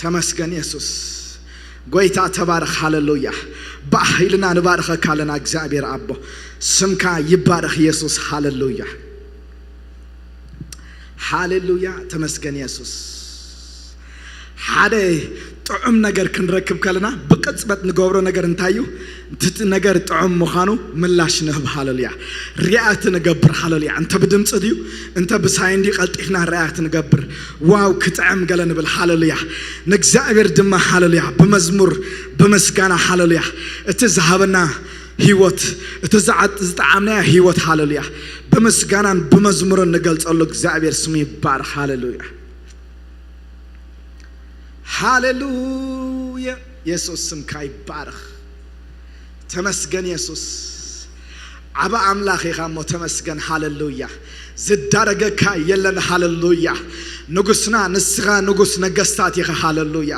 ተመስገን የሱስ። ጎይታ ተባረኽ፣ ሃለሉያ። ባህ ኢልና ንባርኸካ ኣለና እግዚኣብሔር ኣቦ። ስምካ ይባረኽ የሱስ፣ ሃለሉያ። ሃሌሉያ፣ ተመስገን የሱስ። ሓደ ጥዑም ነገር ክንረክብ ከለና ብቅጽበት ንገብሮ ነገር እንታይ እዩ? እቲ ነገር ጥዑም ምዃኑ ምላሽ ንህብ። ሃሌሉያ። ሪያክት ንገብር። ሃሌሉያ። እንተ ብድምፂ ድዩ እንተ ብሳይን ድዩ ቀልጢፍና ሪያክት ንገብር። ዋው ክጥዕም ገለ ንብል። ሃሌሉያ። ንእግዚኣብሔር ድማ ሃሌሉያ ብመዝሙር ብምስጋና ሃሌሉያ እቲ ዝሃበና ህይወት እቲ ዝዓጥ ዝጠዓምናያ ህይወት ሃሌሉያ ብምስጋናን ብመዝሙርን ንገልጸሉ እግዚኣብሔር ስሙ ይባረኽ። ሃሌሉያ ሃሌሉያ። የሱስ ስምካ ይባረኽ። ተመስገን የሱስ። ዓባ ኣምላኽ ኢኻ እሞ ተመስገን። ሃሌሉያ። ዝዳረገካ የለን። ሃሌሉያ። ንጉስና ንስኻ ንጉስ ነገስታት ኢኻ። ሃሌሉያ።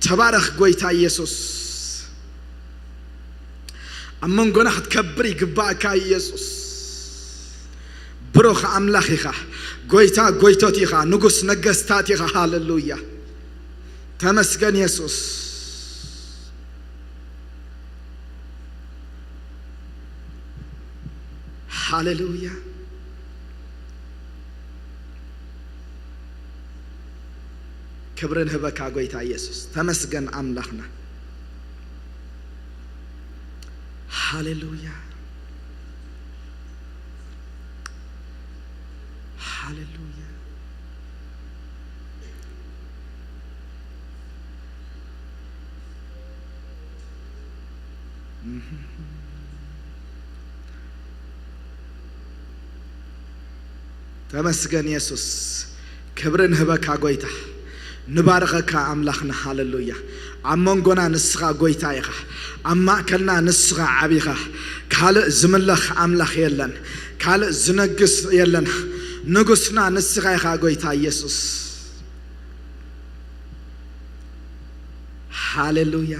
ተባረኽ ጎይታ ኢየሱስ። ኣብ መንጎና ክትከብር ይግባእካ ኢየሱስ። ብሩኽ ኣምላኽ ኢኻ። ጎይታ ጎይቶት ኢኻ። ንጉስ ነገስታት ኢኻ። ሃሌሉያ። ተመስገን የሱስ። ሃሌሉያ። ክብሪ ንህበካ ጎይታ ኢየሱስ። ተመስገን ኣምላኽና። ሃሌሉያ። ሃሌሉያ። ተመስገን የሱስ። ክብሪ ንህበካ ጎይታ። ንባርኸካ ኣምላኽና። ሃሌሉያ። ኣብ መንጎና ንስኻ ጎይታ ኢኻ። ኣብ ማእከልና ንስኻ ዓቢኻ። ካልእ ዝምለኽ ኣምላኽ የለን። ካልእ ዝነግስ የለን። ንጉስና ንስኻ ኢኻ ጎይታ ኢየሱስ። ሃሌሉያ።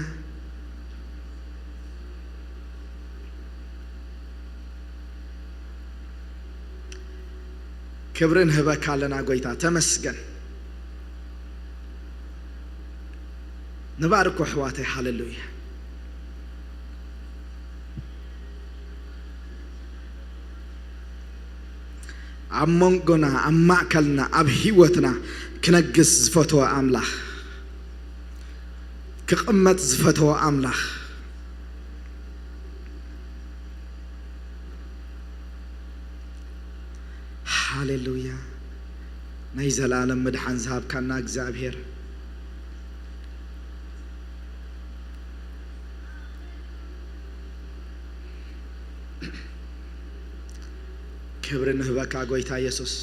ክብሪ ንህበካ ኣለና ጎይታ። ተመስገን። ንባርኮ ኣሕዋተይ። ሃሌሉያ። ኣብ መንጎና ኣብ ማእከልና ኣብ ህይወትና ክነግስ ዝፈተወ ኣምላኽ ክቕመጥ ዝፈተወ ኣምላኽ። ሃሌሉያ። ናይ ዘለኣለም ምድሓን ዝሃብካና እግዚኣብሔር። ክብሪ ንህበካ ጎይታ የሱስ።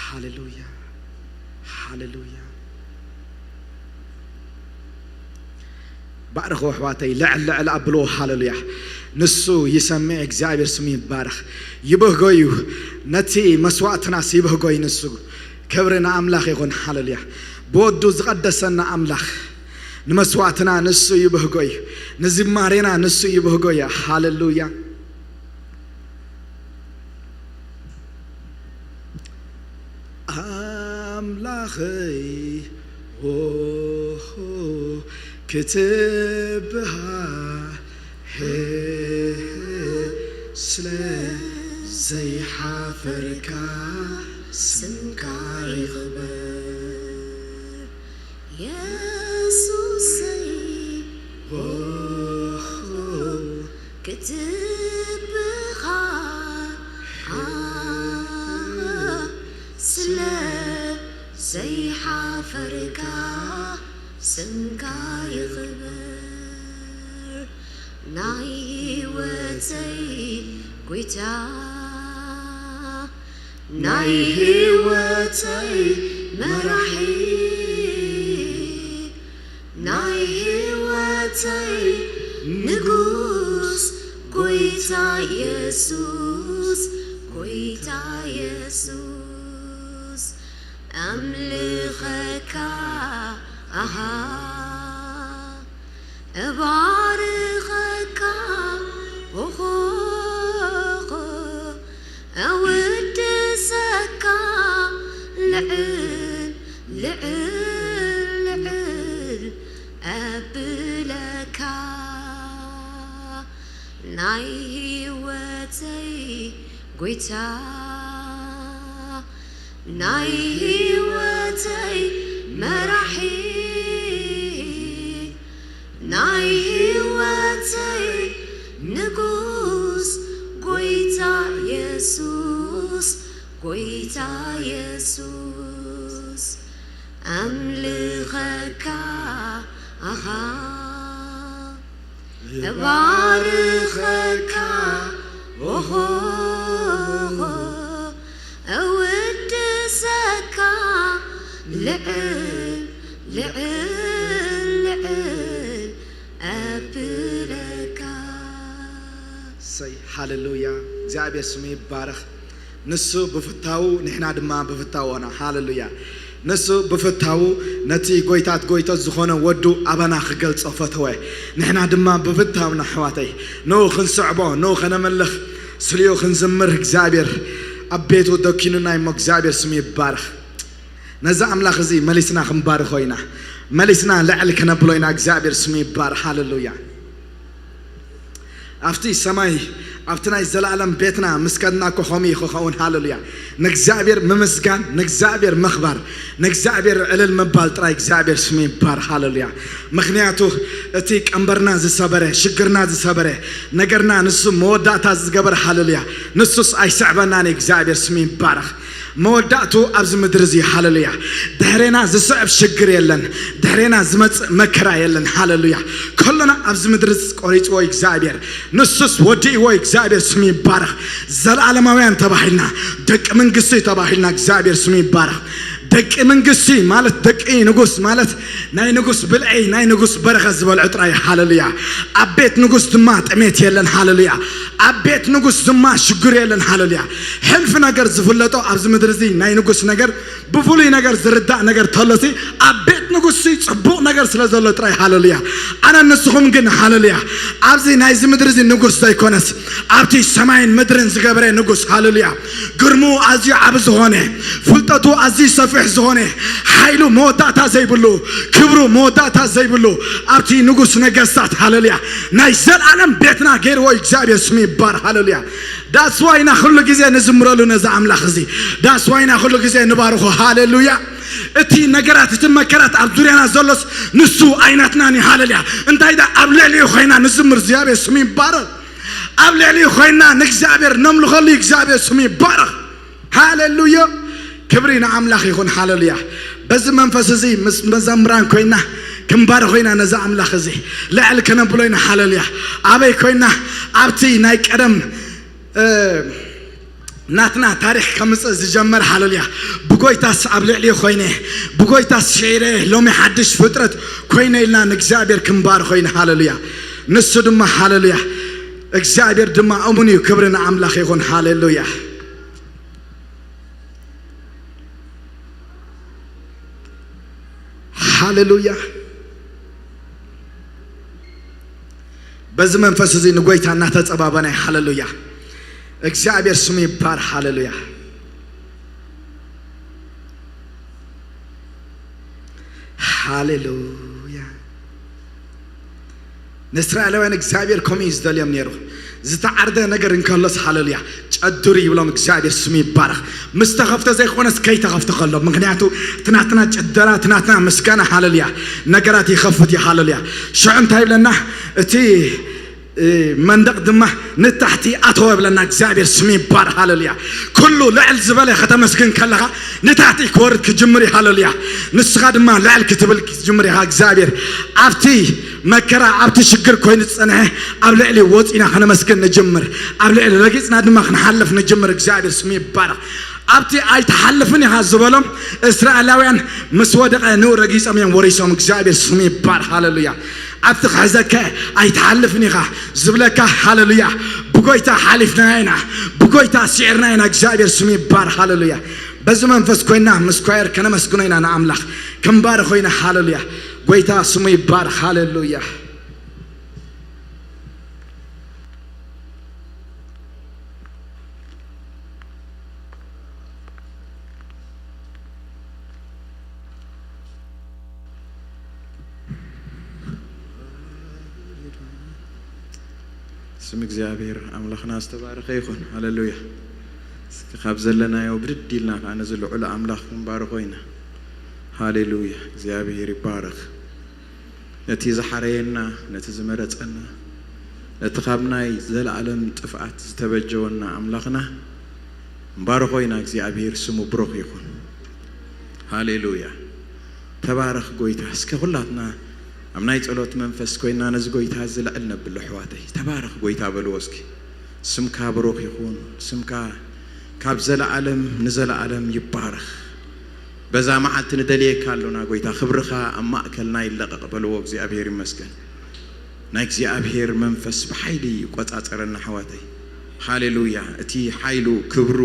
ሃሌሉያ ሃሌሉያ። ባርኹ ኣሕዋተይ፣ ልዕል ልዕል ኣብልዎ። ሃሌሉያ። ንሱ ይሰምዕ። እግዚኣብሔር ስሙ ይባረኽ። ይብህጎ እዩ። ነቲ መስዋእትናስ ይብህጎ እዩ ንሱ። ክብሪ ንኣምላኽ ይኹን። ሃሌሉያ። ብወዱ ዝቐደሰና ኣምላኽ ንመስዋእትና ንሱ ይብህጎ እዩ። ንዝማሬና ንሱ ይብህጎ እዩ። ሃሌሉያ። ኣምላኸይ ሆ ክትብሃ ስለ ዘይሓፈርካ ስምካ ይኽበር። የሱሰይ ሆ ክትብኻ ስለ ዘይሓፈርካ ስምካ ይኽበር። ናይ ህይወተይ ጎይታ ናይ ህይወተይ መራሒ ናይ ህይወተይ ንጉስ ጎይታ የሱስ ጎይታ የሱስ ኣምልኸካ ኣሃ እባርኸካ ኦሆ ናይ ህይወተይ ጎይታ፣ ናይ ህይወተይ መራሒ፣ ናይ ህይወተይ ንጉስ፣ ጎይታ የሱስ፣ ጎይታ የሱስ፣ ኣምልኸካ ኣኻ፣ እባርኸካ፣ ኦሆ፣ እውድሰካ፣ ልዕል፣ ልዕል፣ ልዕል፣ እብለካ። እሰይ፣ ሃሌሉያ። እግዚኣብሔር ስሙ ይባረኽ። ንሱ ብፍታዉ፣ ንሕና ድማ ብፍታዎና። ሃሌሉያ። ንሱ ብፍታዉ ነቲ ጎይታት ጎይቶት ዝኾነ ወዱ ኣባና ክገልጾ ፈተወ። ንሕና ድማ ብፍታውና፣ ኣሕዋተይ፣ ንኡ ክንስዕቦ፣ ንኡ ከነመልኽ፣ ስሊኡ ክንዝምር እግዚኣብሔር ኣብ ቤቱ ደኪኑና እሞ እግዚኣብሔር ስሙ ይባረኽ። ነዚ ኣምላኽ እዚ መሊስና ክንባርኾ ኢና። መሊስና ልዕል ከነብሎ ኢና። እግዚኣብሔር ስሙ ይባረኽ። ሃሌሉያ። ኣብቲ ሰማይ፣ ኣብቲ ናይ ዘላለም ቤትና ምስ ከድና እኮ ከምኡ እዩ ክኸውን። ሃሌሉያ። ንእግዚኣብሔር ምምስጋን፣ ንእግዚኣብሔር ምኽባር፣ ንእግዚኣብሔር ዕልል ምባል ጥራይ። እግዚኣብሔር ስሙ ይባረኽ። ሃሌሉያ። ምኽንያቱ እቲ ቀንበርና ዝሰበረ፣ ሽግርና ዝሰበረ፣ ነገርና ንሱ መወዳእታ ዝገበረ፣ ሃሌሉያ፣ ንሱስ ኣይስዕበናን እዩ። እግዚኣብሔር ስሙ ይባረኽ። መወዳእቱ ኣብዚ ምድሪ እዚ። ሃሌሉያ። ድሕሬና ዝስዕብ ሽግር የለን። ድሕሬና ዝመጽእ መከራ የለን። ሃሌሉያ። ከሎና ኣብዚ ምድሪ እዚ ቆሪጽዎ እግዚኣብሔር፣ ንሱስ ወዲእዎ እግዚኣብሔር ስሙ ይባረኽ። ዘላለማውያን ተባሂልና፣ ደቂ መንግስቲ ተባሂልና፣ እግዚኣብሔር ስሙ ይባረኽ። ደቂ መንግስቲ ማለት፣ ደቂ ንጉስ ማለት፣ ናይ ንጉስ ብልዒ፣ ናይ ንጉስ በረኸት ዝበልዑ ጥራይ። ሃሌሉያ። ኣብ ቤት ንጉስ ድማ ጥሜት የለን። ሃሌሉያ። ኣብ ቤት ንጉስ ድማ ሽግር የለን። ሃሌሉያ። ሕልፊ ነገር ዝፍለጦ ኣብዚ ምድሪ እዚ ናይ ንጉስ ነገር፣ ብፍሉይ ነገር ዝርዳእ ነገር ተሎሲ፣ ኣብ ቤት ንጉስሲ ጽቡቕ ነገር ስለ ዘሎ ጥራይ። ሃሌሉያ። ኣነ ንስኹም ግን፣ ሃሌሉያ፣ ኣብዚ ናይዚ ምድሪ እዚ ንጉስ ዘይኮነስ፣ ኣብቲ ሰማይን ምድርን ዝገበረ ንጉስ፣ ሃሌሉያ፣ ግርምኡ ኣዝዩ ዓቢ ዝኾነ፣ ፍልጠቱ ኣዝዩ ሰፊሕ ዝኾነ፣ ሓይሉ መወዳእታ ዘይብሉ፣ ክብሩ መወዳእታ ዘይብሉ፣ ኣብቲ ንጉስ ነገስታት፣ ሃሌሉያ፣ ናይ ዘላለም ቤትና ገይርዎ እግዚኣብሔር ስሙ ይባረኽ። ሃሌሉያ። ዳስዋይና ኩሉ ግዜ ንዝምረሉ ነዚ ኣምላኽ እዚ። ዳስዋይና ኩሉ ግዜ ንባርኾ። ሃሌሉያ። እቲ ነገራት፣ እቲ መከራት ኣብ ዙርያና ዘሎስ ንሱ ኣይናትናን እዩ። ሃሌሉያ። እንታይ ደኣ ኣብ ልዕሊኡ ኮይና ንዝምር እግዚኣብሔር ስሙ ይባረኽ። ኣብ ልዕሊኡ ኮይና ንእግዚኣብሔር ነምልኸሉ እግዚኣብሔር ስሙ ይባረኽ። ሃሌሉያ። ክብሪ ንኣምላኽ ይኹን። ሃሌሉያ። በዚ መንፈስ እዚ ምስ መዘምራን ኮይና ክንባርኾ ኢና ነዚ ኣምላኽ እዚ። ልዕል ከነብሎ ኢና። ሃሌሉያ። ኣበይ ኮይና? ኣብቲ ናይ ቀደም፣ እ፣ ናትና ታሪኽ ከምጽእ ዝጀመር። ሃሌሉያ። ብጎይታስ ኣብ ልዕሊ ኮይነ፣ ብጎይታስ ሽዒረ፣ ሎሚ ሓድሽ ፍጥረት ኮይነ ኢልና ንእግዚኣብሔር ክንባርኾ ኢና። ሃሌሉያ። ንሱ ድማ፣ ሃሌሉያ፣ እግዚኣብሔር ድማ እሙን እዩ። ክብሪ ንኣምላኽ ይኹን። ሃሌሉያ። ሃሌሉያ። በዚ መንፈስ እዚ ንጎይታ እናተጸባበና። ሃሌሉያ። እግዚኣብሔር ስሙ ይባር። ሃሌሉያ። ሃሌሉያ። ንእስራኤላውያን እግዚኣብሔር ከምኡ እዩ ዝደልዮም ነይሩ። ዝተዓርደ ነገር እንከሎስ፣ ሃሌሉያ፣ ጨድሩ ይብሎም። እግዚኣብሔር ስሙ ይባረኽ። ምስ ተኸፍተ ዘይኮነስ ከይተኸፍተ ከሎ። ምክንያቱ እቲ ናትና ጭደራ፣ እቲ ናትና ምስጋና፣ ሃሌሉያ፣ ነገራት ይኸፍት እዩ። ሃሌሉያ። ሽዑ እንታይ ይብለና? እቲ፣ እ፣ መንደቕ ድማ ንታሕቲ ኣተወ ይብለና። እግዚኣብሔር ስሙ ይባረኽ። ሃሌሉያ። ኩሉ ልዕል ዝበለ ከተመስግን ከለኻ ንታሕቲ ክወርድ ክጅምር እዩ። ሃሌሉያ። ንስኻ ድማ ልዕል ክትብል ክትጅምር ኢኻ። እግዚኣብሔር ኣብቲ መከራ፣ ኣብቲ ሽግር ኮይኑ ዝጸንሐ ኣብ ልዕሊ ወጺና ከነመስግን ንጅምር። ኣብ ልዕሊ ረጊጽና ድማ ክንሓልፍ ንጅምር። እግዚኣብሔር ስሙ ይባረኽ። ኣብቲ ኣይትሓልፍን ኢኻ ዝበሎም እስራኤላውያን ምስ ወደቐ ንኡ ረጊጾም እዮም ወሪሶም። እግዚኣብሔር ስሙ ይባረኽ። ሃሌሉያ። ኣብቲ ክሕዘከ ኣይትሓልፍን ኢኻ ዝብለካ፣ ሃሌሉያ፣ ብጎይታ ሓሊፍና ኢና፣ ብጎይታ ስዒርና ኢና። እግዚኣብሔር ስሙ ይባረኽ። ሃሌሉያ። በዚ መንፈስ ኮይና ምስ ኳየር ከነመስግኖ ኢና ንኣምላኽ፣ ክንባርኾ ኢና። ሃሌሉያ። ጎይታ ስሙ ይባረኽ። ሃሌሉያ። ስም እግዚኣብሔር ኣምላኽና ዝተባረኸ ይኹን። ሃሌሉያ። እስኪ ካብ ዘለናዮ ብድድ ኢልና ከዓ ነዚ ልዑል ኣምላኽ ክንባርኾ ኢና። ሃሌሉያ። እግዚኣብሔር ይባረኽ። ነቲ ዝሓረየና፣ ነቲ ዝመረጸና፣ ነቲ ካብ ናይ ዘለኣለም ጥፍኣት ዝተበጀወና ኣምላኽና ንባርኾ ኢና። እግዚኣብሔር ስሙ ብሩኽ ይኹን። ሃሌሉያ። ተባረኽ ጎይታ። እስከ ኩላትና ኣብ ናይ ጸሎት መንፈስ ኮይና ነዚ ጎይታ እዚ ልዕል ነብሎ ኣሕዋተይ። ተባረኽ ጎይታ በልዎ እስኪ። ስምካ ብሩኽ ይኹን። ስምካ ካብ ዘለኣለም ንዘለኣለም ይባረኽ። በዛ መዓልቲ ንደልየካ ኣሎና ጎይታ። ክብርኻ ኣብ ማእከልና ይለቐቕ በልዎ። እግዚኣብሔር ይመስገን። ናይ እግዚኣብሔር መንፈስ ብሓይሊ ይቆጻጸረና ኣሕዋተይ። ሃሌሉያ። እቲ ሓይሉ ክብሩ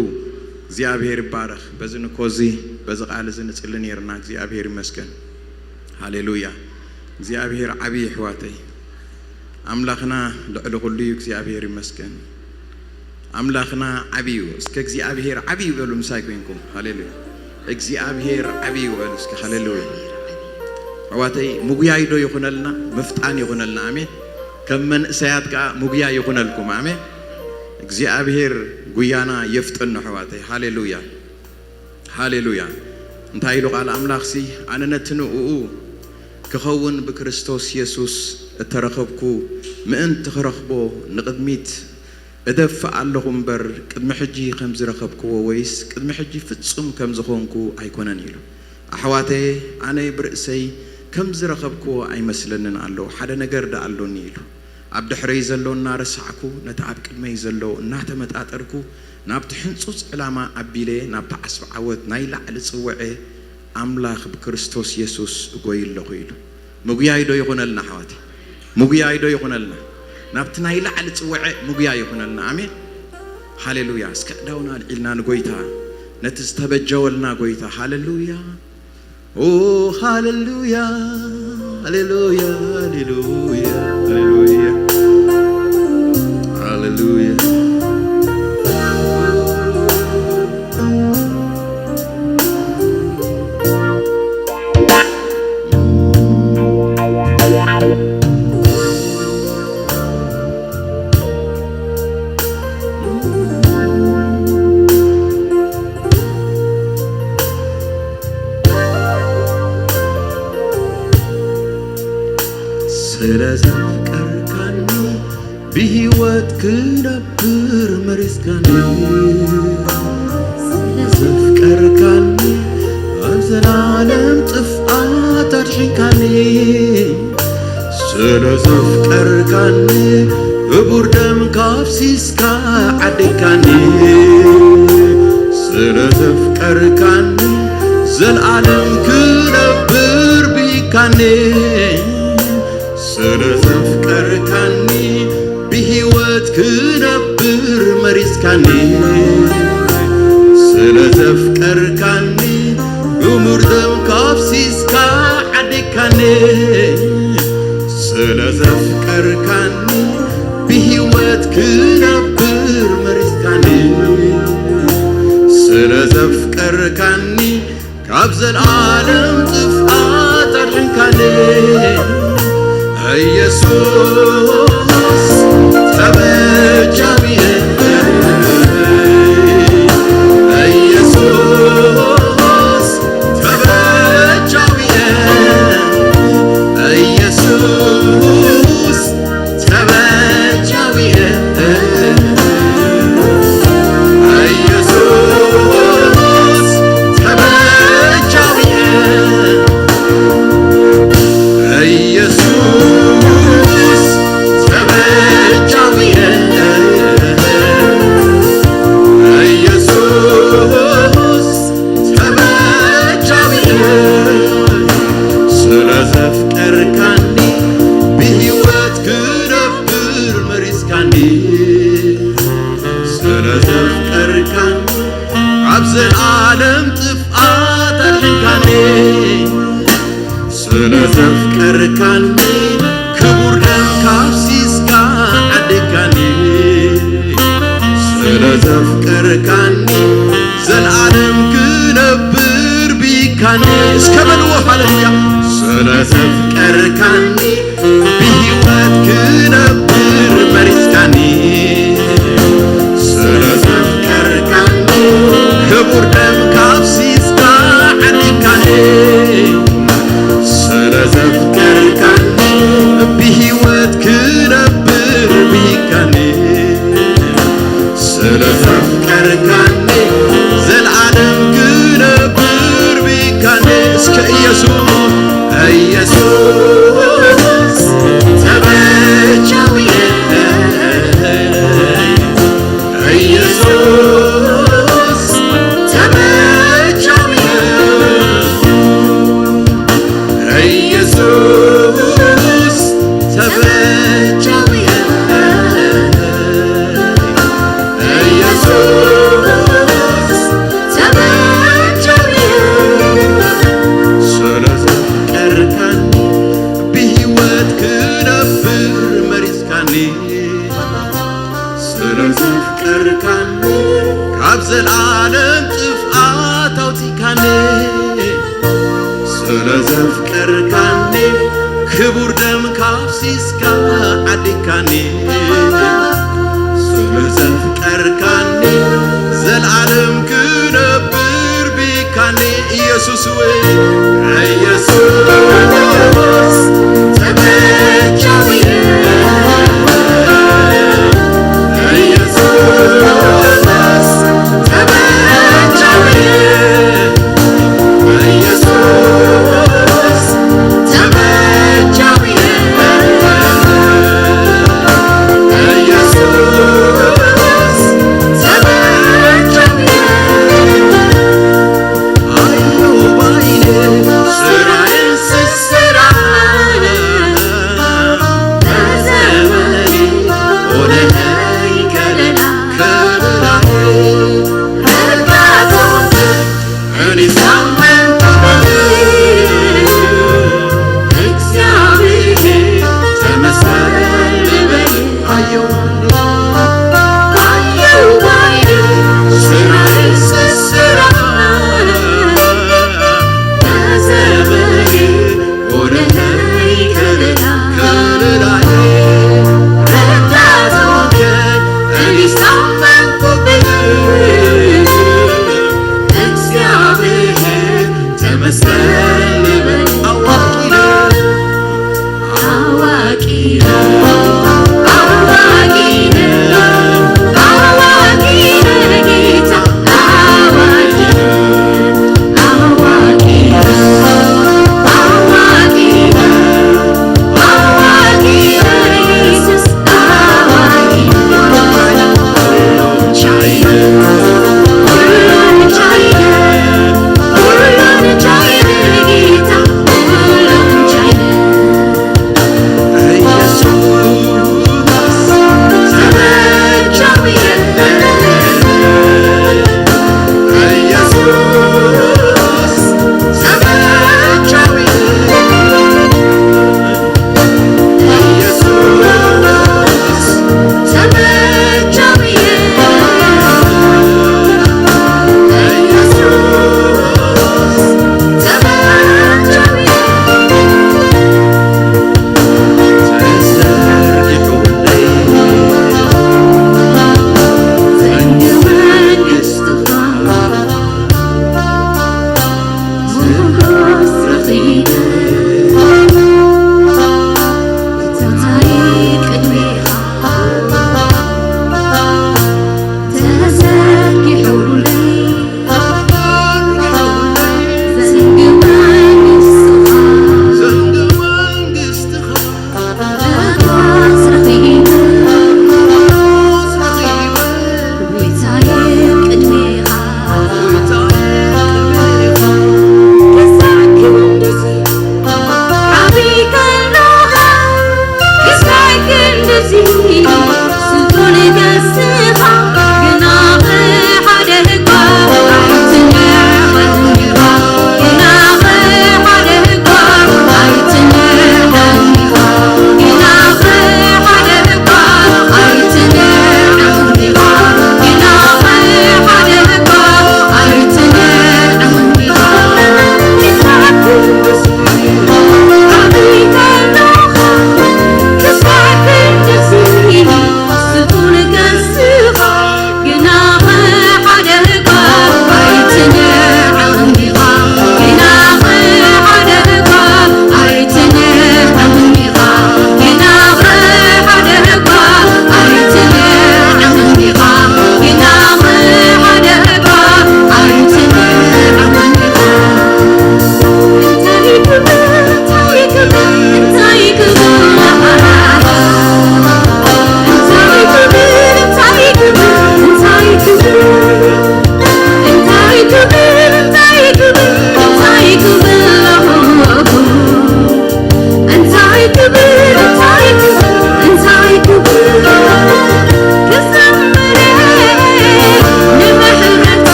እግዚኣብሔር ይባረኽ። በዚ ንኮዚ በዚ ቃል እዚ ንጽሊ ነይርና። እግዚኣብሔር ይመስገን። ሃሌሉያ። እግዚኣብሔር ዓብዪ ኣሕዋተይ። ኣምላኽና ልዕሊ ኩሉ እዩ። እግዚኣብሔር ይመስገን። ኣምላኽና ዓብዪ እዩ። እስከ እግዚኣብሔር ዓብዪ እዩ በሉ ምሳይ ኮይንኩም። ሃሌሉያ። እግዚኣብሔር ዓብዪ እዩ በሉ እስከ። ሃሌሉያ። ኣሕዋተይ ምጉያይ ዶ ይኹነልና? ምፍጣን ይኹነልና። ኣሜን። ከም መንእሰያት ከኣ ምጉያይ ይኹነልኩም። ኣሜን። እግዚኣብሔር ጉያና የፍጥኖ ኣሕዋተይ። ሃሌሉያ። ሃሌሉያ። እንታይ ኢሉ ቃል ኣምላኽሲ? ኣነ ነቲ ንእኡ ክኸውን ብክርስቶስ የሱስ እተረኸብኩ ምእንቲ ክረኽቦ ንቕድሚት እደፍእ ኣለኹ እምበር፣ ቅድሚ ሕጂ ከም ዝረኸብክዎ ወይስ ቅድሚ ሕጂ ፍጹም ከም ዝኾንኩ ኣይኮነን ኢሉ። ኣሕዋተየ፣ ኣነ ብርእሰይ ከም ዝረኸብክዎ ኣይመስለንን ኣሎ፣ ሓደ ነገር ደኣ ኣሎኒ ኢሉ። ኣብ ድሕረይ ዘሎ እናረሳዕኩ፣ ነቲ ኣብ ቅድመይ ዘሎ እናተመጣጠርኩ፣ ናብቲ ሕንጹጽ ዕላማ ኣቢለ፣ ናብቲ ዓስቢ ዓወት ናይ ላዕሊ ጽውዐ ኣምላኽ ብክርስቶስ የሱስ እጎይ ኣለኹ ኢሉ። ምጉያይ ዶ ይኹነልና ኣሕዋተይ? ምጉያይ ዶ ይኹነልና? ናብቲ ናይ ላዕሊ ጽውዐ ምጉያይ ይኹነልና። ኣሜን። ሃሌሉያ። እስከ ኣእዳውና ኣልዒልና ንጎይታ፣ ነቲ ዝተበጀወልና ጎይታ። ሃሌሉያ። ኦ ሃሌሉያ፣ ሃሌሉያ፣ ሃሌሉያ፣ ሃሌሉያ፣ ሃሌሉያ። ስለ ዘፍቀርካኒ ብህይወት ክነብር መሪጽካኒ። ስለ ዘፍቀርካኒ ኣብ ዘላለም ጥፍኣት ኣድሒንካኒ። ስለ ዘፍቀርካኒ ክቡር ደምካ ኣፍሲስካ ዓዲግካኒ። ስለ ዘፍቀርካኒ ዘልኣለም ክነብር ብኢካኒ። ስለ ዘፍቀርካኒ ብህይወት ክነብር መሪጽካኒ። ስለ ዘፍቀርካኒ ክቡር ደምካ ኣፍሲስካ ዓዲግካኒ። ስለ ዘፍቀርካኒ ብህይወት ክነብር መሪጽካኒ። ስለ ዘፍቀርካኒ ካብ ዘልኣለም ጥፍኣት ኣድሕንካኒ። ኢየሱስ ተበጃዊ፣ ኢየሱስ ተበጃዊ፣ ኢየሱስ ተበጃዊ፣ ኢየሱስ ተበጃዊ፣ ኢየሱስ ተበጃዊ፣ ኢየሱስ ተበጃዊ። ስለ ዘፍቀርካኒ ብህይወት ክነብር መሪጽካኒ። ስለ ዘፍቀርካኒ ካብ ዘልኣለም ጥፍኣት ኣድሕንካኒ። ስለ ዘፍቀርካኒ ክቡር ደምካ ኣፍሲስካ ዓዲግካኒ። ስለ ዘፍቀርካኒ ዘልኣለም ክነብር ብኢካኒ። እስከ በልዎ ሃሌሉያ። ስለ ዘፍቀርካኒ ብህይወት ክነብር መሪጽካኒ። ስለ ዘፍቀርካኒ ካብ ዘልዓለም ጥፍኣት ኣውፂካኒ፣ ስለ ዘፍቀርካኒ ክቡር ደምካ ኣፍሲስካ ዓዲካኒ፣ ስለ ዘፍቀርካኒ ዘልዓለም ክነብር ብካኒ። ኢየሱስ ወይ ኢየሱስ ተበጃዊ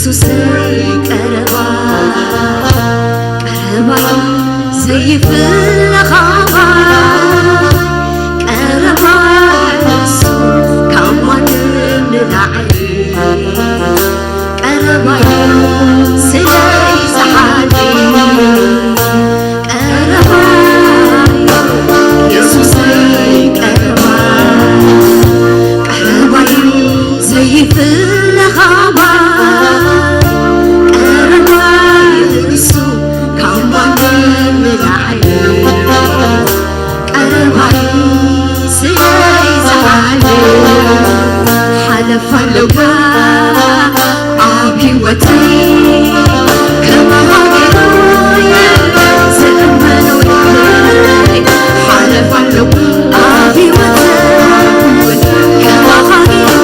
ኢየሱስ ቀረባ ቀረባ ዘይፍለኻባ ቀረባ እሱ ካብ ማንም ንላዕሊ ቀረባ እዩ ስለይ ዝሓሊ ቀረባ እዩ ኢየሱስ ቀረባ ቀረባ እዩ ዘይፍለኻባ ቀረባ እዩ እሱ ካብ ማንም ንላዕሊ ቀረባይ ስለይ ዝሓለ ሓለፍ ኣለካ ኣብ ህይወተይ ከማኻ ገይሩ የለን ዝእመኖ ሓለፍ ኣለካ ኣብ ህይወተይ ከማኻ ገይሩ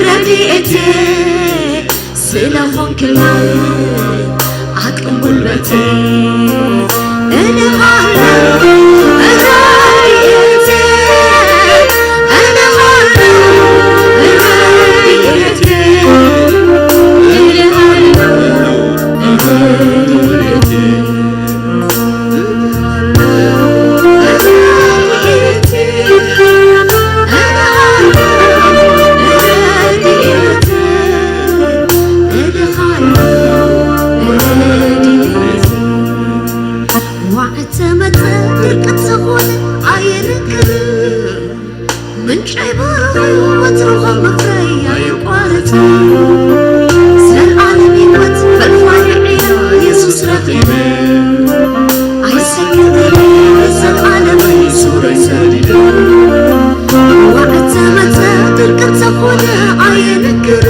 ረድኤቴ ስለኾንክልኝ ዓቅም ጉልበቴ እልሃለሁ ረድኤቴ እልሃለሁ ረድኤቴ እልሃለሁ ረድኤቴ ዋዕተ መጸ ድርቂ ዝኾነ ኣየንክር ምንጨይ ብሩኽ እዩ ወትሩ ካብ ምፍረይ ኣየቋርጽ ዘልዓለም ህይወት ፈልፋሊ ዕዮ ኢየሱስ ረኺበ ኣይሰግእን ዘልዓለመይ ሱረይ ሰዲደ ዋዕተ መጸ ድርቂ እንተኾነ ኣየንክር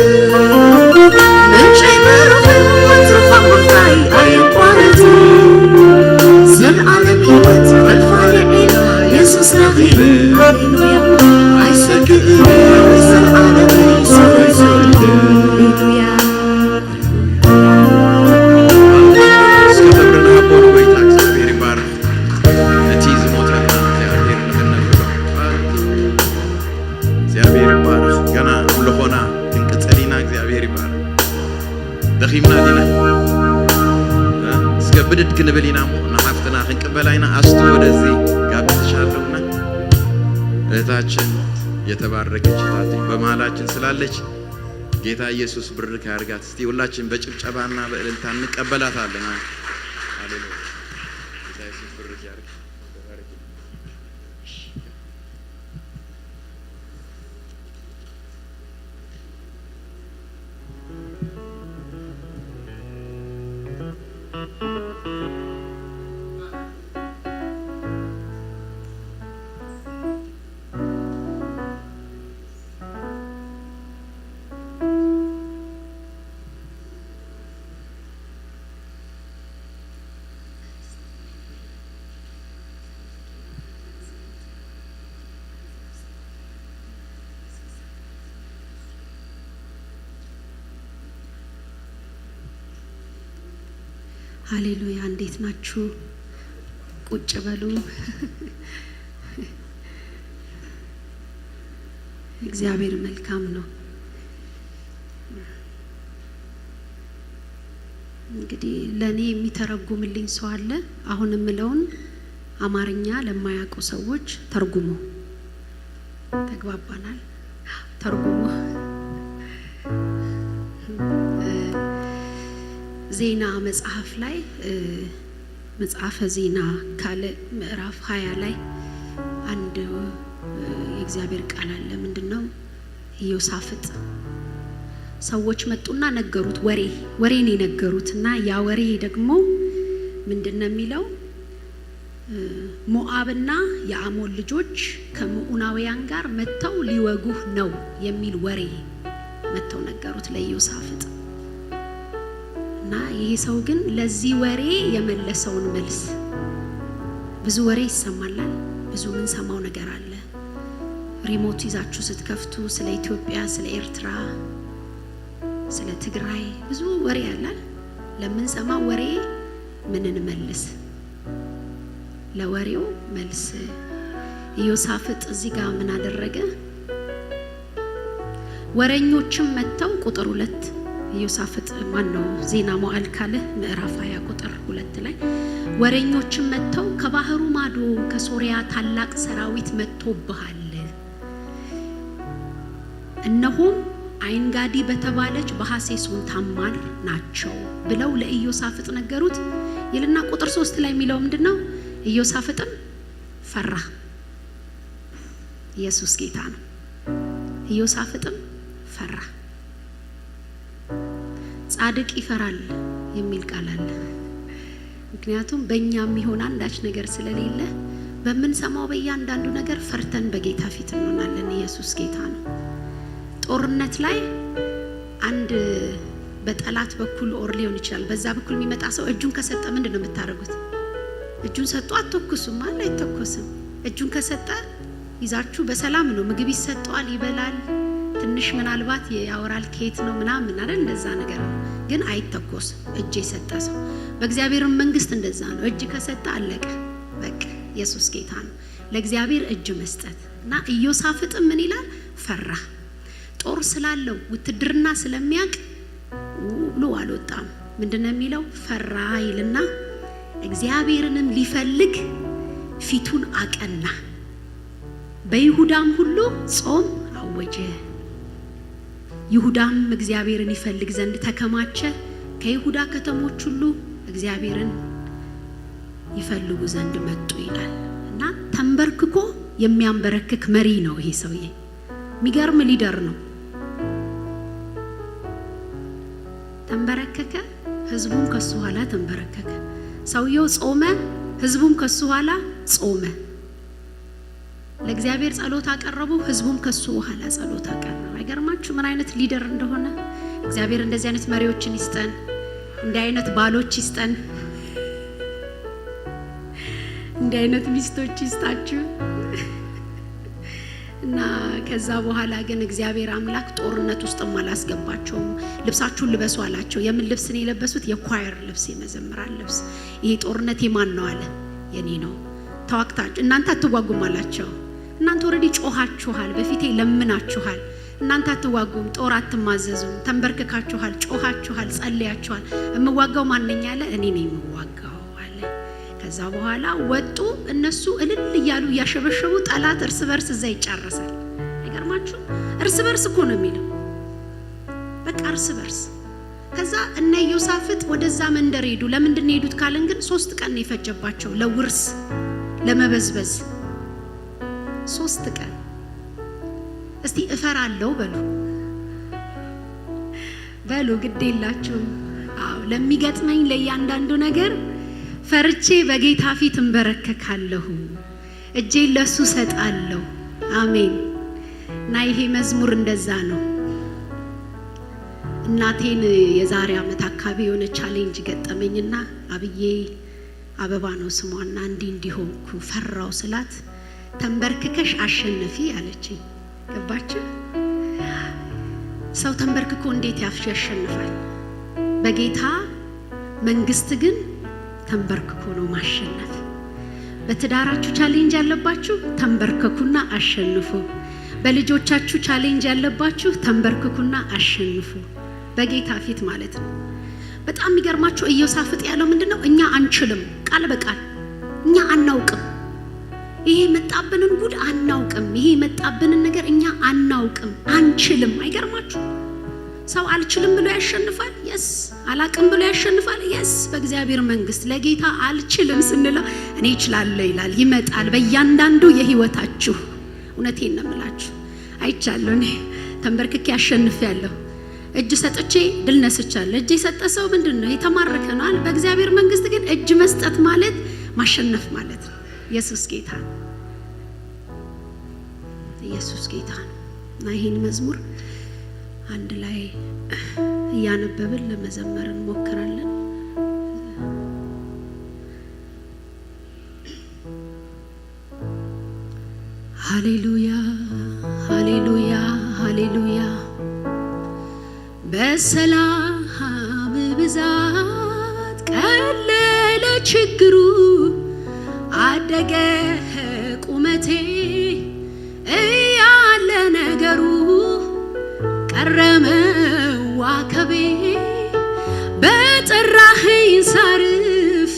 ምንጨይ ብሩኽ እዩ ወትሩ ካብ ምፍረይ ኣየቋርጽ ዘልዓለም ህይወት ፈልፋሊ ዕዮ ኢየሱስ ረኺበ ሃሌሉያ ኣይሰግእን ዘልዓለመይ ሱረይ ሰዲደ ሃሌሉያ እስከ ክብሪ ንሃቦ ንጎይታ እግዚኣብሔር ይባረክ። ነቲ ዝሞተና እግዚኣብሔር ንኽነብሮ እግዚኣብሔር ይባረክ። ገና ኣምልኾና ክንቅጽል ኢና። እግዚኣብሔር ይባረክ። ደኺምና ዲና? እ? እስከ ብድድ ክንብል ኢና እሞ ንሓፍትና ክንቅበላ ኢና። ኣስቱ ወደዚህ ጋብዝሻለሁና እህታችን የተባረከች እህታችን በመሃላችን ስላለች ጌታ ኢየሱስ ብርክ ያርጋት። እስቲ ሁላችን በጭብጨባና በእልልታ እንቀበላታለን። ሃሌሉያ። ጌታ ኢየሱስ ብርክ ያርግ። ተባረኪ። ሃሌሉያ፣ እንዴት ናችሁ? ቁጭ በሉ። እግዚአብሔር መልካም ነው። እንግዲህ ለእኔ የሚተረጉምልኝ ሰው አለ? አሁን የምለውን አማርኛ ለማያውቁ ሰዎች ተርጉሙ። ተግባባናል? ተርጉሙ። እ፣ ዜና መጽሐፍ ላይ፣ እ፣ መጽሐፈ ዜና ካልዕ ምዕራፍ ሃያ ላይ አንድ፣ እ፣ የእግዚአብሔር ቃል አለ። ምንድን ነው? ኢዮሳፍጥ ሰዎች መጡና ነገሩት። ወሬ፣ ወሬን የነገሩት እና ያ ወሬ ደግሞ ምንድን ነው የሚለው? እ፣ ሞዓብና የአሞን ልጆች ከምዑናውያን ጋር መጥተው ሊወጉህ ነው የሚል ወሬ መጥተው ነገሩት ለኢዮሳፍጥ። እና ይሄ ሰው ግን ለዚህ ወሬ የመለሰውን መልስ፣ ብዙ ወሬ ይሰማላል፣ ብዙ ምንሰማው ነገር አለ። ሪሞት ይዛችሁ ስትከፍቱ ስለ ኢትዮጵያ፣ ስለ ኤርትራ፣ ስለ ትግራይ ብዙ ወሬ ያላል። ለምንሰማው ወሬ ምን እንመልስ? ለወሬው መልስ ኢዮሳፍጥ እዚህ ጋር ምን አደረገ? ወሬኞችም መጥተው፣ ቁጥር ሁለት ኢዮሳፍጥ ማን ነው? ዜና መዋዕል ካልዕ ምዕራፍ ሃያ ቁጥር ሁለት ላይ ወሬኞችም መጥተው «ከባህሩ ማዶ ከሶርያ ታላቅ ሰራዊት መጥቶብሃል፣ እነሆም አይንጋዲ በተባለች በሐሴሶን ታማር ናቸው» ብለው ለኢዮሳፍጥ ነገሩት ይልና ቁጥር ሶስት ላይ የሚለው ምንድን ነው? ኢዮሳፍጥም ፈራ። ኢየሱስ ጌታ ነው። ኢዮሳፍጥም ፈራ። ጻድቅ ይፈራል የሚል ቃል አለ። ምክንያቱም በእኛ የሚሆን አንዳች ነገር ስለሌለ በምንሰማው በእያንዳንዱ ነገር ፈርተን በጌታ ፊት እንሆናለን። ኢየሱስ ጌታ ነው። ጦርነት ላይ አንድ በጠላት በኩል ኦር ሊሆን ይችላል፣ በዛ በኩል የሚመጣ ሰው እጁን ከሰጠ ምንድን ነው የምታደርጉት? እጁን ሰጡ አትተኩሱም አለ፣ አይተኮስም። እጁን ከሰጠ ይዛችሁ በሰላም ነው። ምግብ ይሰጠዋል፣ ይበላል። ትንሽ ምናልባት ያወራል፣ ከየት ነው ምናምን አይደል? እንደዛ ነገር ነው። ግን አይተኮስም። እጅ የሰጠ ሰው በእግዚአብሔርም መንግስት እንደዛ ነው። እጅ ከሰጠ አለቀ። በቃ ኢየሱስ ጌታ ነው። ለእግዚአብሔር እጅ መስጠት እና ኢዮሳፍጥም ምን ይላል? ፈራ። ጦር ስላለው ውትድርና ስለሚያውቅ ብሎ አልወጣም። ምንድነው የሚለው? ፈራ ይልና እግዚአብሔርንም ሊፈልግ ፊቱን አቀና። በይሁዳም ሁሉ ጾም አወጀ። ይሁዳም እግዚአብሔርን ይፈልግ ዘንድ ተከማቸ። ከይሁዳ ከተሞች ሁሉ እግዚአብሔርን ይፈልጉ ዘንድ መጡ ይላል። እና ተንበርክኮ የሚያንበረክክ መሪ ነው ይሄ ሰውዬ። የሚገርም ሊደር ነው። ተንበረከከ፣ ህዝቡም ከሱ ኋላ ተንበረከከ። ሰውየው ጾመ፣ ህዝቡም ከሱ ኋላ ጾመ። ለእግዚአብሔር ጸሎት አቀረቡ፣ ህዝቡም ከሱ በኋላ ጸሎት አቀረበ። አይገርማችሁ ምን አይነት ሊደር እንደሆነ? እግዚአብሔር እንደዚህ አይነት መሪዎችን ይስጠን፣ እንዲህ አይነት ባሎች ይስጠን፣ እንዲህ አይነት ሚስቶች ይስጣችሁ። እና ከዛ በኋላ ግን እግዚአብሔር አምላክ ጦርነት ውስጥም አላስገባቸውም። ልብሳችሁን ልበሱ አላቸው። የምን ልብስ ነው የለበሱት? የኳየር ልብስ፣ የመዘምራን ልብስ። ይሄ ጦርነት የማን ነው አለ። የኔ ነው። ተዋግታችሁ እናንተ አትዋጉም አላቸው። እናንተ ኦልሬዲ ጮኻችኋል፣ በፊቴ ለምናችኋል። እናንተ አትዋጉም፣ ጦር አትማዘዙም። ተንበርክካችኋል፣ ጮኻችኋል፣ ጸልያችኋል። የምዋጋው ማን ነኝ አለ። እኔ ነኝ የምዋጋው አለ። ከዛ በኋላ ወጡ። እነሱ እልል እያሉ እያሸበሸቡ፣ ጠላት እርስ በርስ እዛ ይጫረሳል። አይገርማችሁ? እርስ በርስ እኮ ነው የሚለው። በቃ እርስ በርስ። ከዛ እነ ኢዮሳፍጥ ወደዛ መንደር ሄዱ። ለምንድን ነው የሄዱት ካልን ግን ሶስት ቀን ነው የፈጀባቸው ለውርስ ለመበዝበዝ። ሶስት ቀን። እስቲ እፈራለሁ በሉ፣ በሉ ግድ የላችሁም። አዎ፣ ለሚገጥመኝ ለእያንዳንዱ ነገር ፈርቼ በጌታ ፊት እንበረከካለሁ፣ እጄን ለሱ ሰጣለሁ። አሜን። እና ይሄ መዝሙር እንደዛ ነው። እናቴን የዛሬ ዓመት አካባቢ የሆነ ቻሌንጅ ገጠመኝና አብዬ አበባ ነው ስሟና እንዲህ እንዲሆንኩ ፈራው ስላት ተንበርክከሽ አሸንፊ አለችኝ። ገባችሁ? ሰው ተንበርክኮ እንዴት ያፍ-፣ ያሸንፋል? በጌታ መንግስት ግን ተንበርክኮ ነው ማሸነፍ። በትዳራችሁ ቻሌንጅ ያለባችሁ ተንበርከኩና አሸንፉ። በልጆቻችሁ ቻሌንጅ ያለባችሁ ተንበርክኩና አሸንፉ። በጌታ ፊት ማለት ነው። በጣም የሚገርማችሁ ኢዮሳፍጥ ያለው ምንድን ነው? እኛ አንችልም፣ ቃል በቃል እኛ አናውቅም። ይሄ የመጣብንን ጉድ አናውቅም። ይሄ የመጣብንን ነገር እኛ አናውቅም፣ አንችልም። አይገርማችሁ? ሰው አልችልም ብሎ ያሸንፋል። የስ አላቅም ብሎ ያሸንፋል። የስ በእግዚአብሔር መንግስት ለጌታ አልችልም ስንለው እኔ እችላለሁ ይላል፣ ይመጣል በእያንዳንዱ የህይወታችሁ። እውነቴን ነው የምላችሁ፣ አይቻለሁ። እኔ ተንበርክኬ አሸንፌያለሁ። እጅ ሰጥቼ ድል ነስቻለሁ። እጅ የሰጠ ሰው ምንድን ነው? የተማረከ ነው አይደል? በእግዚአብሔር መንግስት ግን እጅ መስጠት ማለት ማሸነፍ ማለት ነው። ኢየሱስ ጌታ ነው። ኢየሱስ ጌታ ነው። እና ይህን መዝሙር አንድ ላይ እያነበብን ለመዘመር እንሞክራለን። ሃሌሉያ፣ ሃሌሉያ፣ ሃሌሉያ። በሰላም ብዛት ቀለለ ችግሩ፣ አደገ ቁመቴ እያለ ነገሩ፣ ቀረ መዋከቤ። በጠራኸኝ ሳርፍ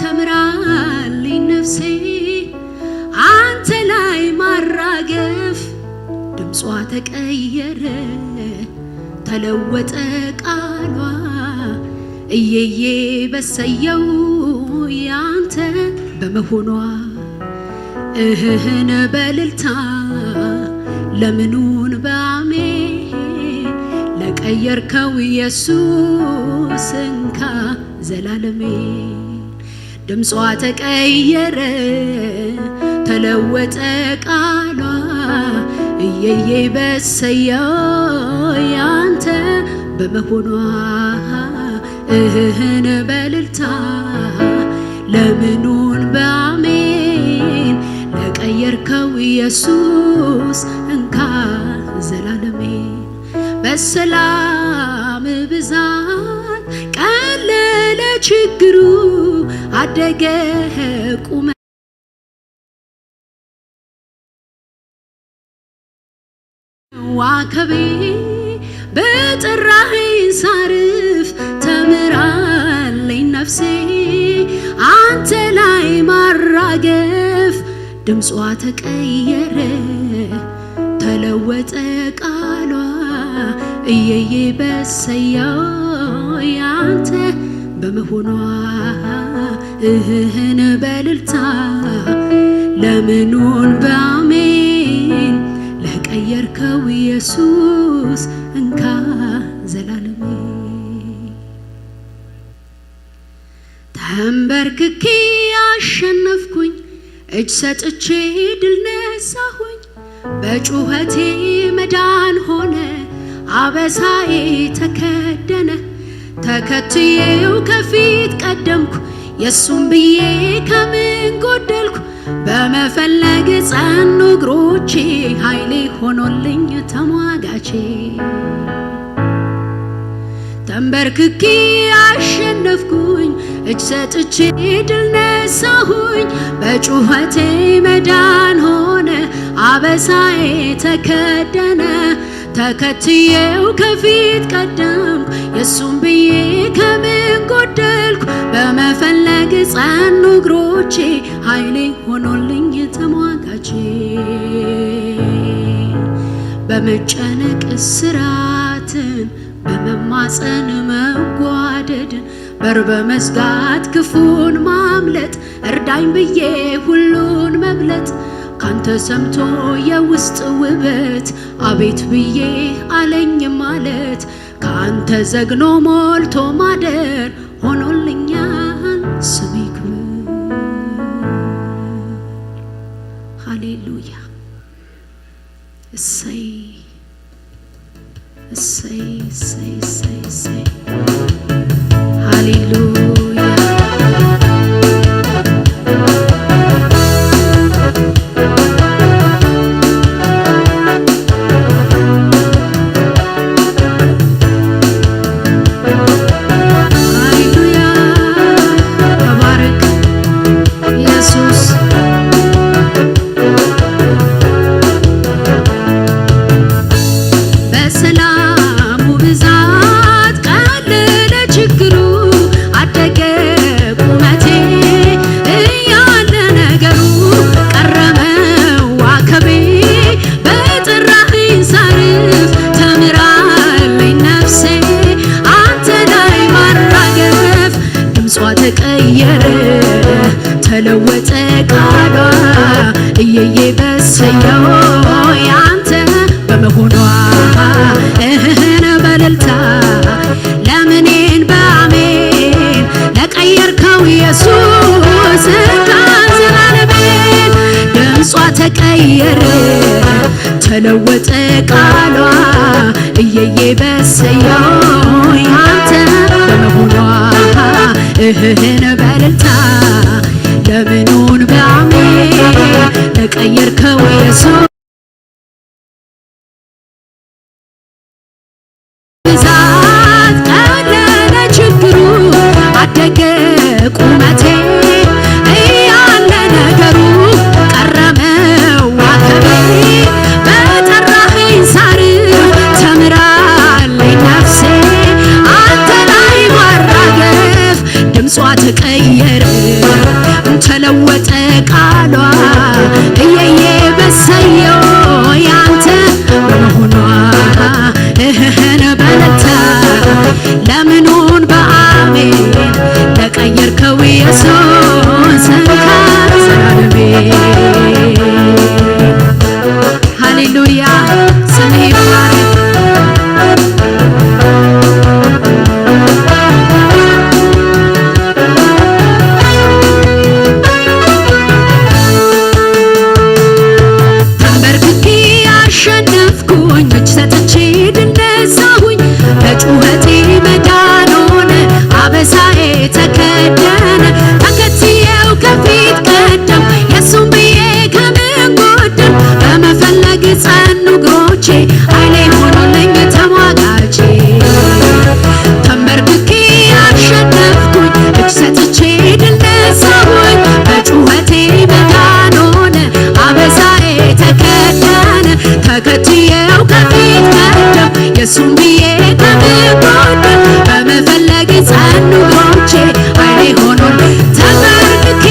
ተምራልኝ ነፍሴ፣ አንተ ላይ ማራገፍ። ድምጿ ተቀየረ ተለወጠ ቃሏ፣ እየዬ በሰየው ያንተ በመሆኗ። እህህን በልልታ ለምኑን በአሜን ለቀየርከው ኢየሱስ እንካ ዘላለሜ። ድምጿ ተቀየረ ተለወጠ ቃሏ፣ እየዬ በሰየው ያንተ በመሆኗ። እህህን በልልታ ለምኑን በአሜን ለቀየርከው ኢየሱስ እንካ ዘላለሜ። በሰላም ብዛት ቀለለ ችግሩ፣ አደገ ቁመ ዋከቤ። በጠራኸኝ ሳርፍ ተምራለኝ ነፍሴ፣ አንተ ላይ ማራገፍ ድምጿ ተቀየረ፣ ተለወጠ ቃሏ። እየዬ በሰየው ያንተ በመሆኗ፣ እህህን በልልታ ለምኑን በአሜን ለቀየርከው ኢየሱስ፣ እንካ ዘላለሜ። ተንበርክኬ አሸነፍኩኝ፣ እጅ ሰጥቼ ድል ነሳሁኝ። በጩኸቴ መዳን ሆነ፣ አበሳዬ ተከደነ። ተከትዬው ከፊት ቀደምኩ፣ የሱም ብዬ ከምን ጎደልኩ? በመፈለግ ጸኑ እግሮቼ፣ ኃይሌ ሆኖልኝ ተሟጋቼ። ተንበርክኬ አሸነፍኩኝ፣ እጅ ሰጥቼ ድል ነሳሁኝ። በጩኸቴ መዳን ሆነ፣ አበሳዬ ተከደነ። ተከትዬው ከፊት ቀደምኩ፣ የሱም ብዬ ከምን ጎደልኩ? በመፈለግ ጸኑ እግሮቼ፣ ኃይሌ ሆኖልኝ ተሟጋቼ። በመጨነቅ እስራትን፣ በመማፀን መጓደድን፣ በር በመዝጋት ክፉን ማምለጥ፣ እርዳኝ ብዬ ሁሉን መብለጥ፣ ካንተ ሰምቶ የውስጥ ውበት፣ አቤት ብዬ አለኝ ማለት፣ ካንተ ዘግኖ ሞልቶ ማደር ሆኖልኛል። ስም ይክበር። ሃሌሉያ። እሰይ፣ እሰይ፣ እሰይ፣ እሰይ፣ እሰይ። ሃሌሉያ። ሃሌሉያ። ተባረክ ኢየሱስ። በሰላሙ ብዛት ቀለለ ችግሩ፣ አደገ ቁመቴ እያለ ነገሩ፣ ቀረ መዋከቤ። በጠራኸኝ ሳርፍ ተምራለኝ ነፍሴ፣ አንተ ላይ ማራገፍ ድምጿ ተቀየረ፣ ተለወጠ ቃሏ። እየዬ በሰየው ያንተ በመሆኗ፣ እህህን በልልታ ለምኔን በአሜን ለቀየርከው ኢየሱስ፣ እንካ ዘላለሜን። ድምጿ ተቀየረ፣ ተለወጠ ቃሏ። እየዬ በሰየው ያንተ በመሆኗ፣ እህህን በልልታ ለምኑን በአሜን ለቀየርከው ኢየሱስ። ብዛት ቀለለ ችግሩ፣ አደገ ቁመቴ እያለ ነገሩ፣ ቀረ መዋከቤ። በጠራኸኝ ሳርፍ ተምራለኝ ነፍሴ፣ አንተ ላይ ማራገፍ ድምጿ ተቀየረ፣ ተለወጠ ቃሏ። እየዬ በሰየ እሱም ብዬ ከምጎዳ በመፈለግ ጸኑ እግሮቼ ኃይሌ ሆኖን ተንበርክኬ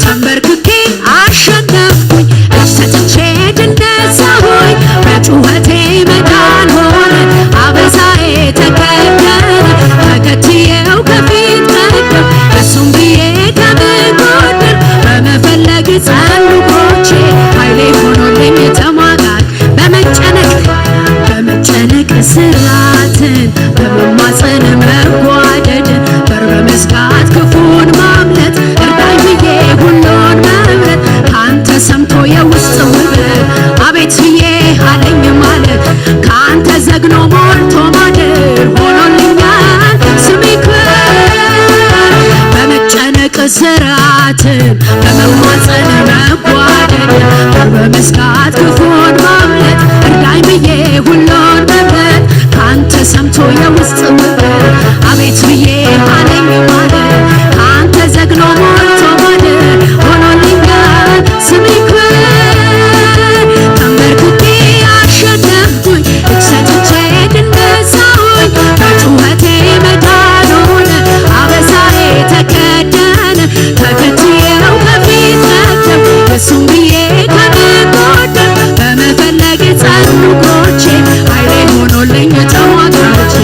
ተንበርክኬ አሸነፍኩኝ። እጅ ሰጥቼ ድል ነሳሁኝ። በጩኸቴ መዳን ሆነ አበሳዬ ተከደነ። ተከትዬው ከፊት ቀደም እሱም ብዬ ከምጎዳ በመፈለግ ጸኑ እግሮቼ ኃይሌ ሆኖልኝ ተሟጋች በመጨነቅ በመጨነቅ ስራትን በመማፀን መጓደድ በር በመዝጋት ክፉን ማምለጥ እርዳኝ ብዬ ሁሉን መምረጥ ካንተ ሰምቶ የውስጥ ውበት አቤት ብዬ አለኝ ማለት ካንተ ዘግኖ ሞልቶ ማደር ሆኖልኛል ስም ይክበር በመጨነቅ ስራትን በመማፀን መጓደል በመዝጋት ክፉን ማምለጥ እርዳኝ ብዬ ሁሉን መምረጥ ካንተ ሰምቶ የውስጥ ውበት አቤት ብዬ አለኝ ማለት ካንተ ዘግኖ ሞልቶ ማደር ሆኖልኛል ስም ይክበር ተንበርክኬ አሸነፍኩኝ እጅ ሰጥቼ ድል ነሳሁኝ በጩኸቴ መዳን ሆነ አበሳዬ ተከደነ ተከትዬው ከፊት ቀደም እሱም ብዬ ከምጎዳ በመፈለግ ጸኑ እግሮቼ ኃይሌ ሆኖልኝ ተሟጋቼ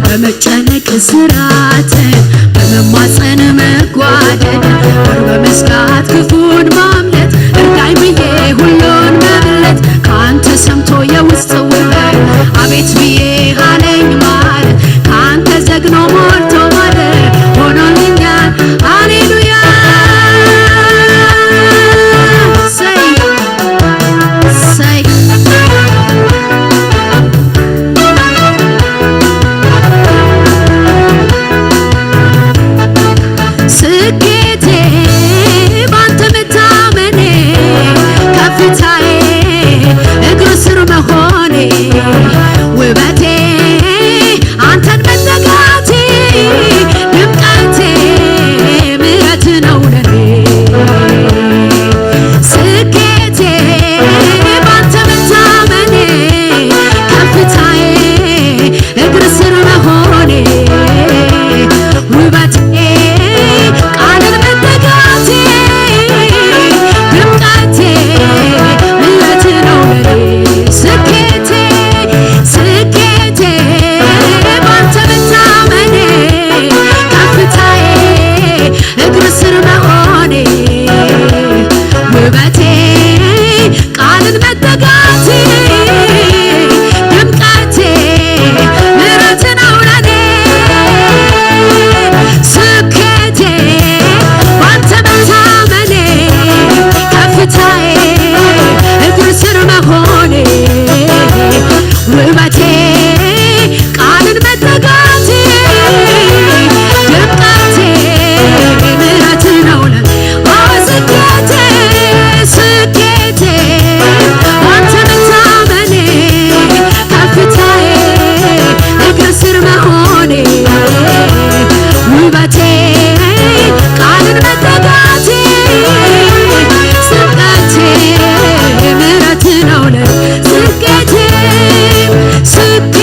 በመጨነቅ ስራትን በመማፀን መጓደድ በር በመዝጋት ክፉን ማምለጥ እርዳኝ ብዬ ሁሉን መምለጥ ካንተ ሰምቶ የውስጥ ውበት አቤት ብዬ አለኝ ማለት ካንተ ዘግኖ ሞልቶ ማደር ሆኖልኛል ሃሌሉያ ሰይ ሰይ ስኬቴ ባንተ መታመኔ ከፍታዬ እግር ስር መሆኔ ውበቴ አንተን መጠጋቴ ድምቀቴ ምሕረት ነው ለኔ ስኬቴ ባንተ መታመኔ ከፍታዬ እግር ስር መሆኔ ውበቴ ቃልን መጠጋቴ ድምቀቴ ምሕረት ነው ለኔ ስኬቴ ስኬቴ ባንተ መታመኔ ከፍታዬ እግር ስር መሆኔ ውበቴ ቃልን መጠጋቴ ድምቀቴ ምሕረት ነው ለኔ ስኬቴ ባንተ መታመኔ ከፍታዬ እግር ስር መሆኔ ውበቴ ቃልን መጠጋቴ ድምቀቴ ምሕረት ነው ለ ስኬቴ ስኬቴ ባንተ መታመኔ ከፍታዬ እግር ስር መሆኔ ውበቴ ቃልን መጠጋቴ ስኬቴ ምሕረት ነው ለ ስኬቴ ስኬቴ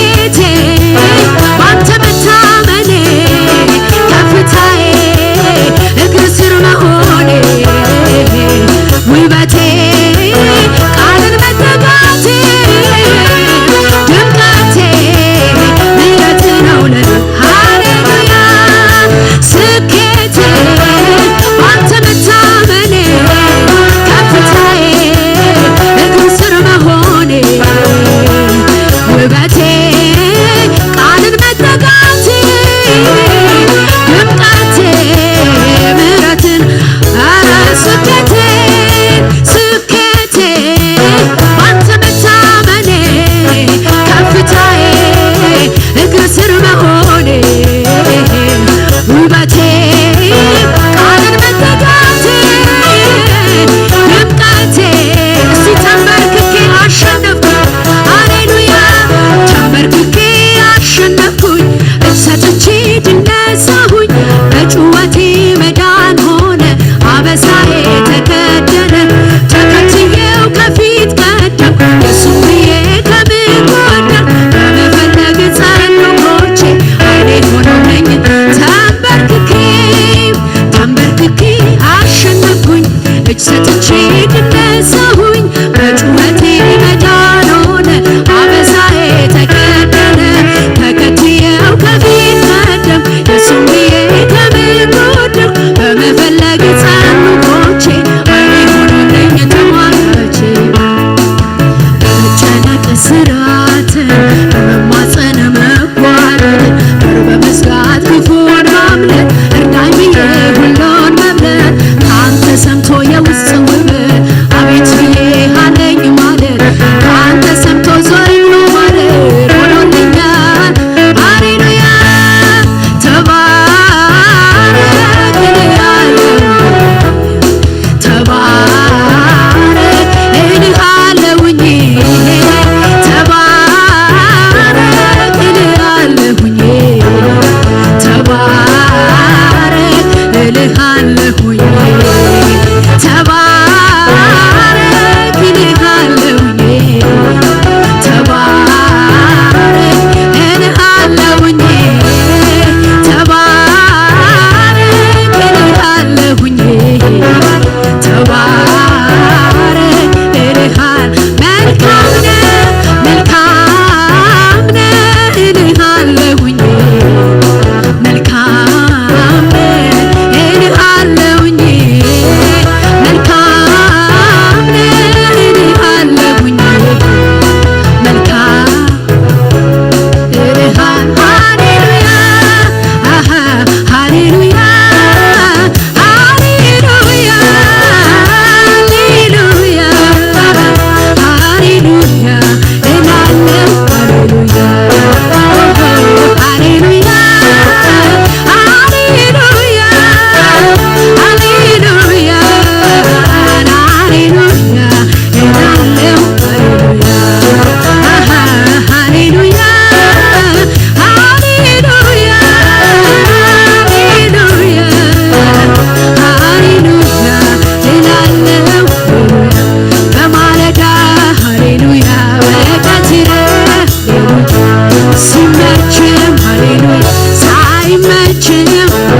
ሲመችም ሃሌሉያ፣ ሳይመችም ሁሉ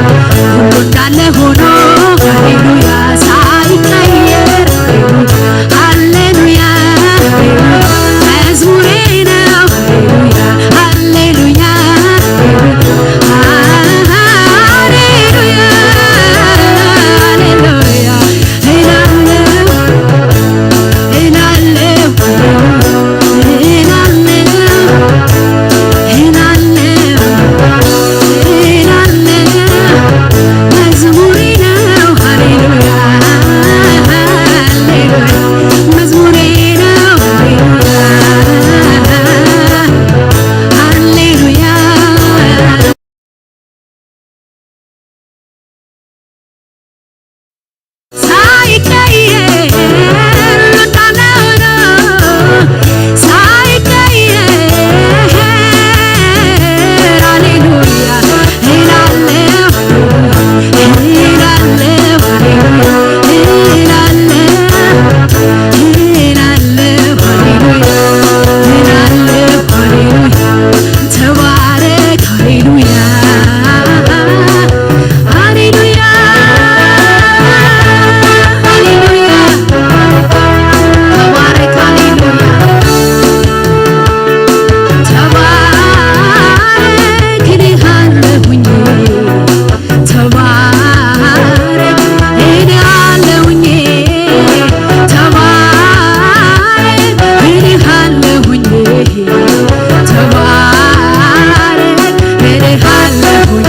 እንዳለ ሆኖ ሃሌሉያ፣ ሳይቀየር ሃሌሉያ፣ መዝሙሬ ነው ሃሌሉያ፣ ሃሌሉያ፣ ሃሌሉያ፣ ሃሌሉያ እላለሁ፣ እላለሁ፣ እላለሁ፣ እላለሁ፣ እላለሁ። መዝሙሬ ነው ሃሌሉያ፣ ሃሌሉያ። መዝሙሬ ነው ሃሌሉያ፣ ሃሌሉያ። ሳይቀየር እንዳለ ሆኖ፣ ሳይቀየር ሃሌሉያ እላለሁ፣ እላለሁ፣ እላለሁ፣ እላለሁ፣ ሃሌሉያ፣ እላለሁ፣ ሃሌሉያ። ተባረክ ሃሌሉያ፣ ሃሌሉያ፣ ሃሌሉያ። ተባረክ ሃሌሉያ፣ ተባረክ እልሃለሁኝ። ተባረክ እልሃለሁኝ፣ ተባረክ እልሃለሁኝ፣ ተባረክ እልሃለሁኝ፣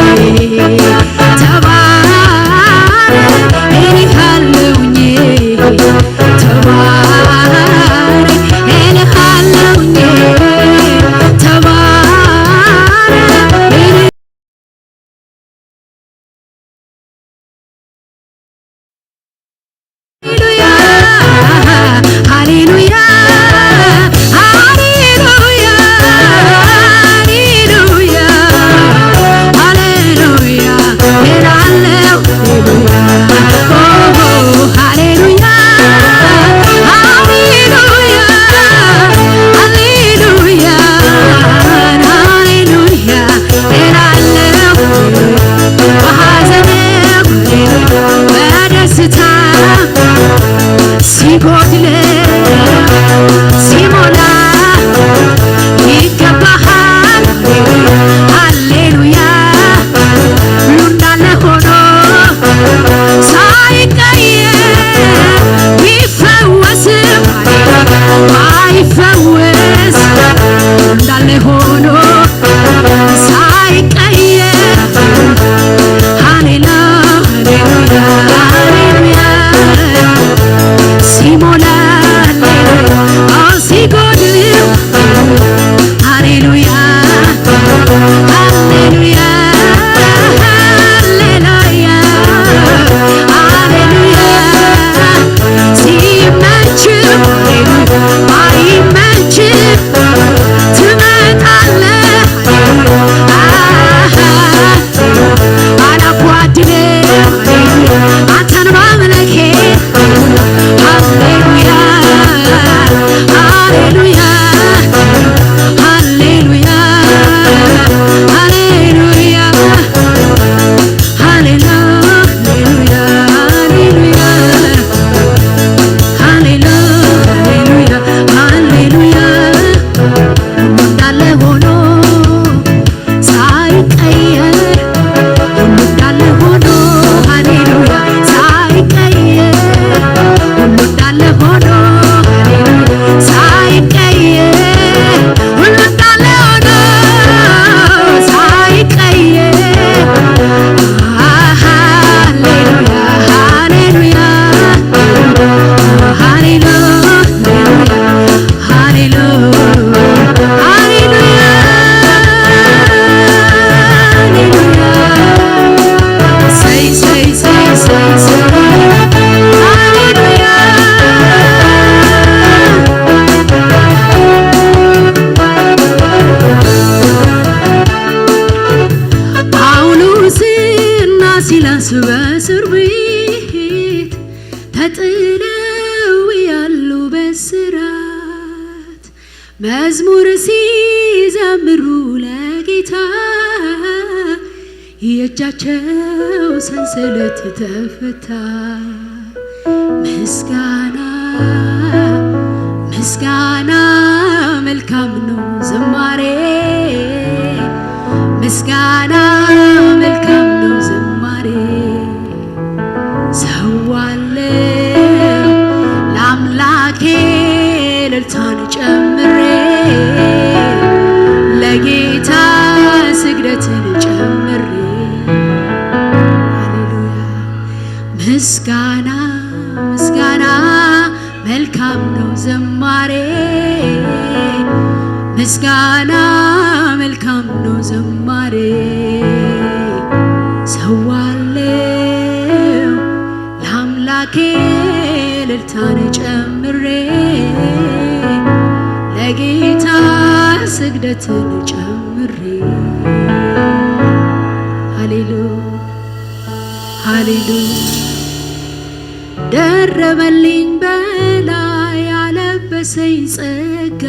ተባረክ እልሃለሁኝ፣ ተባረክ እልሃለሁኝ፣ ተባረክ ሃሌሉያ፣ ሃሌሉያ፣ ሃሌሉያ፣ ሃሌሉያ፣ ሃሌሉያ እላለሁ። ኦ፣ ሃሌሉያ፣ ሃሌሉያ፣ ሃሌሉያ፣ ሃሌሉያ እላለሁ። በሐዘን በደስታ ሲጎድል ሲሞላ ይገባሃል። ሃሌሉያ ሁሉ እንዳለ ሆኖ ሳይቀየር ቢፈወስም ባይፈወስ እንዳለ ሆኖ ሳይቀየር ሃሌሉያ፣ ሃሌሉያ፣ ሃሌሉያ። ሲሞላ ሃሌሉያ፣ አዎ፣ ሲጎድል ሃሌሉያ፣ ሃሌሉያ፣ ሃሌሉያ፣ ሃሌሉያ። ሲመችም ሃሌሉያ፣ ባይመችም ትመጣለህ። አሃ፣ አላጓድልም አንተን ማምለኬ። ሃሌሉያ፣ ሃሌሉያ፣ ሃሌሉያ፣ ሃሌሉያ፣ ሃሌሉያ፣ ሃሌሉያ፣ ሃሌሉያ፣ ሃሌሉያ፣ ሃሌሉያ። እንዳለ ሆኖ ሳይቀየር፣ ሁሉ እንዳለ ሆኖ፣ ሃሌሉያ፣ ሳይቀየር፣ ሁሉ እንዳለ ሆኖ፣ ሃሌሉያ፣ ሳይቀየር፣ ሁሉ እንዳለ ሆኖ፣ ሳይቀየር፣ ሃሌሉያ፣ ሃሌሉያ፣ ሃሌሉያ። ሃሌሉ-፣ ሃሌሉያ፣ ሃሌሉያ። ሰይ፣ ሰይ፣ ሰይ፣ ሰይ፣ ሰይ። ሃሌሉያ። ጳውሎስና ሲላስ በእስር ቤት ተጥለው ያሉ በስራት መዝሙር ሲዘምሩ የእጃቸው ሰንሰለት ተፈታ። ምስጋና ምስጋና መልካም ነው ዝማሬ፣ ምስጋና መልካም ነው ዝማሬ። ሰዋለው ለአምላኬ እልልታን ጨምሬ፣ ለጌታ ስግደትን ጨምሬ። ሃሌሉያ። ምስጋና ምስጋና መልካም ነው ዝማሬ፣ ምስጋና መልካም ነው ዝማሬ። ሰዋለው ለአምላኬ እልልታን ጨምሬ፣ ለጌታ ስግደትን ጨምሬ። ሃሌሉ ሃሌሉ። ደረበልኝ በላይ ያለበሰኝ ጸጋ፣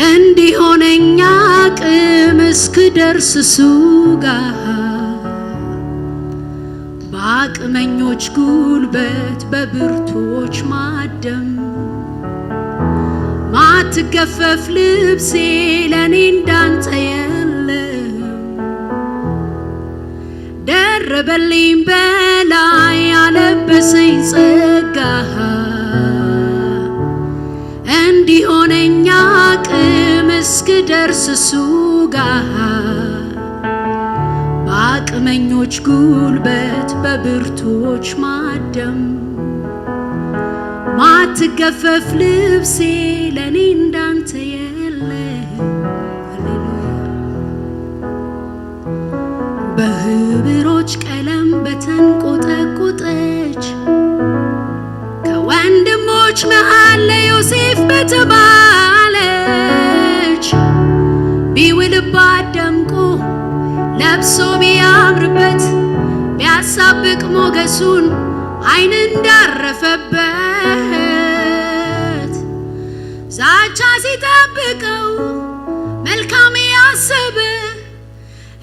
እንዲሆነኝ አቅም እስክደርስ እሱ ጋር፣ በአቅመኞች ጉልበት በብርቱዎች ማደም፣ ማትገፈፍ ልብሴ ለኔ እንዳንተ የለም። ደረበልኝ በላይ ያለበሰኝ ጸጋ፣ እንዲሆነኝ አቅም እስክደርስ እሱ ጋር፣ በአቅመኞች ጉልበት በብርቱዎች ማደም፣ ማትገፈፍ ልብሴ ለኔ እንዳንተ የለም። ሃሌሉያ። በህብሮች ቀለም በተንቆጠቆጠች፣ ከወንድሞች መሃል ለዮሴፍ በተባለች፣ ቢውልባት ደምቆ ለብሶ ቢያምርበት፣ ቢያሳብቅ ሞገሱን አይን እንዳረፈበት፣ ዛቻ ሲጠብቀው መልካም ያሰበ፣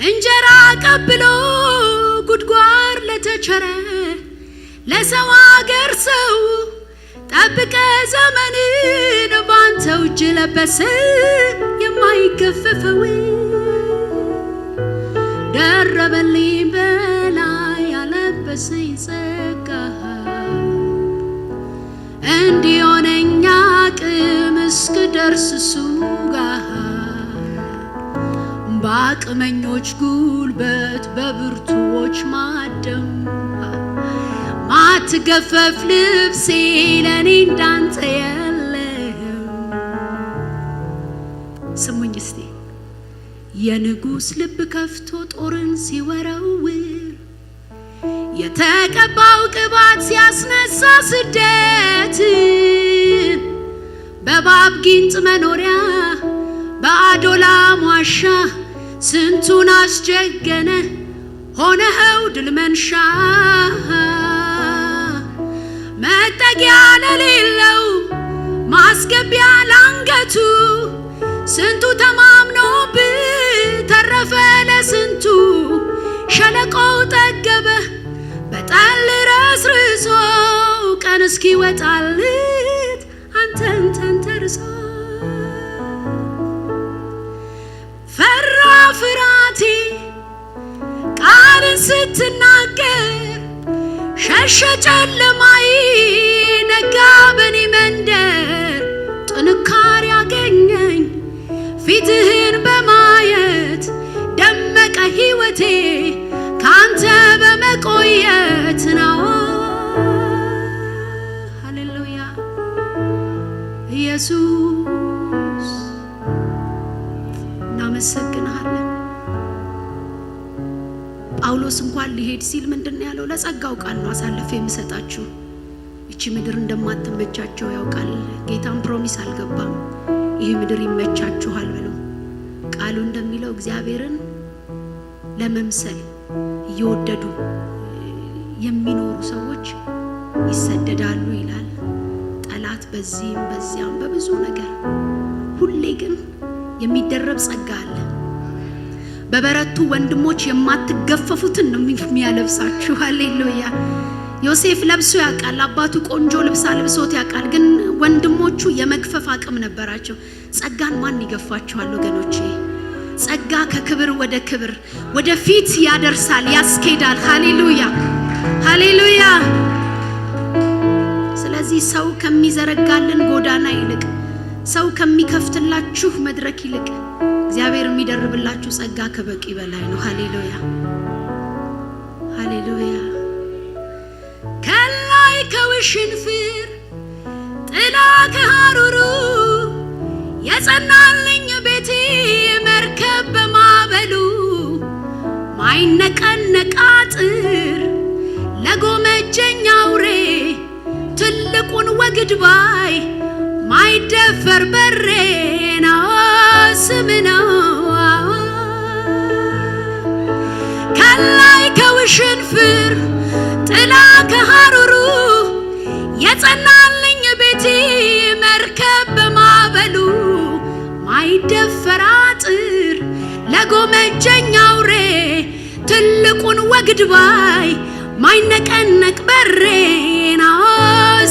እንጀራ ቀብሎ ጉድጓድ ለተቸረ፣ ለሰው አገር ሰው ጠብቀ ዘመንን ባንተው እጅ ለበሰ የማይገፈፈው። ደረበልኝ በላይ ያለበሰኝ ጸጋ፣ እንዲሆነኝ አቅም እስክደርስ እሱ ጋር፣ በአቅመኞች ጉልበት በብርቱዎች ማደም፣ ማትገፈፍ ልብሴ ለኔ እንዳንተ የለም። ስሙኝ እስቲ። የንጉሥ ልብ ከፍቶ ጦርን ሲወረውር፣ የተቀባው ቅባት ሲያስነሳ ስደትን፣ በእባብ ጊንጥ መኖሪያ በአዶላም ዋሻ ስንቱን አስጀገነ ሆነኸው ድል መንሻ። መጠጊያ ለሌለው ማስገቢያ ላንገቱ፣ ስንቱ ተማምኖብህ ተረፈ ለስንቱ። ሸለቆው ጠገበ በጠል ረስርሶ፣ ቀን እስኪወጣለት አንተን ተንተርሶ። ፈራ ፍራቴ ቃልን ስትናገር፣ ሸሸ ጨለማይ ነጋ በኔ መንደር። ጥንካሬ አገኘኝ ፊትህን በማየት፣ ደመቀ ሕይወቴ ካንተ በመቆየት ነው። ሃሌሉያ ኢየሱስ፣ እናመሰግንሃለን። ጳውሎስ እንኳን ሊሄድ ሲል ምንድን ነው ያለው? ለጸጋው ቃል ነው አሳልፌ የምሰጣችሁ። ይቺ ምድር እንደማትመቻቸው ያውቃል። ጌታም ፕሮሚስ አልገባም ይሄ ምድር ይመቻችኋል ብሎ። ቃሉ እንደሚለው እግዚአብሔርን ለመምሰል እየወደዱ የሚኖሩ ሰዎች ይሰደዳሉ ይላል። ጠላት በዚህም በዚያም በብዙ ነገር። ሁሌ ግን የሚደረብ ጸጋ አለ። በበረቱ ወንድሞች የማትገፈፉትን ነው የሚ-፣ የሚያለብሳችሁ። ሃሌሉያ። ዮሴፍ ለብሶ ያውቃል። አባቱ ቆንጆ ልብስ አልብሶት ያውቃል። ግን ወንድሞቹ የመግፈፍ አቅም ነበራቸው። ጸጋን ማን ይገፋችኋል ወገኖቼ? ጸጋ ከክብር ወደ ክብር ወደፊት ያደርሳል፣ ያስኬዳል። ሃሌሉያ፣ ሃሌሉያ። ስለዚህ ሰው ከሚዘረጋልን ጎዳና ይልቅ፣ ሰው ከሚከፍትላችሁ መድረክ ይልቅ እግዚአብሔር የሚደርብላችሁ ጸጋ ከበቂ በላይ ነው። ሃሌሉያ፣ ሃሌሉያ። ከላይ ከውሽንፍር ጥላ ከሐሩሩ የጸናልኝ ቤቴ፣ መርከብ በማዕበሉ ማይነቀነቅ አጥር፣ ለጎመጀኝ አውሬ ትልቁን ወግድ ባይ ማይደፈር በሬ ነው ስም ነው። ከላይ ከውሽንፍር ጥላ ከሐሩሩ የጸናልኝ ቤቴ፣ መርከብ በማዕበሉ ማይደፈር አጥር፣ ለጎመጀኝ አውሬ ትልቁን ወግድ ባይ ማይነቀነቅ በሬ ነው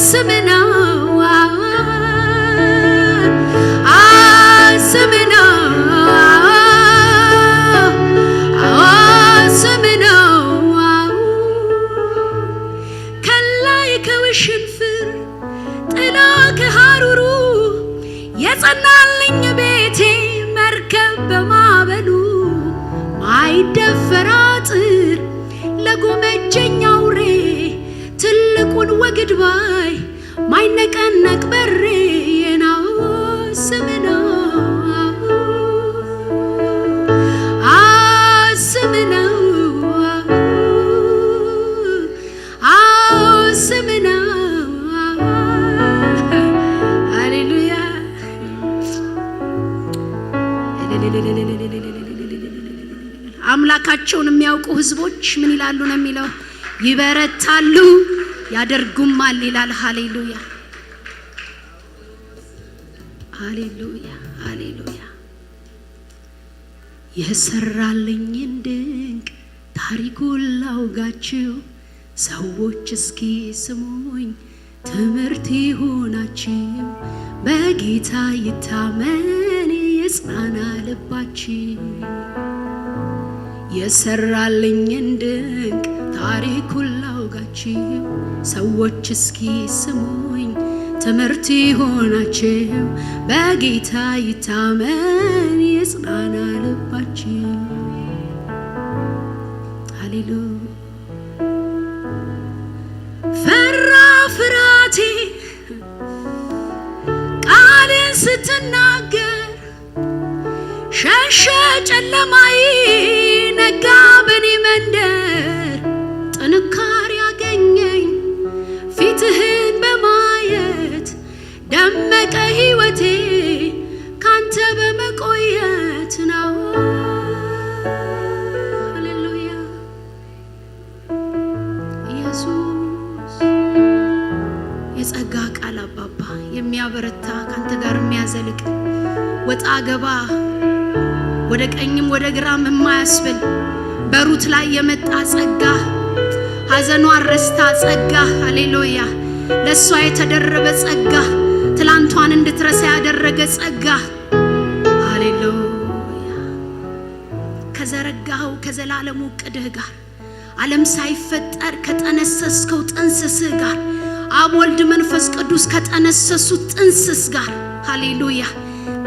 ስም ነው። ስም ነው፣ ስም ነው። ከላይ ከውሽንፍር ጥላ ከሐሩሩ የጸናልኝ ቤቴ፣ መርከብ በማዕበሉ ማይደፈር አጥር፣ ለጎመጀኝ አውሬ ትልቁን ወግድ ባይ ማይነቀነቅ በሬ ነው ስም ነው። ስም ነው፣ ስም ነው። ሃሌሉያ። አምላካቸውን የሚያውቁ ህዝቦች ምን ይላሉ ነው የሚለው? ይበረታሉ፣ ያደርጉማል ይላል። ሃሌሉያ፣ ሃሌሉያ፣ ሃሌሉያ። የሰራልኝን ድንቅ ታሪኩን ላውጋችሁ፣ ሰዎች እስኪ ስሙኝ፣ ትምህርት ይሁናችሁ። በጌታ ይታመን፣ ይጽናና ልባችሁ። የሰራልኝን ድንቅ ታሪኩን ላውጋችሁ፣ ሰዎች እስኪ ስሙኝ፣ ትምህርት ይሆናችሁ። በጌታ ይታመን፣ ይጽናና ልባችሁ። ሃሌሉያ። ፈራ ፍርሃቴ ቃልን ስትናገር፣ ሸሸ ጨለማዬ፣ ነጋ በኔ መንደር። ጥንካሬ ያገኘኝ ፊትህን በማየት፣ ደመቀ ህይወቴ ካንተ በመቆየት ነው። ሃሌሉያ። ኢየሱስ፣ የጸጋ ቃል አባባ፣ የሚያበረታ፣ ካንተ ጋር የሚያዘልቅ፣ ወጣ ገባ፣ ወደ ቀኝም ወደ ግራም የማያስብል፣ በሩት ላይ የመጣ ጸጋ፣ ሐዘኗን ረስታ ጸጋ፣ ሃሌሉያ፣ ለእሷ የተደረበ ጸጋ፣ ትላንቷን እንድትረሳ ያደረገ ጸጋ፣ ሃሌሉያ። ከዘረጋኸው ከዘላለሙ ዕቅድህ ጋር፣ ዓለም ሳይፈጠር ከጠነሰስከው ጥንስስህ ጋር፣ አብ፣ ወልድ፣ መንፈስ ቅዱስ ከጠነሰሱት ጥንስስ ጋር፣ ሃሌሉያ፣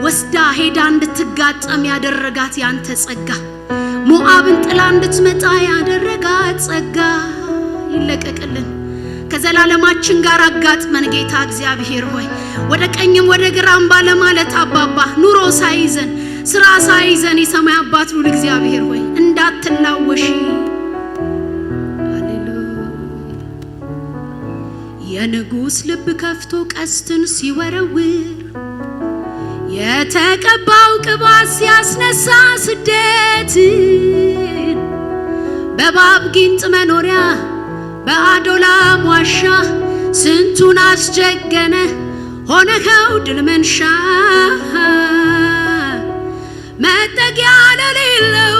ወስዳ ሄዳ እንድትጋጠም ያደረጋት ያንተ ጸጋ፣ ሞዓብን ጥላ እንድትመጣ ያደረጋት ጸጋ ይለቀቅልን። ከዘላለማችን ጋር አጋጥመን ጌታ እግዚአብሔር ሆይ፣ ወደ ቀኝም ወደ ግራም ባለማለት አባባ፣ ኑሮ ሳይዘን፣ ስራ ሳይዘን፣ የሰማይ አባት ልዑል እግዚአብሔር ሆይ፣ እንዳትላወሺ። ሃሌሉያ። የንጉሥ ልብ ከፍቶ ቀስትን ሲወረውር፣ የተቀባው ቅባት ሲያስነሳ ስደትን፣ በእባብ ጊንጥ መኖሪያ በአዶላም ዋሻ ስንቱን አስጀገነ፣ ሆነኸው ድል መንሻ። መጠጊያ ለሌለው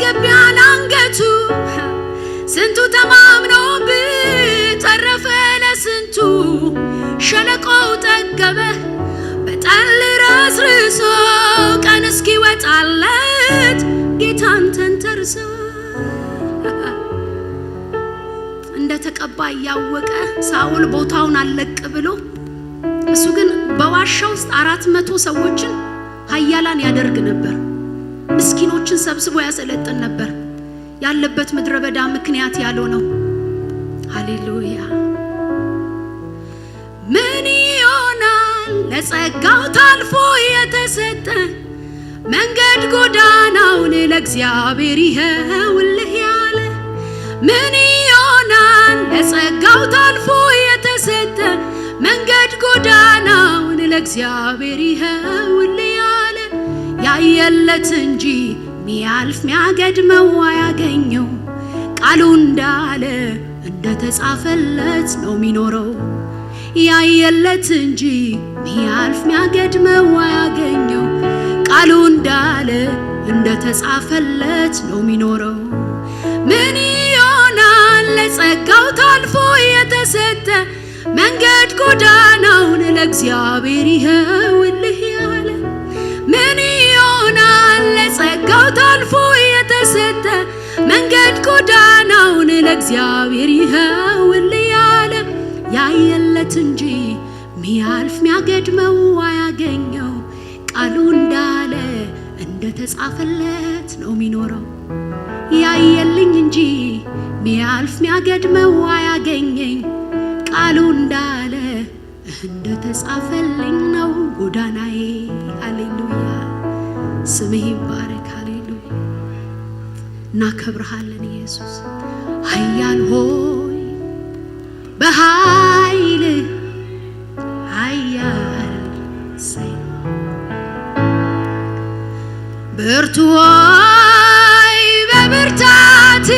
ገቢያ ላንገቱ ስንቱ ተማምኖብህ ተረፈ ለስንቱ ሸለቆው ጠገበ በጠል ረስርሶ ቀን እስኪወጣለት ጌታን ተንተርሶ እንደተቀባ እያወቀ ሳኦል ቦታውን አለቅ ብሎ እሱ ግን በዋሻ ውስጥ አራት መቶ ሰዎችን ኃያላን ያደርግ ነበር። ምስኪኖችን ሰብስቦ ያሰለጥን ነበር። ያለበት ምድረ በዳ ምክንያት ያልሆነው። ሃሌሉያ። ምን ይሆናል ለጸጋው ታልፎ የተሰጠ መንገድ ጎዳናውን ለእግዚአብሔር ይኸውልህ ያለ ምን ይሆናል ለጸጋው ታልፎ የተሰጠ መንገድ ጎዳናውን ለእግዚአብሔር ይኸውልህ ያለ ያየለት እንጂ ሚያልፍ ሚያገድመው አያገኘው ቃሉ እንዳለ እንደተጻፈለት ነው የሚኖረው። ያየለት እንጂ ሚያልፍ ሚያገድመው አያገኘው ቃሉ እንዳለ እንደተጻፈለት ነው የሚኖረው። ምን ይሆናል ለጸጋው ታልፎ የተሰጠ መንገድ ጎዳናውን ለእግዚአብሔር ይኸውልህ ያለ ምን ይሆናል ለጸጋው ታልፎ የተሰጠ መንገድ ጎዳናውን ለእግዚአብሔር ይኸውልህ ያለ ያየለት እንጂ ሚያልፍ ሚያገድመው አያገኘው ቃሉ እንዳለ እንደተጻፈለት ነው የሚኖረው። ያየልኝ እንጂ ሚያልፍ ሚያገድመው አያገኘኝ ቃሉ እንዳለ እንደተጻፈልኝ ነው ጎዳናዬ። ሃሌሉያ ስምህ ይባረክ። ሃሌሉያ እናከብርሃለን ኢየሱስ። ኃያል ሆይ በኃይል ኃያል ሰይ ብርቱ ሆይ በብርታት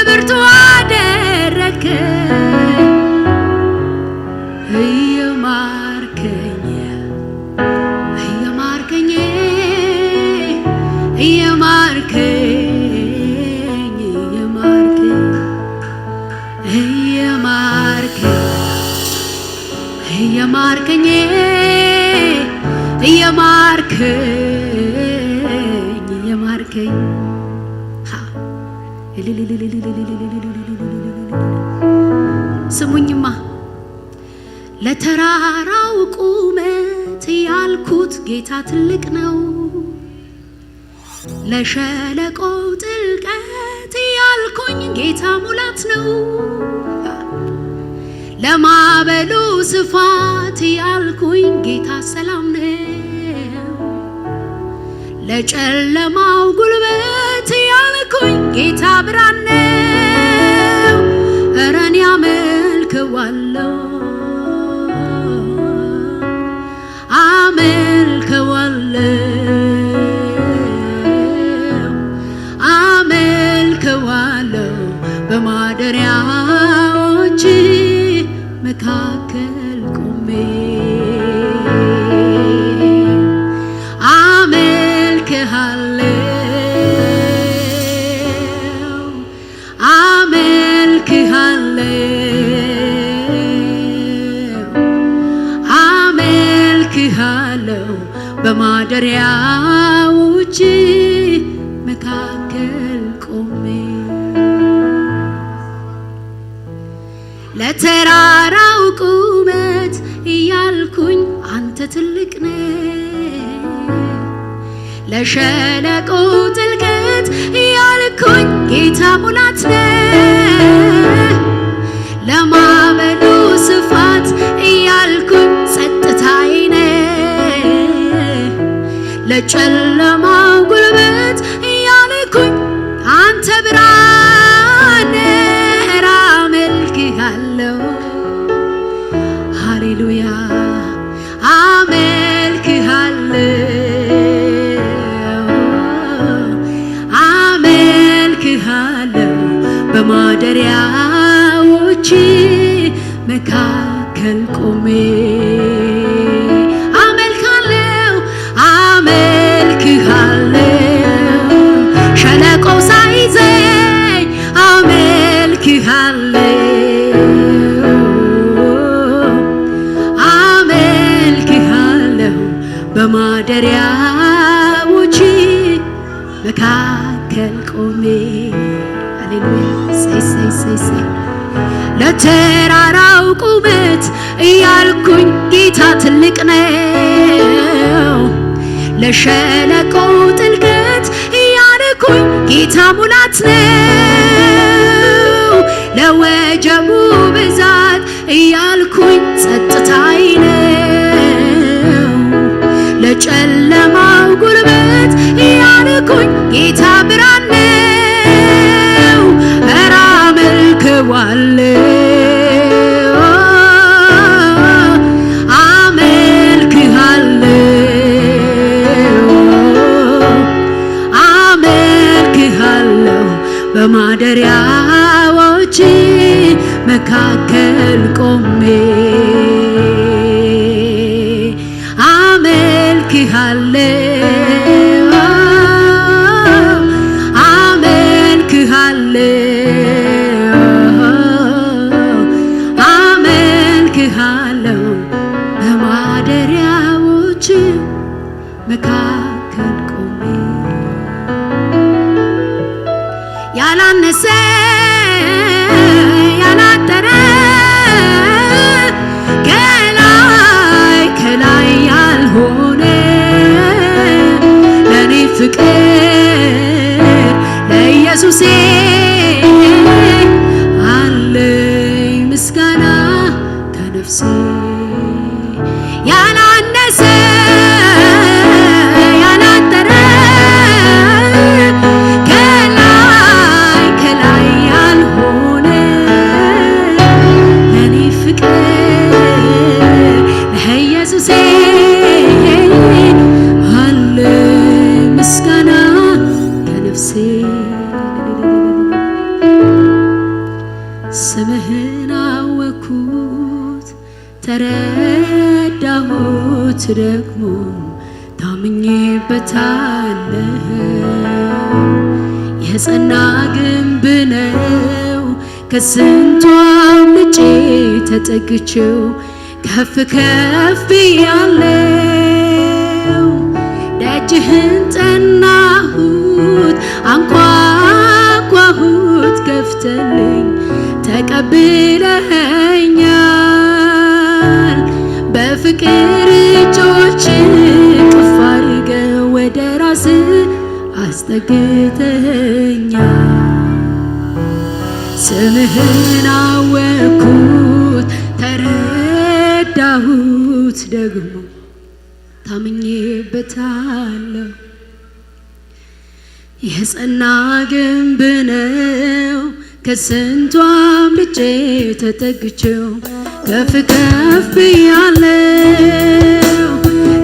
ብርቱ አደረከ እየማርከኝ እየማርከኝ እየማርከኝ እየማርከኝ እየማርከኝ እየማርከኝ እየማርከኝ እየማርከኝ ስሙኝማ ለተራራው ቁመት ያልኩት ጌታ ትልቅ ነው። ለሸለቆው ጥልቀት ያልኩኝ ጌታ ሙላት ነው። ለማበሉ ስፋት ያልኩኝ ጌታ ሰላም ነው። ለጨለማው ጉልበት ያልኩኝ ጌታ ብርሃን ነው። እረን ያመልከዋለሁ አመልከዋለሁ አመልከዋለሁ በማደሪያዎች መካከል ቆሜ አመልክሃለሁ አመልክሃለሁ አመልክሃለሁ በማደሪያዎች መካከል ቆሜ ለተራራው ቁመት እያልኩኝ አንተ ትልቅ ነህ። ለሸለቆ ጥልቀት እያልኩኝ ጌታ ሙላት ነህ። ለማዕበሉ ስፋት እያልኩኝ ጸጥታዬ ነህ። ለጨለማው ጉልበት እያልኩኝ አንተ ብርሃን ነህ። አመልክሃለሁ ሃሌሉያ አመልክሃለሁ አመልክሃለሁ በማደሪያዎች መካከል ቆሜ አመልካለሁ አመልክሃለሁ ሸለቆው ማደሪያዎች መካከል ቆሜ፣ ሃሌሉያ፣ ሰይ፣ ሰይ፣ ሰይ፣ ሰይ፣ ለተራራው ቁመት እያልኩኝ ጌታ ትልቅ ነው፣ ለሸለቆው ጥልቀት እያልኩኝ ጌታ ሙላት ነው፣ ለወጀቡ ብዛት እያልኩኝ ጸጥታዬ ነው፣ ለጨለማው ጉልበት እያልኩኝ ጌታ ብርሃን ነው። ኧረ አመልከዋለሁ፣ አመልክሃለሁ፣ አመልክሃለሁ በማደሪያዎች መካከል ቆሜ አመልክሃለሁ፣ አመልክሃለሁ፣ አመልክሃለሁ በማደሪያዎች መካከል ቆሜ ያላነሰ ያላጠረ ከላይ ከላይ ያልሆነ ለኔ ፍቅር ለኢየሱሴ አለኝ ምስጋና ከነፍሴ ያላነሰ ያላጠረ ከላይ ከላይ ያልሆነ ለኔ ፍቅር ለኢየሱሴ አለ ምስጋና ከነፍሴ ስምህን አወኩት ተረዳሁት ደግሞ ታምኜበታለሁ። የጸና ግንብ ነው ከስንቱ አምልጬ ተጠግቼው ከፍ ከፍ ብያለው። ደጅህን ጠናሁት አንኳኳሁት ከፍተልኝ ተቀብለኸኛል። በፍቅር እጆች እቅፍ አድርገ ወደ ራስ አስጠግተኸኛል። ስምህን አወቅኩት ተረዳሁት ደግሞ ታምኜበታለሁ። የጸና ግንብ ነው ከስንቱ አምልጬ ተጠግቼው ከፍ ከፍ ብያለው።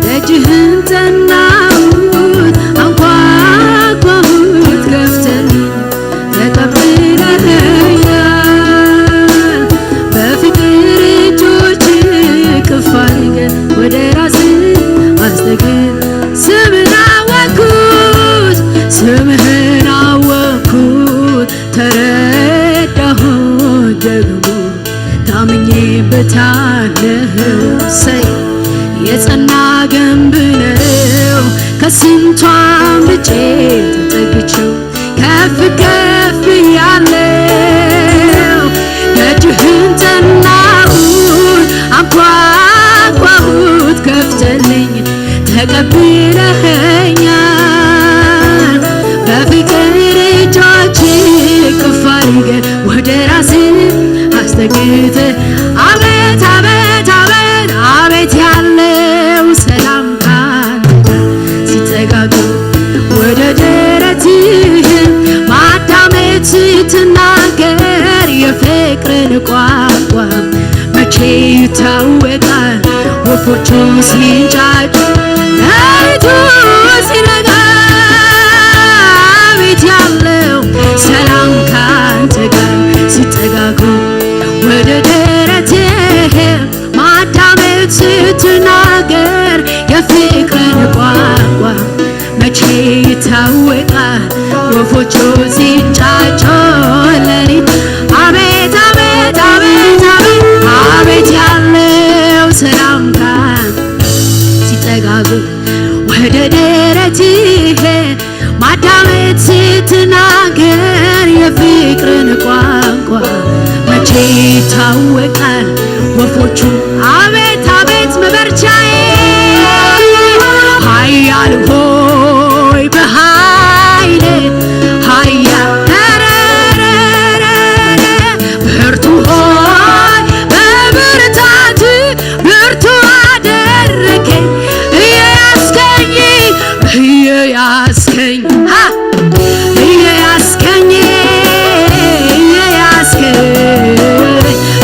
ደጅህን ጠናሁት አንኳኳሁት ከፍተልኝ ተቀብለኸኛል። በፍቅር እጆች እቅፍ አድርገ ወደ ራስ አስጠግተኸኝ ስምህን አወቅኩት ስምህን አወቅኩት ተረዳሁት ደግሞ ታምኜበታለሁ። ሰይ የጸና ግንብ ነው ከስንቱ አምልጬ ተጠግቼው ከፍ ከፍ ብያለው። ደጅህን ጠናሁት አንኳኳሁት ከፍተልኝ ተቀብለኸኛል። በፍቅር እጆች እቅፍ አድርገ ወደ ራስ አስጠግተኸኝ አቤት አቤት አቤት አቤት ያለው ሰላም ካንተ ጋር ሲጠጋጉ ወደ ደረትህ ማዳመጥ ስትናገር የፍቅርን ቋንቋ መቼ ይታወቃል ወፎቹ ሲንጫጩ ሌሊቱ ሲነጋ አቤት ያለው ሰላም ካንተ ጋር ሲጠጋጉ ወደ ደረትህ ማዳመጥ ስትናገር የፍቅርን ቋንቋ መቼ ይታወቃል ወፎቹ ሲንጫጩ ሌሊት አቤት አቤት አቤት አቤት አቤት ያለው ሰላምታ ሲጠጋጉ ወደ ደረትህ ማዳመጥ ስትናገር የፍቅርን ቋንቋ መቼ ይታወቃል ወፎቹ። አቤት አቤት መበርቻዬ ኃያል ሆይ በኃይል ኃያል ብርቱ ሆይ በብርታት ብርቱ አደረከኝ እየያዝከኝ እየያዝከኝ እየያዝከኝ እየያዝከኝ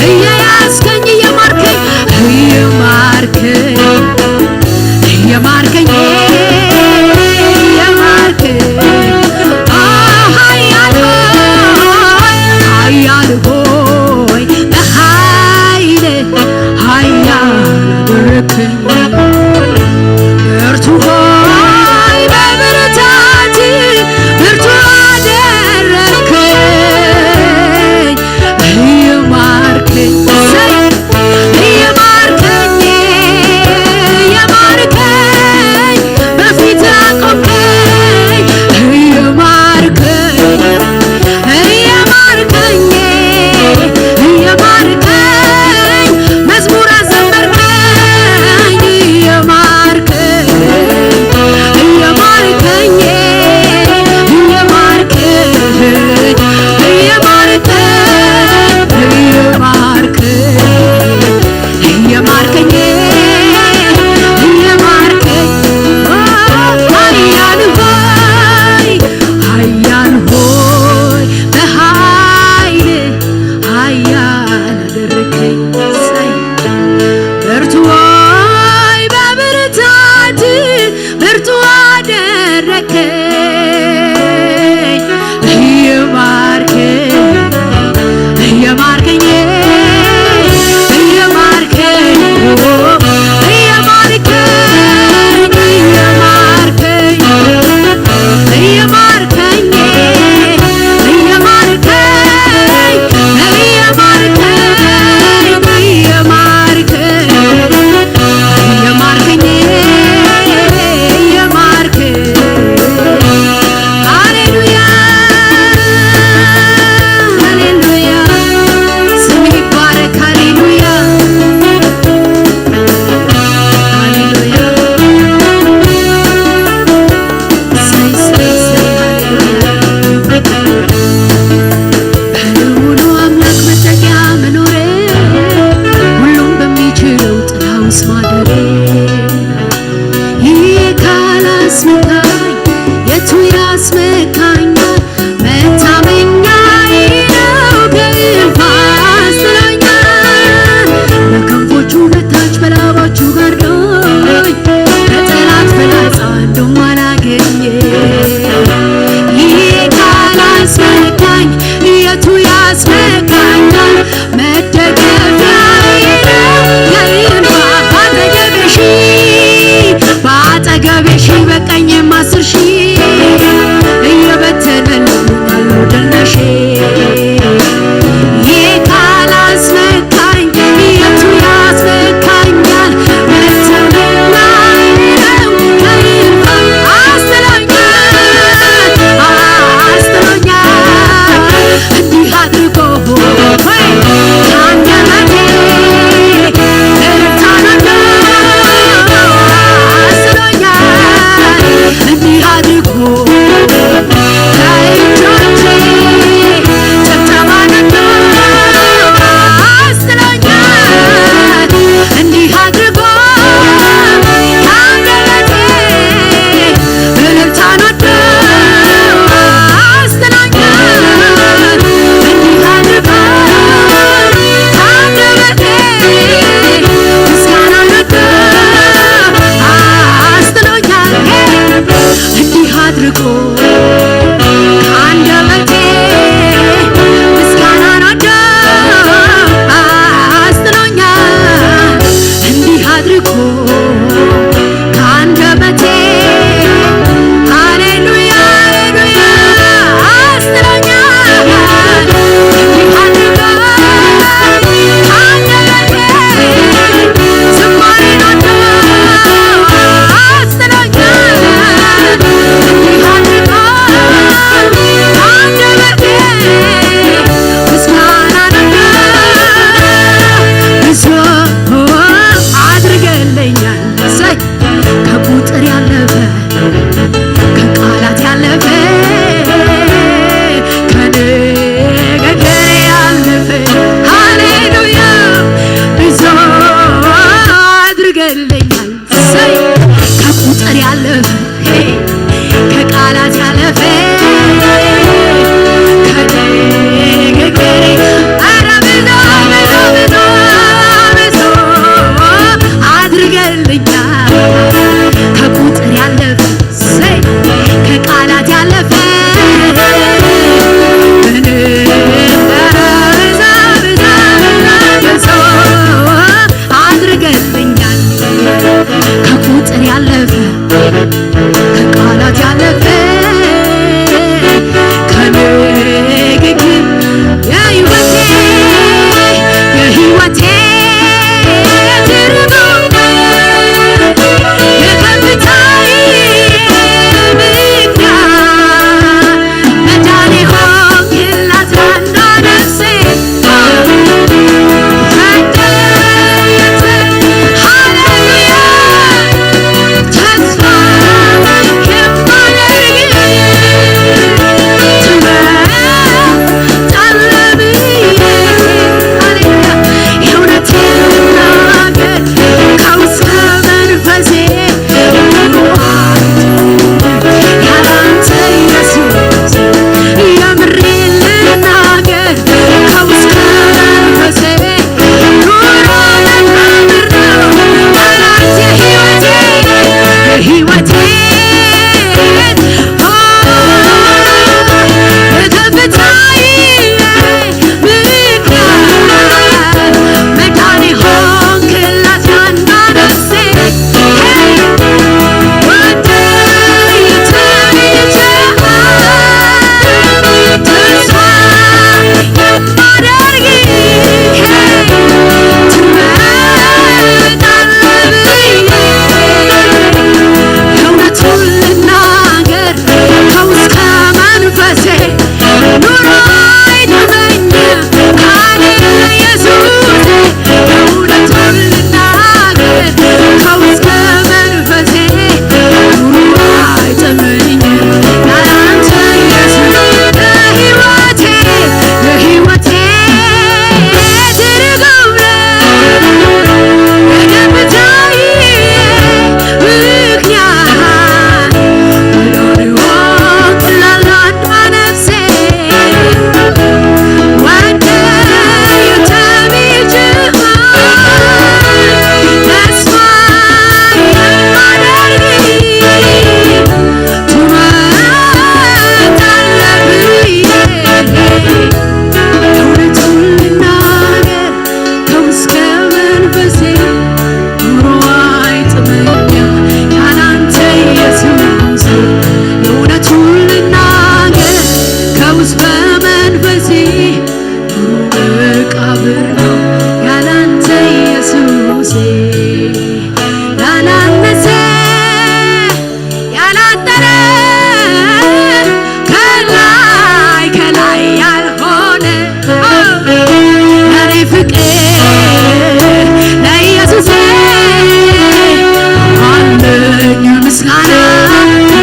እየያዝከኝ እየማርከኝ እየማርከኝ እየማርከኝ እየማርከኝ ኃያል ሆይ ኃያል ሆይ በኃይል ኃያል አደረከኝ። ብርቱ ሆይ በብርታት ብርቱ አደረከኝ። እየማርከኝ እየማርከኝ እየማርከኝ በፊት አቆምከኝ እየማርከኝ እየማርከኝ እየማርከኝ መዝሙር አዘመርከኝ እየማርከኝ እየማርከኝ እየማርከኝ እየማርከኝ እየማርከኝ እየማርከኝ እየማርከኝ ኃያል ሆይ ኃያል ሆይ በኃይል ኃያል አደረከኝ። ብርቱ ሆይ በብርታት ብርቱ አደረከኝ። እየማርከኝ እየማርከኝ እየማርከኝ እየማርከኝ እየማርከኝ እየማርከኝ እየማርከኝ እየማርከኝ እየማርከኝ እየማርከኝ ሃሌሉያ ሃሌሉያ ስም ይባረክ ሃሌሉያ ሃሌሉያ እሰይ እሰይ እሰይ ሃሌሉያ በልዑሉ አምላክ መጠጊያ መኖሬ ሁሉም በሚችለው ጥላ ውስጥ ማደሬ ይህ ካላስመካኝ የቱ ያስመካኛል? መታመኛዬ ነው ከእልፍ አስጥሎኛል። በክንፎቹ በታች በላባችሁ ጋርዶኝ ከጠላት ፍላጻ አንዱም አላገኘ። ይህ ካላስመካኝ የቱ ያስመካኛል? መደገፊያዬ ነው ከእልፍ አጠገቤ ሺህ በአጠገቤ ሺህ በቀኝም አስር ሺህ እየበተነልኝ ያለው ድል ነሽ። ይህ ካላስመካኝ የቱ ያስመካኛል? መታመኛዬ ነው ከእልፍ አስጥሎኛል፣ አስጥሎኛል። እንዲህ አድርጎ ከአንደበቴ እልልታን ወዶ አስጥሎኛል። እንዲህ አድርጎ ከእጆቼ ጭብጨባን ወዶ አስጥሎኛል። እንዲህ አድርጎ ከአንደበቴ እልልታን ወዶ አስጥሎኛል። እንዲህ አድርጎ ከአንደበቴ ምስጋናን ወዶ አስጥሎኛል። እንዲህ አድርጎ ከአንደበቴ ምስጋናን ወዶ አስጥሎኛል። እንዲህ አድርጎ ከአንደበቴ ሃሌሉያ ሃሌሉያ አስጥሎኛል። እንዲህ አድርጎ ከአንደበቴ ዝማሬን ወዶ አስጥሎኛል።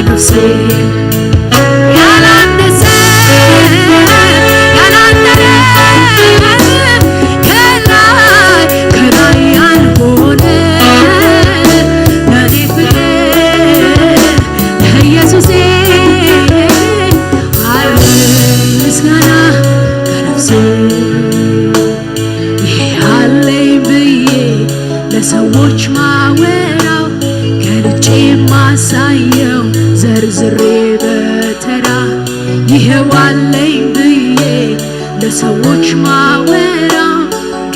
ነፍሴ ያላነሰ ያላነረ ከላይ ከላይ ያልሆነ ለኔ ፍቅር ኢየሱሴ አለ ምስጋና ከነፍሴ ይሄ አለኝ ብዬ ለሰዎች ማወራው ገልጬ ማሳየው ዘርዝሬ በተራ ይሄው አለኝ ብዬ ለሰዎች ማወራው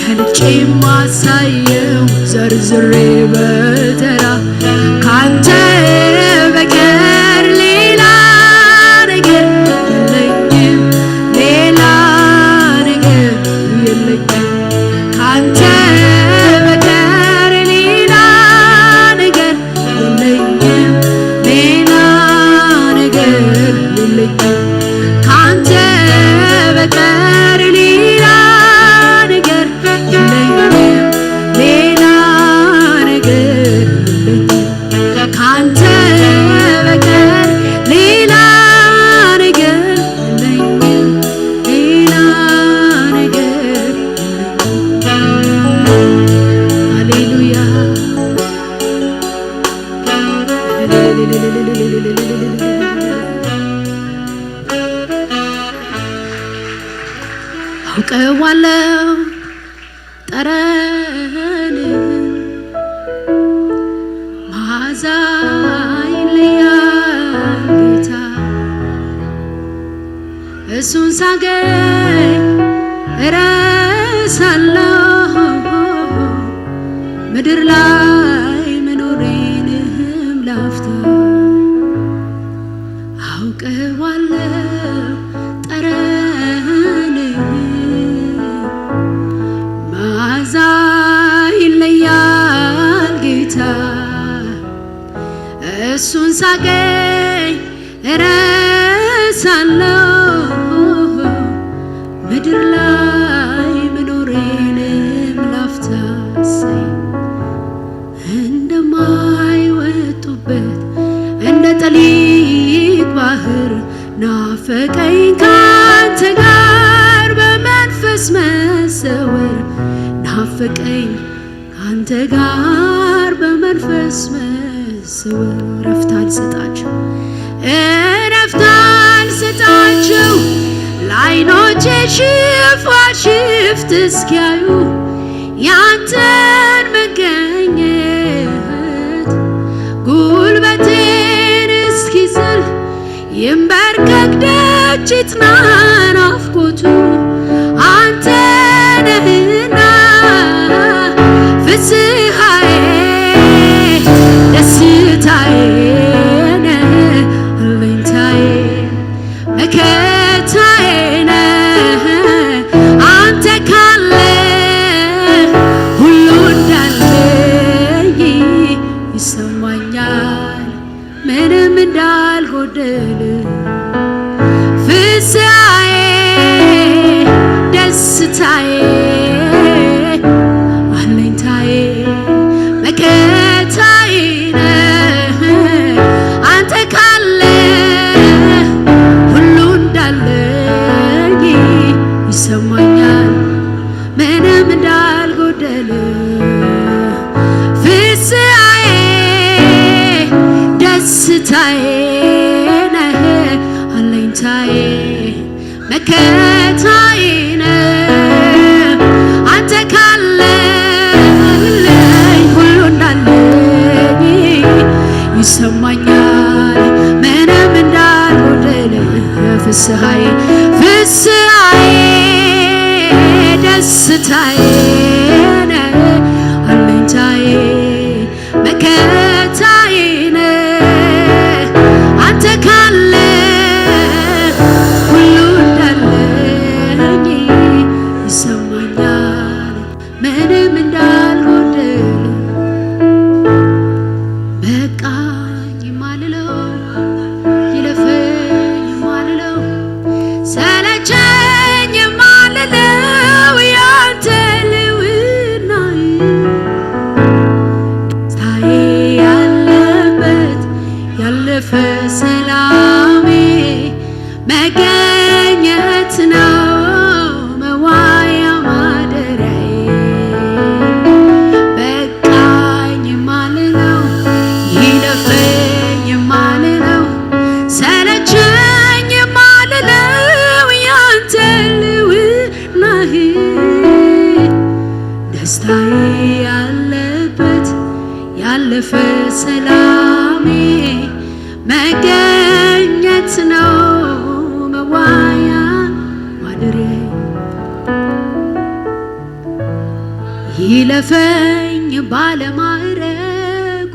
ገልጬ ማሳየው ዘርዝሬ በተራ ካንተ በቀር ሌላ ነገር የለኝም፣ ሌላ ነገር የለኝም። ካንተ በቀር ሌላ ነገር የለኝም፣ ሌላ ነገር የለኝም። ካንተ በቀር ሌላ ነገር የለኝም፣ ሌላ ነገር የለኝም። ካንተ በቀር ሌላ ነገር የለኝም፣ ሌላ ነገር የለኝም። ሃሌሉያ። አውቀዋለሁ ጠረን መዓዛ ይለያል ጌታ። እሱን ሳገኝ እረሳለሁ ምድር ላይ መኖሬንም ላፍታ። አውቀዋለሁ ጠረን መዓዛ ይለያል ጌታ። እሱን ሳገኝ እረሳለሁ ምድር ላይ መኖሬንም ላፍታ። እሰይ እንደማይወጡበት እንደ ጠሊቅ ባህር ናፈቀኝ ካንተ ጋር በመንፈስ መሰወር ናፈቀኝ ካንተ ጋር በመንፈስ መሰወር። እረፍት አልሰጣቸው እረፍት አልሰጣቸው ለዓይኖቼ ሽፋሽፍት እስኪያዩ ያንተን መገኘት ጉልበቴን እስኪዝል ይንበርከክ ደጅ ይጽና ናፍቆቱ አንተ ነህና ፍስሐዬ ደስታዬ ነህ አለኝታዬ መከታዬ ነህ አንተ ካለ ሁሉ እንዳለኝ ይሰማኛል ምንም እንዳልጎደል ፍስሐዬ ደስታዬ አለኝታዬ መከታዬ ነህ አንተ ካለ ሁሉ እንዳለኝ ይሰማኛል ምንም እንዳልጎደል ፍስሐዬ ደስታዬ ነህ አለኝታዬ መከታዬ ነህ አንተ ካለህልኝ ሁሉ እንዳለኝ ይሰማኛል ምንም እንዳልጎደል ፍስሐዬ ፍስሐዬ ደስታዬ ነህ አለኝታዬ መከታዬ ነህ አንተ ካለ ሁሉ እንዳለኝ ይሰማኛል ምንም እንዳልጎደል በቃኝ የማልለው ይለፈኝ የማልለው ሰለቸኝ የማልለው ያንተ ሰላሜ መገኘት ነው መዋያ ማደሪያዬ። በቃኝ ማልለው፣ ይለፈኝ ማልለው፣ ሰለቸኝ ማልለው ያንተ ልውናህ፣ ደስታዬ ያለበት ያለፈ ሰላሜ መገኘት ነው መዋያ ማደሪያዬ። ይለፈኝ ባለማዕረጉ፣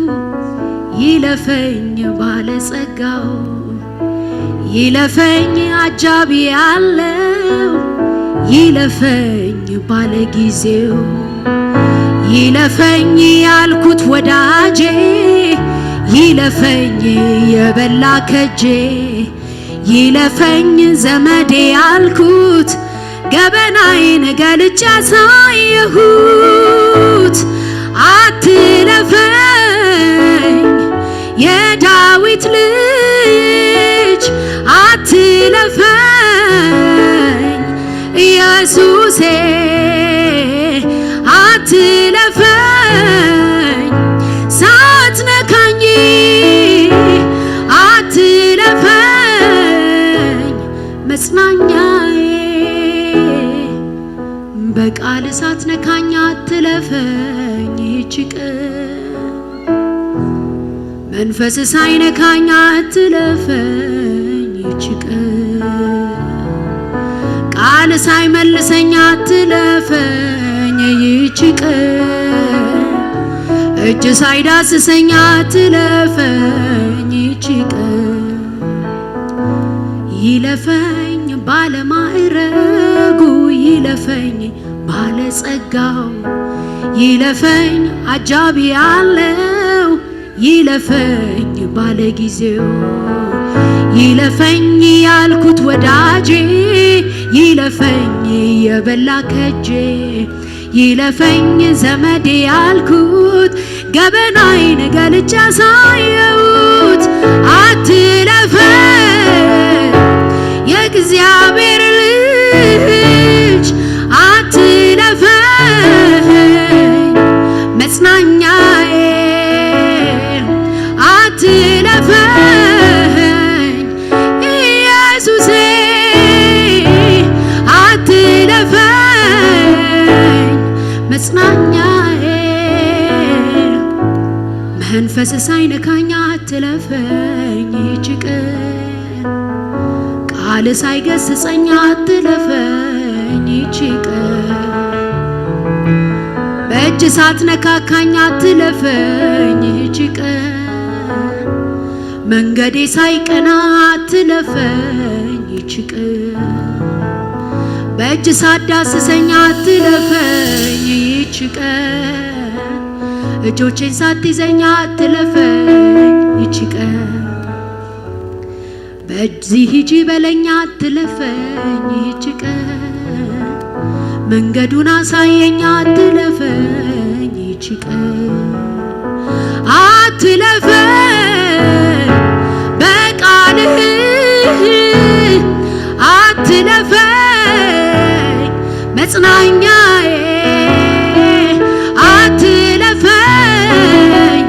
ይለፈኝ ባለጸጋው፣ ይለፈኝ አጃቢ ያለው፣ ይለፈኝ ባለጊዜው፣ ይለፈኝ ያልኩት ወዳጄ፣ ይለፈኝ የበላ ከጄ፣ ይለፈኝ ዘመዴ ያልኩት፣ ገበናዬን ገልጬ ያሳየሁት። አትለፈኝ የዳዊት ልጅ፣ አትለፈኝ ኢየሱሴ፣ አትለፈኝ ሳትነካኝ፣ አትለፈኝ መጽናኛዬ። በቃል ሳትነካኝ አትለፈኝ ይህች ቀን፣ መንፈስ ሳይነካኝ አትለፈኝ ይህች ቀን፣ ቃል ሳይመልሰኝ አትለፈኝ ይህች ቀን፣ እጅ ሳይዳስሰኝ አትለፈኝ ይህች ቀን። ይለፈኝ ባለማዕረጉ፣ ይለፈኝ ባለጸጋው፣ ይለፈኝ አጃቢ ያለው፣ ይለፈኝ ባለጊዜው፣ ይለፈኝ ያልኩት ወዳጄ፣ ይለፈኝ የበላ ከጄ፣ ይለፈኝ ዘመዴ ያልኩት፣ ገበናዬን ገልጬ ያሳየሁት። አትለፈኝ የእግዚአብሔር ልጅ፣ አትለፈኝ መጽናኛዬ፣ አትለፈኝ ኢየሱሴ፣ አትለፈኝ መጽናኛዬ። መንፈስ ሳይነካኝ አትለፈኝ ይህች ቀን፣ ቃል ሳይገስጸኝ አትለፈኝ ይህች ቀን፣ በእጅ ሳትነካካኝ አትለፈኝ ይህች ቀን፣ መንገዴ ሳይቀና አትለፈኝ ይህች ቀን፣ በእጅ ሳትዳስሰኝ አትለፈኝ ይህች ቀን፣ እጆቼን ሳትይዘኝ አትለፈኝ ይህች ቀን፣ በዚህ ሂጂ በለኝ አትለፈኝ ይህች ቀን፣ መንገዱን አሳየኝ አትለፈኝ ይህች ቀን፣ አትለፈኝ በቃልህ አትለፈኝ መጽናኛዬ፣ አትለፈኝ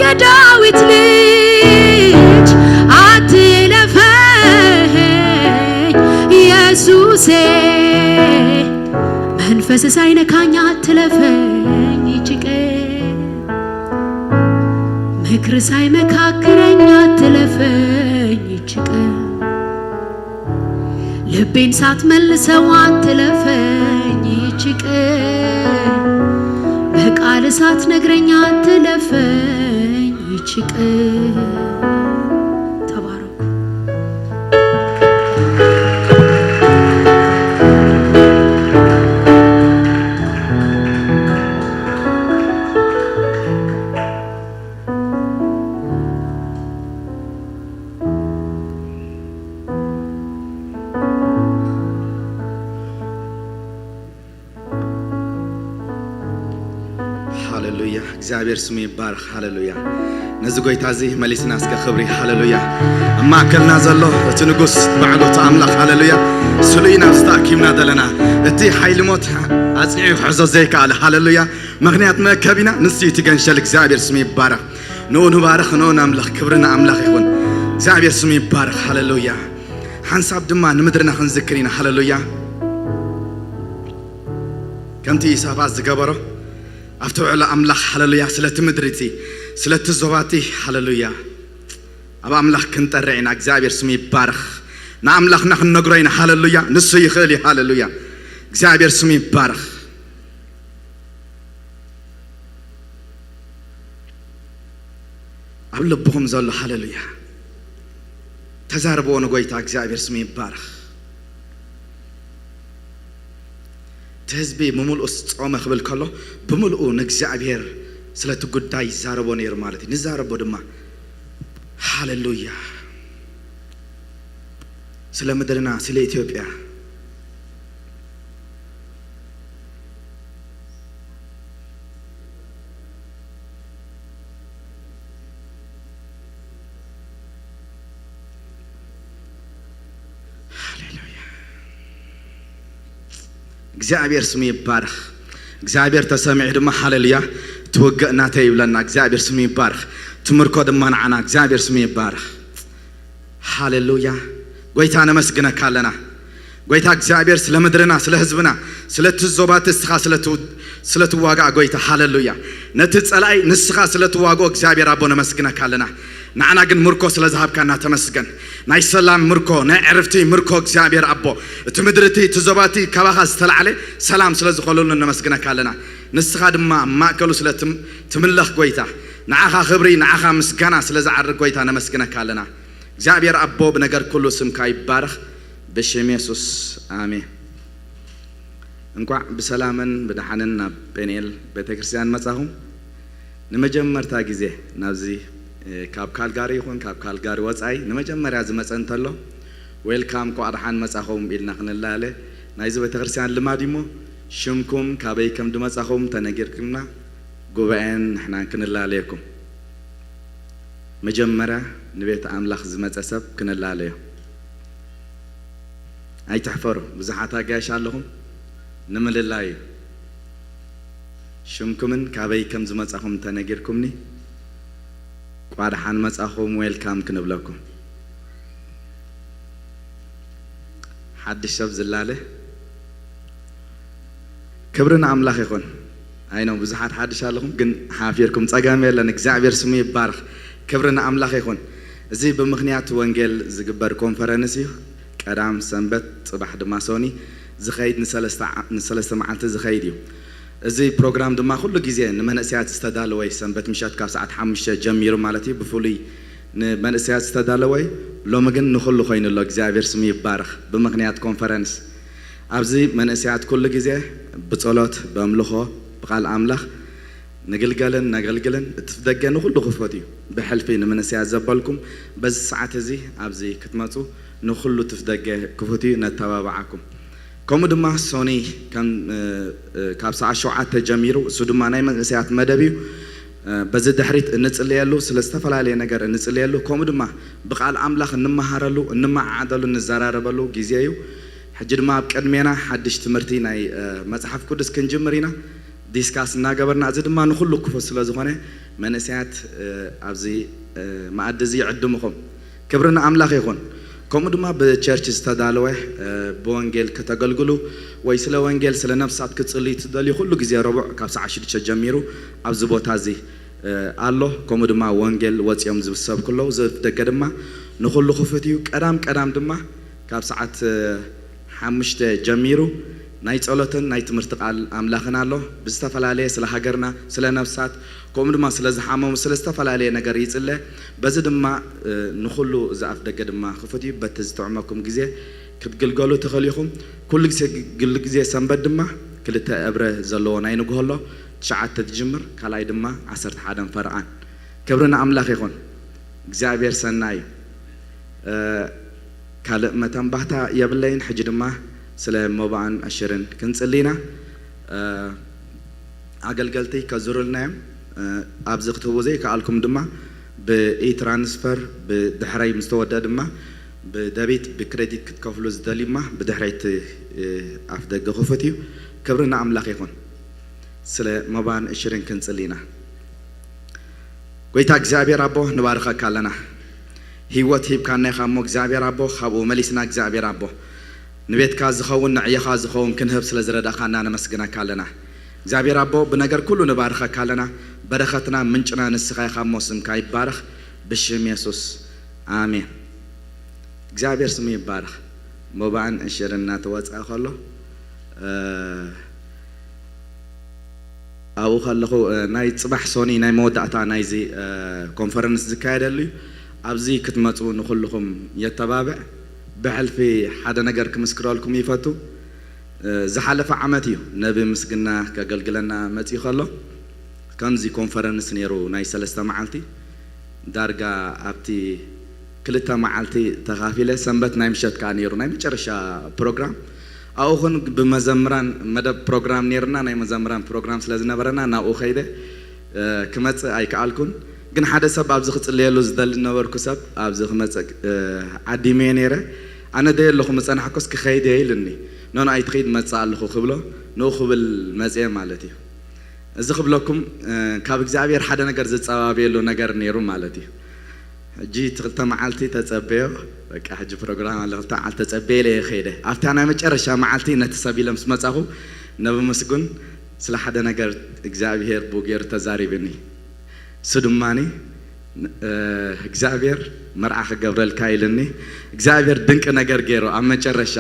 የዳዊት ልጅ፣ አትለፈኝ ኢየሱሴ። መንፈስ ሳይነካኝ አትለፈኝ ይህች ቀን፣ ምክር ሳይመካክረኝ አትለፈኝ ይህች ቀን፣ ልቤን ሳትመልሰው አትለፈኝ ይህች ቀን፣ በቃል ሳትነግረኝ አትለፈኝ ይህች ቀን። ተባረኩ። ሃሌሉያ። እግዚኣብሔር ስሙ ይባረኽ። ሃሌሉያ። ነዚ ጎይታ እዚ መሊስና እስከ ክብሪ፣ ሃሌሉያ። ኣብ ማእከልና ዘሎ እቲ ንጉስ ባዕሉ እቲ ኣምላኽ፣ ሃሌሉያ፣ ስሉ ኢና ኣብዚ ተኣኪብና ዘለና። እቲ ሓይሊ ሞት ኣጽኒዑ ክሕዞ ዘይከኣለ፣ ሃሌሉያ፣ ምኽንያት መእከቢና ንሱ እዩ እቲ ገንሸል። እግዚኣብሔር ስሙ ይባረኽ። ንኡ ንባርኽ፣ ንኡ ነምልኽ። ክብሪ ንኣምላኽ ይኹን። እግዚኣብሔር ስሙ ይባረኽ። ሃሌሉያ። ሓንሳብ ድማ ንምድርና ክንዝክር ኢና። ሃሌሉያ። ከምቲ ኢሳፋ ዝገበሮ ኣብቲ ውዕሎ ኣምላኽ፣ ሃሌሉያ፣ ስለቲ ምድሪ እቲ፣ ስለቲ ዞባ እቲ፣ ሃሌሉያ፣ ኣብ ኣምላኽ ክንጠርዕ ኢና። እግዚኣብሔር ስሙ ይባረኽ። ንኣምላኽና ክንነግሮ ኢና። ሃሌሉያ። ንሱ ይኽእል እዩ። ሃሌሉያ። እግዚኣብሔር ስሙ ይባረኽ። ኣብ ልብኹም ዘሎ፣ ሃሌሉያ፣ ተዛርብዎ ንጎይታ። እግዚኣብሔር ስሙ ይባረኽ። እቲ ህዝቢ ብምልኡ ጾመ ክብል ከሎ ብምልኡ ንእግዚኣብሔር ስለቲ ጉዳይ ይዛረቦ ነይሩ ማለት እዩ። ንዛረቦ ድማ። ሃሌሉያ። ስለ ምድርና፣ ስለ ኢትዮጵያ። ሃሌሉያ። እግዚኣብሔር ስሙ ይባረኽ። እግዚኣብሔር ተሰሚዑ ድማ፣ ሃሌሉያ፣ ትውግእ ናተይ ይብለና። እግዚኣብሔር ስሙ ይባረኽ። ትምርኮ ድማ ንዓና። እግዚኣብሔር ስሙ ይባረኽ። ሃሌሉያ። ጎይታ ነመስግነካ ኣለና። ጎይታ እግዚኣብሔር ስለ ምድርና፣ ስለ ህዝብና፣ ስለቲ ዞባቲ እስኻ ስለ ትው-፣ ስለ ትዋጋእ ጎይታ፣ ሃሌሉያ። ነቲ ጸላኢ ንስኻ ስለ ትዋግኦ እግዚኣብሔር ኣቦ ነመስግነካ ኣለና። ንዓና ግን ምርኮ ስለ ዝሃብካና ተመስገን። ናይ ሰላም ምርኮ፣ ናይ ዕርፍቲ ምርኮ እግዚኣብሔር ኣቦ፣ እቲ ምድሪ እቲ፣ እቲ ዞባ እቲ ካባኻ ዝተላዕለ ሰላም ስለ ዝኾነሉ ነመስግነካ ኣለና። ንስኻ ድማ ኣብ ማእከሉ ስለ ትም-፣ ትምለኽ ጎይታ፣ ንዓኻ ክብሪ፣ ንዓኻ ምስጋና ስለ ዝዓርግ ጎይታ ነመስግነካ ኣለና። እግዚኣብሔር ኣቦ ብነገር ኩሉ ስምካ ይባረኽ፣ ብሽም የሱስ ኣሜን። እንኳዕ ብሰላምን ብደሓንን ናብ ጴንኤል ቤተክርስትያን መጻኹም። ንመጀመርታ ግዜ ናብዚ፣ እ፣ ካብ ካልጋሪ ይኹን ካብ ካልጋሪ ወጻኢ ንመጀመርያ ዝመጸ እንተሎ፣ ዌልካም፣ እንኳዕ ደሓን መጻኹም ኢልና ክንላለ ናይዚ ቤተክርስትያን ልማድ እዩሞ፣ ሽምኩም ካበይ ከም ድመጻኹም ተነጊርኩምና፣ ጉባኤን ንሕናን ክንላለየኩም። መጀመርያ ንቤት ኣምላኽ ዝመጸ ሰብ ክንላለዮ። ኣይትሕፈሩ፣ ብዙሓት ኣጋይሽ ኣለኹም፣ ንምልላይ እዩ። ሽምኩምን ካበይ ከም ዝመጻኹም እንተነጊርኩምኒ፣ ቋድሓን መጻኹም፣ ዌልካም ክንብለኩም። ሓድሽ ሰብ ዝላለ። ክብሪ ንኣምላኽ ይኹን። ኣይኖ ብዙሓት ሓድሽ ኣለኹም፣ ግን ሓፊርኩም፣ ጸገም የለን። እግዚኣብሔር ስሙ ይባረኽ። ክብሪ ንኣምላኽ ይኹን። እዚ ብምኽንያት ወንጌል ዝግበር ኮንፈረንስ እዩ። ቀዳም ሰንበት፣ ጽባሕ ድማ ሶኒ ዝኸይድ፣ ንሰለስተ ዓ-፣ ንሰለስተ መዓልቲ ዝኸይድ እዩ። እዚ ፕሮግራም ድማ ኩሉ ግዜ ንመንእሰያት ዝተዳለወ እዩ። ሰንበት ምሸት ካብ ሰዓት ሓሙሽተ ጀሚሩ ማለት እዩ። ብፍሉይ ንመንእሰያት ዝተዳለወ እዩ። ሎሚ ግን ንኹሉ ኮይኑ ኣሎ። እግዚኣብሔር ስሙ ይባረኽ። ብምኽንያት ኮንፈረንስ ኣብዚ መንእሰያት ኩሉ ግዜ ብጸሎት፣ በምልኾ፣ ብቓል ኣምላኽ ንግልገልን ነገልግልን። እቲ ደገ ንኹሉ ክፉት እዩ። ብሕልፊ ንመንእሰያት ዘበልኩም በዚ ሰዓት እዚ ኣብዚ ክትመጹ ንኹሉ እቲ ደገ ክፉት እዩ። ነተባብዓኩም። ከምኡ ድማ ሶኒ ከም፣ እ፣ እ፣ ካብ ሰዓት ሸውዓተ ጀሚሩ፣ እሱ ድማ ናይ መንእሰያት መደብ እዩ። እ፣ በዚ ድሕሪት እንጽልየሉ፣ ስለ ዝተፈላለየ ነገር እንጽልየሉ፣ ከምኡ ድማ ብቓል ኣምላኽ እንመሃረሉ፣ እንመዓዓደሉ፣ እንዘራረበሉ ግዜ እዩ። ሕጂ ድማ ኣብ ቅድሜና ሓድሽ ትምህርቲ ናይ፣ እ፣ መጽሓፍ ቅዱስ ክንጅምር ኢና። ዲስካስ እናገበርና፣ እዚ ድማ ንኹሉ ክፉት ስለ ዝኾነ፣ መንእሰያት፣ እ፣ ኣብዚ፣ እ፣ መኣዲ እዚ ይዕድምኹም። ክብሪ ንኣምላኽ ይኹን። ከምኡ ድማ ብቸርች ዝተዳለወ፣ እ፣ ብወንጌል ከተገልግሉ ወይ ስለ ወንጌል፣ ስለ ነፍሳት ክትጽልዩ ትደልዩ፣ ኩሉ ግዜ ረቡዕ ካብ ሰዓት ሽዱሽተ ጀሚሩ ኣብዚ ቦታ እዚ፣ እ፣ ኣሎ። ከምኡ ድማ ወንጌል ወጺኦም ዝሰብኩ ኣለዉ። እዚ ደገ ድማ ንኹሉ ክፉት እዩ። ቀዳም ቀዳም ድማ ካብ ሰዓት፣ እ፣ ሓሙሽተ ጀሚሩ ናይ ጸሎትን ናይ ትምህርቲ ቃል ኣምላኽን ኣሎ። ብዝተፈላለየ ስለ ሃገርና፣ ስለ ነፍሳት፣ ከምኡ ድማ ስለ ዝሓመሙ፣ ስለ ዝተፈላለየ ነገር ይጽለ። በዚ ድማ፣ እ፣ ንኹሉ እዚ ኣፍ ደገ ድማ ክፉት እዩ። በቲ ዝጥዕመኩም ግዜ ክትግልገሉ ትኽእሉ ኢኹም። ኩሉ ግዜ፣ ኩሉ ግዜ ሰንበት ድማ ክልተ እብረ ዘለዎ ናይ ንግሆ ኣሎ፣ ትሽዓተ ትጅምር፣ ካልኣይ ድማ ዓሰርተ ሓደ ፈረቓን። ክብሪ ንኣምላኽ ይኹን። እግዚኣብሔር ሰናይ እዩ። እ፣ ካልእ መተንባህታ የብለይን። ሕጂ ድማ ስለ መባእን ዕሽርን ክንጽሊ ኢና። እ፣ ኣገልገልቲ ከዙሩልና እዮም። ኣብዚ ክትህቡ ዘይከኣልኩም ድማ ብኢ-ትራንስፈር ብድሕረይ ምስ ተወደአ ድማ ብደቢት ብክሬዲት ክትከፍሉ ዝደልዩ ድማ ብድሕረይ እቲ ኣፍ ደገ ክፉት እዩ። ክብሪ ንኣምላኽ ይኹን። ስለ መባን እሽርን ክንጽሊ ኢና። ጎይታ እግዚኣብሔር ኣቦ ንባርኸካ ኣለና። ህይወት ሂብካና ኢኻ እሞ እግዚኣብሔር ኣቦ ካብኡ መሊስና እግዚኣብሔር ኣቦ ንቤትካ ዝኸውን ንዕየኻ ዝኸውን ክንህብ ስለ ዝረዳእካና ነመስግነካ ኣለና። እግዚኣብሔር ኣቦ ብነገር ኩሉ ንባርኸካ ኣለና። በረኸትና ምንጭና ንስኻ ኢኻ እሞ ስምካ ይባረኽ ብሽም የሱስ ኣሜን። እግዚኣብሔር ስሙ ይባረኽ። መባእን እሽርን እናተወፅኣ ከሎ ኣብኡ ከለኹ ናይ ፅባሕ ሶኒ ናይ መወዳእታ ናይዚ ኮንፈረንስ ዝካየደሉ እዩ። ኣብዚ ክትመፁ ንኩልኹም የተባብዕ። ብሕልፊ ሓደ ነገር ክምስክረልኩም ይፈቱ። ዝሓለፈ ዓመት እዩ ነቢ ምስግና ከገልግለና መፂኡ ከሎ ከምዚ ኮንፈረንስ ነይሩ ናይ ሰለስተ መዓልቲ ዳርጋ ኣብቲ ክልተ መዓልቲ ተኻፊለ ሰንበት ናይ ምሸት ከዓ ነይሩ ናይ መጨረሻ ፕሮግራም። ኣብኡ ኹን ብመዘምራን መደብ ፕሮግራም ነይርና ናይ መዘምራን ፕሮግራም ስለ ዝነበረና ናብኡ ከይደ ክመፅእ ኣይከኣልኩን። ግን ሓደ ሰብ ኣብዚ ክፅልየሉ ዝደሊ ነበርኩ ሰብ ኣብዚ ክመፅእ ዓዲመየ ነይረ። ኣነ ደየ ኣለኹ ምፀናሕኩስ ክኸይድ እየ ኢልኒ። ኖኖ ኣይትኸይድ መፅእ ኣለኹ ክብሎ ንኡ ክብል መፅየ ማለት እዩ። እዚ ክብለኩም ካብ እግዚኣብሔር ሓደ ነገር ዝፀባበየሉ ነገር ነይሩ ማለት እዩ። ሕጂ እቲ ክልተ መዓልቲ ተፀበዮ በቃ ሕጂ ፕሮግራም ኣለ ክልተ መዓልቲ ተፀበየ ኢለ እየ ከይደ ኣብታ ናይ መጨረሻ መዓልቲ ነቲ ሰብ ኢለ ምስ መፃኹ ነብምስጉን ስለ ሓደ ነገር እግዚኣብሔር ብኡ ገይሩ ተዛሪብኒ። እሱ ድማኒ እግዚኣብሔር መርዓ ክገብረልካ ኢልኒ እግዚኣብሔር ድንቂ ነገር ገይሩ ኣብ መጨረሻ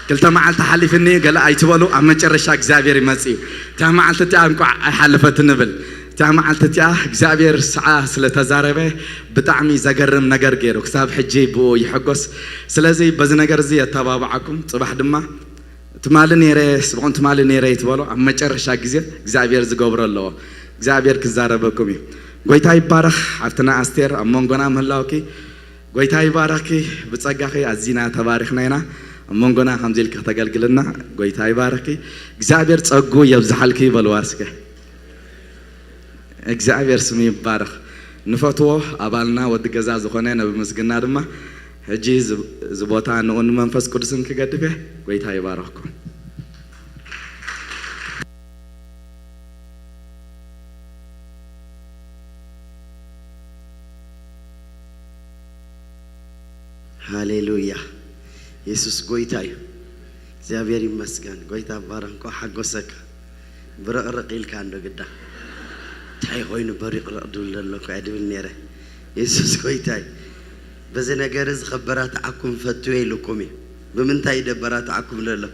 ክልተ መዓልቲ ሓሊፍኒ ገለ ኣይትበሉ ኣብ መጨረሻ እግዚኣብሔር ይመጽእ እዩ። እታ መዓልቲ እቲኣ እንቋዕ ኣይሓለፈት ንብል እታ መዓልቲ እቲኣ እግዚኣብሔር ስዓ ስለ ተዛረበ ብጣዕሚ ዘገርም ነገር ገይሩ ክሳብ ሕጂ ብኡ ይሕጎስ። ስለዚ በዚ ነገር እዚ የተባብዓኩም ጽባሕ ድማ ትማሊ ነይረ ስብዖን ትማሊ ነይረ ይትበሎ ኣብ መጨረሻ ግዜ እግዚኣብሔር ዝገብሮ ኣለዎ። እግዚኣብሔር ክዛረበኩም እዩ። ጎይታ ይባረኽ። ሓፍትና ኣስቴር ኣብ መንጎና ምህላውኪ ጎይታ ይባረኽኪ። ብጸጋኺ ኣዚና ተባሪኽና ኢና። ኣብ መንጎና ከምዚ ኢልኪ ክተገልግልና ጎይታ ይባረኽኪ። እግዚኣብሔር ጸጉ የብዝሓልኪ በልዋ እስከ። እግዚኣብሔር ስሙ ይባረኽ። ንፈትዎ ኣባልና ወዲ ገዛ ዝኾነ ነቢ ምስግና ድማ ሕጂ እዚ ቦታ ንኡ ንመንፈስ ቅዱስን ክገድፍ እየ። ጎይታ ይባረኽኩም። ሃሌሉያ። የሱስ ጎይታ እዩ። እግዚኣብሔር ይመስገን። ጎይታ ባረኽ። እንኳዕ ሓጎሰካ። ብርቕርቕ ኢልካ እንዶ ግዳ። እንታይ ኮይኑ በሪቕርቕ ድብል ዘሎ እኮ እየ ድብል ነይረ። የሱስ ጎይታ እዩ። በዚ ነገር እዚ ከበራትዓኩም ፈትወ ኢልኩም እዩ። ብምንታይ እዩ ደበራትዓኩም ዘሎ?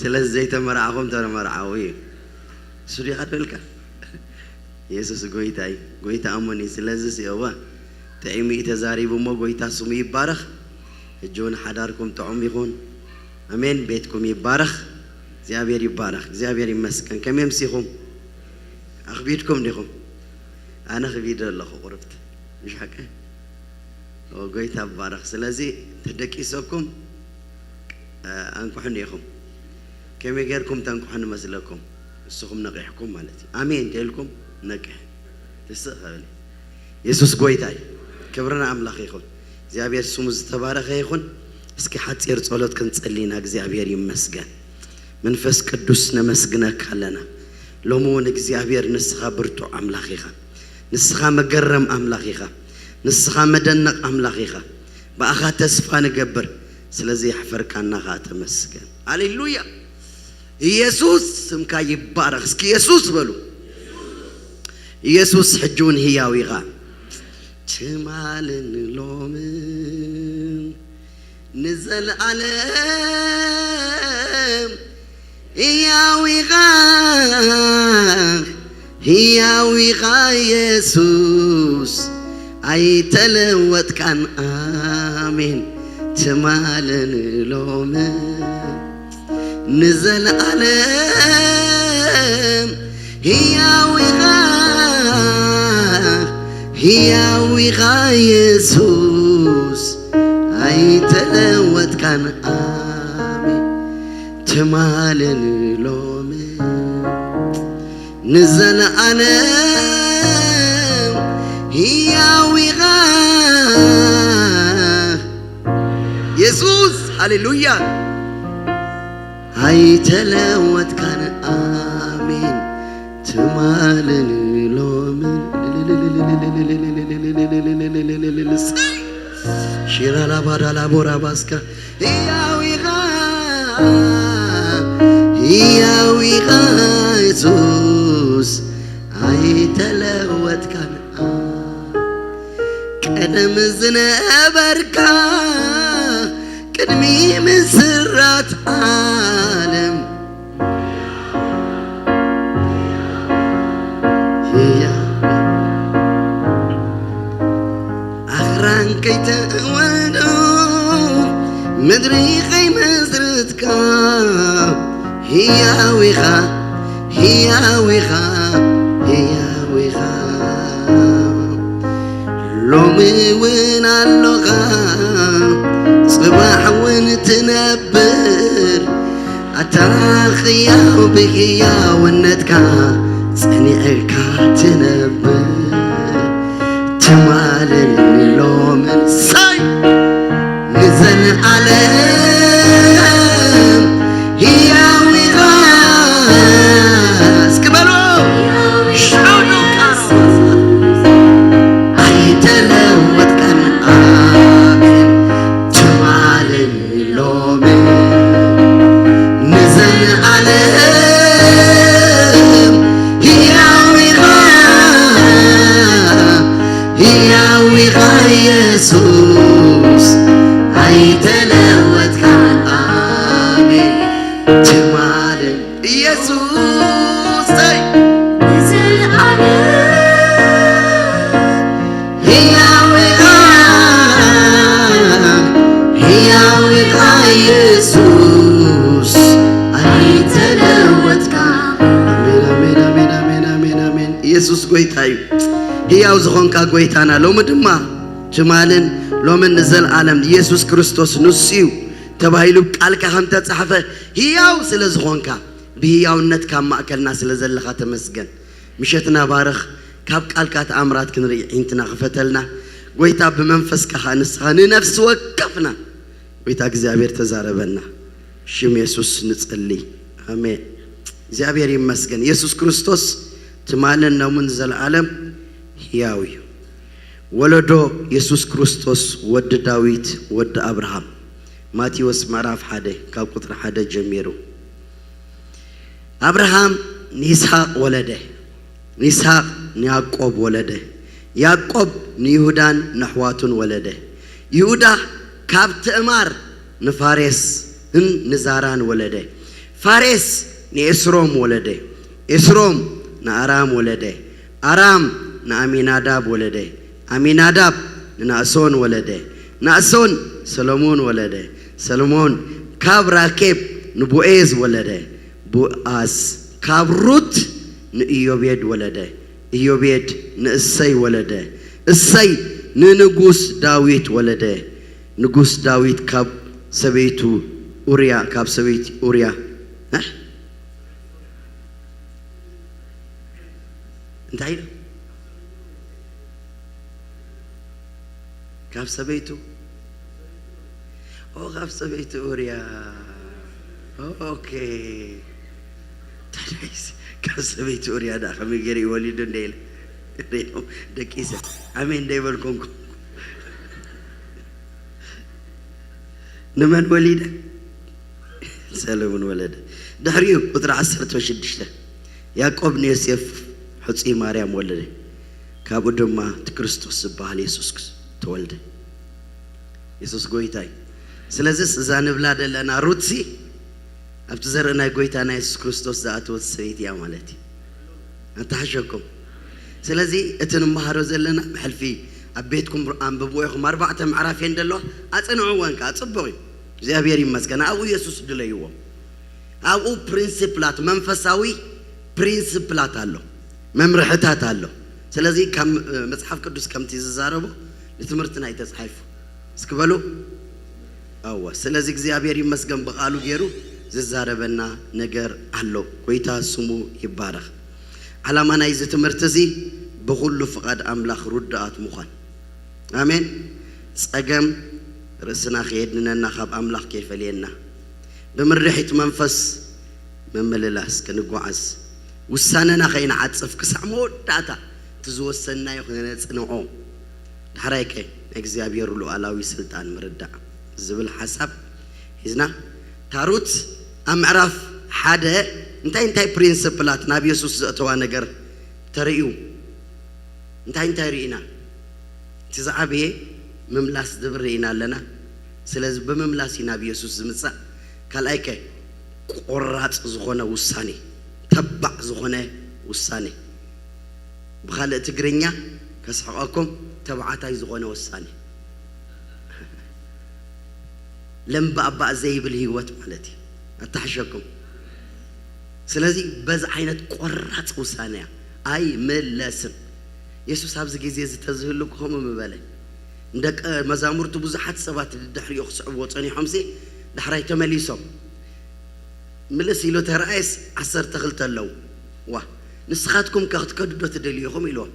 ስለዚ ዘይተመርዓኹም ተመርዓዉ እዩ። እሱ ዲኻ ትብልካ? የሱስ ጎይታ እዩ። ጎይታ እሙን እዩ። ስለዚ እወ ጥዒሙ እዩ ተዛሪቡ እሞ ጎይታ ስሙ ይባረኽ። ሕጂ እውን ሓዳርኩም ጥዑም ይኹን። ኣሜን። ቤትኩም ይባረኽ። እግዚኣብሔር ይባረኽ። እግዚኣብሔር ይመስገን። ከመይ ኣምሲኹም? ኣኽቢድኩም ዲኹም? ኣነ ክቢደ ኣለኹ ቁርብት። ምሽ ሓቀ? ኦ፣ ጎይታ ይባረኽ። ስለዚ ተደቂሰኩም፣ እ፣ ኣንኩሕኒ ኢኹም። ከመይ ጌርኩም ተንኩሕኒ መስለኩም? ንስኹም ነቂሕኩም ማለት እዩ። ኣሜን እንተኢልኩም ነቅሕ። ትስእ ኸብል። የሱስ ጎይታ እዩ። ክብሪ ንኣምላኽ ይኹን። እግዚኣብሔር ስሙ ዝተባረኸ ይኹን። እስኪ ሓጺር ጸሎት ክንጸሊ ኢና። እግዚኣብሔር ይመስገን። መንፈስ ቅዱስ ነመስግነካ ኣለና። ሎሚ እውን እግዚኣብሔር ንስኻ ብርቱዕ ኣምላኽ ኢኻ። ንስኻ መገረም ኣምላኽ ኢኻ። ንስኻ መደነቕ ኣምላኽ ኢኻ። ብኣኻ ተስፋ ንገብር። ስለዚ የሕፈርካና ኸኣ ተመስገን። ሃሌሉያ። ኢየሱስ ስምካ ይባረኽ። እስኪ ኢየሱስ በሉ። ኢየሱስ ሕጂ እውን ህያው ኢኻ። ትማልን ሎምን ንዘለኣለም ህያው ኢኻ፣ ህያው ኢኻ ኢየሱስ ኣይተለወጥካን። ኣሜን። ትማልን ሎምን ንዘለኣለም ህያው ኢኻ፣ ህያው ኢኻ ኢየሱስ ኣይተለወጥካን። ኣሜን። ትማልን ሎምን ንዘለኣለም ህያው ኢኻ የሱስ። ሃሌሉያ። ኣይተለወጥካን። ኣሜን። ትማልን ሎምን ሽራላባዳላቦራባስካ ህያው ኢኻ፣ ህያው ኢኻ የሱስ፣ ኣይተለወጥካን። ቀደም ዝነበርካ ቅድሚ ምስራት ዓለም ህያ ኣኽራን ከይተወልዶ ምድሪ ከይመስርትካ ህያው ኢኻ፣ ህያው ኢኻ፣ ህያው ኢኻ። ሎሚ እውን ኣሎኻ፣ ጽባሕ እውን ትነብር። ኣታ ህያው ብህያውነትካ ጸኒዕካ ትነብር። ትማልን ሎምን ሳይ ንዘለኣለም ህያው ኢኻ። እስኪ በሉ። ሻውዱ ቃራባሳ። ኣይተለወጥካን። ኣሜን። ትማልን ሎምን ንዘለኣለም ህያው ኢኻ፣ ህያው ኢኻ የሱስ፣ ኣይተለወጥካን። ኣሜን። ትማልን ኢየሱስ ተይ ንዘለኣለም ህያው ኢኻ፣ ህያው ኢኻ ኢየሱስ፣ ኣይተለወጥካ። ኣሜን፣ ኣሜን፣ ኣሜን፣ ኣሜን፣ ኣሜን፣ ኣሜን። ኢየሱስ ጎይታ እዩ። ህያው ዝኾንካ ጎይታና ሎሚ ድማ ትማልን ሎምን ንዘለኣለም ኢየሱስ ክርስቶስ ንሱ እዩ ተባሂሉ ቃልካ ከም ተጻሕፈ ህያው ስለ ዝኾንካ ብህያውነትካ ኣብ ማእከልና ስለ ዘለኻ ተመስገን። ምሸትና ባርኽ፣ ካብ ቃልካ ተኣምራት ክንርኢ ዒንትና ክፈተልና። ጎይታ ብመንፈስካ ኸኣ ንስኻ ንነፍሲ ወከፍና ጎይታ እግዚኣብሔር ተዛረበና። ሽም የሱስ ንጸሊ። ኣሜን። እግዚኣብሔር ይመስገን። የሱስ ክርስቶስ ትማልን ሎምን ዘለኣለም ህያው እዩ። ወለዶ የሱስ ክርስቶስ ወዲ ዳዊት ወዲ ኣብርሃም። ማቴዎስ ምዕራፍ ሓደ ካብ ቁጽሪ ሓደ ጀሚሩ። ኣብርሃም ንይስሓቅ ወለደ፣ ይስሓቅ ንያዕቆብ ወለደ፣ ያዕቆብ ንይሁዳን ነሕዋቱን ወለደ። ይሁዳ ካብ ትእማር ንፋሬስን ንዛራን ወለደ። ፋሬስ ንኤስሮም ወለደ፣ ኤስሮም ንኣራም ወለደ፣ ኣራም ንኣሚናዳብ ወለደ፣ ኣሚናዳብ ንናእሶን ወለደ፣ ናእሶን ሰሎሞን ወለደ፣ ሰሎሞን ካብ ራኬብ ንቦኤዝ ወለደ፣ ቦኣዝ ካብ ሩት ንኢዮቤድ ወለደ፣ ኢዮቤድ ንእሰይ ወለደ፣ እሰይ ንንጉስ ዳዊት ወለደ፣ ንጉስ ዳዊት ካብ ሰበይቱ ኡርያ፣ ካብ ሰበይቲ ኡርያ፣ እ? እንታይ ኢሉ? ካብ ሰበይቱ፣ ኦ፣ ካብ ሰበይቲ ኡርያ። ኦኬ። ታዲያስ ካብ ሰበይቲ ኡርያ ደኣ ከመይ ገይሩ እዩ ወሊዱ እንደ ኢለ። ደቂሰ። ኣሜን እንደ ይበልኩ እንኮ። ንመን ወሊደ? ሰለሙን ወለደ። ድሕሪኡ ቁጽሪ ዓሰርተ ሽዱሽተ፣ ያዕቆብ ንዮሴፍ ሕጹይ ማርያም ወለደ። ካብኡ ድማ እቲ ክርስቶስ ዝበሃል የሱስ ተወልደ። የሱስ ጎይታ እዩ። ስለዚስ እዛ ንብላ ዘለና ሩትሲ ኣብቲ ዘርኢ ናይ ጎይታና የሱስ ክርስቶስ ዝኣተወት ሰበይቲ እያ ማለት እዩ። ኣተሓሸኩም። ስለዚ እቲ ንመሃሮ ዘለና ብሕልፊ ኣብ ቤትኩም ኣንብብዎ ኢኹም። ኣርባዕተ ምዕራፍ እየን ዘለዋ። ኣጽንዕወን ከኣ ጽቡቕ እዩ። እግዚኣብሔር ይመስገን። ኣብኡ የሱስ ድለይዎ። ኣብኡ ፕሪንሲፕላት፣ መንፈሳዊ ፕሪንሲፕላት ኣሎ፣ መምርሕታት ኣሎ። ስለዚ ካብ መጽሓፍ ቅዱስ ከምቲ ዝዛረቦ ንትምህርትና እዩ ተጻሒፉ። እስኪ በሉ። እወ፣ ስለዚ እግዚኣብሔር ይመስገን ብቓሉ ገይሩ ዝዛረበና ነገር ኣሎ። ጎይታ ስሙ ይባረኽ። ዓላማ ናይዚ ትምህርቲ እዚ ብኹሉ ፍቓድ ኣምላኽ ርዱኣት ምዃን። ኣሜን። ጸገም ርእስና ከየድንነና፣ ካብ ኣምላኽ ከይፈልየና፣ ብምርሒት መንፈስ ምምልላስ ክንጓዓዝ፣ ውሳነና ከይንዓጽፍ ክሳዕ መወዳእታ እቲ ዝወሰንናዮ ክነጽንዖ። ዳሕራይ ከ ናይ እግዚኣብሔር ሉዓላዊ ስልጣን ምርዳእ ዝብል ሓሳብ ሒዝና፣ ታሩት ኣብ ምዕራፍ ሓደ እንታይ እንታይ ፕሪንስፕላት ናብ የሱስ ዘእተዋ ነገር ተርእዩ? እንታይ እንታይ ርኢና? እቲ ዝዓበየ ምምላስ ዝብል ርኢና ኣለና። ስለዚ ብምምላስ እዩ ናብ የሱስ ዝምጻእ። ካልኣይ ከ ቆራጽ ዝኾነ ውሳኔ፣ ተባዕ ዝኾነ ውሳኔ። ብኻልእ ትግርኛ ከስሕቐኩም፣ ተባዕታይ ዝኾነ ውሳኔ። ለምባእባእ ዘይብል ህይወት ማለት እዩ። ኣታሕሸኩም። ስለዚ በዚ ዓይነት ቆራጽ ውሳኔ እያ። ኣይምለስን። የሱስ ኣብዚ ግዜ እዚ ተዝህሉ ከምኡ ምበለ። ንደቀ መዛሙርቱ ብዙሓት ሰባት ድሕሪኡ ክስዕብዎ ጸኒሖምሲ ዳሕራይ ተመሊሶም። ምልስ ኢሉ ተረኣየስ ዓሰርተ ክልተ ኣለዉ። ዋ፣ ንስኻትኩም ከ ክትከዱ ዶ ትደልዩ ኢኹም? ኢልዎም።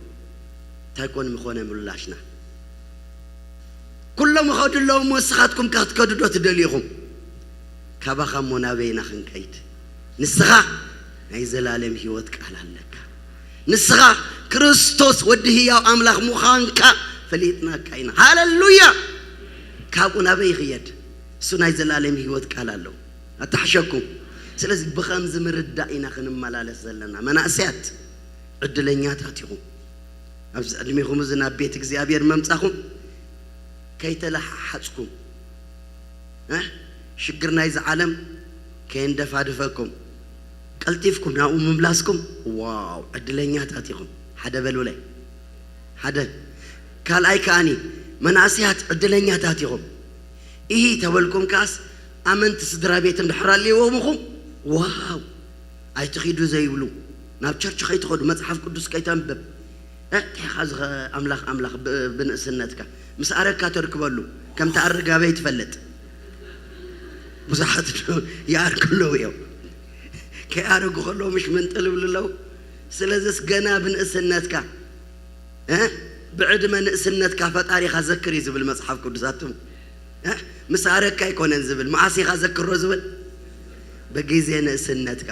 እንታይ ኮን ምኾነ ምላሽና? ኩሎም ይኸዱ ኣለዉ እሞ ንስኻትኩም ከ ክትከዱ ዶ ትደልዩ ኢኹም? ካባኻ እሞ ናበይ ኢና ክንከይድ? ንስኻ ናይ ዘላለም ህይወት ቃል ኣለካ። ንስኻ ክርስቶስ ወዲ ህያው ኣምላኽ ምዃንካ ፈሊጥናካ ኢና። ሃለሉያ! ካብኡ ናበይ ይኽየድ? እሱ ናይ ዘላለም ህይወት ቃል ኣለዎ። ኣታሕሸኩም። ስለዚ ብኸምዚ ምርዳእ ኢና ክንመላለስ ዘለና። መናእሰያት ዕድለኛታት ኢኹም። ኣብዚ ዕድሜኹም እዚ ናብ ቤት እግዚኣብሔር ምምጻኹም ከይተለሓሓጽኩም፣ እ? ሽግር ናይዚ ዓለም ከየንደፋድፈኩም፣ ቀልጢፍኩም ናብኡ ምምላስኩም፣ ዋው፣ ዕድለኛታት ኢኹም። ሓደ በሉለይ። ሓደ። ካልኣይ ከኣኒ፣ መናእሰያት ዕድለኛታት ኢኹም። ኢሂ ተበልኩም ከኣስ፣ ኣመንቲ ስድራ ቤት እንድሕር ኣልዎም ኢኹም፣ ዋው፣ ኣይትኺዱ ዘይብሉ፣ ናብ ቸርች ከይትኸዱ፣ መጽሓፍ ቅዱስ ከይተንብብ፣ እ፣ እንታይ ኢኻ ዝኸ-፣ ኣምላኽ፣ ኣምላኽ፣ ብ-፣ ብንእስነትካ ምስ ኣረግካ ተርክበሉ፣ ከም ትኣርግ ኣበይ ትፈልጥ? ብዙሓት ይኣርጉ ኣለዉ እዮም። ከይኣረጉ ከለዉ ምሽ ምንጥል ይብሉ ኣለዉ። ስለዚስ ገና ብንእስነትካ፣ እ፣ ብዕድመ ንእስነትካ ፈጣሪኻ ዘክር እዩ ዝብል መጽሓፍ ቅዱስ። ኣቱም፣ እ፣ ምስ ኣረግካ ኣይኮነን ዝብል፣ መዓስ ኢኻ ዘክሮ ዝብል? ብግዜ ንእስነትካ።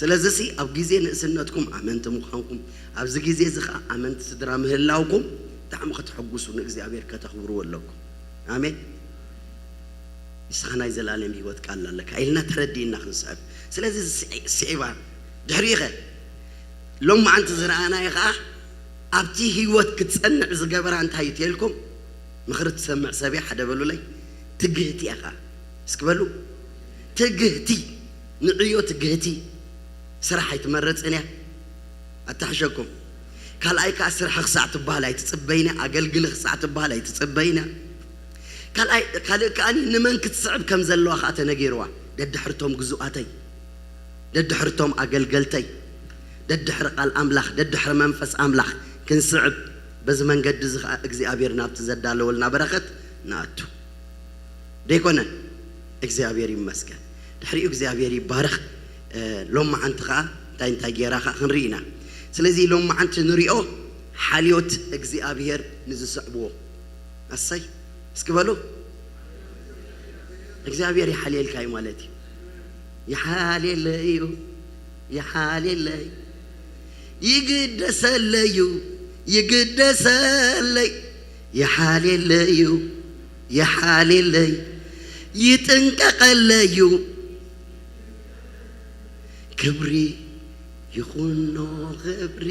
ስለዚሲ ኣብ ግዜ ንእስነትኩም ኣመንቲ ምዃንኩም፣ ኣብዚ ግዜ እዚ ኸኣ ኣመንቲ ስድራ ምህላውኩም ብጣዕሚ ከተሐጉሱ፣ ንእግዚኣብሔር ከተኽብርዎ ኣለኩም። ኣሜን። ንስኻ ናይ ዘላለም ህይወት ቃል ኣለካ ኢልና ተረዲእና ክንስዕብ። ስለዚ እዚ ስዒ-፣ ስዒባ ድሕሪኡ ኸ ሎማዓንቲ ዝረኣናዮ ኸኣ ኣብቲ ህይወት ክትጸንዕ ዝገበራ እንታይ እዩ ተልኩም? ምኽሪ ትሰምዕ ሰብ እያ፣ ሓደ በሉለይ። ትግህቲ እያ ኸኣ። እስኪ በሉ። ትግህቲ። ንዕዮ ትግህቲ። ስራሕ ኣይትመርጽን እያ። ኣታሕሸኩም። ካልኣይ ከኣ ስራሕ ክሳዕ ትበሃል ኣይትጽበይን እያ። ኣገልግሊ ክሳዕ ትበሃል ኣይትጽበይን እያ። ካልኣይ፣ ካልእ ከኣ ንመን ክትስዕብ ከም ዘለዋ ከኣ ተነጊርዋ። ደድሕርቶም ግዙኣተይ፣ ደድሕርቶም ኣገልገልተይ፣ ደድሕሪ ቃል ኣምላኽ፣ ደድሕሪ መንፈስ ኣምላኽ ክንስዕብ፣ በዚ መንገዲ እዚ ኸኣ እግዚኣብሔር ናብቲ ዘዳለወልና በረኸት ንኣቱ። ደይኮነ? እግዚኣብሔር ይመስገን። ድሕሪኡ እግዚኣብሔር ይባረኽ። እ፣ ሎማዓንቲ ኸኣ እንታይ እንታይ ጌራ ኸኣ ክንርኢ ኢና። ስለዚ ሎማዓንቲ ንሪኦ ሓልዮት እግዚኣብሔር ንዝስዕብዎ። ኣሰይ፣ እስኪ በሉ። እግዚኣብሔር ይሓልየልካ እዩ ማለት እዩ። ይሓልየለይ እዩ፣ ይሓልየለይ፣ ይግደሰለይ እዩ፣ ይግደሰለይ፣ ይሓልየለይ እዩ፣ ይሓልየለይ፣ ይጥንቀቐለይ እዩ። ክብሪ ይኹኖ፣ ክብሪ።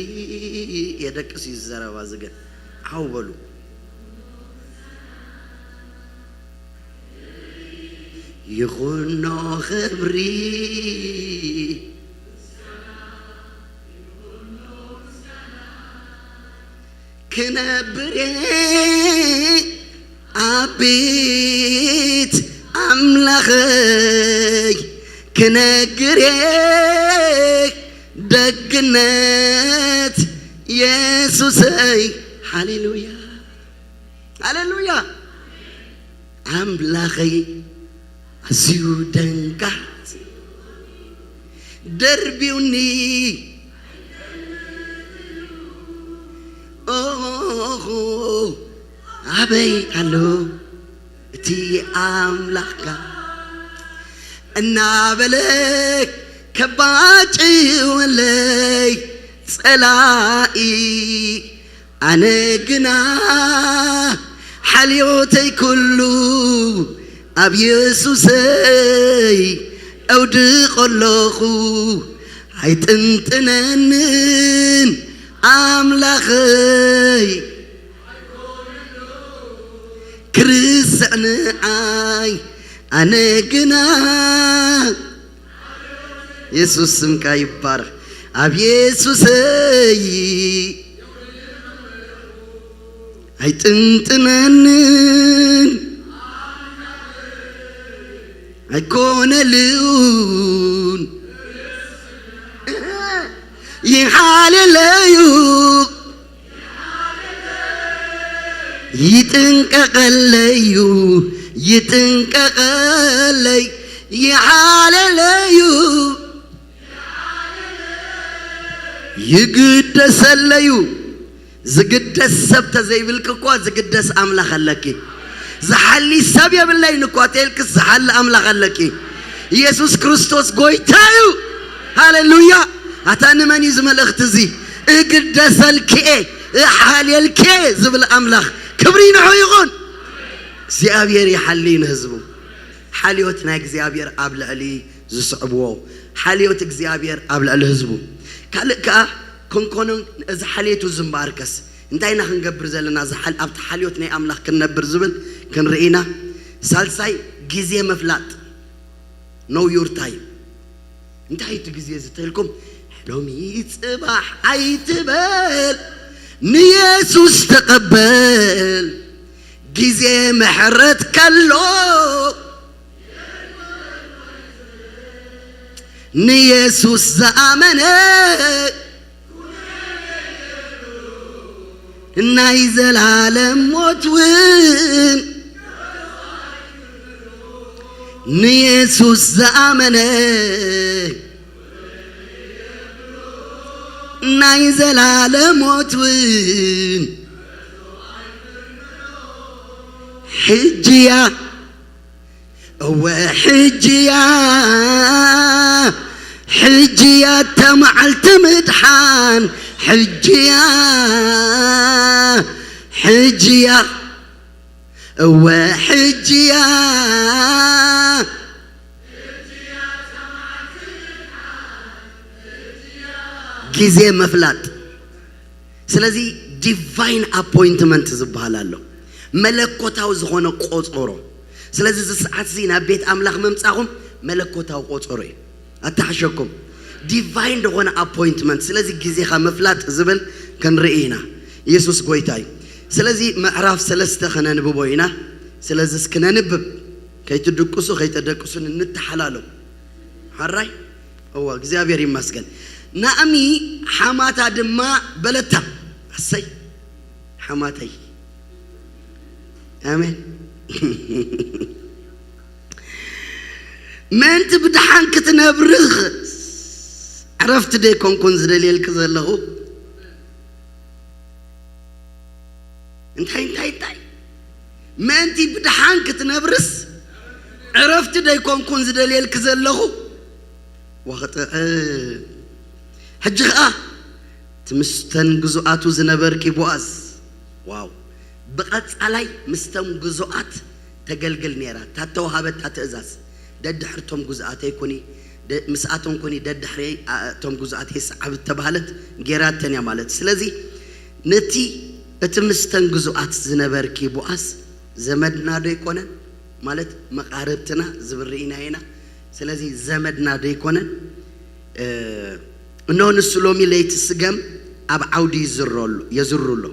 የደቅስ እዩ ዝዘረባ ዝገ-፣ ዓው በሉ። ይኹኖ ክብሪ። ክነብር እየ ኣብ ቤት ኣምላኸይ፣ ክነግር እየ ደግነት የሱሰይ። ሃሌሉያ፣ ሃሌሉያ። ኣምላኸይ ኣዝዩ ደንጋጽ ደርብዩኒ፣ ኦኹ ኣበይ ኣሎ እቲ ኣምላኽካ እናበለ ከባጭወለይ ጸላኢ፣ ኣነ ግና ሓልዮተይ ኩሉ ኣብ የሱሰይ ኣውድቆ ኣለኹ። ኣይጥንጥነንን ኣምላኸይ፣ ክርስዕ ንዓይ ኣነ ግና። የሱስ ስምካ ይባረኽ። ኣብ የሱሰይ ኣይጥንጥነንን ኣይኮነሉን ይሓልለዩ ይጥንቀቐለዩ ይጥንቀቐለይ ይሓልለዩ ይግደሰለዩ። ዝግደስ ሰብ ተዘይብልኪ እኳ ዝግደስ ኣምላኽ ኣለኪ። ዝሓሊ ሰብ የብለይን እኳ ተልክስ ዝሓሊ ኣምላኽ ኣለኪ። ኢየሱስ ክርስቶስ ጎይታ እዩ። ሃሌሉያ። ኣታ ንመን እዩ እዚ መልእኽቲ እዚ? እግደሰልክኤ እሓልየልክኤ ዝብል ኣምላኽ ክብሪ ንዑ ይኹን። እግዚኣብሔር ይሓሊ ንህዝቡ። ሓልዮት ናይ እግዚኣብሔር ኣብ ልዕሊ ዝስዕብዎ ሓልዮት እግዚኣብሔር ኣብ ልዕሊ ህዝቡ። ካልእ ከኣ ክንኮኖን እዚ ሓልዮቱ ዝምበኣርከስ እንታይ ኢና ክንገብር ዘለና? እዚ ሓል-፣ ኣብቲ ሓልዮት ናይ ኣምላኽ ክንነብር ዝብል ክንርኢ ኢና። ሳልሳይ ግዜ ምፍላጥ፣ know your time። እንታይ እቲ ግዜ እዚ ተልኩም? ሎሚ ጽባሕ ኣይትበል፣ ንየሱስ ተቐበል። ግዜ ምሕረት ከሎ ንየሱስ ዝኣመነ ናይ ዘላለም ሞት እውን ንየሱስ ዝኣመነ ናይ ዘላለም ሞት እውን ሕጂያ እወ ሕጂያ ሕጂያ ተመዓልቲ ምድሓን ሕጂያ ሕጂያ እወ ሕጂያ ግዜ ምፍላጥ። ስለዚ ዲቫይን ኣፖይንትመንት ዝበሃል ኣሎ፣ መለኮታዊ ዝኾነ ቆጸሮ። ስለዚ እዚ ሰዓት እዚ ናብ ቤት ኣምላኽ ምምጻኹም መለኮታዊ ቆጸሮ እዩ። ኣተሓሸኩም ዲቫይን ዝኾነ ኣፖይንትመንት። ስለዚ ግዜኻ ምፍላጥ ዝብል ክንርኢ ኢና። ኢየሱስ ጎይታ እዩ። ስለዚ ምዕራፍ ሰለስተ ከነንብቦ ኢና። ስለዚ እስኪ ነንብብ፣ ከይትድቅሱ ከይተደቅሱን እንተሓላሎም። ሓራይ እዋ እግዚኣብሔር ይመስገን። ናእሚ ሓማታ ድማ በለታ። ኣሰይ ሓማተይ ኣሜን። ምእንቲ ብድሓን ክትነብርኽ ዕረፍቲ ደይኮንኩን ዝደልየልኪ ዘለኹ። እንታይ እንታይ እንታይ ምእንቲ ብድሓን ክትነብርስ ዕረፍቲ ደይኮንኩን ዝደልየልኪ ዘለኹ። ወኽጥዕም ሕጂ ኸኣ እቲ ምስተን ግዙኣቱ ዝነበርኪ ቦኣዝ። ዋው። ብቐጻላይ ምስተም ግዙኣት ተገልግል ነይራ። እታ ተዋሃበታ ትእዛዝ፣ ደድሕርቶም ግዙኣተይ ኩኒ፣ ደ-፣ ምስኣቶም ኩኒ፣ ደድሕረይ፣ ኣ-፣ እቶም ግዙኣተይ ሰዓብ እተባህለት ጌራተን እያ ማለት። ስለዚ ነቲ እቲ ምስተን ግዙኣት ዝነበርኪ ቦኣዝ ዘመድና ዶ ኣይኮነን? ማለት መቓርብትና ዝብል ርኢና ኢና። ስለዚ ዘመድና ዶ ኣይኮነን? እ፣ እነሆ ንሱ ሎሚ ለይቲ ስገም ኣብ ዓውዲ ይዝሮ ኣሎ፣ የዝሩ ኣሎ።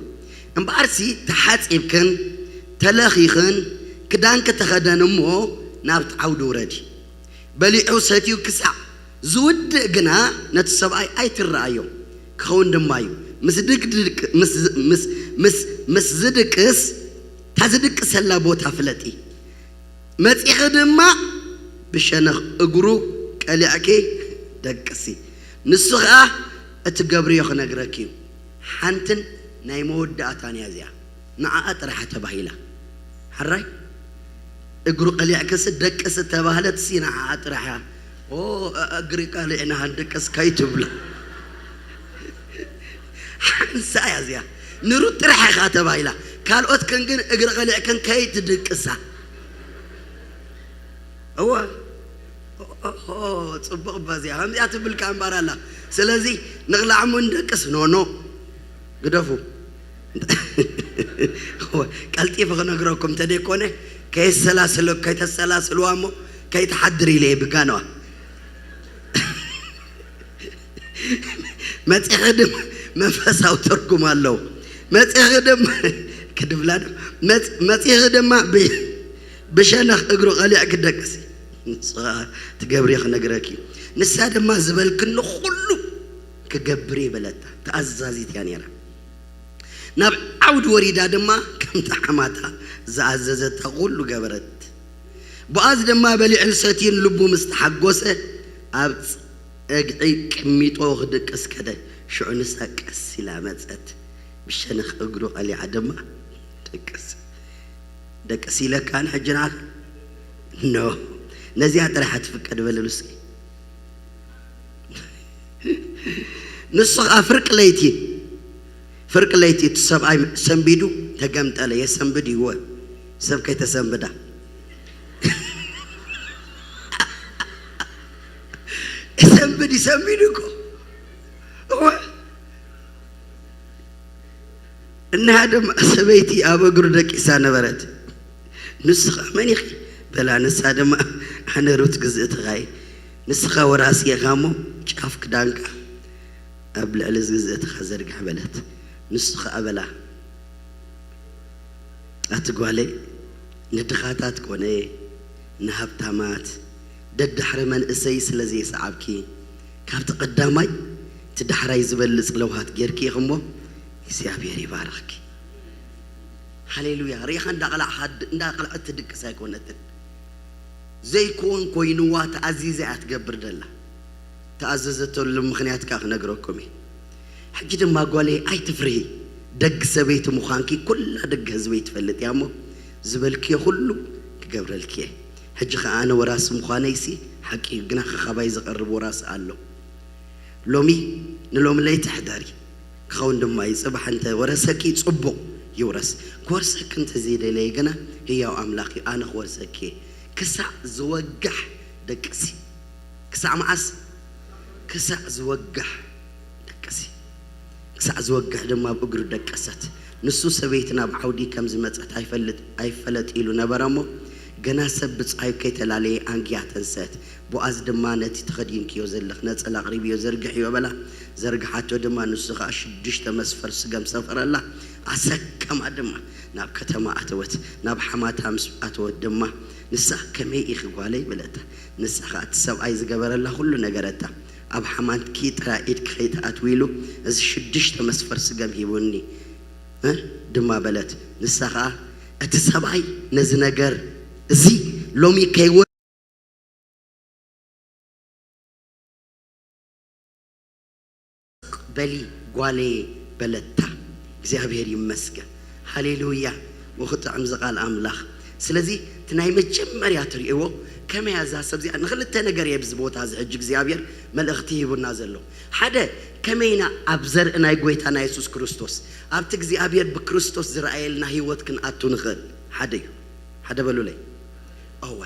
እምበኣርሲ ተሓጺብክን ተለኺኽን ክዳንኪ ተኸደን እሞ ናብቲ ዓውዲ ውረዲ። በሊዑ ሰትዩ ክሳዕ ዝውድእ ግና ነቲ ሰብኣይ ኣይትረኣዮ። ክኸውን ድማ እዩ። ምስ ድቅድቅ-፣ ምስ፣ ምስ፣ ምስ፣ ምስ ዝድቅስ፣ እታ ዝድቅሰላ ቦታ ፍለጢ። መጺኺ ድማ ብሸነኽ እግሩ ቀሊዕኪ ደቅሲ። ንሱ ኸኣ እትገብርዮ ክነግረኪ እዩ። ሓንትን ናይ መወዳእታን እያ እዚኣ። ንዓኣ ጥራሓ ተባሂላ። ሕራይ እግሩ ቀሊዕክስ ደቅስ እተባህለትሲ ንዓኣ ጥራሓ። ኦ፣ እ-፣ እግሪ ቀሊዕና ሃንድቅስ ከይትብሉ። ሓንሳ እያ እዚኣ። ንሩት ጥራሕ ኢኻ ተባሂላ። ካልኦት ከን ግን እግሪ ቀሊዕከን ከይትድቅሳ። እወ። ኦ፣ ኦ፣ ኦ፣ ጽቡቕ እባ እዚኣ። ከምዚኣ ትብል ከኣ እምበኣር ኣላ። ስለዚ ንቕላዕሞ ንደቅስ። ኖ፣ ኖ። ግደፉ። ቀልጢፈ ክነግረኩም እንተደይኮነ፣ ከየሰላስሎ-፣ ከይተሰላስልዋ እሞ ከይትሓድር ኢለ እየ ብጋንዋ። መጺኺ ድማ መንፈሳዊ ትርጉም ኣለዎ። መጺኺ ድማ ክድብላ ዶ? መጽ-፣ መጺኺ ድማ ብ-፣ ብሸነኽ እግሩ ቀሊዕ ክደቅሲ። ንስኻ ትገብሪ ክነግረኪ። ንሳ ድማ ዝበልክኒ ኩሉ ክገብር እየ በለታ። ተኣዛዚት እያ ነይራ። ናብ ዓውዲ ወሪዳ ድማ ከምቲ ሓማታ ዝኣዘዘታ ኩሉ ገበረት። ቦኣዝ ድማ በሊዑን ሰትዩን ልቡ ምስ ተሓጎሰ፣ ኣብ ጸግዒ ቅሚጦ ክድቅስ ከደ። ሽዑ ንሳ ቀስ ኢላ መጸት፣ ብሸነኽ እግሩ ቀሊዓ ድማ ደቅስ። ደቅስ ኢለካ ኣነ ሕጂ ንዓኻ? ኖ። ነዚኣ ጥራሕ ትፍቀድ በልሉ እስኪ። ንሱ ኸኣ ፍርቂ ለይቲ፣ ፍርቂ ለይቲ እቲ ሰብኣይ ሰንቢዱ ተገምጠለ። የሰንብድ ይወ ሰብ ከይተሰንብዳ። የሰንብድ ይሰንቢዱ እኮ። እወ። እንሃ ድማ ሰበይቲ ኣብ እግሩ ደቂሳ ነበረት። ንሱ ኸኣ፣ "መን ኢኺ?" በላ። ንሳ ድማ፣ "ኣነ ሩት ግዝእትኻ እየ። ንስኻ ወራሲ ኢኻ እሞ ጫፍ ክዳንካ ኣብ ልዕሊ ግዝእትኻ ዘርግሕ" በለት። ንሱ ኸኣ በላ፣ "ኣቲ ጓለይ፣ ንድኻታት ኮነ ንሃብታማት ደድሕሪ መንእሰይ ስለ ዘይሰዓብኪ፣ ካብቲ ቀዳማይ እቲ ዳሕራይ ዝበልጽ ለውሃት ጌርኪ ኢኺ እሞ እግዚኣብሔር ይባርኽኪ።" ሃሌሉያ። ርኢኻ እንዳቕላዕካ ድ-፣ እንዳቕላዕት ትድቅስ ኣይኮነትን። ዘይኮን ኮይንዋ ተኣዚዘ እያ ትገብር ደላ። ተኣዘዘተሉ ምኽንያት ከኣ ክነግረኩም እየ። ሕጂ ድማ ጓለይ ኣይትፍርሂ። ደግ ሰበይቲ ምዃንኪ ኩላ ደግ ህዝበይ ትፈልጥ እያ እሞ ዝበልክዮ ኩሉ ክገብረልኪ እየ። ሕጂ ኸኣ ኣነ ወራሲ ምዃነይሲ ሓቂ እዩ፣ ግና ኸኻባይ ዝቐርብ ወራሲ ኣሎ። ሎሚ ንሎሚ ለይቲ ሕደሪ፣ ክኸውን ድማ እዩ። ጽባሕ እንተ ወረሰኪ ጽቡቕ ይውረስ። ክወርሰኪ እንተ ዘይደለየ ግና ህያው ኣምላኽ እዩ፣ ኣነ ክወርሰኪ እየ። ክሳዕ ዝወግሕ ደቅሲ። ክሳዕ መዓስ? ክሳዕ ዝወግሕ ደቅሲ። ክሳዕ ዝወግሕ ድማ ኣብ እግሩ ደቀሰት። ንሱ ሰበይቲ ናብ ዓውዲ ከም ዝመጸት ኣይፈልጥ፣ ኣይፈለጥ ኢሉ ነበረ እሞ፣ ገና ሰብ ብጻዩ ከይተላለየ ኣንጊያ ተንሰት። ቦኣዝ ድማ ነቲ ተኸዲንክዮ ዘለኽ ነጸላ ኣቕሪብዮ ዘርግሕዮ በላ። ዘርግሓቶ ድማ፣ ንሱ ኸኣ ሽዱሽተ መስፈር ስገም ሰፈረላ። ኣሰከማ ድማ ናብ ከተማ ኣተወት። ናብ ሓማታ ምስ ኣተወት ድማ፣ ንሳ፣ "ከመይ ኢኺ ጓለይ?" በለታ። ንሳ ኸኣ እቲ ሰብኣይ ዝገበረላ ኹሉ ነገረታ። "ኣብ ሓማትኪ ጥራይ ኢድኪ ከይትኣትዊ ኢሉ እዚ ሽዱሽተ መስፈር ስገም ሂቡኒ" እ፣ ድማ በለት። ንሳ ኸኣ፣ "እቲ ሰብኣይ ነዚ ነገር እዚ ሎሚ ከይወ-" በሊ ጓለየ በለታ። እግዚኣብሔር ይመስገን። ሃሌሉያ። ወክጥዕም ዝቃል ኣምላኽ። ስለዚ እቲ ናይ መጀመርያ ትርእይዎ ከመይ እያ እዛ ሰብ እዚኣ ንኽልተ ነገር እየ ብዚ ቦታ እዚ ሕጂ እግዚኣብሔር መልእኽቲ ሂቡና ዘሎ። ሓደ ከመይና ኣብ ዘርኢ ናይ ጎይታና የሱስ ክርስቶስ ኣብቲ እግዚኣብሔር ብክርስቶስ ዝረኣየልና ህይወት ክንኣቱ ንኽእል ሓደ እዩ። ሓደ በሉለይ። እወ።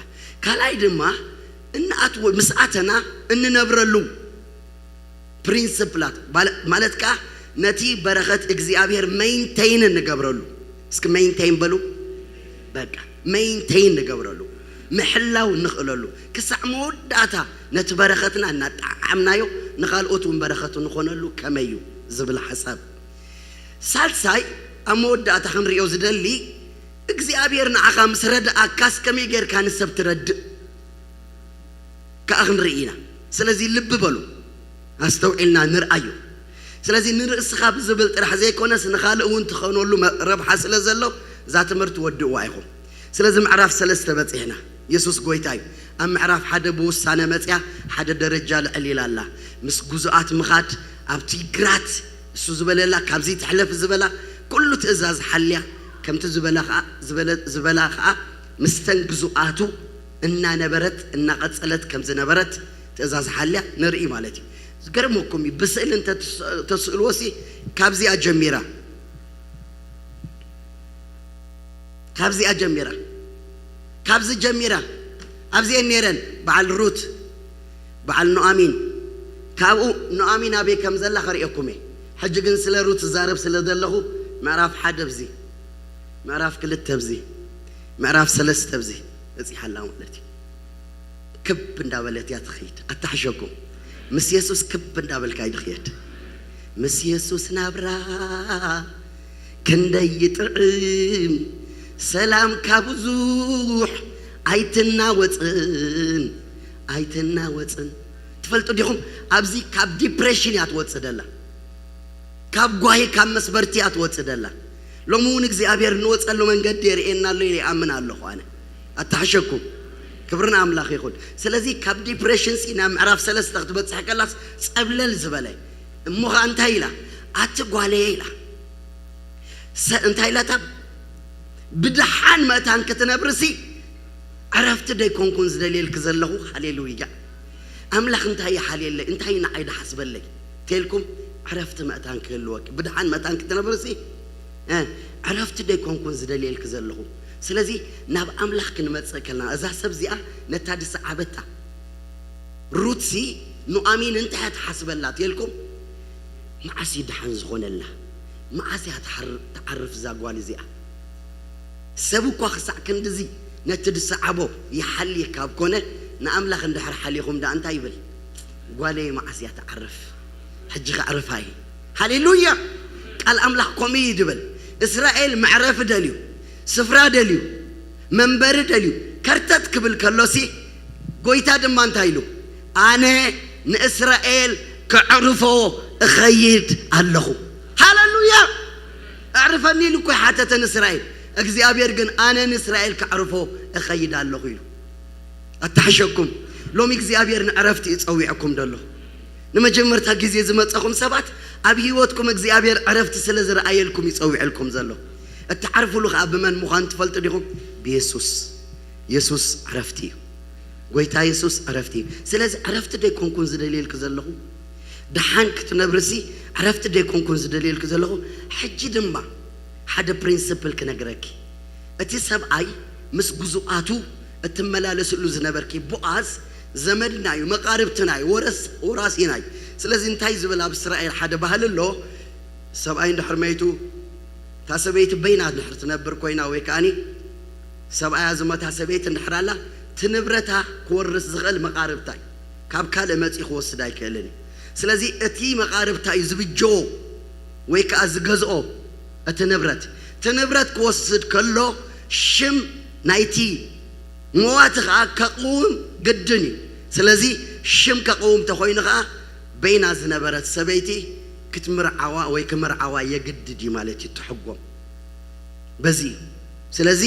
ካልኣይ ድማ እንኣትዎ ምስ ኣተና እንነብረሉ ፕሪንስፕላት ማለ-፣ ማለት ከኣ ነቲ በረኸት እግዚኣብሔር ሜንቴይን እንገብረሉ። እስኪ ሜንቴይን በሉ። በቃ ሜንቴይን ንገብረሉ፣ ምሕላው እንኽእለሉ፣ ክሳዕ መወዳእታ ነቲ በረኸትና እናጠዓዓምናዮ ንኻልኦት እውን በረኸት ንኾነሉ ከመይ እዩ ዝብል ሓሳብ። ሳልሳይ ኣብ መወዳእታ ክንሪኦ ዝደሊ እግዚኣብሔር ንዓኻ ምስ ረድኣካስ ከመይ ጌርካ ንሰብ ትረድእ? ከኣ ክንርኢ ኢና። ስለዚ ልቢ በሉ፣ ኣስተውዒልና ንርኣዮ። ስለዚ ንርእስኻ ብዝብል ጥራሕ ዘይኮነስ ንኻልእ እውን ትኸነሉ መ-፣ ረብሓ ስለ ዘሎ እዛ ትምህርቲ ወድእዋ ኢኹም። ስለዚ ምዕራፍ ሰለስተ በጺሕና። የሱስ ጎይታ እዩ። ኣብ ምዕራፍ ሓደ ብውሳነ መጽያ ሓደ ደረጃ ልዕል ኢላ ኣላ። ምስ ግዙኣት ምኻድ ኣብቲ ግራት እሱ ዝበለላ፣ ካብዚ ትሕለፍ ዝበላ፣ ኩሉ ትእዛዝ ሓልያ፣ ከምቲ ዝበላ ኸዓ፣ ዝበለ-፣ ዝበላ ኸዓ ምስተን ግዙኣቱ እናነበረት እናቐጸለት ከም ዝነበረት ትእዛዝ ሓልያ ንርኢ ማለት እዩ። ዝገርመኩም እዩ፣ ብስእሊ እንተ ተስ-፣ ተስእልዎ ሲ ካብዚኣ ጀሚራ፣ ካብዚኣ ጀሚራ፣ ካብዚ ጀሚራ፣ ኣብዚኤን ነይረን፣ በዓል ሩት፣ በዓል ኑኣሚን። ካብኡ ኑኣሚን ኣበይ ከም ዘላ ከርእየኩም እየ። ሕጂ ግን ስለ ሩት ዝዛረብ ስለ ዘለኹ፣ ምዕራፍ ሓደ ብዚ፣ ምዕራፍ ክልተ ብዚ፣ ምዕራፍ ሰለስተ ብዚ በጺሓ ኣላ ማለት እዩ። ክብ እንዳበለት እያ ትኸይድ። ኣታሕሸኩም። ምስ የሱስ ክብ እንዳበልካ እዩ ድኽየድ። ምስ የሱስ ናብራ ክንደይ ይጥዕም፣ ሰላም ካብ ብዙሕ ኣይትናወጽን፣ ኣይትናወጽን። ትፈልጡ ዲኹም? ኣብዚ ካብ ዲፕሬሽን እያ ትወጽእ ደላ። ካብ ጓሂ፣ ካብ መስበርቲ እያ ትወጽእ ደላ። ሎሚ እውን እግዚኣብሔር እንወጸሉ መንገዲ የርእየና ኣሎ ኢለ ይኣምን ኣለኹ ኣነ። ኣታሕሸኩም። ክብሪ ንኣምላኽ ይኹን። ስለዚ ካብ ዲፕሬሽን ሲ ናብ ምዕራፍ ሰለስተ ክትበጽሕ ከላስ ጸብለል ዝበለ። እሞ ኸኣ እንታይ ኢላ? ኣቲ ጓለየ ኢላ። ሰ-፣ እንታይ ኢላታ? ብድሓን መእታን ክትነብርሲ ዕረፍቲ ደይኮንኩን ዝደልየልኪ ዘለኹ። ሃሌሉያ። ኣምላኽ እንታይ ይሓልየለይ? እንታይ ንዓይ ድሓስበለይ? ተልኩም ዕረፍቲ መእታን ክህልወኪ። ብድሓን መእታን ክትነብርሲ፣ እ፣ ዕረፍቲ ደይኮንኩን ዝደልየልኪ ዘለኹ። ስለዚ ናብ ኣምላኽ ክንመጽእ ከለና፣ እዛ ሰብ እዚኣ ነታ ድሰዓበታ ሩትሲ ኑኣሚን እንታይ እያ ትሓስበላ ተልኩም? መዓስ እዩ ደሓን ዝኾነላ? መዓስ እያ ትሓር-፣ ትዓርፍ እዛ ጓል እዚኣ? ሰብ እኳ ክሳዕ ክንድዚ ነቲ ድሰዓቦ ይሓሊ ካብ ኮነ፣ ንኣምላኽ እንድሕር ሓሊኹም ደኣ እንታይ ይብል? ጓለይ መዓስ እያ ትዓርፍ? ሕጂ ከዕርፋ እየ። ሃሌሉያ! ቃል ኣምላኽ ከምኡ እዩ ድብል። እስራኤል መዕረፊ ደልዩ፣ ስፍራ ደልዩ፣ መንበሪ ደልዩ፣ ከርተት ክብል ከሎሲ፣ ጎይታ ድማ እንታይ ኢሉ? ኣነ ንእስራኤል ከዕርፎ እኸይድ ኣለኹ። ሃሌሉያ! ኣዕርፈኒ ኢሉ እኮ ይሓተተ ንእስራኤል። እግዚኣብሔር ግን ኣነ ንእስራኤል ከዕርፎ እኸይድ ኣለኹ ኢሉ። ኣታሕሸኩም። ሎሚ እግዚኣብሔር ንዕረፍቲ እዩ ጸዊዕኩም ደሎ። ንመጀመርታ ግዜ ዝመጸኹም ሰባት፣ ኣብ ህይወትኩም እግዚኣብሔር ዕረፍቲ ስለ ዝረኣየልኩም እዩ ጸዊዕልኩም ዘሎ። እትዓርፍሉ ኸኣ ብመን ምዃኑ ትፈልጡ ዲኹም? ብየሱስ። የሱስ ዕረፍቲ እዩ። ጎይታ የሱስ ዕረፍቲ እዩ። ስለዚ ዕረፍቲ ደይኮንኩን ዝደልየልኪ ዘለኹ? ደሓን ክትነብርሲ ዕረፍቲ ደይኮንኩን ዝደልየልኪ ዘለኹ? ሕጂ ድማ ሓደ ፕሪንስፕል ክነግረኪ። እቲ ሰብኣይ ምስ ግዙኣቱ እትመላለስሉ ዝነበርኪ ቦኣዝ ዘመድና እዩ፣ መቓርብትና እዩ፣ ወረስ-፣ ወራሲና እዩ። ስለዚ እንታይ ዝብል ኣብ እስራኤል ሓደ ባህሊ ኣሎ፣ ሰብኣይ እንድሕር መይቱ፣ እታ ሰበይቲ በይና እንድሕር ትነብር ኮይና ወይ ከኣኒ ሰብኣያ ዝመታ ሰበይቲ እንድሕር ኣላ፣ እቲ ንብረታ ክወርስ ዝኽእል መቓርብታ እዩ። ካብ ካልእ መጺኡ ክወስድ ኣይክእልን እዩ። ስለዚ እቲ መቓርብታ እዩ ዝብጀዎ ወይ ከኣ ዝገዝኦ እቲ ንብረት። እቲ ንብረት ክወስድ ከሎ ሽም ናይቲ መዋቲ ከኣ ከቕውም ግድን እዩ። ስለዚ ሽም ከቕውም ተኾይኑ ከኣ በይና ዝነበረት ሰበይቲ ክትምርዓዋ ወይ ክምርዓዋ የግድድ እዩ ማለት እዩ፣ ትሕጎም በዚ እዩ። ስለዚ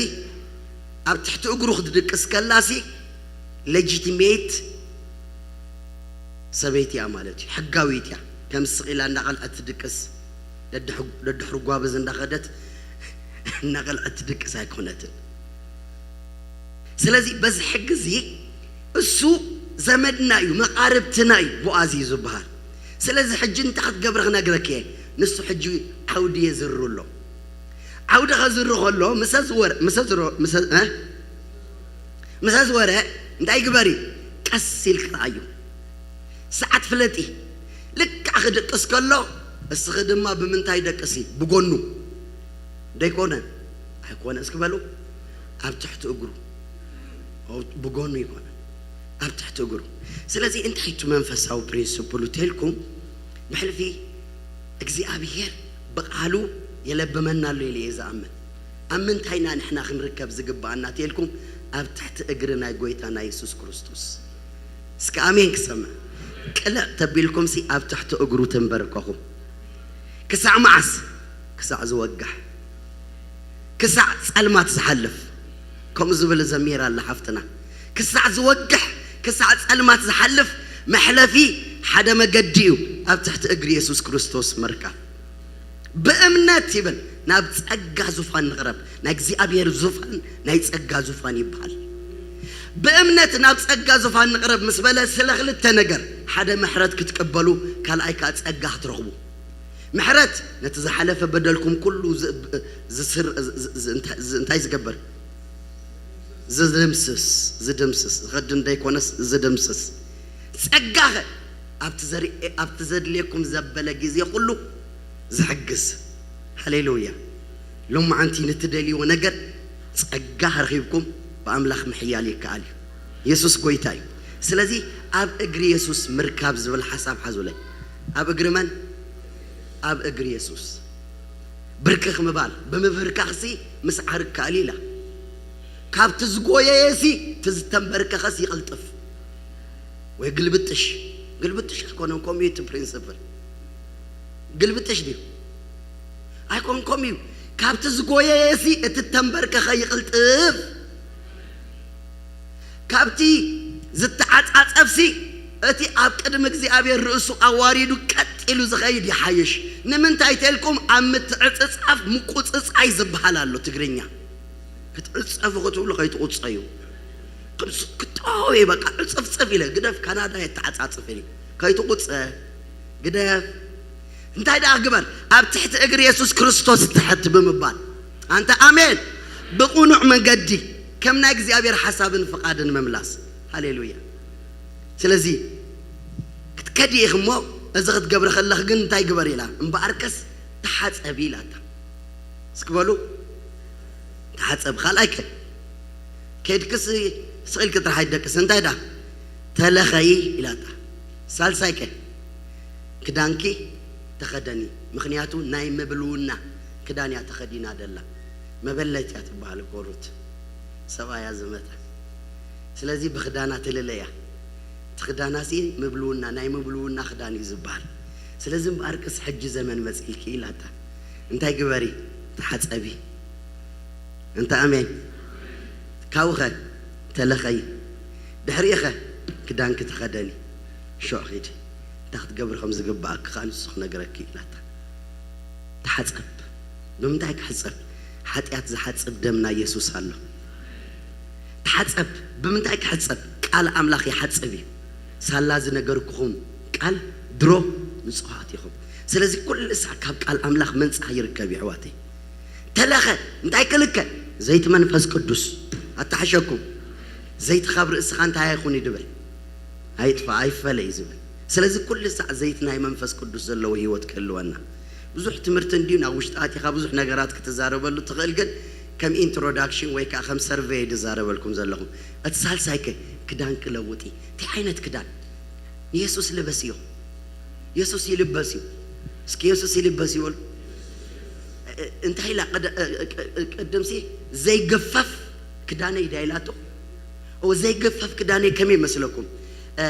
ኣብ ትሕቲ እግሩ ክትድቅስ ከላሲ ሌጂቲሜት ሰበይቲ እያ ማለት እዩ፣ ሕጋዊት እያ። ከም ስቕ ኢላ እንዳቐልዐት ትድቅስ፣ ደድሕ-፣ ደድሕሪ ጓብዝ እንዳኸደት እናቐልዐት ትድቅስ ኣይኮነትን። ስለዚ በዚ ሕጊ እዚ እሱ ዘመድና እዩ፣ መቓርብትና እዩ፣ ቦኣዝ እዩ ዝበሃል። ስለዚ ሕጂ እንታይ ክትገብሪ ክነግረኪ እየ። ንሱ ሕጂ ዓውዲ የዝሩ ኣሎ። ዓውዲ ከዝሩ ከሎ፣ ምሰ ዝወረ-፣ ምሰ ዝሮ-፣ ምሰ-፣ እ? ምሰ ዝወረ፣ እንታይ ግበሪ? ቀስ ኢልኪ ረኣዩ። ሰዓት ፍለጢ። ልክዕ ክድቅስ ከሎ፣ እስኺ ድማ ብምንታይ ደቅሲ? ብጎኑ። ደይኮነ? ኣይኮነ፣ እስኪ በሉ። ኣብ ትሕቲ እግሩ። ኦ፣ ብጎኑ ይኮነ። ኣብ ትሕቲ እግሩ። ስለዚ እንታይ እቲ መንፈሳዊ ፕሪንስፕሉ ተልኩም? ብሕልፊ እግዚኣብሔር ብቃሉ የለብመና ኣሎ ኢለ እየ ዝኣምን። ኣብ ምንታይ ኢና ንሕና ክንርከብ ዝግብኣና ተልኩም? ኣብ ትሕቲ እግሪ ናይ ጎይታና የሱስ ክርስቶስ። እስከ ኣሜን ክሰምዕ። ቅልዕ ተቢልኩም ሲ ኣብ ትሕቲ እግሩ ተንበርከኹ። ክሳዕ መዓስ? ክሳዕ ዝወግሕ። ክሳዕ ጸልማት ዝሓልፍ። ከምኡ ዝብል ዘሚራ ኣላ ሓፍትና። ክሳዕ ዝወግሕ፣ ክሳዕ ጸልማት ዝሓልፍ መሕለፊ ሓደ መገዲ እዩ፣ ኣብ ትሕቲ እግሪ የሱስ ክርስቶስ ምርካብ። ብእምነት ይብል ናብ ጸጋ ዙፋን ንቕረብ። ናይ እግዚኣብሔር ዙፋን ናይ ጸጋ ዙፋን ይበሃል። ብእምነት ናብ ጸጋ ዙፋን ንቕረብ ምስ በለ ስለ ክልተ ነገር፣ ሓደ ምሕረት ክትቅበሉ፣ ካልኣይ ከኣ ጸጋ ክትረኽቡ። ምሕረት ነቲ ዝሓለፈ በደልኩም ኩሉ ዝ-፣ ዝስር-፣ ዝ-፣ ዝ-፣ ዝ-፣ እንታይ፣ ዝ-፣ እንታይ ዝገብር? ዝድምስስ፣ ዝድምስስ፣ ዝኸድን ደይኮነስ ዝድምስስ። ጸጋኸ ኣብቲ ዘር-፣ ኣብቲ ዘድልየኩም ዘበለ ግዜ ኩሉ ዝሕግዝ። ሃሌሉያ። ሎማዓንቲ ንትደልይዎ ነገር ጸጋ ረኺብኩም ብኣምላኽ ምሕያል ይከኣል እዩ። የሱስ ጎይታ እዩ። ስለዚ ኣብ እግሪ የሱስ ምርካብ ዝብል ሓሳብ ሓዙለይ። ኣብ እግሪ መን? ኣብ እግሪ የሱስ። ብርክኽ ምባል፣ ብምብርካኽሲ ምስዓር ይከኣል እዩ ኢላ። ካብቲ ዝጎየየሲ እቲ ዝተንበርከኸስ ይቕልጥፍ። ወይ ግልብጥሽ፣ ግልብጥሽ ኣይኮነን፣ ከምኡ እዩ እቲ ፕሪንስፕል። ግልብጥሽ ድዩ? ኣይኮን፣ ከምኡ እዩ። ካብቲ ዝጎየየሲ እቲ ዝተንበርከኸ ይቕልጥፍ። ካብቲ ዝተዓጻጸፍሲ እቲ ኣብ ቅድሚ እግዚኣብሔር ርእሱ ኣዋሪዱ ቀጥ ኢሉ ዝኸይድ ይሓይሽ። ንምንታይ ተልኩም ኣብ ምትዕጽጻፍ ምቁጽጻይ ዝበሃል ኣሎ ትግርኛ። ክትዕጸፉ ክትብሉ ከይትቁጸዩ። ክምስ-፣ ክጠወየ በቃ ዕጽፍጽፍ ኢለ ግደፍ ካናዳ የተዓጻጽፍ ኢለ ከይትቁጸ ግደፍ። እንታይ ደኣ ግበር? ኣብ ትሕቲ እግሪ የሱስ ክርስቶስ ትሕት ብምባል። ኣንተ ኣሜን። ብቕኑዕ መንገዲ ከም ናይ እግዚኣብሔር ሓሳብን ፍቓድን ምምላስ። ሃሌሉያ። ስለዚ ክትከዲ ኢኺ እሞ እዚ ክትገብሪ ከለኺ ግን እንታይ ግበር ኢላ? እምበኣርከስ ተሓጸቢ ኢላታ። እስኪ በሉ፣ ተሓጸቢ። ካልኣይ ከ? ከድክስ ስቕ ኢልኪ ጥራሕ ኣይትደቅስ። እንታይ ደኣ? ተለኸዪ ኢላታ። ሳልሳይ ከ? ክዳንኪ ተኸደኒ። ምኽንያቱ ናይ ምብልውና ክዳን እያ ተኸዲና ደላ። መበለት እያ ትበሃል እኮ ሩት። ሰብኣያ ዝመተ። ስለዚ ብኽዳና ትልለያ። እቲ ክዳናሲ ምብልውና፣ ናይ ምብልውና ክዳን እዩ ዝበሃል። ስለዚ እምበኣርቅስ ሕጂ ዘመን መጺእልኪ ኢላታ። እንታይ ግበሪ? ተሓጸቢ። እንተ ኣሜን። ካብኡኸ ተለኸይ። ድሕሪኡኸ ክዳንኪ ተኸደኒ። ሾዕ ኺድ። እንታይ ክትገብሪ ከም ዝግብኣኪ ኸኣ ንሱ ክነግረኪ ኢላታ። ተሓጸብ። ብምንታይ ክሕጸብ? ሓጢኣት ዝሓጽብ ደም ናይ የሱስ ኣሎ። ተሓጸብ። ብምንታይ ክሕጸብ? ቃል ኣምላኽ ይሓጽብ እዩ። ሳላ ዝነገርኩኹም ቃል ድሮ ንጹሃት ኢኹም። ስለዚ ኩሉ ሳዕ ካብ ቃል ኣምላኽ መንጻህ ይርከብ እዩ ኣሕዋተይ። ተለኸ እንታይ ክልከ? ዘይቲ መንፈስ ቅዱስ ኣተሓሸኩም። ዘይቲ ካብ ርእስኻ እንታይ ኣይኹን እዩ ድብል? ኣይጥፋእ ኣይፈለ እዩ ዝብል። ስለዚ ኩሉ ሳዕ ዘይቲ ናይ መንፈስ ቅዱስ ዘለዎ ህይወት ክህልወና። ብዙሕ ትምህርቲ እንድዩ ናብ ውሽጢ ኣቲኻ ብዙሕ ነገራት ክትዛረበሉ ትኽእል፣ ግን ከም ኢንትሮዳክሽን ወይ ከዓ ከም ሰርቬይ ድዛረበልኩም ዘለኹም። እቲ ሳልሳይከ ክዳን ክለውጢ። እንታይ ዓይነት ክዳን? ንየሱስ ልበስ እዩ። የሱስ ይልበስ እዩ። እስኪ የሱስ ይልበስ ይበሉ። እ-፣ እንታይ ኢላ ቀደ-፣ እ-፣ እ-፣ እ-፣ ቅድምሲ ዘይገፈፍ ክዳነይ ድያ ኢላቶ? ኦ፣ ዘይገፈፍ ክዳነይ ከመይ ይመስለኩም? እ፣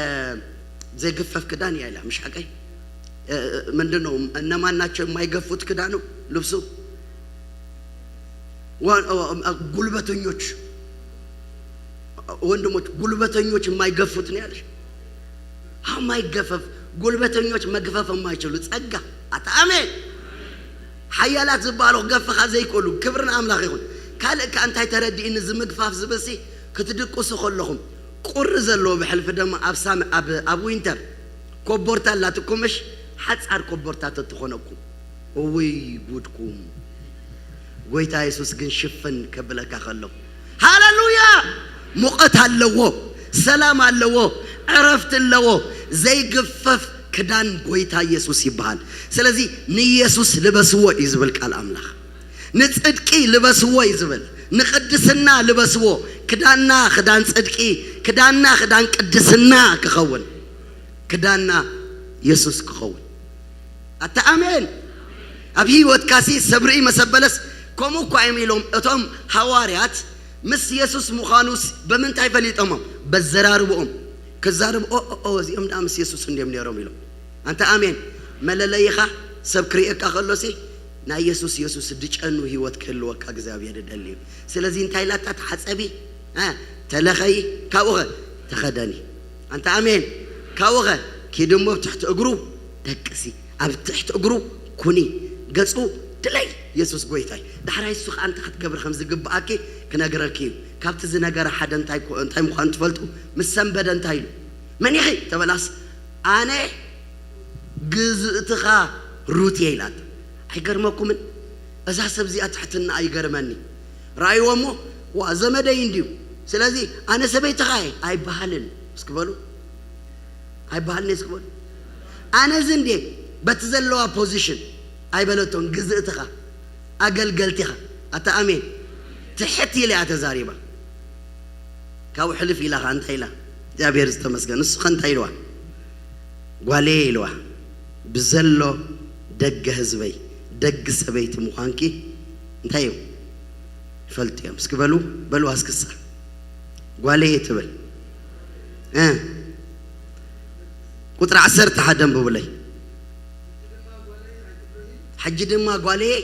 ዘይገፈፍ ክዳን እያ ኢላ፣ ምሽ ሓቀይ? እ፣ ምንድን ነው? እነማን ናቸው የማይገፉት ክዳኑ ልብሱ? ወ-፣ ኦ፣ እ፣ ጉልበተኞች ወንድሞች፣ ጉልበተኞች የማይገፉት ነው ያለሽ። የማይገፈፍ፣ ጉልበተኞች መግፈፍ የማይችሉ ጸጋ። ኣታ ኣሜን። ሓያላት ዝበሃሉ ክገፍኻ ዘይክእሉ፣ ክብሪ ንኣምላኽ ይኹን። ካልእ ከ እንታይ ተረዲእኒ፣ እዚ ምግፋፍ ዝብልሲ ክትድቅሱ ከለኹም፣ ቁሪ ዘለዎ ብሕልፊ ደማ ኣብ ሳም-፣ ኣብ፣ ኣብ ዊንተር ኮቦርታ ኣላትኩም፣ ምሽ ሓጻር ኮቦርታ ተትኾነኩም። እውይ ጉድኩም። ጎይታ የሱስ ግን ሽፍን ከብለካ ከሎ፣ ሃሌሉያ! ሙቐት ኣለዎ፣ ሰላም ኣለዎ፣ ዕረፍቲ ኣለዎ። ዘይግፈፍ ክዳን ጎይታ የሱስ ይበሃል። ስለዚ ንየሱስ ልበስዎ እዩ ዝብል ቃል ኣምላኽ። ንጽድቂ ልበስዎ እዩ ዝብል። ንቅድስና ልበስዎ። ክዳንና ክዳን ጽድቂ፣ ክዳንና ክዳን ቅድስና ክኸውን፣ ክዳንና የሱስ ክኸውን። ኣታ ኣሜን። ኣብ ህይወትካሲ ሰብ ርኢ መሰበለስ ከምኡ እኳ እዮም ኢሎም እቶም ሃዋርያት ምስ የሱስ ምዃኑስ ብምንታይ ፈሊጦሞም? በዘራርብኦም። ክዛረቡ፣ "ኦ፣ ኦ፣ ኦ፣ እዚኦም ደኣ ምስ የሱስ እንድዮም ነይሮም" ኢሎም። ኣንታ ኣሜን። መለለይኻ ሰብ ክርእየካ ከሎሲ ናይ የሱስ፣ የሱስ ድጨኑ ህይወት ክህልወካ እግዚኣብሔር ይደሊ እዩ። ስለዚ እንታይ ኢላታ? ተሓጸቢ፣ እ፣ ተለኸዪ፣ ካብኡኸ ተኸደኒ። ኣንታ ኣሜን። ካብኡኸ ኪዲ እሞ ኣብ ትሕቲ እግሩ ደቅሲ፣ ኣብ ትሕቲ እግሩ ኩኒ። ገጹ ድለይ የሱስ ጎይታይ። ዳሕራይ እሱ ኸዓ እንታይ ክትገብር ከም ዝግብኣኪ ክነግረኪ እዩ። ካብቲ ዝነገረ ሓደ እንታይ ኮ-፣ እንታይ ምዃኑ ትፈልጡ? ምስ ሰንበደ እንታይ ኢሉ? መን ኢኺ? ተበላስ፣ ኣነ ግዝእትኻ ሩት እየ ኢላታ። ኣይገርመኩምን? እዛ ሰብ እዚኣ ትሕትና ኣይገርመኒ። ረኣይዎ እሞ፣ ዋ፣ ዘመደይ እንድዩ። ስለዚ ኣነ ሰበይትኻ እየ ኣይበሃልን። እስኪ በሉ። ኣይበሃልን እስኪ በሉ። ኣነ እዚ እንዴ በቲ ዘለዋ ፖዚሽን ኣይበለቶን፣ ግዝእትኻ፣ ኣገልገልቲኻ። ኣታ ኣሜን። ትሕት ኢለ እያ ተዛሪባ። ካብኡ ሕልፍ ኢላ ኸዓ እንታይ ኢላ? እግዚኣብሔር ዝተመስገን። እሱ ኸ እንታይ ኢልዋ? ጓለየ ኢልዋ። ብዘሎ ደገ ህዝበይ፣ ደግ ሰበይቲ ምዃንኪ እንታይ እዩ? ይፈልጡ እዮም። እስኪ በሉ፣ በሉ ኣስክሳ። ጓለየ ትብል። እ። ቁጽሪ ዓሰርተ ሓደ ኣንብቡለይ። ሕጂ ድማ ጓለየ፣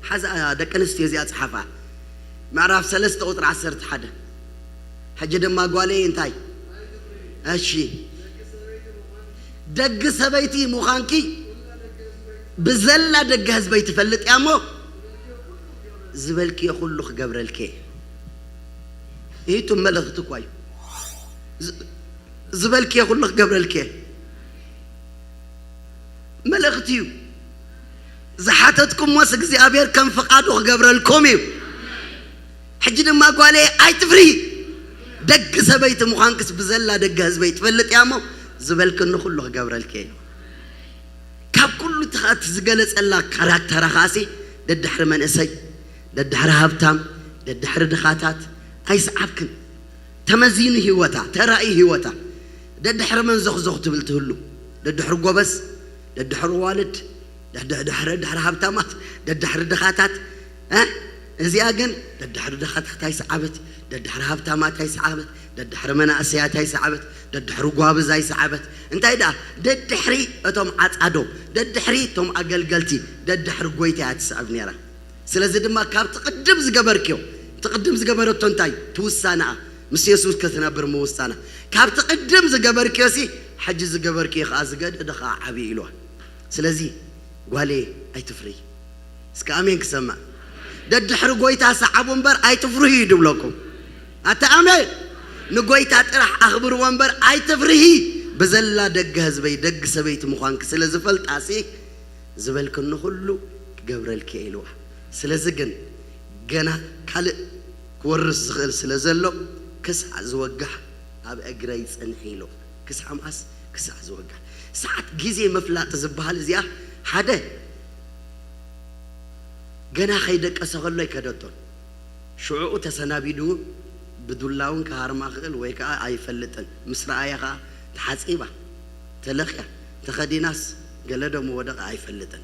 ሓዛ ደቂ ኣንስትዮ እዚኣ ጸሓፋ። ምዕራፍ ሰለስተ ቁጽሪ ዓሰርተ ሓደ። ሕጂ ድማ ጓለየ እንታይ? እሺ። ደግ ሰበይቲ ምዃንኪ ብዘላ ደገ ህዝበይ ትፈልጥ እያ እሞ፣ ዝበልክዮ ኩሉ ክገብረልኪ እየ። ይህቱ መልእኽቲ እኳ እዩ። ዝ-፣ ዝበልክዮ ኩሉ ክገብረልኪ እየ። መልእኽቲ እዩ። ዝሓተትኩሞስ እግዚኣብሔር ከም ፍቓዱ ክገብረልኩም እዩ። ሕጂ ድማ ጓለየ ኣይትፍርሂ። ደግ ሰበይቲ ምዃንክስ ብዘላ ደገ ህዝበይ ትፈልጥ እያ እሞ፣ ዝበልክኒ ኩሉ ክገብረልኪ እየ። ካብ ኩሉ እቲ ኸኣ እቲ ዝገለጸላ ካራክተራ ኸኣሲ፣ ደድሕሪ መንእሰይ፣ ደድሕሪ ሃብታም፣ ደድሕሪ ድኻታት ኣይሰዓብክን። ተመዚኑ ህይወታ፣ ተራእዩ ህይወታ። ደድሕሪ መን ዞኽዞኽ ትብል ትህሉ? ደድሕሪ ጎበዝ፣ ደድሕሪ ዋልድ፣ ደድሕሪ፣ ደድሕሪ ሃብታማት፣ ደድሕሪ ድኻታት። እ? እዚኣ ግን ደድሕሪ ድኻታት ኣይሰዓበት፣ ደድሕሪ ሃብታማት ኣይሰዓበት፣ ደድሕሪ መናእሰያት ኣይሰዓበት፣ ደድሕሪ ጓብዝ ኣይሰዓበት። እንታይ ደኣ? ደድሕሪ እቶም ዓጻዶ፣ ደድሕሪ እቶም ኣገልገልቲ፣ ደድሕሪ ጎይታ እያ ትስዕብ ነይራ። ስለዚ ድማ ካብቲ ቅድም ዝገበርክዮ፣ እቲ ቅድም ዝገበረቶ እንታይ? ትውሳነኣ፣ ምስ የሱስ ክትነብር ምውሳና። ካብቲ ቅድም ዝገበርክዮ ሲ፣ ሕጂ ዝገበርክዮ ኸኣ ዝገደደ ኸኣ ዓብዪ ኢልዋ። ስለዚ ጓለየ ኣይትፍርሂ። እስከ ኣሜን ክሰማዕ። ደድሕሪ ጎይታ ሰዓቡ እምበር ኣይትፍርሂ እዩ ድብለኩም። ኣታ ኣሜን። ንጎይታ ጥራሕ ኣኽብርዎ እምበር ኣይትፍርሂ። ብዘላ ደገ ህዝበይ ደግ ሰበይቲ ምዃንኪ ስለ ዝፈልጣ ሲ፣ ዝበልክኒ ኩሉ ክገብረልኪ እየ ኢልዋ። ስለዚ ግን ገና ካልእ ክወርስ ዝኽእል ስለ ዘሎ ክሳዕ ዝወጋሕ ኣብ እግረይ ጽንሒ ኢልዋ። ክሳዕ መኣስ? ክሳዕ ዝወጋሕ። ሰዓት ግዜ ምፍላጥ ዝበሃል እዚኣ ሓደ ገና ከይደቀሰ ከሎ ኣይከደቶን። ሽዑኡ ተሰናቢዱ ብዱላ እውን ክሃርማ ክእል ወይ ከዓ ኣይፈልጥን። ምስ ረኣየ ከዓ ተሓጺባ፣ ተለኽያ፣ ተኸዲናስ ገለ ዶ ምወደቐ ኣይፈልጥን።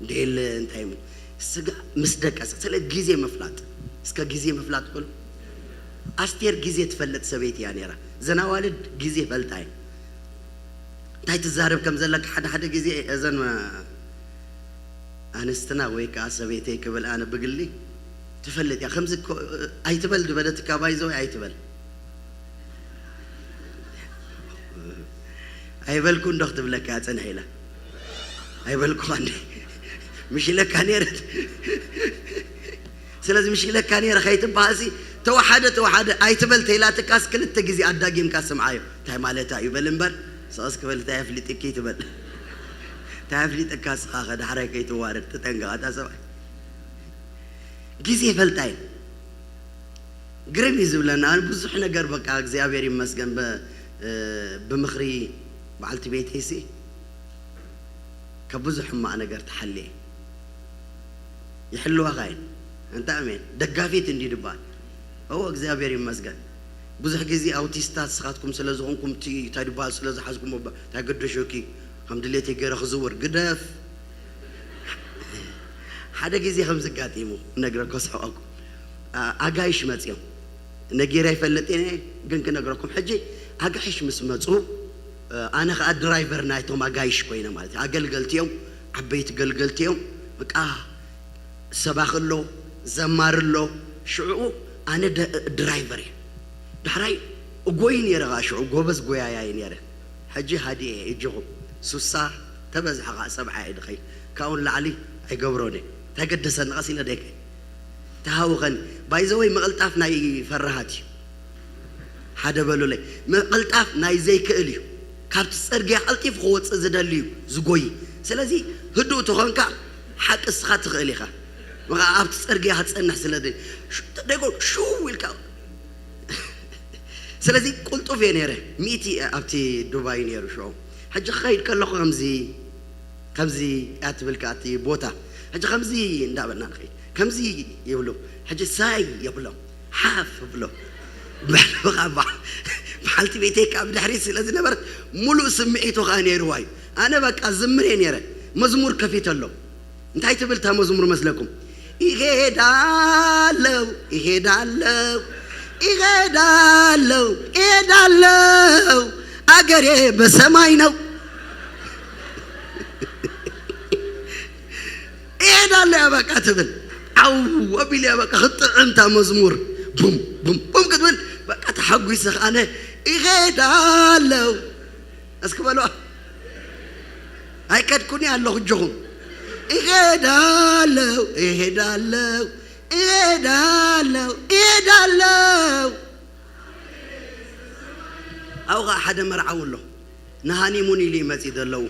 እንዴለ እንታይ እሞ ስጋ ምስ ደቀሰ፣ ስለ ግዜ ምፍላጥ፣ እስከ ግዜ ምፍላጥ በሉ። ኣስቴር ግዜ ትፈልጥ ሰበይቲ እያ ነይራ። እዘን ኣዋልድ ግዜ ይፈልጣ እየን። እንታይ ትዛረብ ከም ዘለካ ሓደ ሓደ ግዜ እዘን ኣንስትና ወይ ከዓ ሰበይተይ ክብል ኣነ ብግሊ ትፈልጥ እያ። ከምዚ እኮ ኣይትበል ዝበለትካ ባይዘወይ ኣይትበል። ኣይበልኩ እንዶ ክትብለካ እያ ጽንሕ ኢላ። ኣይበልኩ እንደ ምሽ ኢለካ ነይረ። ስለዚ ምሽ ኢለካ ነይረ ከይትበሃልሲ ተወሓደ ተወሓደ ኣይትበል ተይላትካስ ክልተ ግዜ ኣዳጊምካ ስምዓዮ። እንታይ ማለታ እዩ በል እምበር፣ ስቕስ ክበል እንታይ ኣፍሊጥኪ ትበል። እንታይ ኣፍሊጠካ ስኻ ኸ ዳሕራይ ከይትዋረድ ተጠንቀቕ ኣታ ሰብኣይ። ግዜ ይፈልጣ እዩ። ግርም እዩ ዝብለና። ኣነ ብዙሕ ነገር በቃ እግዚኣብሔር ይመስገን በ-፣ እ፣ ብምኽሪ በዓልቲ ቤተይሲ ካብ ብዙሕ ሕማቕ ነገር ተሓልየ። ይሕልዋኻ እየን። እንተ ኣሜን። ደጋፊት እንዲ ድበሃል። እዎ እግዚኣብሔር ይመስገን። ብዙሕ ግዜ ኣውቲስታት ንስኻትኩም ስለ ዝኾንኩም እቲ እንታይ ድበሃል ስለ ዝሓዝኩሞ ባ-፣ እንታይ ገደሸኪ? ከም ድሌተይ ገይረ ክዝውር ግደፍ። ሓደ ግዜ ከም ዝጋጢሙ ነግረኮ ስሕቐኩም። ኣ-፣ ኣጋይሽ መጽዮም። ነጊረ ኣይፈልጥን እየ፣ ግን ክነግረኩም። ሕጂ ኣጋይሽ ምስ መጹ፣ ኣነ ኸኣ ድራይቨር ናይቶም ኣጋይሽ ኮይነ ማለት እዩ። ኣገልገልቲ እዮም፣ ዓበይቲ ገልገልቲ እዮም። በቃ ሰባኺ ኣሎ፣ ዘማሪ ኣሎ። ሽዕኡ ኣነ ደ-፣ ድራይቨር እየ። ዳሕራይ እጎይ ነይረ ኸኣ ሽዑ፣ ጎበዝ ጎያያይ ነይረ። ሕጂ ሃዲኤ እየ፣ እጆኹም። ሱሳ ተበዝሐ ኸኣ ሰብዓ እየ ድኸይድ። ካብኡ ንላዕሊ ኣይገብሮን እየ። እንታይ ገደሰኒ? ቀስ ኢለ ደይከ ተሃውኸኒ። ባይዘወይ ምቕልጣፍ ናይ ፈራሃት እዩ። ሓደ በሉለይ። ምቕልጣፍ ናይ ዘይክእል እዩ። ካብቲ ጽርግያ ቀልጢፉ ክወጽእ ዝደሊ እዩ ዝጎይ። ስለዚ ህዱእ ተኾንካ ሓቂ እስኻ ትኽእል ኢኻ። ምኻ ኣብቲ ጽርግያ ክትጸንሕ ስለ ደ-፣ ሹ-፣ ደጎ ሽው ኢልካ። ስለዚ ቁልጡፍ እየ ነይረ። ሚእቲ ኣብቲ ዱባይ ነይሩ ሽዑ። ሕጂ ክኸይድ ከለኹ ከምዚ ከምዚ እያ ትብል ከኣ እቲ ቦታ። ሕጂ ከምዚ እንዳበልና ንኸይድ። ከምዚ ይብሉ። ሕጂ ሳይ የብሎም። ሓፍ ብሎ። በቃ በዓል-፣ በዓልቲ ቤተይ ከኣ ብድሕሪት ስለ ዝነበረት፣ ሙሉእ ስምዒቱ ከኣ ነይርዋ እዩ። ኣነ በቃ ዝምር እየ ነይረ። መዝሙር ከፊተሎም። እንታይ ትብል እታ መዝሙር መስለኩም? "ይሄዳለው፣ ይሄዳለው፣ ይሄዳለው፣ ይሄዳለው፣ ኣገሬ በሰማይ ነው። ይሄዳለው" እያ በቃ ትብል። ዓው ኣቢለ እያ በቃ ክትጥዕም እታ መዝሙር። ቡም፣ ቡም፣ ቡም ክትብል በቃ ተሓጒሰ ኣነ "ይሄዳለው" እስኪ በሉ። ኣይከድኩን ኣለኹ እጆኹም። "እሄዳለሁ፣ እሄዳለሁ፣ እሄዳለሁ፣ እሄዳለሁ።" ኣብኡ ኸዓ ሓደ መርዓዊ ኣሎ። ንሃኒሙን ኢሉ ይመጽእ ዘለዉ።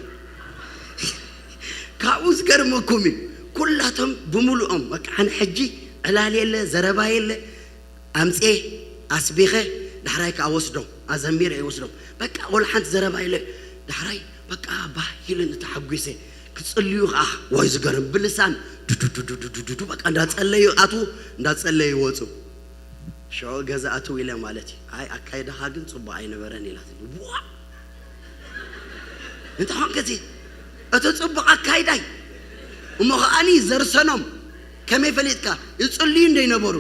ካብኡ ዝገርመኩም እዩ። ኩላቶም ብምሉኦም በቃ ኣነ ሕጂ ዕላል የለ፣ ዘረባ የለ፣ ኣምጽኤ ኣስቢኸ ዳሕራይ ከኣ ወስዶም፣ ኣዘሚረ እየ ወስዶም። በቃ ወላ ሓንቲ ዘረባ ኢለ ዳሕራይ በቃ ባህ ኢሉኒ ተሓጒሰ። ክጽልዩ ከኣ ወይ ዝገርም ብልሳን ዱዱዱዱዱዱዱ በቃ እንዳጸለዩ ኣትዉ፣ እንዳጸለዩ ይወጹ። ሽዑ ገዛ ኣትዉ ኢለ ማለት እዩ። ኣይ ኣካይዳኻ ግን ጽቡቕ ኣይነበረን ኢላትኒ። ዋ! እንታይ ኾንከ እቲ፣ እቲ ጽቡቕ ኣካይዳ እዩ። እሞ ኸኣኒ ዘርሰኖም ከመይ ፈሊጥካ? ይጽልዩ እንዶ ይነበሩ።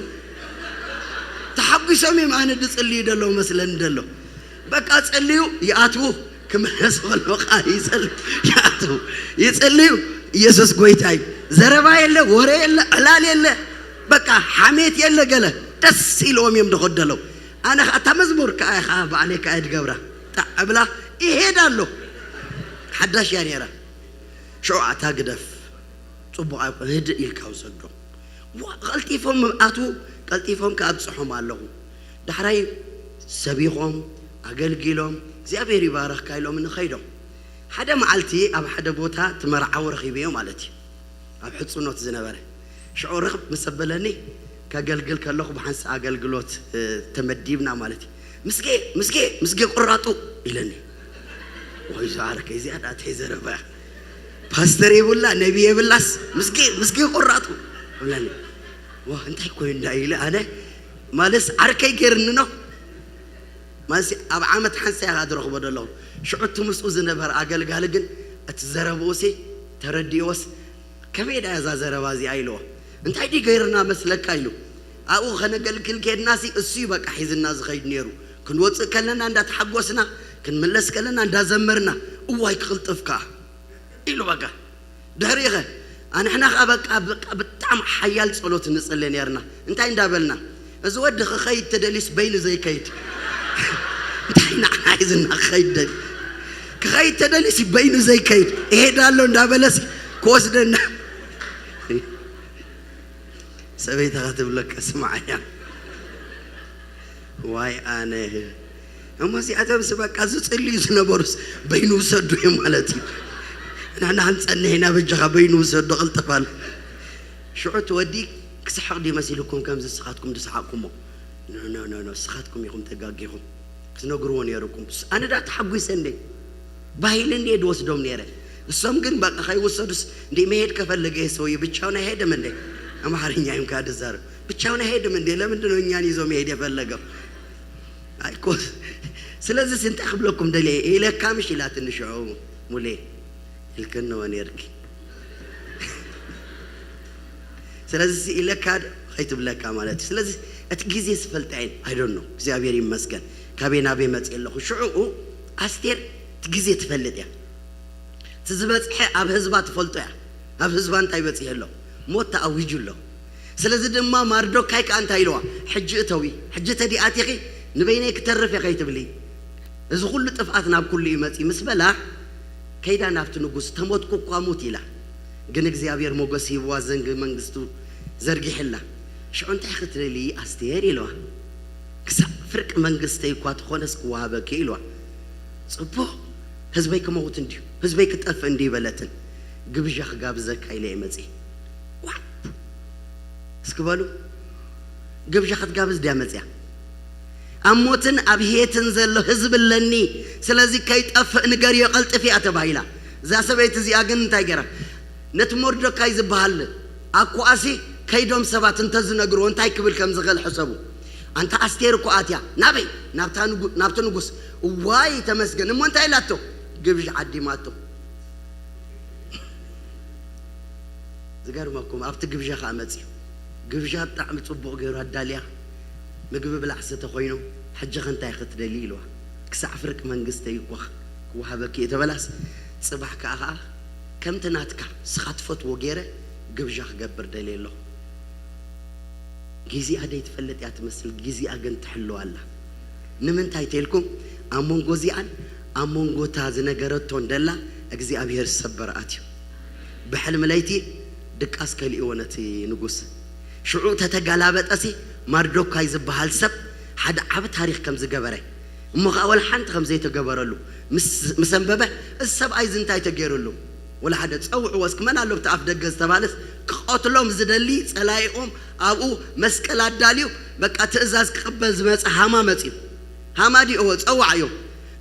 ተሓጒሶም እዮም ኣነ ድጽልዩ ደለዉ መስለኒ ደሎ። በቃ ጸልዩ ይኣትዉ፣ ክምለስ ከሎ ኸኣ ይጸልዩ፣ ይኣትዉ፣ ይጽልዩ። ኢየሱስ ጎይታ እዩ። ዘረባ የለ፣ ወረ የለ፣ ዕላል የለ፣ በቃ ሓሜት የለ ገለ። ደስ ኢልዎም እዮም ዝኸዱ ደለዉ። ኣነ ኸኣ እታ መዝሙር ከኣ፣ ከኣ ባዕለይ ከኣ እየ ድገብራ። ጣዕ እብላ፣ ይሄድ ኣሎ። ሓዳሽ እያ ነይራ። ሽዑ ኣታ ግደፍ፣ ጽቡቕ ኣይኮ-፣ ህድእ ኢልካ ውሰዶ። ዋ፣ ቀልጢፎም ኣትዉ፣ ቀልጢፎም ከኣብጽሖም ኣለኹ። ዳሕራይ ሰቢኾም፣ ኣገልጊሎም፣ እግዚኣብሔር ይባረኽካ ኢሎምኒ ኸይዶም። ሓደ መዓልቲ ኣብ ሓደ ቦታ እቲ መርዓዊ ረኺበዮ ማለት እዩ። ኣብ ሕጽኖት ዝነበረ። ሽዑ ርኽብ ምስ ኣበለኒ፣ ከገልግል ከለኹ ብሓንሳእ ኣገልግሎት፣ እ፣ ተመዲብና ማለት እዩ። "ምስጌ፣ ምስጌ፣ ምስጌ ቁራጡ" ኢለኒ። ወይ፣ እዛ ዓርከይ እዚኣ ደኣ እንታይ ዘረባ እያ? ፓስተር የብላ፣ ነቢ የብላስ፣ "ምስጌ፣ ምስጌ ቁራጡ" እብለኒ። ዋ፣ እንታይ ኮይኑ እንዳ ኢለ ኣነ፣ ማለስ ዓርከይ ገይርኒ ነው። ማለስ ኣብ ዓመት ሓንሳእ ኢኻ ዝረኽቦ ዘለኹ። ሽዑ እቲ ምስኡ ዝነበረ ኣገልጋሊ ግን እቲ ዘረብኡሲ ተረዲእዎስ፣ "ከመይ ደኣ እዛ ዘረባ እዚኣ?" ኢልዎ። "እንታይ ድዩ ገይርና መስለካ?" ኢሉ። "ኣብኡ ኸነገልግል ኬድናሲ እሱ እዩ በቃ ሒዝና ዝኸይድ ነይሩ። ክንወጽእ ከለና እንዳተሓጎስና፣ ክንምለስ ከለና እንዳዘመርና፣ እዋይ ክቕልጥፍ ከኣ" ኢሉ በቃ። ድሕሪኡ ኸ ኣንሕና ኸኣ በቃ፣ በቃ ብጣዕሚ ሓያል ጸሎት ንጽሊ ነይርና። እንታይ እንዳበልና? "እዚ ወዲ ክኸይድ ተደልዩስ በይኑ ዘይከይድ?" እንታይ ንዓና ሒዝና ክኸይድ ደልዩ? ክኸይድ ተደልዩስ በይኑ ዘይከይድ? "እሄዳለሁ" እንዳበለስ ክወስደና። ሰበይትኻ ትብለካ ስምዓያ። ዋይ ኣነ። እሞ እዚኣቶምስ በቃ ዝጽልዩ ዝነበሩስ በይኑ ውሰዱ እዮም ማለት እዩ። ንሕና ክንጸንሕ ኢና በጃኻ በይኑ ውሰዱ ቅልጥፍ ኣለ። ሽዑ እቲ ወዲ ክስሕቕ ድዩ መሲልኩም ከምዚ ንስኻትኩም ዝሰሓቕኩሞ? ኖ፣ ኖ፣ ኖ፣ ኖ፣ ንስኻትኩም ኢኹም ተጋጊኹም። ክትነግርዎ ነይርኩም። ኣነ ደኣ ተሓጒሰ እንዴ? ባሂል እንዴ ድወስዶም ነይረ። እሶም ግን በቃ ከይወሰዱስ እንዴ መሄድ ከፈለገ ይሄ ሰውዬ ብቻውን አይሄድም እንዴ? ኣምሓርኛ እዮም ከኣ ድዛረብ። ብቻውን አይሄድም እንዴ? ለምንድን ነው እኛን ይዞ መሄድ የፈለገው? ኣይ እኮ ስለዚስ እንታይ ክብለኩም ደልየ ኢለካ ምሽ ኢላትኒ ሽዑ ሙሌ ኢልክንዎ ነይርኪ። ስለዚ ኢለካ ድ-፣ ከይትብለካ ማለት እዩ። ስለዚ እቲ ግዜ ዝፈልጣ እየን። I don't know። እግዚኣብሔር ይመስገን። ካበይ ናበይ መጽእ ኣለኹ። ሽዑኡ ኣስቴር እቲ ግዜ ትፈልጥ እያ። እቲ ዝበጽሐ ኣብ ህዝባ ትፈልጦ እያ። ኣብ ህዝባ እንታይ በጺሑ ኣሎ? ሞት ተኣዊጁ ኣሎ። ስለዚ ድማ ማርዶካይ ከኣ እንታይ ኢልዋ? "ሕጂ እተዊ፣ ሕጂ ተዲኣቲኺ ንበይነይ ክተርፍ እየ ከይትብሊ። እዚ ኩሉ ጥፍኣት ናብ ኩሉ እዩ መጺኡ" ምስ በላ፣ ከይዳ ናብቲ ንጉስ፣ "ተሞትኩ እኳ ሙት" ኢላ። ግን እግዚኣብሔር ሞገስ ሂብዋ፣ ዘንጊ መንግስቱ ዘርጊሕላ። ሽዑ እንታይ ክትደሊ ኣስቴር ኢልዋ። ክሳዕ ፍርቂ መንግስተይ እኳ ተኾነስ ክወሃበኪ ኢልዋ። ጽቡቕ፣ ህዝበይ ክመውት እንድዩ፣ ህዝበይ ክጠፍእ እንድዩ በለትን። ግብዣ ክጋብዘካ ኢለ እየ መጺእ። ዋው! እስኪ በሉ፣ ግብዣ ክትጋብዝ ድያ መጽያ? ኣብ ሞትን ኣብ ህየትን ዘሎ ህዝቢ ኣለኒ፣ ስለዚ ከይጠፍእ ንገርዮ ቀልጥፍያ ተባሂላ። እዛ ሰበይቲ እዚኣ ግን እንታይ ገይራ? ነቲ ሞርዶካይ ዝበሃል ኣኩኣሲ ከይዶም ሰባት እንተዝነግርዎ እንታይ ክብል ከም ዝኽእል ሕሰቡ። ኣንታ ኣስቴር እኮ ኣትያ ናበይ? ናብታ ንጉ-፣ ናብቲ ንጉስ። እዋይ ተመስገን። እሞ እንታይ ኢላቶ? ግብዣ ዓዲማቶ። ዝገርመኩም ኣብቲ ግብዣ ከኣ መጽዩ። ግብዣ ብጣዕሚ ጽቡቕ ገይሩ ኣዳልያ። ምግቢ ብላዕ ስተ ኮይኑ፣ ሕጂ ኸ እንታይ ክትደሊ ኢልዋ። ክሳዕ ፍርቂ መንግስተይ እኳ ክወሃበኪ እየ ተበላስ፣ ጽባሕ ከኣ ከኣ ከምቲ ናትካ ስኻ ትፈትዎ ገይረ ግብዣ ክገብር ደልየ ኣለኹ። ጊዜኣ ደይትፈልጥ እያ ትመስል፣ ጊዜኣ ግን ትሕልዋ ኣላ። ንምንታይ ተልኩም፣ ኣብ መንጎ እዚኣን ኣብ መንጎ እታ ዝነገረቶን ደላ እግዚኣብሔር ሰበር ኣትዩ። ብሕልሚ ለይቲ ድቃስ ከሊእዎ ነቲ ንጉስ። ሽዑ ተተጋላበጠሲ፣ ማርዶካይ ዝበሃል ሰብ ሓደ ዓቢ ታሪኽ ከም ዝገበረ፣ እሞ ኸኣ ወላ ሓንቲ ከም ዘይተገበረሉ ምስ፣ ምስ ኣንበበ፣ እዚ ሰብኣይ እዚ እንታይ ተገይሩሉ? ወላ ሓደ ጸውዕዎ እስኪ፣ መን ኣሎ ኣብቲ ኣፍ ደገ ዝተባህለስ፣ ክቐትሎም ዝደሊ ጸላኢኦም ኣብኡ መስቀል ኣዳልዩ፣ በቃ ትእዛዝ ክቕበል ዝመጸ ሃማ መጽዩ። ሃማ ድዩ? እወ፣ ጸዋዕዮ።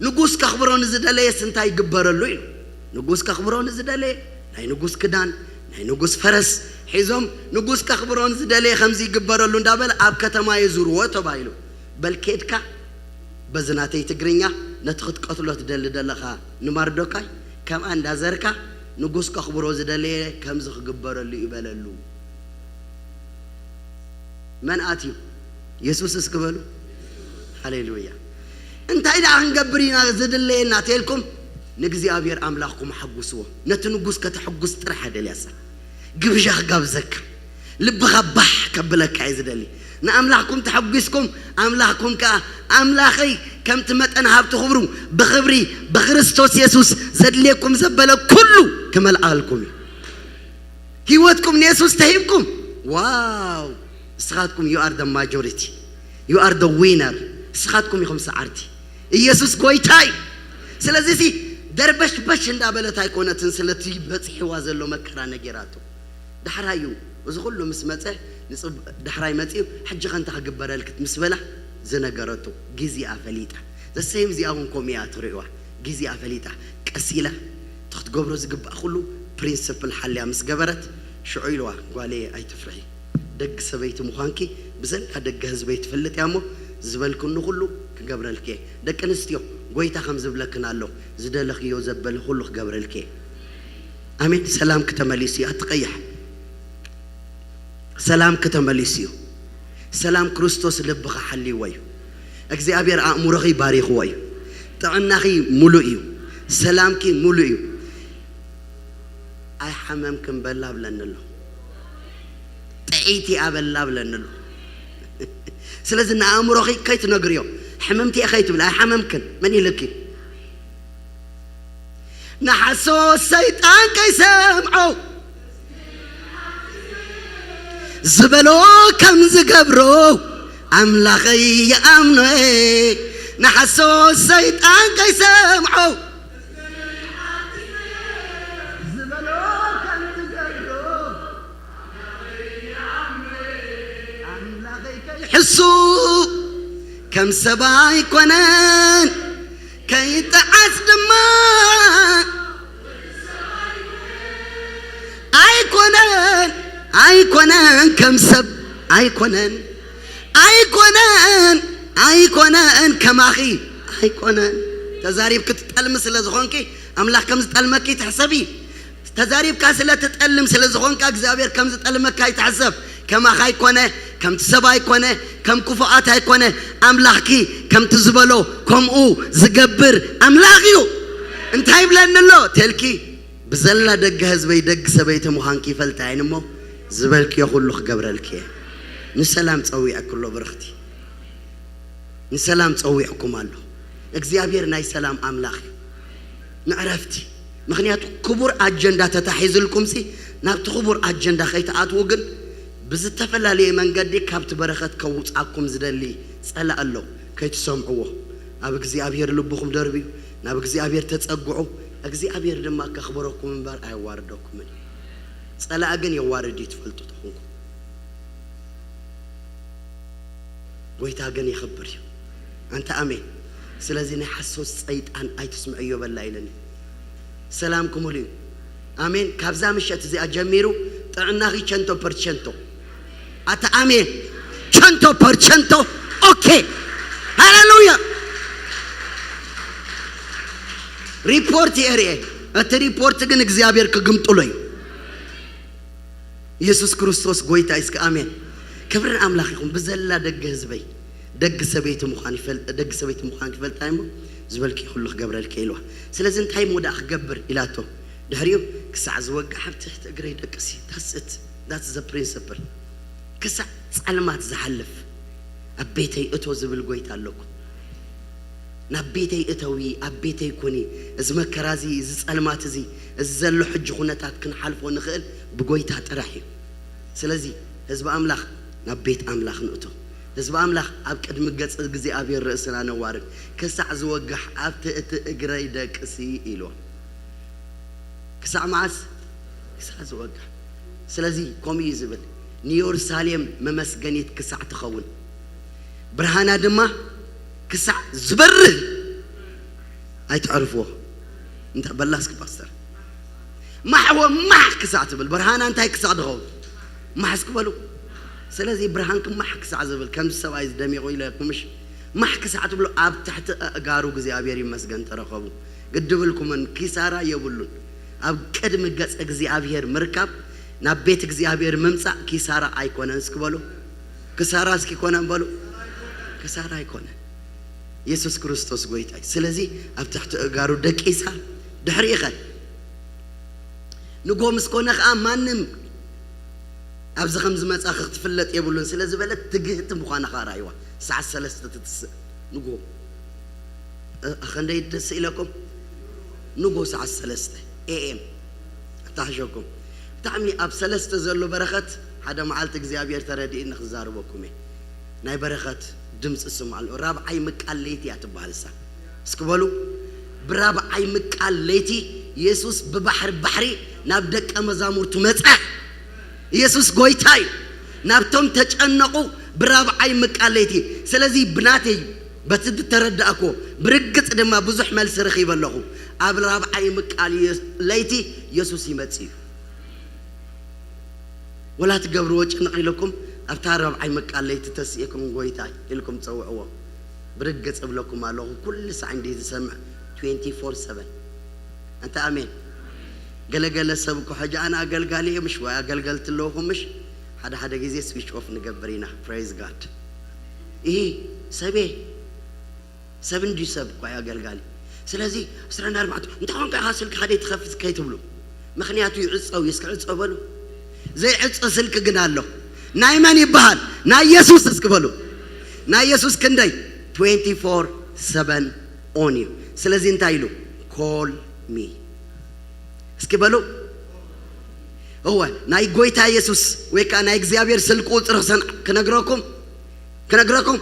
ንጉስ ከኽብሮ ንዝደለየስ እንታይ ይግበረሉ ኢሉ። ንጉስ ከኽብሮ ንዝደለየ ናይ ንጉስ ክዳን፣ ናይ ንጉስ ፈረስ ሒዞም፣ ንጉስ ከኽብሮ ንዝደለየ ከምዚ ይግበረሉ እንዳበለ ኣብ ከተማ የዙርዎ ተባሂሉ። በል ኬድካ በዚ ናተይ ትግርኛ ነቲ ክትቀትሎ ትደሊ ደለኻ ንማርዶካይ ከምኣ እንዳዘርካ ንጉስ ከኽብሮ ዝደለየ ከምዚ ክግበረሉ እዩ በለሉ። መን ኣትዩ? የሱስ እስኪ በሉ። ሃሌሉያ። እንታይ ደኣ ክንገብር ኢና ዝድለየና ተልኩም፣ ንእግዚኣብሔር ኣምላኽኩም ሓጉስዎ። ነቲ ንጉስ ከተሕጉስ ጥራሕ ኣደልያሳ። ግብዣ ክጋብዘካ፣ ልብኻ ባሕ ከብለካ እየ ዝደሊ። ንኣምላኽኩም ተሐጒስኩም፣ ኣምላኽኩም ከኣ፣ ኣምላኸይ ከምቲ መጠን ሃብቲ ክብሩ ብኽብሪ ብክርስቶስ የሱስ ዘድልየኩም ዘበለ ኩሉ ክመልኣልኩም እዩ። ህይወትኩም ንየሱስ ተሂብኩም፣ ዋው! ንስኻትኩም you are the majority, you are the winner። ንስኻትኩም ኢኹም ሰዓርቲ። ኢየሱስ ጎይታ እዩ። ስለዚ እዚ ደርበሽበሽ እንዳበለት ኣይኮነትን ስለቲ በፂሕዋ ዘሎ መከራ ነጌራቶ። ዳሕራይ እዩ እዚ ኩሉ ምስ መፀ፣ ንፅብ-፣ ዳሕራይ መፂኡ፣ ሕጂ ከ እንታይ ክግበረልክት ምስ በላ ዝነገረቶ፣ ግዜኣ ፈሊጣ። ዘሰይም እዚኣ እውን ከምኡ እያ ትርእዋ። ግዜኣ ፈሊጣ፣ ቀስ ኢላ እቲ ክትገብሮ ዝግባእ ኩሉ ፕሪንስፕል ሓልያ ምስ ገበረት፣ ሽዑ ኢልዋ፣ ጓለየ ኣይትፍርሒ፣ ደግ ሰበይቲ ምዃንኪ ብዘላ ደገ ህዝበይ ትፈልጥ እያ እሞ፣ ዝበልክኒ ኩሉ ክገብረልኪ እየ። ደቂ ኣንስትዮ፣ ጎይታ ከም ዝብለክን ኣሎ፣ ዝደለኽዮ ዘበለ ኩሉ ክገብረልኪ እየ። ኣሜን። ሰላምኪ ተመሊሱ እዩ፣ ኣትቐይሕ። ሰላምኪ ተመሊሱ እዩ። ሰላም ክርስቶስ ልብኺ ሓልይዎ እዩ። እግዚኣብሔር ኣእምሮኺ ባሪኽዎ እዩ። ጥዕናኺ ሙሉእ እዩ። ሰላምኪ ሙሉእ እዩ። ኣይሓመምክን በላ ብለኒ ኣሎ። ጥዕይቲ እያ በላ ብለኒ ኣሎ። ስለዚ ንኣእምሮኺ ከይትነግርዮ፣ ሕምምቲ እየ ከይትብል፣ ኣይሓመምክን። መን ኢልኪ? ንሓሶት ሰይጣን ከይሰምዖ ዝበሎ ከም ዝገብሮ ኣምላኸይ ይኣምኖ እየ። ንሓሶት ሰይጣን ከይሰምዖ ዝበሎ ከም ዝገብሮ ኣምላኸይ ከይሕሱ ከም ሰብ ኣይኮነን፣ ከይጠዓስ ድማ ኣይኮነን፣ ኣይኮነን ከም ሰብ ኣይኮነን፣ ኣይኮነን፣ ኣይኮነን ከማኺ ኣይኮነን። ተዛሪብኪ ትጠልሚ ስለ ዝኾንኪ ኣምላኽ ከም ዝጠልመኪ ትሕሰቢ። ተዛሪብካ ስለ ትጠልም ስለ ዝኾንካ እግዚኣብሔር ከም ዝጠልመካ ኣይትሕሰብ። ከማኻ ኣይኮነ፣ ከምቲ ሰብ ኣይኮነ፣ ከም ክፉኣት ኣይኮነ። ኣምላኽኪ ከምቲ ዝበሎ ከምኡ ዝገብር ኣምላኽ እዩ። እንታይ ይብለኒ ኣሎ ተልኪ፣ ብዘላ ደገ ህዝበይ ደግ ሰበይቲ ምዃንኪ ይፈልጣ እየን እሞ፣ ዝበልክዮ ኩሉ ክገብረልኪ እየ። ንሰላም ጸዊዐኪ ኣሎ ብርኽቲ። ንሰላም ጸዊዕኩም ኣሎ። እግዚኣብሔር ናይ ሰላም ኣምላኽ እዩ። ንዕረፍቲ፣ ምኽንያቱ ክቡር ኣጀንዳ ተታሒዝልኩምሲ፣ ናብቲ ክቡር ኣጀንዳ ከይትኣትዉ ግን ብዝተፈላለየ መንገዲ ካብቲ በረኸት ከውጻኩም ዝደሊ ጸላእ ኣሎ። ከይትሰምዕዎ። ኣብ እግዚኣብሔር ልብኹም ደርብዩ፣ ናብ እግዚኣብሔር ተጸግዑ። እግዚኣብሔር ድማ ከኽብረኩም እምበር ኣየዋርደኩምን እዩ። ጸላእ ግን የዋርድ እዩ፣ ትፈልጡ ተኾንኩም። ጎይታ ግን የኽብር እዩ። ኣንተ ኣሜን። ስለዚ ናይ ሓሶት ጸይጣን ኣይትስምዕዮ በላ ኢለኒ። ሰላም ክሙሉ እዩ። ኣሜን። ካብዛ ምሸት እዚኣ ጀሚሩ ጥዕናኺ ቸንቶ ፐርቸንቶ። ኣታ ኣሜን። ቸንቶ ፐርቸንቶ። ኦኬ። ሃሌሉያ። ሪፖርት የርእየ። እቲ ሪፖርት ግን እግዚኣብሔር ክግምጥሎ እዩ። ኢየሱስ ክርስቶስ ጎይታ እዩ። እስከ ኣሜን። ክብሪ ንኣምላኽ ይኹን። ብዘላ ደገ ህዝበይ፣ ደግ ሰበይቲ ምዃን ይፈል-፣ ደግ ሰበይቲ ምዃን ክፈልጣ እሞ ዝበልኪ ኩሉ ክገብረልኪ ኢልዋ። ስለዚ እንታይ እሞ ደኣ ክገብር ኢላቶ። ድሕሪኡ ክሳዕ ዝወግሕ ኣብ ትሕቲ እግረይ ደቅሲ። That's it. That's the principle. ክሳዕ ጸልማት ዝሓልፍ ኣብ ቤተይ እቶ ዝብል ጎይታ ኣለኩ። ናብ ቤተይ እተዊ፣ ኣብ ቤተይ ኩኒ። እዚ መከራ እዚ፣ እዚ ጸልማት እዚ፣ እዚ ዘሎ ሕጂ ኩነታት ክንሓልፎ ንኽእል ብጎይታ ጥራሕ እዩ። ስለዚ ህዝቢ ኣምላኽ ናብ ቤት ኣምላኽ ንእቶ። ህዝቢ ኣምላኽ ኣብ ቅድሚ ገጽ እግዚኣብሔር ርእስና ነዋርድ። ክሳዕ ዝወግሕ ኣብቲ እቲ እግረይ ደቅሲ ኢልዎ። ክሳዕ መዓስ? ክሳዕ ዝወግሕ። ስለዚ ከምኡ እዩ ዝብል፣ ንየሩሳሌም መመስገኒት ክሳዕ ትኸውን፣ ብርሃና ድማ ክሳዕ ዝበርህ። ኣይትዕርፍዎ። እንታይ በላ እስኪ ፓስተር? ማሕዎ ማሕ ክሳዕ ትብል፣ ብርሃና እንታይ ክሳዕ ትኸውን? ማሕ እስኪ በሉ። ስለዚ ብርሃንኪ ማሕ ክሳዕ ዝብል፣ ከምዚ ሰብኣይ ዝደሚቑ ኢለኩም፣ ምሽ ማሕ ክሳዕ ትብሉ፣ ኣብ ትሕቲ ኣእጋሩ እግዚኣብሔር ይመስገን ተረኸቡ። ግድብልኩምን፣ ኪሳራ የብሉን። ኣብ ቅድሚ ገጽ እግዚኣብሔር ምርካብ፣ ናብ ቤት እግዚኣብሔር ምምጻእ ኪሳራ ኣይኮነን። እስኪ በሉ፣ ክሳራ እስኪ ይኮነን በሉ። ክሳራ ኣይኮነን። ኢየሱስ ክርስቶስ ጎይታ እዩ። ስለዚ ኣብ ትሕቲ እጋሩ ደቂሳ፣ ድሕሪኡ ኸ ንጎ ምስ ኮነ ኸኣ ማንም ኣብዚ ከም ዝመጻ ክትፍለጥ የብሉን ስለ ዝበለት ትግህቲ ምዃና ኸኣ ራእይዋ። ሰዓት ሰለስተ ትትስእ ንጎ። እ-፣ ክንደይ ደስ ኢለኩም? ንጎ ሰዓት ሰለስተ ኤ ኤም። ኣታሕሸኩም። ብጣዕሚ ኣብ ሰለስተ ዘሎ በረኸት ሓደ መዓልቲ እግዚኣብሔር ተረዲእኒ ክዛረበኩም እየ። ናይ በረኸት ድምፂ ስምዓሉ። ራብዓይ ምቃል ለይቲ እያ ትበሃል እሳ። እስኪ በሉ፣ ብራብዓይ ምቃል ለይቲ ኢየሱስ ብባሕሪ ባሕሪ ናብ ደቀ መዛሙርቱ መጸ። ኢየሱስ ጎይታ እዩ። ናብቶም ተጨነቑ ብራብዓይ ምቃል ለይቲ። ስለዚ ብናተይ በቲ ዝተረዳእኩዎ ብርግጽ ድማ ብዙሕ መልሲ ረኺበ ኣለኹ። ኣብ ራብዓይ ምቃል ኢየ-፣ ለይቲ ኢየሱስ ይመጽእ እዩ። ወላ ትገብርዎ ጭንቕ ኢለኩም ኣብታ ራብዓይ ምቃል ለይቲ ተስኢኩም ጎይታ ኢልኩም ጸውዕዎ። ብርግጽ እብለኩም ኣለኹ፣ ኩሉ ሳዕ እንዲ ዝሰምዕ ትዌንቲ ፎር ሰቨን። ኣንታ ኣሜን። ገለገለ ሰብ እኮ ሕጂ ኣነ ኣገልጋሊ እየ ምሽ ወይ ኣገልገልቲ ኣለኹ ምሽ፣ ሓደ ሓደ ግዜ ስዊች ኦፍ ንገብር ኢና። ፕሬዝ ጋድ። ይሄ ሰቤ ሰብ እንዲዩ ሰብ እኮ እዩ ኣገልጋሊ። ስለዚ ዕስራን ኣርባዕተን እንታይ ኾንካ ኢኻ ስልክኻ ደይትኸፍት ከይትብሉ። ምኽንያቱ ይዕጸው እዩ። እስኪ ዕጸው በሉ። ዘይዕጸ ስልኪ ግን ኣሎ። ናይ መን ይበሃል? ናይ የሱስ እስኪ በሉ። ናይ የሱስ ክንደይ? ትዌንቲ ፎር ሰቨን ኦን እዩ። ስለዚ እንታይ ኢሉ? ኮል ሚ። እስኪ በሉ። እወ፣ ናይ ጎይታ የሱስ ወይ ከኣ ናይ እግዚኣብሔር ስልኪ ቁጽሪ ክሰን-፣ ክነግረኩም፣ ክነግረኩም።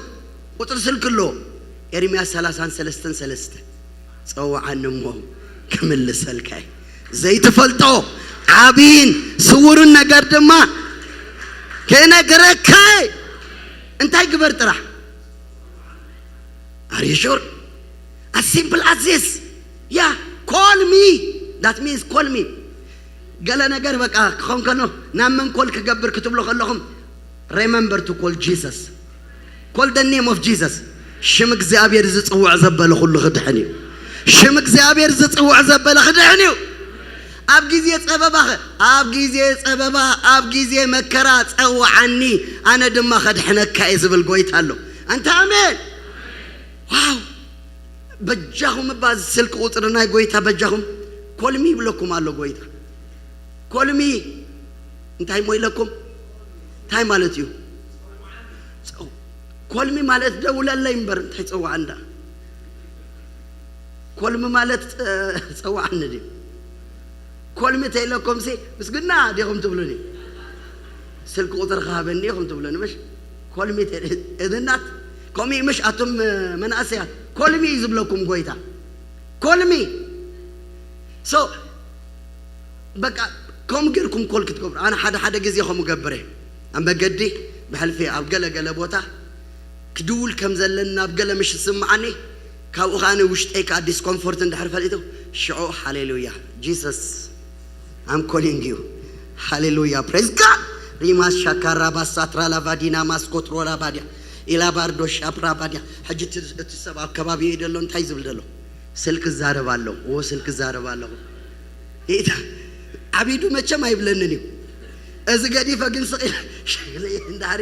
ቁጽሪ ስልኪ ኣለዎ። ኤርምያስ ሰላሳን ሰለስተን ሰለስተ። ጸውዓኒ እሞ ክምልሰልካ እየ። ዘይትፈልጦ ዓብይን ስውርን ነገር ድማ ክነግረካ እየ። እንታይ ግበር ጥራሕ? Are you sure? As simple as this. Yeah, call me. That means call me. ገለ ነገር በቃ ክኸውን ከሎ ናብ መን ኮል ክገብር ክትብሉ ከለኹም፣ remember to call Jesus. Call the name of Jesus. ሽም እግዚኣብሔር ዝጽውዕ ዘበለ ኩሉ ክድሕን እዩ። ሽም እግዚኣብሔር ዝጽውዕ ዘበለ ክድሕን እዩ። ኣብ ግዜ ጸበባኸ፣ ኣብ ግዜ ጸበባ፣ ኣብ ግዜ መከራ ጸውዓኒ፣ ኣነ ድማ ከድሕነካ እየ ዝብል ጎይታ ኣሎ። ኣንታ ኣሜን። ዋው። በጃኹም እባ እዚ ስልኪ ቁጽሪ ናይ ጎይታ በጃኹም ኮልሚ ይብለኩም ኣሎ ጎይታ። ኮልሚ እንታይ እሞ ኢለኩም? እንታይ ማለት እዩ? ጸው-፣ ኮልሚ ማለት ደውለለይ እምበር እንታይ ጸዋዕ እንዳ። ኮልሚ ማለት፣ እ፣ ጸዋዕኒ ድዩ? ኮልሚ ተይለኩም ሲ ምስግና ዲኹም ትብሉኒ? ስልኪ ቁፅርኻ ሃበኒ ኢኹም ትብሉኒ ምሽ? ኮልሚ እዝናት ከምኡ ምሽ ኣቱም መናእሰያት ኮልሚ እዩ ዝብለኩም ጎይታ። ኮልሚ ሶ በቃ ከምኡ ጌርኩም ኮል ክትገብሩ። ኣነ ሓደ ሓደ ግዜ ከምኡ ገብረ ኣብ መገዲ ብሕልፊ ኣብ ገለ ገለ ቦታ ክድውል ከም ዘለኒ ናብ ገለ ምሽ ዝስምዓኒ፣ ካብኡ ከኣ ውሽጠይ ከኣ ዲስኮምፎርት እንድሕር ፈሊጡ ሽዑ ሃሌሉያ ጂሰስ ኣም ኮሊንግ ዩ ሃሌሉያ ፕሬዝ ጋድ ሪማስ ሻካራ ባሳትራ ላቫዲና ማስኮትሮ ላባዲያ ኢላባርዶ ሻፕራ ባዲያ። ሕጂ እቲ ሰብ ኣብ ከባቢ እዩ ደሎ እንታይ ዝብል ደሎ? ስልክ ዛረብ ኣሎ። ዎ ስልክ ዛረብ ኣለኹ። ኢታ ዓቢዱ መቸም ኣይብለንን እዩ። እዚ ገዲፈ ግን ስቕ ኢለ እንዳሪ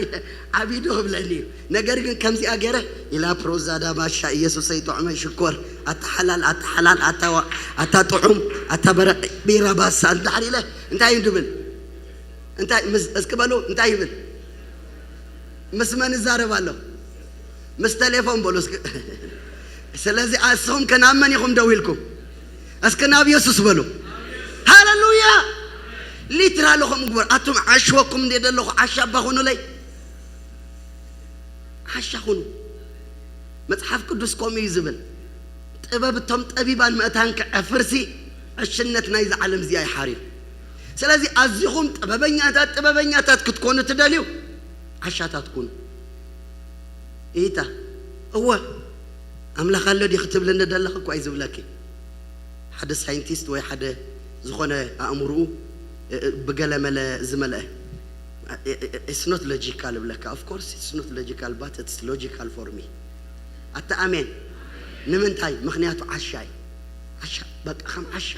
ዓቢዱ ክብለኒ እዩ። ነገር ግን ከምዚኣ ገይረ ኢላ ፕሮዛዳ ማሻ ኢየሱሰይ ጥዑመይ ሽኮር ኣታ ሓላል ኣታ ሓላል ኣታ ዋ- ኣታ ጥዑም ኣታ በረ ቢራ ባሳ እንዳሪ ኢለ እንታይ እዩ ድብል? እንታይ ምስ እስኪ በሉ እንታይ ይብል? ምስ መን እዛረብ ኣለኹ? ምስ ቴሌፎን በሉ እስኪ። ስለዚ ኣስኹም ከ ናብ መን ኢኹም ደው ኢልኩም? እስኪ ናብ የሱስ በሉ። ሃሌሉያ። ሊትራሊ ከምኡ ግበር። ኣቱም ዓሽወኩም እንደ ዘለኹ ዓሻ እባ ኩኑለይ። ዓሻ ኩኑ። መጽሓፍ ቅዱስ ከምኡ እዩ ዝብል። ጥበብ እቶም ጠቢባን ምእታን ክዐፍርሲ ዕሽነት ናይዚ ዓለም እዚኣ ይሓርዩ። ስለዚ ኣዚኹም ጥበበኛታት ጥበበኛታት ክትኮኑ ትደልዩ ዓሻታት ኩኑ። ኢታ እወ ኣምላኽ ኣሎ ዲ ክትብልኒ ደለኽ እኳ እዩ ዝብለኪ። ሓደ ሳይንቲስት ወይ ሓደ ዝኾነ ኣእምርኡ ብገለመለ ዝመልአ it's not logical እብለካ። Of course it's not logical but it's logical for me። ኣታ ኣሜን። ንምንታይ? ምኽንያቱ ዓሻ እዩ። ዓሻ በቃ ከም ዓሻ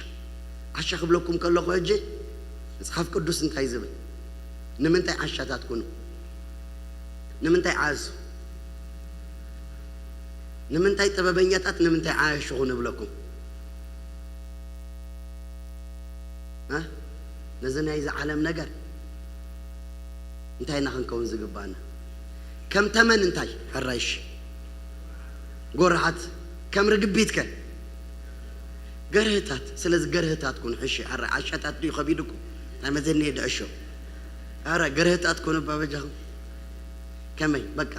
ዓሻ ክብለኩም ከለኹ ሕጂ መጽሓፍ ቅዱስ እንታይ ዝብል? ንምንታይ ዓሻታት ኩኑ? ንምንታይ ዓዙ? ንምንታይ ጥበበኛታት ንምንታይ ዓያሹኹ ንብለኩም? እ? ነዚ ናይዚ ዓለም ነገር እንታይ ኢና ክንከውን ዝግባና? ከም ተመን እንታይ ሕራይሽ ጎርሃት ከም ርግቢት ከ ገርህታት። ስለዚ ገርህታት ኩኑ ሕሺ። ኣረ ዓሻታት ድዩ ከቢድኩም? እንታይ መዘኒ የድዕሾ? ኣረ ገርህታት ኩኑ ባበጃኹም። ከመይ በቃ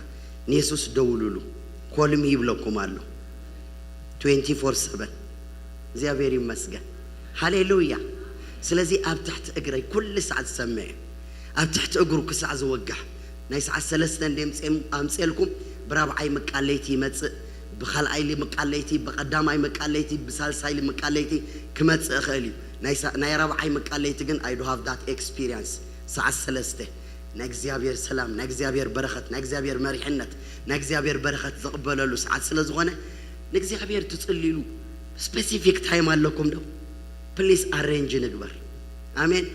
ንየሱስ ደውሉሉ። ኮልሚ ይብለኩም ኣሎ። ትዌንቲ ፎር ሰቨን እግዚኣብሔር ይመስገን። ሃሌሉያ። ስለዚ ኣብ ትሕቲ እግረይ ኩሉ ሰዓት ዝሰምዕ እዩ። ኣብ ትሕቲ እግሩ ክሳዕ ዝወግሕ ናይ ሰዓት ሰለስተ እንደ ኣምፅኤልኩም ብራብዓይ ምቃለይቲ ይመፅእ፣ ብካልኣይ ምቃለይቲ፣ ብቀዳማይ ምቃለይቲ፣ ብሳልሳይ ምቃለይቲ ክመፅእ እኽእል እዩ። ናይ ራብዓይ ምቃለይቲ ግን I do have that experience። ሰዓት ሰለስተ ናይ እግዚኣብሔር ሰላም፣ ናይ እግዚኣብሔር በረኸት፣ ናይ እግዚኣብሔር መሪሕነት፣ ናይ እግዚኣብሔር በረኸት ዝቕበለሉ ሰዓት ስለ ዝኾነ ንእግዚኣብሔር ትጽልይሉ ስፔሲፊክ ታይም ኣለኩም ዶ? ፕሊስ ኣሬንጅ ንግበር። ኣሜን።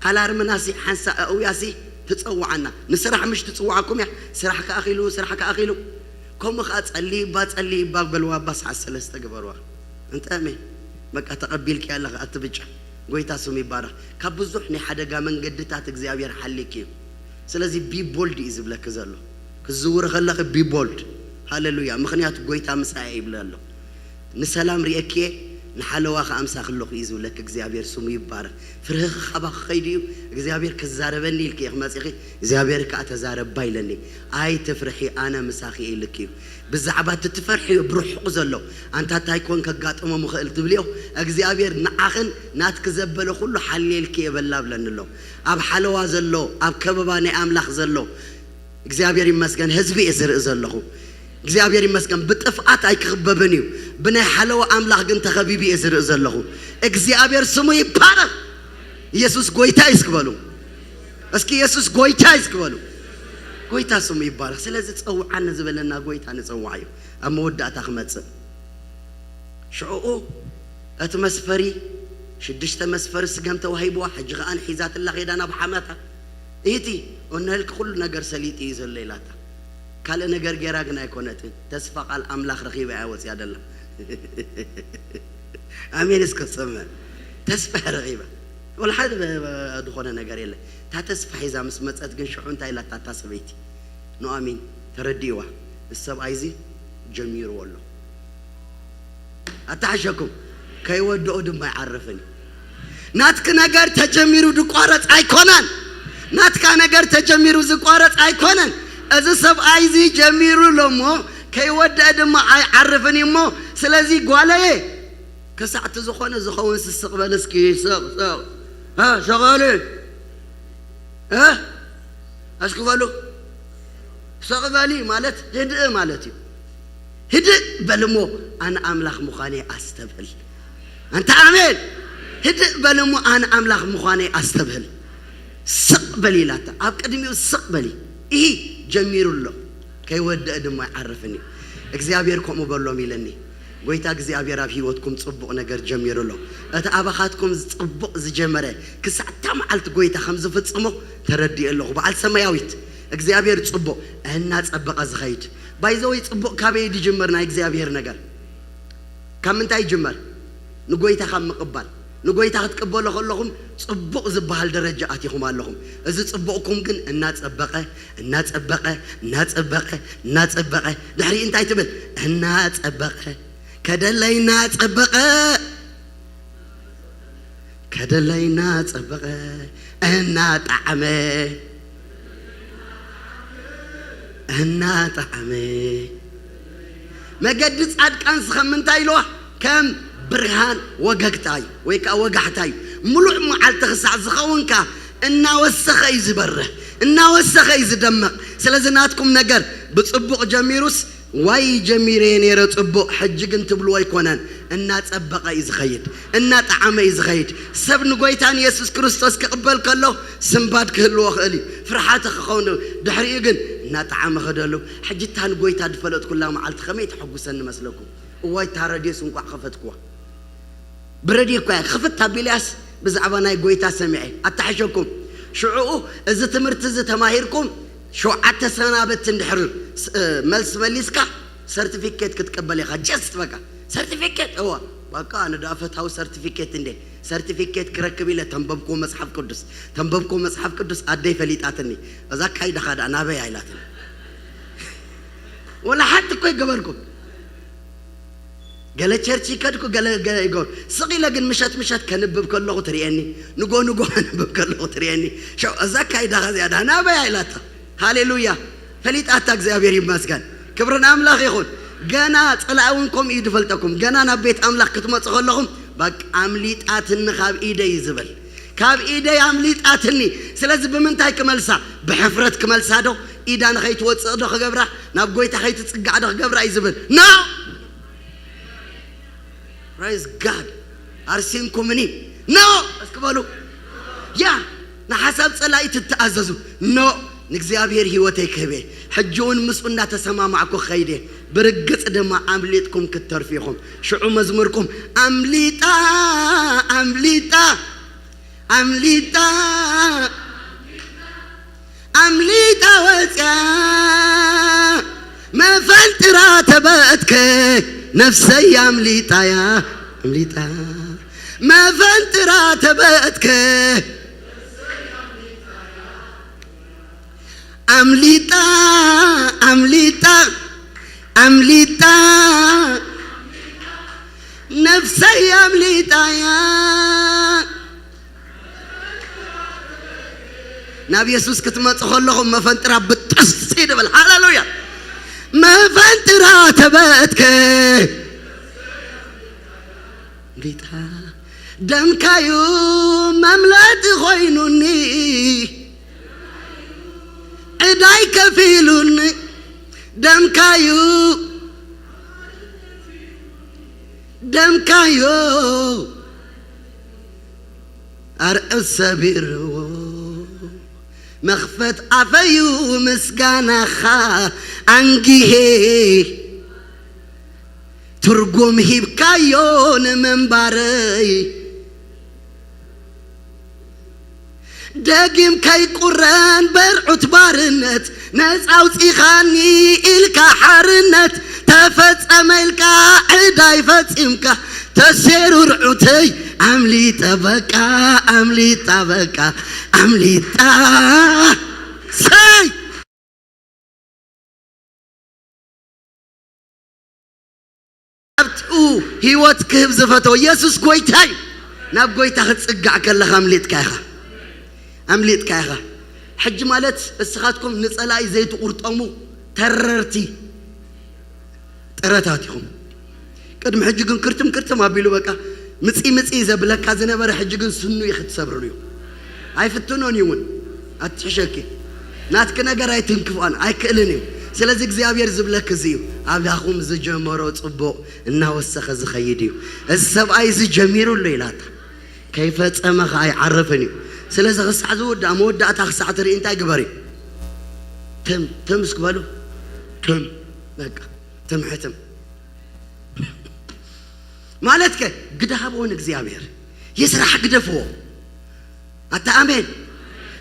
ኣላርምናሲ ሓንሳ ኣእውያሲ ትጸውዓና። ንስራሕ ምሽ ትጽውዓኩም እያ። ስራሕ ከኣኺሉ፣ ስራሕ ከኣኺሉ። ከምኡ ከኣ ጸልይባ፣ ጸልይባ በልዋ፣ እባ ሰዓት ሰለስተ ግበርዋ። እንተ ኣሜን። በቃ ተቐቢልኪ ኣለኺ ኣቲ ብጫ። ጎይታ ስሙ ይባረኽ። ካብ ብዙሕ ናይ ሓደጋ መንገድታት እግዚኣብሔር ሓሊኪ እዩ። ስለዚ ቢ ቦልድ እዩ ዝብለኪ ዘሎ። ክዝውሪ ከለኺ ቢ ቦልድ። ሃሌሉያ። ምኽንያቱ ጎይታ ምሳኤ ይብለ ኣሎ። ንሰላም ርእየኪ እየ፣ ንሓለዋ ከኣ ምሳኺ ኣለኹ እዩ ዝብለኪ እግዚኣብሔር ስሙ ይባረኽ። ፍርህኺ ካባኺ ከይዱ እዩ፣ እግዚኣብሔር ክዛረበኒ ኢልኪ ኢኺ መጺኺ፣ እግዚኣብሔር ከኣ ተዛረባ ኢለኒ። ኣይትፍርሒ ኣነ ምሳኺ እየ ኢልኪ እዩ። ብዛዕባ እቲ ትፈርሕዮ ብርሑቕ ዘሎ ኣንታ እንታይ ኮን ከጋጥሞም ይኽእል ትብልዮ እግዚኣብሔር ንዓኽን ናትኪ ዘበለ ኩሉ ሓልየልኪ እየ በላ ብለኒ ኣሎ። ኣብ ሓለዋ ዘሎ ኣብ ከበባ ናይ ኣምላኽ ዘሎ እግዚኣብሔር ይመስገን ህዝቢ እየ ዝርኢ ዘለኹ። እግዚኣብሔር ይመስገን ብጥፍኣት ኣይክኽበብን እዩ። ብናይ ሓለዋ ኣምላኽ ግን ተኸቢቡ እየ ዝርኢ ዘለኹ። እግዚኣብሔር ስሙ ይባረኽ። ኢየሱስ ጎይታ እዩ እስኪ በሉ። እስኪ ኢየሱስ ጎይታ እዩ እስኪ በሉ። ጎይታ ስሙ ይባረኽ። ስለዚ ጸውዓኒ ዝበለና ጎይታ ንጸዋዕ እዩ። ኣብ መወዳእታ ክመጽእ ሽዑኡ እቲ መስፈሪ ሽዱሽተ መስፈሪ ስገም ተዋሂብዋ ሕጂ ከኣ ሒዛትላ ኸይዳ ናብ ሓማታ። እቲ እነልክ ኩሉ ነገር ሰሊጡ እዩ ዘሎ ኢላታ። ካልእ ነገር ጌራ ግን ኣይኮነትን። ተስፋ ቃል ኣምላኽ ረኺባ እያ ወፅያ ደላ። ኣሜን እስከ ሰምዕ። ተስፋ ረኺባ። ወላ ሓደ ዝኾነ ነገር የለ። እታ ተስፋ ሒዛ ምስ መፀት ግን ሽዑ እንታይ ኢላታ እታ ሰበይቲ? ኑኣሚን ተረዲእዋ። እዚ ሰብኣይ እዚ ጀሚርዎ ኣሎ። ኣተሓሸኩም ከይወድኦ ድማ ይዓርፍን እዩ። ናትክ ነገር ተጀሚሩ ዝቋረጽ ኣይኮነን። ናትካ ነገር ተጀሚሩ ዝቋረጽ ኣይኮነን። እዚ ሰብኣይ እዚ ጀሚሩ ኣሎ እሞ ከይወደአ ድማ ኣይዓርፍን እዩ እሞ፣ ስለዚ ጓለየ፣ ክሳዕቲ ዝኾነ ዝኸውን ስስቕ በል እስኪ፣ ስቕ፣ ስቕ። እ፣ ሸቐሊ። እ? ኣሽክፈሉ። ስቕ በሊ ማለት ህድእ ማለት እዩ። ህድእ በል እሞ ኣነ ኣምላኽ ምዃነይ ኣስተብህል። ኣንታ ኣሜን። ህድእ በል እሞ ኣነ ኣምላኽ ምዃነይ ኣስተብህል። ስቕ በሊ ኢላታ። ኣብ ቅድሚኡ ስቕ በሊ። ይሂ ጀሚሩ ኣሎ። ከይወደአ ድማ ይዓርፍን እዩ። እግዚኣብሔር ከምኡ በሎም ኢለኒ። ጎይታ እግዚኣብሔር ኣብ ህይወትኩም ጽቡቕ ነገር ጀሚሩ ኣሎ። እቲ ኣባኻትኩም ጽቡቕ ዝጀመረ ክሳዕ እታ መዓልቲ ጎይታ ከም ዝፍጽሞ ተረዲኤ ኣለኹ። በዓል ሰማያዊት እግዚኣብሔር ጽቡቕ እናጸበቐ ዝኸይድ። ባይዘወይ ጽቡቕ ካበይ ዝጅምር ናይ እግዚኣብሔር ነገር? ካብ ምንታይ ይጅመር? ንጎይታ ካብ ምቕባል። ንጎይታ ክትቅበሎ ከለኹም ጽቡቕ ዝበሃል ደረጃ ኣቲኹም ኣለኹም። እዚ ጽቡቕኩም ግን እናጸበቐ፣ እናጸበቐ፣ እናጸበቐ፣ እናጸበቐ፣ ድሕሪ እንታይ ትብል? እናጸበቐ፣ ከደለይ እናጸበቐ፣ ከደለይ እናጸበቐ፣ እናጣዕመ፣ እናጣዕመ። መገዲ ጻድቃንስ ከም ምንታይ ኢልዋ? ከም ብርሃን ወገግታ እዩ፣ ወይ ከኣ ወጋሕታ እዩ። ምሉእ መዓልቲ ክሳዕ ዝኸውን ከኣ እናወሰኸ እዩ ዝበርህ፣ እናወሰኸ እዩ ዝደምቕ። ስለዚ ናትኩም ነገር ብጽቡቕ ጀሚሩስ፣ ዋይ ጀሚረዮ ነይረ ጽቡቕ፣ ሕጂ ግን ትብልዎ ኣይኮነን። እናጸበቐ እዩ ዝኸይድ፣ እናጠዓመ እዩ ዝኸይድ። ሰብ ንጎይታ ንየሱስ ክርስቶስ ክቕበል ከሎ ስንባድ ክህልዎ ክእል እዩ፣ ፍርሓት ክኸውን እዩ። ድሕሪኡ ግን እናጠዓመ ከደሉ። ሕጂ እታ ንጎይታ ዝፈለጥኩላ መዓልቲ ከመይ ተሐጉሰኒ መስለኩም? እዋይ፣ እታ ረድዮስ እንቋዕ ከፈትኩዋ። ብረድዮ እኳ እያ ክፍት ኣቢለያስ ብዛዕባ ናይ ጎይታ ሰሚዐ ኣታሕሸኩም። ሽዑኡ እዚ ትምህርቲ እዚ ተማሂርኩም ሸውዓተ ሰናበት እንድሕር ስ-፣ እ፣ መልሲ መሊስካ ሰርቲፊኬት ክትቀበል ኢኻ። ጀስት በቃ ሰርቲፊኬት። እዋ በቃ ኣነ ደኣ ፈታዊ ሰርቲፊኬት እንዴ። ሰርቲፊኬት ክረክብ ኢለ ተንበብኩ መጽሓፍ ቅዱስ፣ ተንበብኩ መጽሓፍ ቅዱስ ኣደይ ፈሊጣትኒ። እዛ ካይዳኻ ደኣ ናበይ ኣይላትኒ። ወላ ሓንቲ እኮ ይገበርኩም። ገለ ቸርች ይከድኩ፣ ገለ፣ ገለ ይገ-፣ ስቕ ኢለ ግን ምሸት ምሸት ከንብብ ከለኹ ትርእየኒ፣ ንጎ ንጎ ከንብብ ከለኹ ትርእየኒ። ሸው-፣ እዛ ኣካይዳኻ እዚኣ ደኣ ናበይ ኢላታ። ሃሌሉያ። ፈሊጣታ፣ እግዚኣብሔር ይመስገን። ክብሪ ንኣምላኽ ይኹን። ገና ጸላኢ እውን ከምኡ እዩ ዝፈልጠኩም። ገና ናብ ቤት ኣምላኽ ክትመጹ ከለኹም፣ በቃ ኣምሊጣትኒ ካብ ኢደይ እዩ ዝብል። ካብ ኢደይ ኣምሊጣትኒ። ስለዚ ብምንታይ ክመልሳ? ብሕፍረት ክመልሳ ዶ? ኢዳ ንኸይትወጽእ ዶ ክገብራ? ናብ ጎይታ ከይትጽጋዕ ዶ ክገብራ እዩ ዝብል? ኖ! Praise God። ኣርሲንኩምኒ። ኖ! እስኪ በሉ። ያ፣ ንሓሳብ ጸላኢ ትተኣዘዙ። ኖ! ንእግዚኣብሔር ህይወተይ ክህብ እየ። ሕጂ እውን ምስኡ እናተሰማማዕኩ ክኸይድ እየ። ብርግጽ ድማ ኣምሊጥኩም ክትተርፉ ኢኹም። ሽዑ መዝሙርኩም ኣምሊጣ፣ ኣምሊጣ፣ ኣምሊጣ፣ ኣምሊጣ ወጽያ፣ መፈንጥራ ተበትከ፣ ነፍሰይ ኣምሊጣያ፣ ኣምሊጣ፣ መፈንጥራ ተበትከ፣ ኣምሊጣ፣ ኣምሊጣ፣ ኣምሊጣ፣ ነፍሰይ ኣምሊጣያ። ናብ የሱስ ክትመጹ ከለኹም መፈንጥራ ብጥስ ይድብል። ሃሌሉያ። መፈንጥራ ተበትከ። ጌታ ደምካዩ መምለጢ ኮይኑኒ፣ ዕዳይ ከፊሉኒ። ደምካዩ፣ ደምካዩ ኣርዑት ሰቢርዎ፣ መኽፈት ኣፈዩ ምስጋናኻ ኣንጊሄ፣ ትርጉም ሂብካዮ ንምንባረይ። ደጊም ከይቁረን በርዑት ባርነት፣ ነፃ ኣውፂኻኒ ኢልካ ሓርነት፣ ተፈጸመ ኢልካ ዕዳይ ፈጺምካ፣ ተሴሩ ርዑተይ ኣምሊጠ በቃ፣ ኣምሊጣ በቃ፣ ኣምሊጣ። ሰይ! ኣብኡ ህይወት ክህብ ዝፈተወ የሱስ ጎይታ እዩ። ናብ ጎይታ ክትጽጋዕ ከለኻ ኣምሊጥካ ኢኻ። ኣምሊጥካ ኢኻ። ሕጂ ማለት እስኻትኩም ንጸላኢ ዘይትቑርጠሙ ተረርቲ ጥረታት ኢኹም። ቅድሚ ሕጂ ግን ክርትም ክርትም ኣቢሉ በቃ ምጺ ምጺ ዘብለካ ዝነበረ ሕጂ ግን ስኑ እዩ ክትሰብርሉ እዩ። ኣይፍትኖን እዩ እውን። ኣትሕሸኪ። ናትኪ ነገር ኣይትንክፋን ኣይክእልን እዩ። ስለዚ እግዚኣብሔር ዝብለክ እዚ እዩ። ኣባኹም ዝጀመሮ ጽቡቕ እናወሰኸ ዝኸይድ እዩ። እዚ ሰብኣይ እዚ ጀሚሩ ኣሎ ኢላታ። ከይፈጸመ ኸዓ ኣይዓርፍን እዩ። ስለዚ ክሳዕ ዝውዳእ መወዳእታ ክሳዕ ትርኢ እንታይ ግበሪ? ትም ትም እስኪ በሉ። ትም በቃ ትም ሕትም ማለት ከ ግዳ ሃብዎ ንእግዚኣብሔር። የስራሕ ግደፍዎ። ኣታ ኣሜን።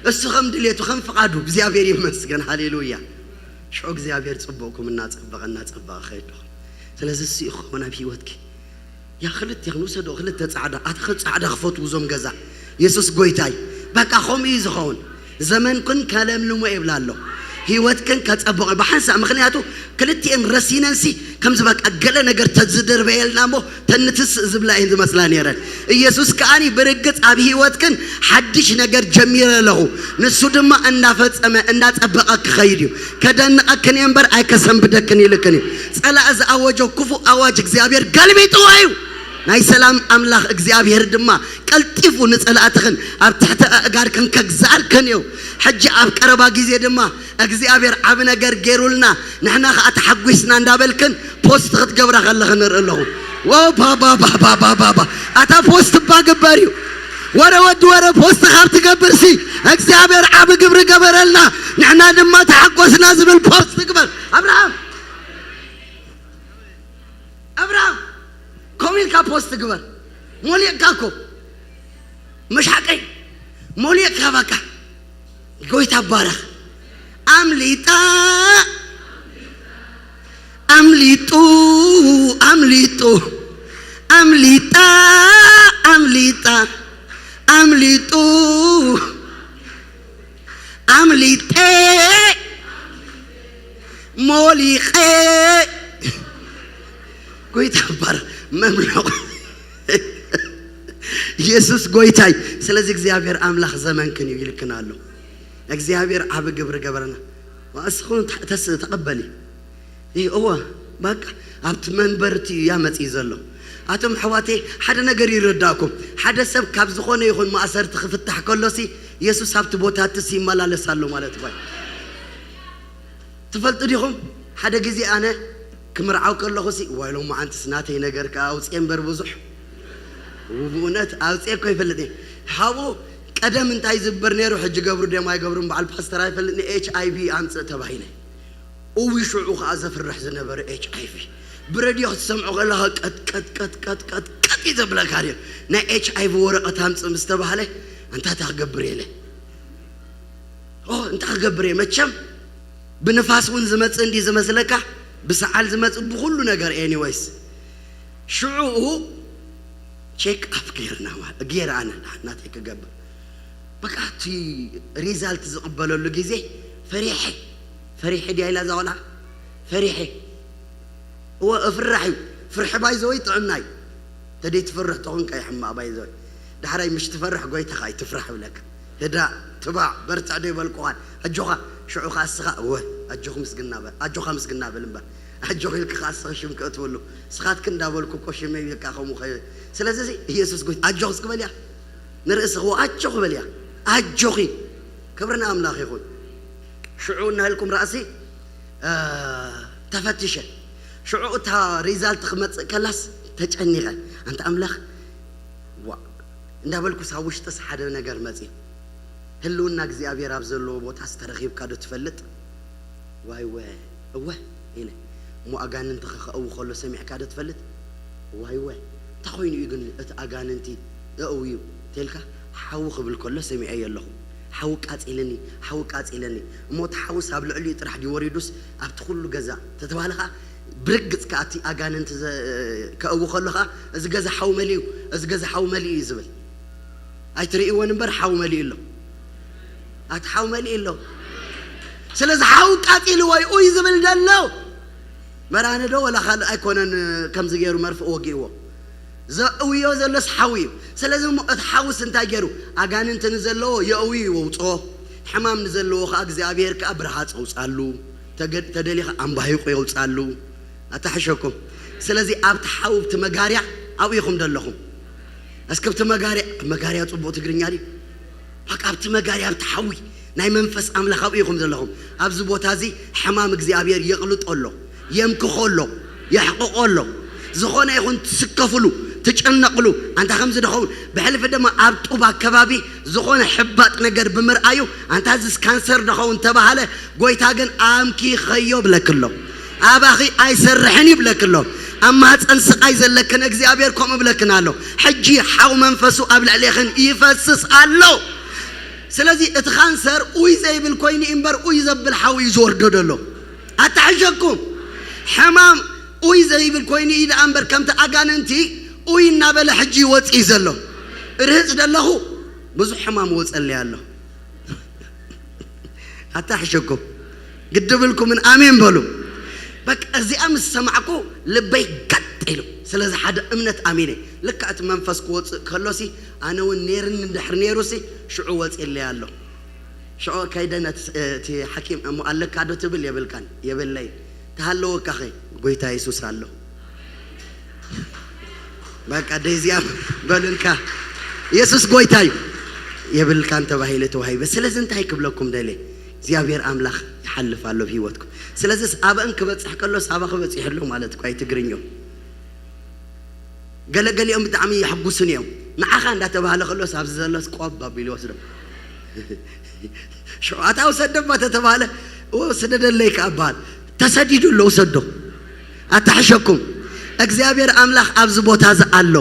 እሱ ከም ድሌቱ ከም ፍቓዱ እግዚኣብሔር ይመስገን። ሃሌሉያ። ሽዑ እግዚኣብሔር ጽቡቕኩም እናጸበቐ እናጸበቐ ኸይድኹም። ስለዚ እሱ ይኸውን ኣብ ህይወትኪ። ያ ክልቴኽን ውሰዶ ክልተ ጻዕዳ ኣታ ጻዕዳ ክፈትዉ እዞም ገዛ። የሱስ ጎይታይ። በቃ ከምኡ እዩ ዝኸውን። ዘመንክን ከለምልሞ ይብላ ኣሎ። ህይወትክን ከጸብቖ ብሓንሳእ ምኽንያቱ ክልቲኤን ረሲነንሲ ከምዚ በቃ ገለ ነገር ተዝድርበየልና እሞ ተንትስእ ዝብላ እየን ዝመስላ ነይረን። ኢየሱስ ከኣኒ ብርግጽ ኣብ ህይወትክን ሓድሽ ነገር ጀሚረ ኣለኹ። ንሱ ድማ እንዳፈጸመ እንዳጸበቐ ክኸይድ እዩ። ከደንቐክን እየ እምበር ኣይከሰንብደክን ኢልክን እዩ። ጸላእ ዝኣወጆ ክፉእ ኣዋጅ እግዚኣብሔር ገልቢጥዎ እዩ። ናይ ሰላም ኣምላኽ እግዚኣብሔር ድማ ቀልጢፉ ንጸላእትኽን ኣብ ትሕቲ ኣእጋርክን ከግዝኣልክን እዩ። ሕጂ ኣብ ቀረባ ግዜ ድማ እግዚኣብሔር ዓቢ ነገር ገይሩልና ንሕና ኸዓ ተሓጒስና እንዳበልክን ፖስት ክትገብራ ከለኽ ንርኢ ኣለኹ። ወባባባባባባ ኣታ ፖስት እባ ግበር እዩ። ወረ ወዲ ወረ ፖስት ካብ ትገብር ሲ እግዚኣብሔር ዓቢ ግብሪ ገበረልና ንሕና ድማ ተሓጎስና ዝብል ፖስት ግበር። ኣብርሃም ኣብርሃም ከምኡ ኢልካ ፖስት ግበር። ሞሊቕካ እኮ መሻቀይ ሞሊቕካ በቃ ጎይታ ባረኽ። ኣምሊጣ ኣምሊጡ ኣምሊጡ ኣምሊጣ ኣምሊጣ ኣምሊጡ ኣምሊጠ ሞሊቐ ጎይታ ባር መምለቑ ኢየሱስ ጎይታይ። ስለዚ እግዚኣብሔር ኣምላኽ ዘመንክን እዩ ይልክን ኣሎ። እግዚኣብሔር ዓቢ ግብሪ ገበረና። እስኹን ተስ ተቐበሊ። ይህ እወ በቃ ኣብቲ መንበርቲ እዩ ያመጽእ ዘሎ። ኣቶም ኣሕዋተይ ሓደ ነገር ይረዳእኩም። ሓደ ሰብ ካብ ዝኾነ ይኹን ማእሰርቲ ክፍታሕ ከሎሲ የሱስ ኣብቲ ቦታ እቲ ይመላለስ ኣሎ ማለት ባይ ትፈልጡ ዲኹም? ሓደ ግዜ ኣነ ክምርዓው ከለኹ ሲ ዋይ ሎማዓንትስ ናተይ ነገር ከኣ ኣውፅኤ እምበር ብዙሕ ብእውነት ኣውፅኤ እኮ ይፈልጥ እየ። ሓው ቀደም እንታይ ዝግበር ነይሩ ሕጂ ገብሩ ደም ኣይገብሩን በዓል ፓስተር ኣይፈልጥን ኤች ኣይ ቪ ኣምፅእ ተባሂለ። እዊ ሽዑ ከኣ ዘፍርሕ ዝነበረ ኤች ኣይ ቪ ብረድዮ ክትሰምዖ ከለኻ ቀጥቀጥቀጥቀጥቀጥቀጥ እዩ ዘብለካ ድዮ። ናይ ኤች ኣይ ቪ ወረቐት ኣምፅእ ምስ ተባህለ እንታይ ክገብር የለ እንታይ ክገብር እየ መቸም ብንፋስ እውን ዝመፅእ እንዲ ዝመስለካ ብሰዓል ዝመፅእ ብኩሉ ነገር ኤኒወይስ ሽዑ ቼክ ኣፕ ገይርና ማለት ገይር ኣነ ናተይ ክገብር በቃ እቲ ሪዛልት ዝቕበለሉ ግዜ ፈሪሐ ፈሪሐ ድያ ኢላ እዛ ቆልዓ ፈሪሐ እወ እፍራሕ እዩ ፍርሒ ባይዘወይ ጥዕና እዩ ተደይ ትፈርሕ ተኾንካ ይሕማቕ ባይዘወይ ዳሕራይ ምሽ ትፈርሕ ጎይታኻ እዩ ትፍራሕ ይብለካ ህዳእ ትባዕ በርትዕ ዶ ይበልኩኻን ኣጆኻ ሽዑ ኸዓ እስኻ እወ ኣጆኹ ምስግና በል ኣጆኻ ምስግና በል እምበር ኣጆኺ ኢልኪ ኸዓ እስኺ ሽም ከእትወሉ ስኻትኪ እንዳበልኩ እኮ ሽመይ በቃ ከምኡ ኸ ስለዚ ኢየሱስ ጎይታ ኣጆኺ እስኪ በልያ ንርእስኺ ኣጆኺ በልያ ኣጆኺ ክብሪ ንኣምላኽ ይኹን ሽዑ እናልኩም ራእሲ ተፈትሸ ሽዑ እታ ሪዛልት ክመፅእ ከላስ ተጨኒቐ ኣንተ ኣምላኽ ዋ እንዳበልኩስ ኣብ ውሽጥስ ሓደ ነገር መፅእ ህልውና እግዚኣብሔር ኣብ ዘለዎ ቦታስ ተረኺብካ ዶ ትፈልጥ ዋይወ እወ ኢለ እሞ ኣጋንንቲ ከኸእዊ ከሎ ሰሚዕካ ዶ ትፈልጥ ዋይወ እንታይ ኮይኑ እዩ ግን እቲ ኣጋንንቲ እእውዩ ተልካ ሓዊ ክብል ከሎ ሰሚዐዮ ኣለኹ ሓዊ ቃፂለኒ ሓዊ ቃፂለኒ እሞ እቲ ሓዊስ ኣብ ልዕሊኡ ጥራሕ ድዩ ወሪዱስ ኣብቲ ኩሉ ገዛ ተተባህለ ከዓ ብርግፅ ከዓ እቲ ኣጋንንቲ ከእዊ ከሎ ከዓ እዚ ገዛ ሓዊ መሊኡ እዚ ገዛ ሓዊ መሊኡ እዩ ዝብል ኣይትርእይዎን እምበር ሓዊ መሊኡ ኣሎ ኣቲ ሓዊ መሊኡ ኣሎ ስለዚ ሓዊ ቃፂልዎ እዩ ዝብል ዘሎ መራነ ዶ ወላ ካልእ ኣይኮነን ከምዚ ገይሩ መርፍእ ወጊእዎ ዘእውዮ ዘሎስ ሓዊ እዩ። ስለዚ እሞ እቲ ሓውስ እንታይ ገይሩ? ኣጋንንቲ ንዘለዎ የእውዩ የውፅኦ፣ ሕማም ንዘለዎ ከዓ እግዚኣብሔር ከዓ ብርሃፅ የውፅኣሉ። ተገ- ተደሊኻ ኣምባሂቁ የውፅኣሉ። ኣታሕሸኩም። ስለዚ ኣብቲ ሓዊ ኣብቲ መጋርያ ኣብኡ ኢኹም ዘለኹም። እስኪ ኣብቲ መጋርያ፣ መጋርያ ፅቡቅ ትግርኛ ድዩ? በቃ ኣብቲ መጋርያ ኣብቲ ሓዊ ናይ መንፈስ ኣምላኽ ኣብኡ ኢኹም ዘለኹም። ኣብዚ ቦታ እዚ ሕማም እግዚኣብሔር የቕልጦ ኣሎ፣ የምክኾ ኣሎ፣ የሕቕቖ ኣሎ። ዝኾነ ይኹን ትስከፍሉ፣ ትጨነቕሉ፣ ኣንታ ከምዚ ድኸውን ብሕልፊ ድማ ኣብ ጡብ ኣከባቢ ዝኾነ ሕባጥ ነገር ብምርኣዩ ኣንታ እዚስ ካንሰር ድኸውን ተባሃለ፣ ጎይታ ግን ኣምኪኸዮ ብለክሎ። ኣባኺ ኣይሰርሕን ይብለክሎ። ኣብ ማህፀን ስቓይ ዘለክን እግዚኣብሔር ከምኡ ብለክን ኣሎ። ሕጂ ሓው መንፈሱ ኣብ ልዕሌኽን ይፈስስ ኣሎ። ስለዚ እቲ ካንሰር ኡይ ዘይብል ኮይኑ እዩ እምበር ኡይ ዘብል ሓዊ እዩ ዝወርዶ ዘሎ። ኣታሕሸኩም። ሕማም ኡይ ዘይብል ኮይኑ እዩ ደኣ እምበር ከምቲ ኣጋንንቲ ኡይ እናበለ ሕጂ ይወፅእ እዩ ዘሎ። ርህፅ ደለኹ ብዙሕ ሕማም ወፀለይ ኣሎ። ኣታሕሸኩም። ግድብልኩምን ኣሜን በሉ። በቃ እዚኣ ምስ ሰማዕኩ ልበይ ጋጥ ኢሉ። ስለዚ ሓደ እምነት ኣሚነ። ልካ እቲ መንፈስ ክወፅእ ከሎሲ ኣነ እውን ኔርኒ እንድሕር ኔሩሲ ሽዑ ወፂለይ ኣሎ። ሽዑ ከይደ ነቲ ስ- እቲ ሓኪም እሞ ኣለካ ዶ ትብል የብልካን የብለይ። ተሃለወካኸ ጎይታ የሱስ ኣሎ። በቃ ደዚኣ በሉልካ የሱስ ጎይታ እዩ። የብልካን ተባሂለ ተዋሂበ። ስለዚ እንታይ ክብለኩም ደለ እግዚኣብሔር ኣምላኽ ይሓልፍ ኣሎ ብህይወትኩም። ስለዚ ኣበእን ክበፅሕ ከሎ ሳባ ክበፅሕ ኣሎ ማለት እኳ ትግርኛ። ገለገሊኦም ብጣዕሚ የሕጉሱን እዮም። ንዓኻ እንዳተባህለ ከሎስ ኣብዚ ዘሎስ ቆብ ኣቢሉ ይወስዶ። ሽዑ ኣታ ውሰዶ እባ ተተባህለ እወ ስደደለይ ከኣ በሃል። ተሰዲዱ ኣሎ ውሰዶ። ኣታሕሸኩም። እግዚኣብሔር ኣምላኽ ኣብዚ ቦታ እዚ ኣሎ።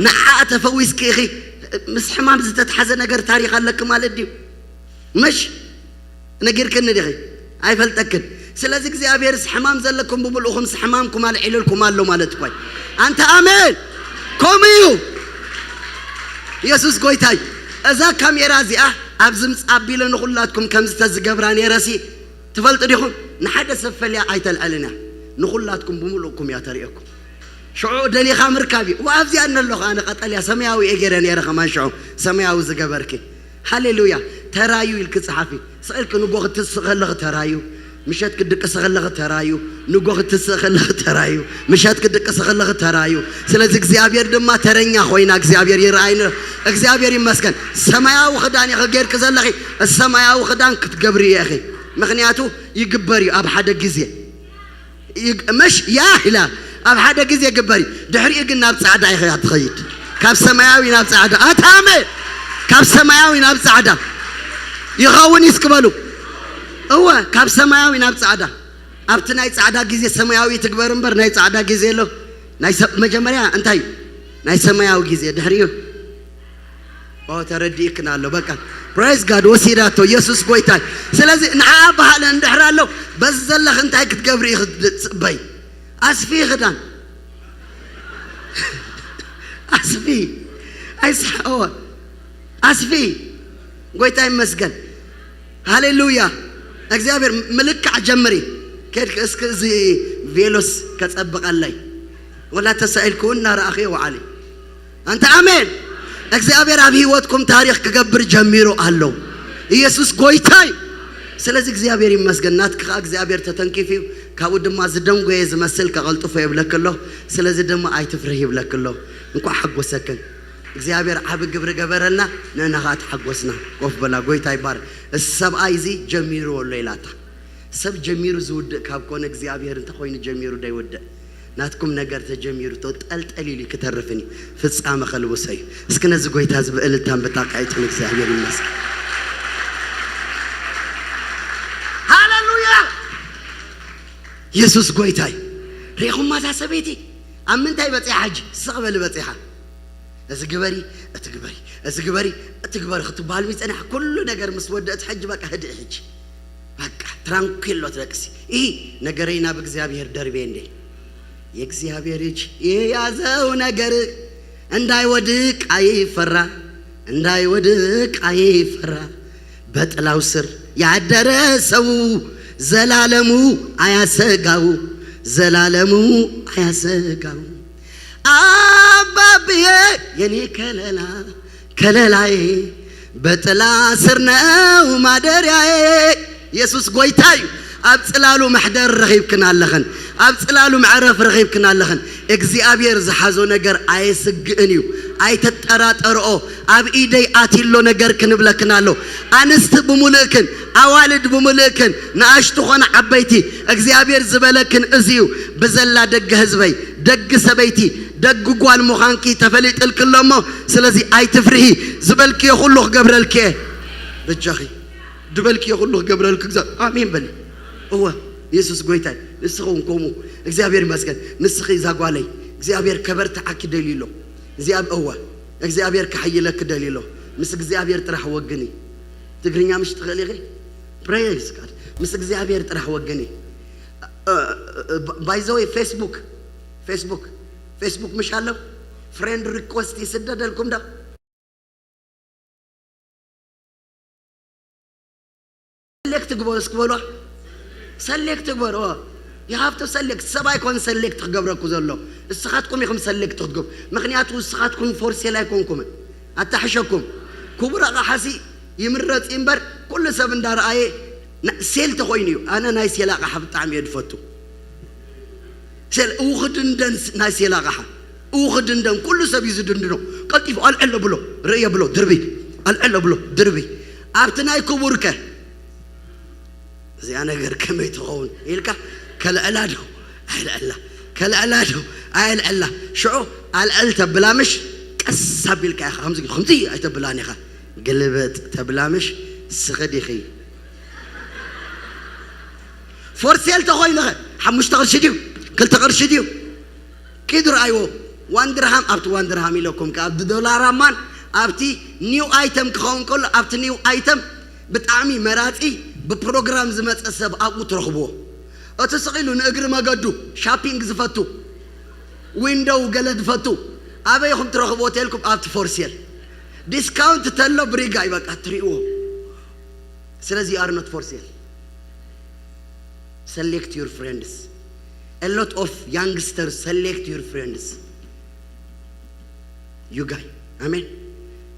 ንዓ ተፈዊስኪ ኢኺ። ምስ ሕማም ዝተትሓዘ ነገር ታሪኽ ኣለኪ ማለት ድዩ? ምሽ ነጊርክኒ ዲኺ? ኣይፈልጠክን። ስለዚ እግዚኣብሔርስ ሕማም ዘለኩም ብምልኡኹምስ ሕማምኩም ኣልዒሉልኩም ኣሎ ማለት እኳ እዩ። ኣንተ ኣሜን። ከምኡ እዩ። ኢየሱስ ጎይታይ። እዛ ካሜራ እዚኣ ኣብዚ ምጽእ ኣቢለ ንኹላትኩም ከምዚ ተዝገብራ ነይረሲ ትፈልጡ ዲኹም? ንሓደ ሰብ ፈልያ ኣይተልዕልን እያ። ንኹላትኩም ብምልኡኩም እያ ተርእየኩም። ሽዑ ደሊኻ ምርካብ እዩ። ወኣብዚኣ እነ ኣለኹ ኣነ ቀጠልያ ሰማያዊ እየ ገይረ ነይረ ከማን ሽዑ ሰማያዊ ዝገበርኪ። ሃሌሉያ። ተራዩ ኢልኪ ጸሓፊ። ስቕ ኢልኪ ንጎ ክትስእ ከለኺ ተራዩ፣ ምሸት ክድቅሲ ከለኺ ተራዩ፣ ንጎ ክትስእ ከለኺ ተራዩ፣ ምሸት ክድቅሲ ከለኺ ተራዩ። ስለዚ እግዚኣብሔር ድማ ተረኛ ኮይና እግዚኣብሔር ይረኣይኒ። እግዚኣብሔር ይመስገን። ሰማያዊ ክዳን ኢኺ ጌርኪ ዘለኺ፣ ሰማያዊ ክዳን ክትገብሪ ኢኺ። ምኽንያቱ ይግበር እዩ ኣብ ሓደ ግዜ። ይግ- መሽ ያ ኢላ ኣብ ሓደ ግዜ ግበሪ። ድሕሪኡ ግን ናብ ጻዕዳ ኢኻ ትኸይድ። ካብ ሰማያዊ ናብ ጻዕዳ። ኣታ ኣሜን። ካብ ሰማያዊ ናብ ጻዕዳ ይኸውን እስኪ በሉ። እወ፣ ካብ ሰማያዊ ናብ ጻዕዳ። ኣብቲ ናይ ጻዕዳ ግዜ ሰማያዊ ትግበር እምበር ናይ ጻዕዳ ግዜ ኣሎ። ናይ ሰ- መጀመርያ እንታይ ናይ ሰማያዊ ግዜ ድሕሪኡ ኦ ተረዲእክን ኣሎ። በቃ ፕራይዝ ጋድ ወሲዳቶ ኢየሱስ ጎይታይ። ስለዚ ንዓ ባህል እንድሕር ኣሎ በዚ ዘለኽ እንታይ ክትገብሪ ኢኺ ትጽበይ? ኣስፊ ክዳን ኣስፊ ኣይስሓ ኦ ኣስፊ ጎይታ ይመስገን። ሃሌሉያ። እግዚኣብሔር ምልካዕ ጀምሪ። ከድክ እስኪ እዚ ቬሎስ ከጸብቐለይ ወላ ተሳኢልክውን እናረኣኽዮ ወዓሊ ኣንተ ኣሜን። እግዚኣብሔር ኣብ ህይወትኩም ታሪኽ ክገብር ጀሚሩ ኣሎ። ኢየሱስ ጎይታይ። ስለዚ እግዚኣብሔር ይመስገን። ናትኪ ከዓ እግዚኣብሔር ተተንኪፉ እዩ። ካብኡ ድማ ዝደንጎየ ዝመስል ከቐልጥፎ የብለክ ኣሎ። ስለዚ ድማ ኣይትፍርህ ይብለክ ኣሎ። እንኳዕ ሓጎሰክን። እግዚኣብሔር ዓቢ ግብሪ ገበረልና፣ ንእና ከዓ ተሓጎስና። ኮፍ በላ፣ ጎይታ ይባረክ። እዚ ሰብኣይ እዚ ጀሚሩ ኣሎ ኢላታ። ሰብ ጀሚሩ ዝውድእ ካብ ኮነ እግዚኣብሔር እንተኾይኑ ጀሚሩ ዶ ይውድእ? ናትኩም ነገር ተጀሚሩ ተጠልጠል ኢሉ ክተርፍን እዩ። ፍጻመ ከልብሶ እዩ። እስኪ ነዚ ጎይታ እዚ ብእልልታን ብጣቃይትን እግዚኣብሔር ይመስገን። ሃሌሉያ። የሱስ ጎይታይ። ሪኹማ እዛ ሰበይቲ ኣብ ምንታይ በጺሓ ሕጂ? ስቕ በሊ በጺሓ። እዚ ግበሪ፣ እቲ ግበሪ፣ እዚ ግበሪ፣ እቲ ግበሪ ክትበሃል ምጸንሐ ኩሉ ነገር ምስ ወደእት ሕጂ በቃ ህድእ ሕጂ። በቃ ትራንኩሎ ትደቅሲ። ይህ ነገረይ ናብ እግዚኣብሔር ደርቤ እንዴ። የእግዚኣብሔር እጅ የያዘው ነገር እንዳይወድቅ አይፈራ፣ እንዳይወድቅ አይፈራ። በጥላው ስር ያደረ ሰው ዘላለሙ አያሰጋው፣ ዘላለሙ አያሰጋው። አባብዬ የኔ ከለላ ከለላዬ በጥላ ስር ነው ማደሪያዬ። ኢየሱስ ጎይታ እዩ። ኣብ ጽላሉ መሕደር ረኺብክን ኣለኽን፣ ኣብ ጽላሉ መዕረፍ ረኺብክን ኣለኽን። እግዚኣብሔር ዝሓዞ ነገር ኣየስግእን እዩ። ኣይተጠራጠርኦ። ኣብ ኢደይ ኣትሎ ነገር ክንብለክን ኣሎ። ኣንስቲ ብምልእክን ኣዋልድ ብምልእክን ንኣሽቱ ኾነ ዓበይቲ እግዚኣብሔር ዝበለክን እዚ እዩ። ብዘላ ደገ ህዝበይ ደግ ሰበይቲ ደግ ጓል ምዃንኪ ተፈሊጥልኪ ኣሎ እሞ ስለዚ ኣይትፍርሂ። ዝበልክዮ ኩሉ ክገብረልኪ እየ። በጃኺ ዝበልክዮ ኩሉ ክገብረልኪ። ኣሜን በሊ። እወ፣ የሱስ ጎይታይ። ንስኺ እውን ከምኡ። እግዚኣብሔር ይመስገን። ንስኺ እዛ ጓለይ እግዚኣብሔር ከበርትዓኪ ደልዩ ኣሎ። እግዚኣብ እወ እግዚኣብሔር ከሐይለኪ ደልዩ ኣሎ። ምስ እግዚኣብሔር ጥራሕ ወግኒ። ትግርኛ ምሽ ትኽእሊ ኢኺ? ፕሬዝ ጋድ። ምስ እግዚኣብሔር ጥራሕ ወግኒ። ባይዘወይ ፌስቡክ ፌስቡክ ፌስቡክ ምሽ ኣሎ። ፍሬንድ ሪኮስት ይስደደልኩም ዶ? ሰሌክት ግበሩ እስኪ በሏ። ሰሌክት ግበሩ። ይሃፍቶ ሰሌክት ሰብ ኣይኮን ሰሌክት ክገብረኩ ዘሎ። እስኻትኩም ኢኹም ሰሌክት ክትገብሩ። ምክንያቱ እስኻትኩም ፎርሴል ኣይኮንኩምን። ኣታሕሸኩም። ክቡር ኣቕሓሲ ይምረጽ እምበር ኩሉ ሰብ እንዳረኣየ ና- ሴል ተኾይኑ እዩ። ኣነ ናይ ሴል ኣቕሓ ብጣዕሚ እየ ዝፈቱ። ሴል እውኽድንደን ስ- ናይ ሴል ኣቕሓ እውኽድንደን ኩሉ ሰብ እዩ ዝድንድኖ። ቀልጢፉ ኣልዕሎ ብሎ ርእየ ብሎ ድርቢ ኣልዕሎ ብሎ ድርቢ ኣብቲ ናይ ክቡር ከ እዚኣ ነገር ከመይ ትኸውን ኢልካ ከልዕላ ዶ ኣይልዕላ ከልዕላ ዶ ኣይልዕላ ሽዑ ኣልዕል ተብላ ምሽ ቀስ ኣቢልካ ኢኻ ከምዚ ከምዚ ኣይተብላን ኢኻ ግልበጥ ተብላ ምሽ ስኽድ ኢኺ ፎርሴል ተኾይንኸ ሓሙሽተ ቅርሺ ድዩ ክልተ ቅርሺ ድዩ ኪዱ ረኣይዎ ዋን ድርሃም ኣብቲ ዋን ድርሃም ኢለኩም ከ ኣብቲ ዶላር ኣማን ኣብቲ ኒው ኣይተም ክኸውን ከሎ ኣብቲ ኒው ኣይተም ብጣዕሚ መራፂ ብፕሮግራም ዝመፀ ሰብ ኣብኡ ትረኽብዎ እቲ ስቕ ኢሉ ንእግሪ መገዱ ሻፒንግ ዝፈቱ ዊንዶው ገለ ዝፈቱ ኣበይ ኢኹም ትረኽብዎ ተልኩም ኣብቲ ፎርሴል ዲስካውንት ተሎ ብሪጋ እዩ በቃ ትሪእዎ ስለዚ you are not for sale select your friends a lot of youngsters select your friends you guy ኣሜን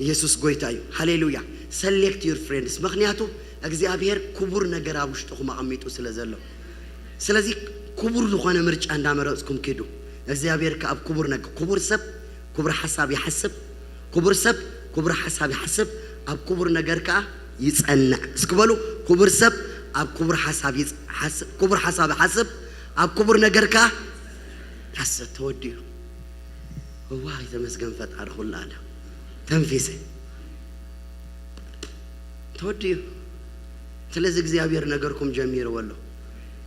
ኢየሱስ ጎይታ እዩ ሃሌሉያ select your friends ምክንያቱ እግዚኣብሔር ክቡር ነገር ኣብ ውሽጥኹም ኣቐሚጡ ስለ ዘሎ ስለዚ ክቡር ዝኾነ ምርጫ እንዳመረፅኩም ኪዱ እግዚኣብሔር ከ ኣብ ክቡር ነገር ክቡር ሰብ ክቡር ሓሳብ ይሓስብ ክቡር ሰብ ክቡር ሓሳብ ይሓስብ ኣብ ክቡር ነገር ከኣ ይጸንዕ እስኪ በሉ ክቡር ሰብ ኣብ ክቡር ሓሳብ ይጽ- ሓስ- ክቡር ሓሳብ ይሓስብ ኣብ ክቡር ነገር ከኣ ይሓስብ ተወዲኡ እዋይ ተመስገን ፈጣሪ ኩሉ ኣለ ተንፊሰ ተወዲኡ ስለዚ እግዚኣብሔር ነገርኩም ጀሚርዎ ኣሎ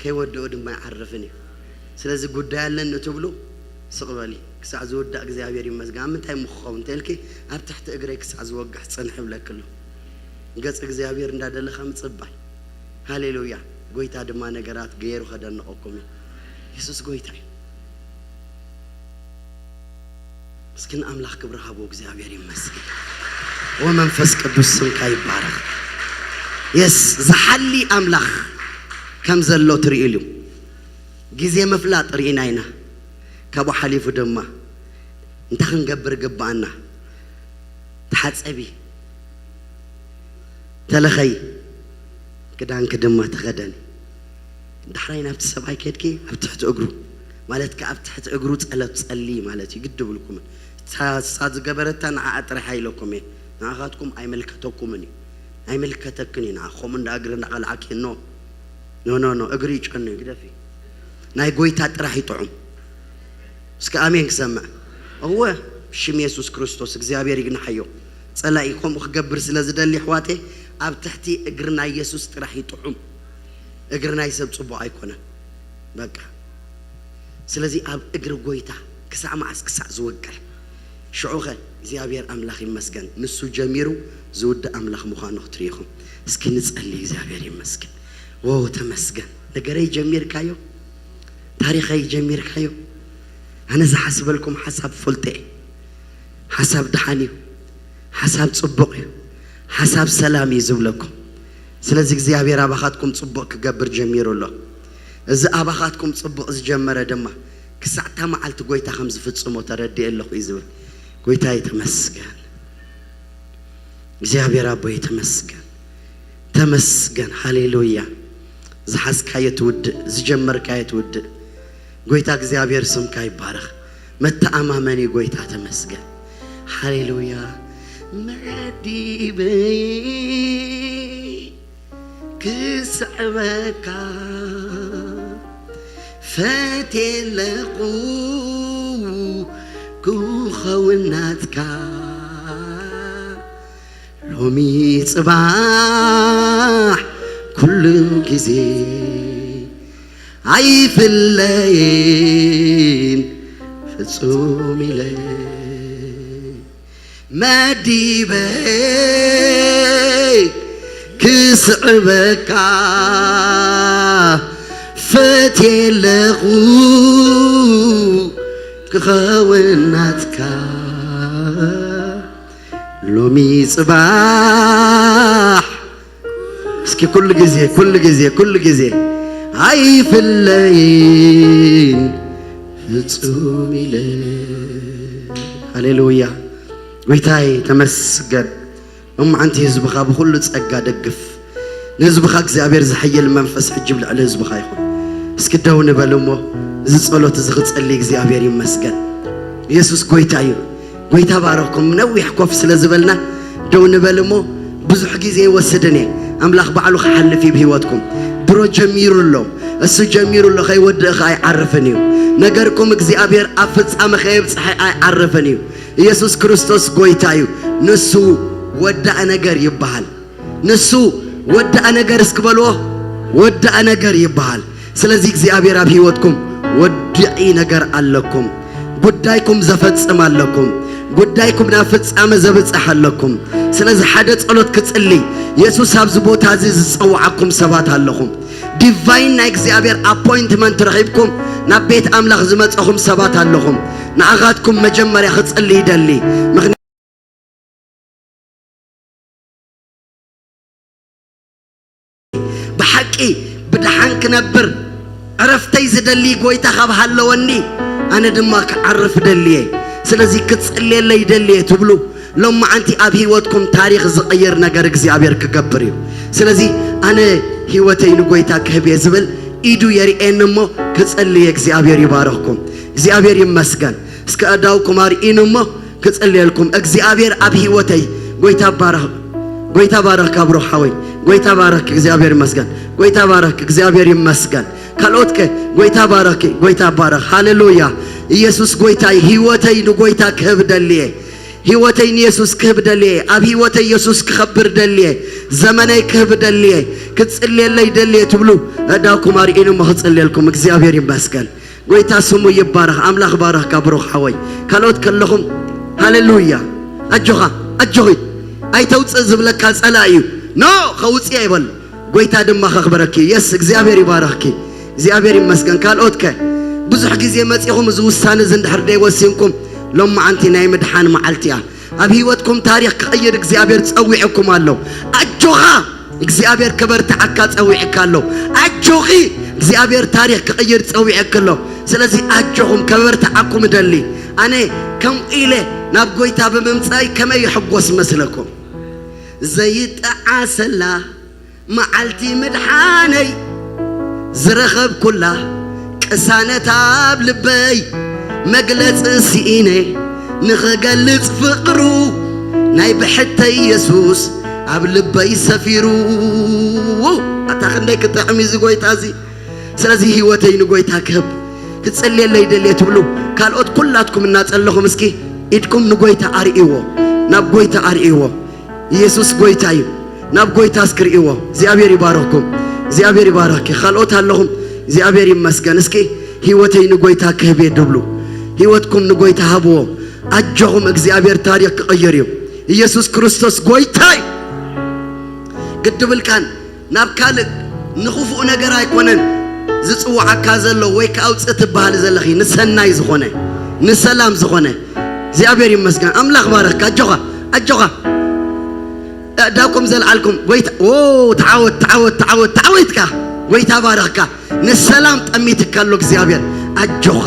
ከይወድኦ ድማ ይዓርፍን እዩ ስለዚ ጉዳይ ኣለኒ ትብሉ ስቕ በሊ ክሳዕ ዝውዳእ እግዚኣብሔር ይመስገን ኣብ ምንታይ ምክኸውን እንተልኪ ኣብ ትሕቲ እግረይ ክሳዕ ዝወግሕ ፅንሕ ይብለኪ ኣሎ ገፅ እግዚኣብሔር እንዳደለኻ ምፅባይ ሃሌሉያ ጎይታ ድማ ነገራት ገይሩ ከደንቐኩም እዩ የሱስ ጎይታ እዩ እስኪ ንኣምላኽ ክብሪ ሃቦ እግዚኣብሔር ይመስገን ወመንፈስ ቅዱስ ስምካ ይባረኽ የስ ዝሓሊ ኣምላኽ ከም ዘሎ ትርእሉ ግዜ ምፍላጥ ርኢና ኢና ካብኡ ሓሊፉ ድማ እንታይ ክንገብር ግባኣና ተሓፀቢ ተለኸይ ክዳንኪ ድማ ተኸደኒ ዳሕራይ ናብቲ ሰብኣይ ከድኪ ኣብ ትሕቲ እግሩ ማለት ከ ኣብ ትሕቲ እግሩ ፀለብ ፀሊ ማለት እዩ ግድ ብልኩምን እሳ ዝገበረታ ንዓኣ ጥራሕ ኢለኩም እየ ንዓኻትኩም ኣይምልከተኩምን እዩ ኣይምልከተክን እዩ ንዓ ከምኡ እንዳ እግሪ እንዳቐልዓኪ ኖ ኖ ኖ ኖ እግሪ ይጨኑ እዩ ግደፊ ናይ ጎይታ ጥራሕ ይጥዑም እስከ ኣሜን ክሰምዕ እወ ሽም የሱስ ክርስቶስ እግዚኣብሔር ይግንሓዮ ጸላኢ ከምኡ ክገብር ስለ ዝደሊ ኣሕዋተይ ኣብ ትሕቲ እግሪ ናይ የሱስ ጥራሕ ይጥዑም እግሪ ናይ ሰብ ጽቡቕ ኣይኮነን በቃ ስለዚ ኣብ እግሪ ጎይታ ክሳዕ መዓስ ክሳዕ ዝወቅዕ ሽዑኸ እግዚኣብሔር ኣምላኽ ይመስገን ንሱ ጀሚሩ ዝውድእ ኣምላኽ ምዃኑ ክትርኢኹም እስኪ ንጸሊ እግዚኣብሔር ይመስገን ዎ ተመስገን ነገረይ ጀሚርካዮ ታሪኸይ ጀሚርካዮ ኣነ ዝሓስበልኩም ሓሳብ ፈልጠ ሓሳብ ደሓን እዩ ሓሳብ ጽቡቕ እዩ ሓሳብ ሰላም እዩ ዝብለኩም ስለዚ እግዚኣብሔር ኣባኻትኩም ጽቡቕ ክገብር ጀሚሩ ኣሎ እዚ ኣባኻትኩም ጽቡቕ ዝጀመረ ድማ ክሳዕ እታ መዓልቲ ጎይታ ከም ዝፍጽሞ ተረዲኤ ኣለኹ እዩ ዝብል። ጎይታዬ ተመስገን። እግዚኣብሔር ኣቦይ ተመስገን። ተመስገን። ሃሌሉያ። ዝሓዝካዮ ትውድእ፣ ዝጀመርካዮ ትውድእ። ጎይታ እግዚኣብሔር ስምካ ይባረኽ። መተኣማመኒ ጎይታ ተመስገን። ሃሌሉያ። መዲበይ ክስዕበካ ፈትየ ኣለኹ ክኸውን ናትካ። ሎሚ ጽባሕ ኩሉ ግዜ ኣይፍለይን ፍጹም ኢለ መዲበይ ክስዕበካ ፈትየ ኣለኹ ክኸውን ናትካ። ሎሚ ጽባሕ እስኪ ኩሉ ግዜ፣ ኩሉ ግዜ፣ ኩሉ ግዜ ኣይፍለይን ፍጹም ኢለ። ሃሌሉያ። ጎይታይ ተመስገን። እሞ ኣንቲ ህዝብኻ ብኹሉ ጸጋ ደግፍ። ንህዝብኻ እግዚኣብሔር ዝሕይል መንፈስ ሕጂ ኣብ ልዕሊ ህዝብኻ ይኹን። እስኪ ደው ንበል እሞ እዚ ጸሎት እዚ ክጸሊ እግዚኣብሔር ይመስገን። ኢየሱስ ጎይታ እዩ። ጎይታ ባረኽኩም። ነዊሕ ኮፍ ስለ ዝበልና ደው ንበል እሞ ብዙሕ ግዜ ይወስድን እየ። ኣምላኽ ባዕሉ ክሓልፍ እዩ ብህይወትኩም። ድሮ ጀሚሩ ኣሎ። እሱ ጀሚሩ ኣሎ፣ ከይወድእ ኸኣ ኣይዓርፍን እዩ። ነገርኩም እግዚኣብሔር ኣብ ፍጻመ ከየብጽሐ ኣይዓርፍን እዩ። ኢየሱስ ክርስቶስ ጎይታ እዩ። ንሱ ወዳእ ነገር ይበሃል። ንሱ ወዳእ ነገር እስኪ በልዎ፣ ወዳእ ነገር ይበሃል። ስለዚ እግዚኣብሔር ኣብ ህይወትኩም ወድዒ ነገር ኣለኩም። ጉዳይኩም ዘፈጽም ኣለኩም። ጉዳይኩም ናብ ፍጻመ ዘብጽሕ ኣለኩም። ስለዚ ሓደ ጸሎት ክጽሊ፣ የሱስ ኣብዚ ቦታ እዚ ዝጸውዓኩም ሰባት ኣለኹም። ዲቫይን ናይ እግዚኣብሔር ኣፖይንትመንት ረኺብኩም ናብ ቤት ኣምላኽ ዝመጸኹም ሰባት ኣለኹም። ንኣኻትኩም መጀመርያ ክጽሊ ይደሊ። ምኽንያቱ ብሓቂ ብደሓን ክነብር ዕረፍተይ ዝደሊ ጎይታ ካብ ሃለወኒ፣ ኣነ ድማ ክዓርፍ ደልየ። ስለዚ ክጽልየለይ ይደልየ ትብሉ፣ ሎማዓንቲ ኣብ ህይወትኩም ታሪኽ ዝቕይር ነገር እግዚኣብሔር ክገብር እዩ። ስለዚ ኣነ ህይወተይ ንጎይታ ክህብ እየ ዝብል ኢዱ የርእየኒ እሞ ክጽልየ። እግዚኣብሔር ይባርኽኩም። እግዚኣብሔር ይመስገን። እስከ ኣእዳውኩም ኣርእዩኒ እሞ ክጽልየልኩም። እግዚኣብሔር ኣብ ህይወተይ፣ ጎይታ ባረኽ፣ ጎይታ ባረኽ ካብሮ ሓወይ፣ ጎይታ ባረኽ፣ እግዚኣብሔር ይመስገን። ጎይታ ባረኽ፣ እግዚኣብሔር ይመስገን። ካልኦት ከ ጎይታ ባረኽ፣ ጎይታ ባረኽ። ሃሌሉያ። ኢየሱስ ጎይታ እዩ። ህይወተይ ንጎይታ ክህብ ደልየ። ህይወተይ ንየሱስ ክህብ ደልየ። ኣብ ህይወተይ የሱስ ክኸብር ደልየ። ዘመነይ ክህብ ደልየ። ክጽልየለይ ደልየ ትብሉ፣ ኣእዳውኩም ኣርእዩኒ እሞ ክጽልየልኩም። እግዚኣብሔር ይመስገን። ጎይታ ስሙ ይባረኽ። ኣምላኽ ባረኽካ ብሩኽ ሓወይ። ካልኦት ከለኹም፣ ሃሌሉያ። ኣጆኻ፣ ኣጆኺ። ኣይተውፅእ ዝብለካ ጸላኢ እዩ። ኖ፣ ከውፅእ ኣይበል። ጎይታ ድማ ከኽብረኪ። የስ፣ እግዚኣብሔር ይባረኽኪ። እግዚኣብሔር ይመስገን። ካልኦት ከ? ብዙሕ ግዜ መጺኹም እዚ ውሳነ እዚ እንድሕር ደይወሲንኩም፣ ሎማዓንቲ ናይ ምድሓን መዓልቲ እያ። ኣብ ህይወትኩም ታሪኽ ክቕይር እግዚኣብሔር ጸዊዕኩም ኣሎ። ኣጆኻ፣ እግዚኣብሔር ከበርትዓካ ጸዊዕካ ኣሎ። ኣጆኺ፣ እግዚኣብሔር ታሪኽ ክቕይር ጸዊዕክ ኣሎ። ስለዚ ኣጆኹም፣ ከበርትዓኩም እደሊ። ኣነ ከምኡ ኢለ ናብ ጎይታ ብምምጻይ ከመይ ይሕጎስ መስለኩም? ዘይጠዓሰላ መዓልቲ ምድሓነይ ዝረኸብኩላ ቅሳነት ኣብ ልበይ፣ መግለጺ ስኢነ ንኽገልጽ ፍቕሩ፣ ናይ ብሕተይ የሱስ ኣብ ልበይ ሰፊሩ። ኣታ ክንደይ ክጥዕም እዩ እዚ ጎይታ እዚ። ስለዚ ህይወተይ ንጎይታ ክህብ ክጽልየለይ ደልየ ትብሉ፣ ካልኦት ኩላትኩም እናጸለኹም እስኪ ኢድኩም ንጎይታ ኣርእይዎ፣ ናብ ጎይታ ኣርእይዎ። ኢየሱስ ጎይታ እዩ። ናብ ጎይታ እስኪ ርእይዎ። እግዚኣብሔር ይባርኽኩም። እግዚኣብሔር ይባርኽኪ። ካልኦት ኣለኹም። እግዚኣብሔር ይመስገን። እስኪ ህይወተይ ንጎይታ ክህብ እየ ድብሉ፣ ህይወትኩም ንጎይታ ሃብዎ። ኣጆኹም፣ እግዚኣብሔር ታሪኽ ክቕይር እዩ። ኢየሱስ ክርስቶስ ጎይታ እዩ። ግድብልካን ናብ ካልእ ንኽፉእ ነገር ኣይኮነን ዝጽውዓካ ዘሎ ወይ ከኣ ኣውጽእ ትበሃል ዘለኺ፣ ንሰናይ ዝኾነ፣ ንሰላም ዝኾነ። እግዚኣብሔር ይመስገን። ኣምላኽ ባረኽካ። ኣጆኻ፣ ኣጆኻ። ኣእዳውኩም ዘልዓልኩም፣ ጎይታ፣ ኦ፣ ተዓወት፣ ተዓወት፣ ተዓወት፣ ተዓወትካ። ጎይታ ባረኽካ። ንሰላም ጠሚትካ ኣሎ እግዚኣብሔር። ኣጆኻ።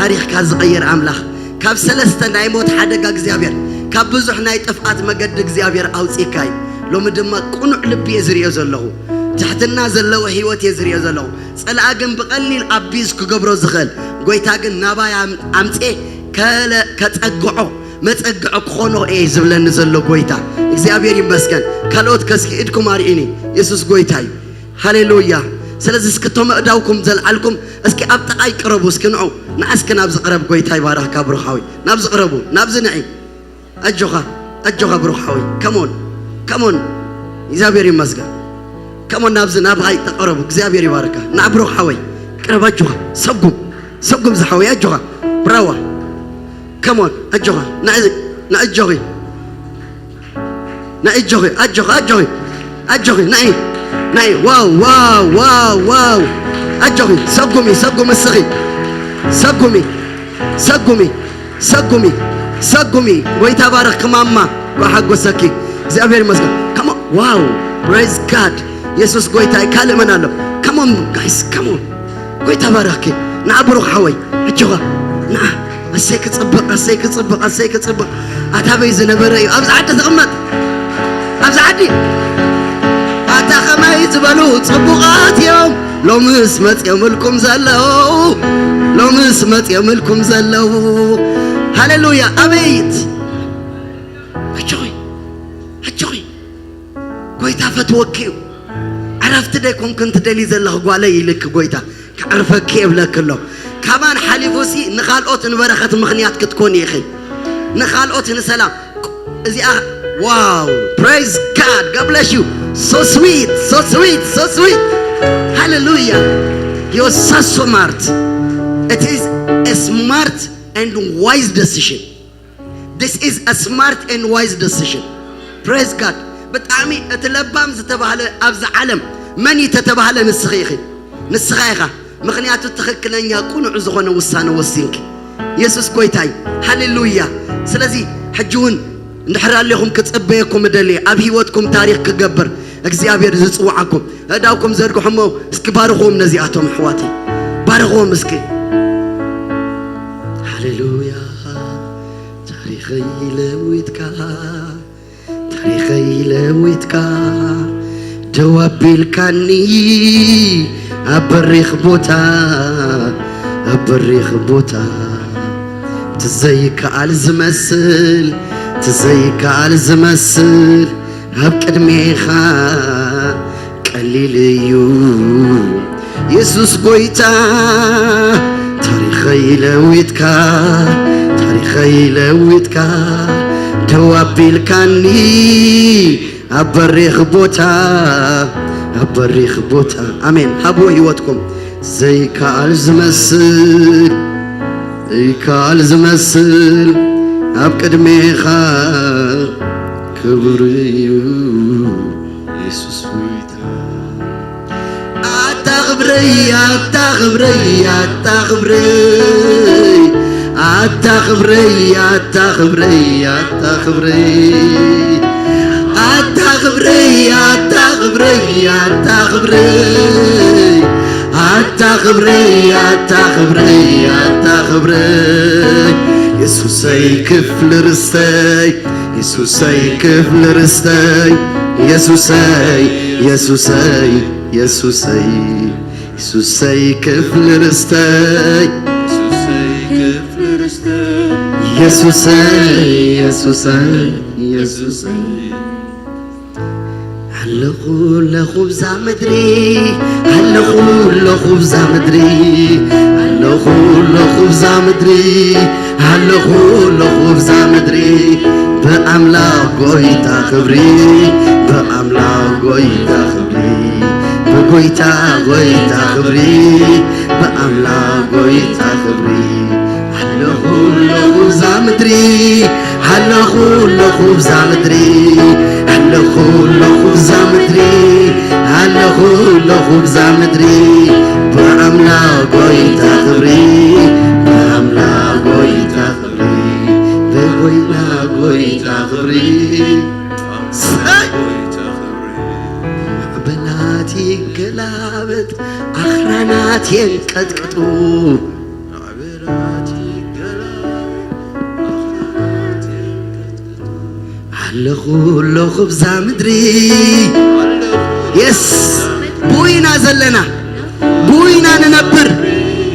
ታሪኽካ ዝቐይር ኣምላኽ፣ ካብ ሰለስተ ናይ ሞት ሓደጋ እግዚኣብሔር፣ ካብ ብዙሕ ናይ ጥፍኣት መገዲ እግዚኣብሔር ኣውጺእካ እዩ። ሎሚ ድማ ቅኑዕ ልቢ እየ ዝርእዮ ዘለኹ፣ ትሕትና ዘለዎ ህይወት እየ ዝርእዮ ዘለኹ። ጸላኣ ግን ብቐሊል ኣቢዝ ክገብሮ ዝኽእል፣ ጎይታ ግን ናባይ ኣም-፣ ኣምጽኤ ከለ-፣ ከጸግዖ፣ መጸግዖ ክኾኖ እየ ዝብለኒ ዘሎ ጎይታ። እግዚኣብሔር ይመስገን። ካልኦት ከስኪ ኢድኩም ኣርእዩኒ። የሱስ ጎይታ እዩ። ሃሌሉያ። ስለዚ እስኪ እቶም ኣእዳውኩም ዘልዓልኩም እስኪ ኣብ ጥቓይ ቅረቡ። እስኪ ንዑ፣ ንዓ እስኪ ናብዚ ቅረብ። ጎይታ ይባርኽካ ብሩኻዊ። ናብዚ ቅረቡ፣ ናብዚ ንዒ። ኣጆኻ፣ ኣጆኻ ብሩኻዊ። ከሞን፣ ከሞን። እግዚኣብሔር ይመስገን። ከሞን ናብዚ ናብኣይ ተቐረቡ። እግዚኣብሔር ይባርካ። ንዓ ብሩኻዊ። ቅረብ ኣጆኻ። ሰጉም፣ ሰጉም ዝሓወይ ኣጆኻ። ብራዋ። ከሞን ኣጆኻ። ንዓ፣ ንዓ ኣጆኺ። ንዒ ኣጆኺ፣ ኣጆኺ፣ ኣጆኺ፣ ኣጆኺ፣ ንዒ፣ ንዒ። ዋው፣ ዋው፣ ዋው፣ ዋው። ኣጆኺ፣ ሰጉሚ፣ ሰጉሚ እስኺ። ሰጉሚ፣ ሰጉሚ፣ ሰጉሚ፣ ሰጉሚ። ጎይታ ባረኽ ክማማ፣ ጓሓጎሰኪ። እግዚኣብሔር ይመስገን። ከሞ-፣ ዋው፣ praise God። የሱስ ጎይታ እዩ። ካልእ መን ኣሎ? Come on, guys, come on። ጎይታ ባረኽኪ። ንዓ ብሩኽ ሓወይ፣ ኣጆኻ። ንዓ። ኣሰይ ክጽብቕ፣ ኣሰይ ክጽብቕ፣ ኣሰይ ክጽብቕ። ኣታ በይ ዝነበረ እዩ። ኣብዚ ዓዲ ዝቕመጥ። ኣብዚ ዓዲ። ኣታ ኸማይ ዝበሉ ጽቡቓት እዮም። ሎምስ መጽዮምልኩም ዘለዉ። ሎምስ መጽዮምልኩም ዘለዉ። ሃሌሉያ። ኣቤት። ኣጆኺ። ኣጆኺ። ጎይታ ፈትወኪ እዩ። ዕረፍቲ ደይኮንክን ትደሊ ዘለኺ ጓለይ ኢልኪ ጎይታ። ከዕርፈኪ እብለኪ ኣሎ። ካባን ሓሊፉሲ ንኻልኦት ንበረኸት ምኽንያት ክትኮኒ ኢኺ። ንኻልኦት ንሰላም። እዚኣ፣ ዋው፣ praise God, God bless you. So sweet, so sweet, so sweet. Hallelujah. You're so smart. It is a smart and wise decision. This is a smart and wise decision. Praise God. ብጣዕሚ እቲ ለባም ዝተባህለ ኣብዚ ዓለም መን እዩ ተተባህለ? ንስኺ ኢኺ። ንስኻ ኢኻ። ምኽንያቱ ትኽክለኛ ቅኑዕ ዝኾነ ውሳነ ወሲንኪ። የሱስ ጎይታ እዩ። ሃሌሉያ። ስለዚ ሕጂ እውን እንድሕር ኣሊኹም ክጽበየኩም እደሊ፣ ኣብ ህይወትኩም ታሪኽ ክገብር እግዚኣብሔር ዝጽውዓኩም። ኣእዳውኩም ዘርግሑ እሞ እስኪ ባርኽዎም ነዚኣቶም ኣሕዋተይ። ባርኽዎም እስኪ። ሃሌሉያ። ታሪኸይ ለዊጥካ፣ ታሪኸይ ለዊጥካ፣ ደው ኣቢልካኒ ኣብ በሪኽ ቦታ፣ ኣብ በሪኽ ቦታ። ትዘይከኣል ዝመስል፣ ትዘይከኣል ዝመስል ኣብ ቅድሜኻ ቀሊል እዩ። የሱስ ጎይታ ታሪኸይ ለዊጥካ፣ ታሪኸይ ለዊጥካ፣ ደው ኣቢልካኒ ኣብ በሪኽ ቦታ፣ ኣብ በሪኽ ቦታ። ኣሜን። ሃብዎ ህይወትኩም። ዘይከኣል ዝመስል፣ ዘይከኣል ዝመስል ኣብ ቅድሜኻ ክቡር እዩ የሱስ ጎይታ። ኣታ ክብረይ፣ ኣታ ክብረይ፣ ኣታ ክብረይ፣ ኣታ ክብረይ፣ ኣታ ክብረይ፣ ኣታ ክብረይ፣ ኣታ ክብረይ፣ ኣታ ክብረይ፣ ኣታ ክብረይ፣ ኣታ ክብረይ፣ ኣታ ክብረይ፣ ኣታ ክብረይ፣ የሱሰይ ክፍሊ ርስተይ፣ የሱሰይ ክፍሊ ርስተይ፣ የሱሰይ፣ የሱሰይ፣ የሱሰይ፣ የሱሰይ ክፍሊ ርስተይ፣ የሱሰይ ክፍሊ ርስተይ፣ የሱሰይ፣ የሱሰይ፣ የሱሰይ። ኣለኹ ኣለኹ ብዛ ምድሪ፣ ኣለኹ ኣለኹ ብዛ ምድሪ፣ ኣለኹ ኣለኹ ብዛ ምድሪ፣ ኣለኹ ኣለኹ ብዛ ምድሪ፣ ብኣምላኽ ጎይታ ክብሪ፣ ብኣምላኽ ጎይታ ክብሪ፣ ብጎይታ ጎይታ ክብሪ፣ ብኣምላኽ ጎይታ ክብሪ። ኣለኹ ኣለኹ ብዛ ምድሪ፣ ኣለኹ ኣለኹ ብዛ ምድሪ፣ ኣለኹ ኣለኹ ብዛ ምድሪ፣ ኣለኹ ኣለኹ ብዛ ምድሪ፣ ብኣምላኽ ጎይታ ክብሪ፣ ብኣምላኽ ጎይታ ክብሪ፣ ብጎይታ ጎይታ ክብሪ። ሰይ! ማዕበላት ይገላበጥ፣ ኣኽራናት የንቀጥቅጡ። ኣለኹ ኣለኹ ብዛ ምድሪ። የስ፣ ብኡ ኢና ዘለና፣ ብኡ ኢና ንነብር፣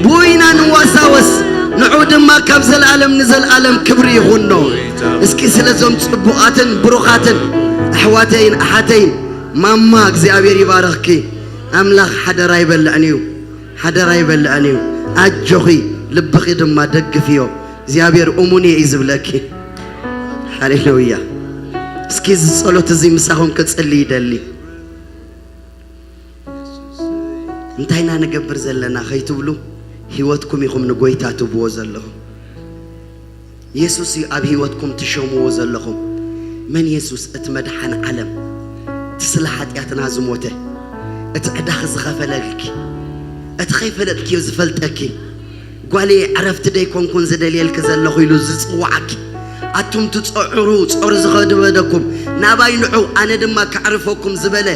ብኡ ኢና ንዋሳወስ። ንዑ ድማ ካብ ዘለኣለም ንዘለኣለም ክብሪ ይኹኖ። እስኪ ስለዞም ጽቡቓትን ብሩኻትን ኣሕዋተይን ኣሓተይን ማማ እግዚኣብሔር ይባረኽኪ። ኣምላኽ ሓደራ ይበልዕን እዩ፣ ሓደራ ይበልዕን እዩ። ኣጆኺ፣ ልብኺ ድማ ደግፍዮ። እግዚኣብሔር እሙን እየ እዩ ዝብለኪ። ሃሌሉያ። እስኪ እዚ ጸሎት እዚ ምሳኹም ክጽሊ ይደሊ። እንታይ ኢና ንገብር ዘለና ከይትብሉ፣ ህይወትኩም ኢኹም ንጎይታ ትብዎ ዘለኹም። የሱስ እዩ ኣብ ህይወትኩም ትሸምዎ ዘለኹም። መን የሱስ? እቲ መድሓን ዓለም፣ እቲ ስለ ሓጢኣትና ዝሞተ፣ እቲ ዕዳኺ ዝኸፈለልኪ፣ እቲ ከይፈለጥክዮ ዝፈልጠኪ፣ ጓለየ ዕረፍቲ ደይኮንኩን ዝደልየልኪ ዘለኹ ኢሉ ዝጽውዓኪ፣ ኣቱም ትጸዕሩ ጾር ዝኸበደኩም ናባይ ንዑ ኣነ ድማ ከዕርፈኩም ዝበለ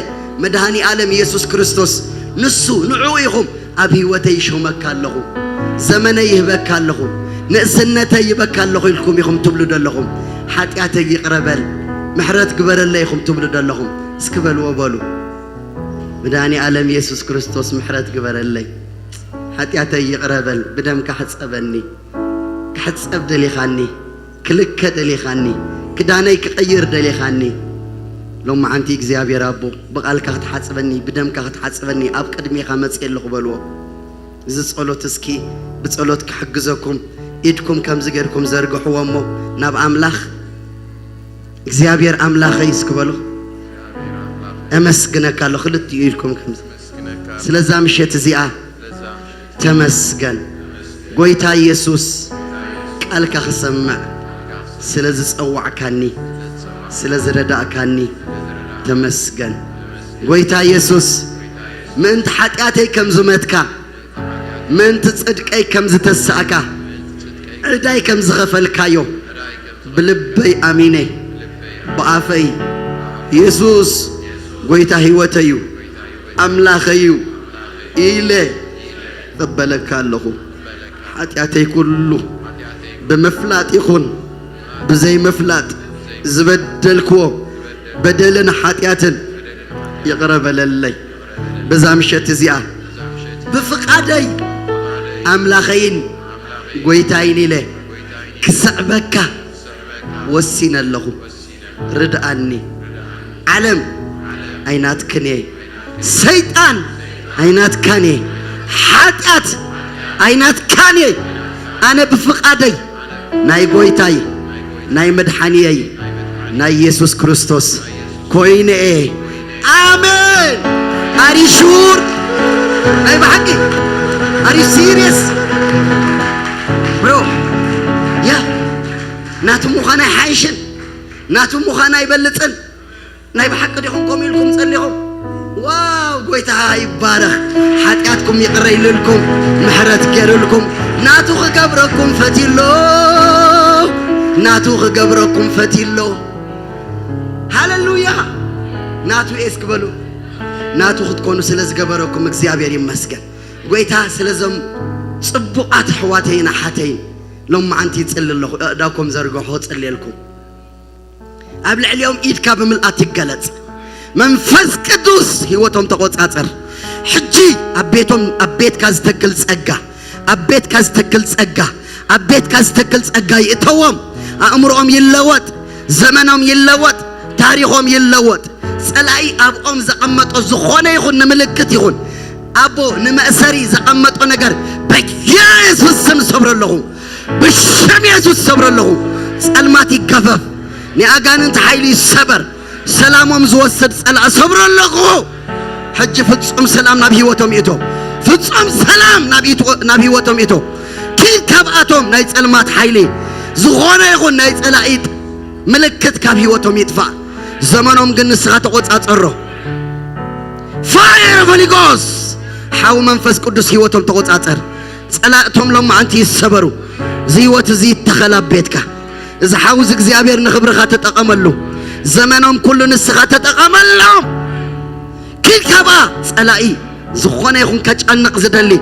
መድሃኒ ዓለም የሱስ ክርስቶስ ንሱ ንዑ ኢኹም። ኣብ ህይወተይ ይሾመካ ኣለኹ፣ ዘመነይ ይህበካ ኣለኹ፣ ንእስነተይ ይበካ ኣለኹ ኢልኩም ኢኹም ትብሉ ዘለኹም። ሓጢኣተይ ይቕረ በል፣ ምሕረት ግበረለይ ኢኹም ትብሉ ዘለኹም። እስኪ በልዎ በሉ። መድኃኔ ዓለም ኢየሱስ ክርስቶስ ምሕረት ግበረለይ። ሓጢኣተይ ይቕረ በል፣ ብደምካ ሕጸበኒ። ክሕጸብ ደሊኻኒ፣ ክልከ ደሊኻኒ፣ ክዳነይ ክቕይር ደሊኻኒ። ሎማዓንቲ እግዚኣብሔር ኣቦ ብቓልካ ክትሓጽበኒ፣ ብደምካ ክትሓጽበኒ ኣብ ቅድሜኻ መጽየ ኣለኹ በልዎ። እዚ ጸሎት እስኪ ብጸሎት ክሕግዘኩም ኢድኩም ከምዚ ጌርኩም ዘርግሕዎ እሞ ናብ ኣምላኽ እግዚኣብሔር ኣምላኸይ እስኪ በሉ። እመስግነካ ኣለኹ ክልቲኡ ኢድኩም ከምዚ ስለዛ ምሸት እዚኣ ተመስገን ጎይታ ኢየሱስ፣ ቃልካ ክሰምዕ ስለ ዝጸዋዕካኒ፣ ስለ ዝረዳእካኒ ተመስገን። ጎይታ ኢየሱስ፣ ምእንቲ ሓጢኣተይ ከም ዝመትካ፣ ምእንቲ ጽድቀይ ከም ዝተሳእካ፣ ዕዳይ ከም ዝኸፈልካዮ ብልበይ ኣሚነ፣ ብኣፈይ ኢየሱስ ጎይታ ህይወተይ እዩ፣ ኣምላኸይ እዩ ኢለ እቕበለካ ኣለኹ። ሓጢኣተይ ኩሉ ብምፍላጥ ይኹን ብዘይምፍላጥ ዝበደልክዎ በደልን ሓጢኣትን ይቕረ በለለይ። በዛ ምሸት እዚኣ ብፍቓደይ ኣምላኸይን ጎይታይን ኢለ ክስዕበካ ወሲነ ኣለኹ። ርድኣኒ። ዓለም ኣይናትክን እየ። ሰይጣን ኣይናትካን እየ። ሓጢኣት ኣይናትካን እየ። ኣነ ብፍቓደይ ናይ ጎይታይ ናይ መድሓንየይ ናይ ኢየሱስ ክርስቶስ ኮይነ እየ። ኣሜን። Are you sure? ናይ ብሓቂ? Are you serious? Bro, yeah. ናቱ ምዃን ኣይሓይሽን፣ ናቱ ምዃን ኣይበልጽን። ናይ ብሓቂ ዲኹም ከምኡ ኢልኩም ጸሊኹም? ዋው፣ ጎይታ ይባረኽ። ሓጢኣትኩም ይቕረ ኢልልኩም፣ ምሕረት ገይርልኩም፣ ናቱ ክገብረኩም ፈትዩ ኣሎ። ናቱ ክገብረኩም ፈትዩ ኣሎ። ሃሌሉያ። ናቱ እየ እስኪ በሉ። ናቱ ክትኮኑ ስለ ዝገበረኩም እግዚኣብሔር ይመስገን። ጎይታ ስለዞም ጽቡቓት ኣሕዋተይን ኣሓተይን ሎማዓንቲ ይጽሊ ኣለኹ። ኣእዳውኩም ዘርግሑ፣ ጽልየልኩም። ኣብ ልዕሊኦም ኢድካ ብምልኣት ይገለጽ። መንፈስ ቅዱስ ህይወቶም ተቆጻጸር። ሕጂ ኣብ ቤቶም፣ ኣብ ቤትካ ዝተክል ጸጋ፣ ኣብ ቤትካ ዝተክል ጸጋ፣ ኣብ ቤትካ ዝተክል ጸጋ ይእተዎም። ኣእምሮኦም ይለወጥ፣ ዘመኖም ይለወጥ፣ ታሪኾም ይለወጥ። ጸላኢ ኣብኦም ዘቐመጦ ዝኾነ ይኹን ንምልክት ይኹን ኣቦ ንመእሰሪ ዘቐመጦ ነገር በኢየሱስ ስም ሰብሮ ኣለኹ። ብሽም የሱስ ሰብሮ ኣለኹ። ጸልማት ይገፈፍ። ናይ ኣጋንንቲ ሓይሊ ይሰበር። ሰላሞም ዝወስድ ጸላእ ሰብሮ ኣለኹ። ሕጂ ፍጹም ሰላም ናብ ህይወቶም ይእቶ። ፍጹም ሰላም ናብ ይትወ-፣ ናብ ህይወቶም ይእቶ። ኪድ ካብኣቶም ናይ ጸልማት ሓይሊ ዝኾነ ይኹን ናይ ጸላኢ ምልክት ካብ ህይወቶም ይጥፋእ። ዘመኖም ግን ንስኻ ተቆጻጸሮ። Fire of Holy Ghost፣ ሓዊ መንፈስ ቅዱስ ህይወቶም ተቆጻጸር። ጸላእቶም ሎማዓንቲ ይሰበሩ። እዚ ህይወት እዚ ይተኸል ኣብ ቤትካ። እዚ ሓዊ እዚ እግዚኣብሔር ንኽብርኻ ተጠቐመሉ። ዘመኖም ኩሉ ንስኻ ተጠቐመሎም። ኪድ ካብኣ ጸላኢ ዝኾነ ይኹን ከጨንቕ ዝደሊ፣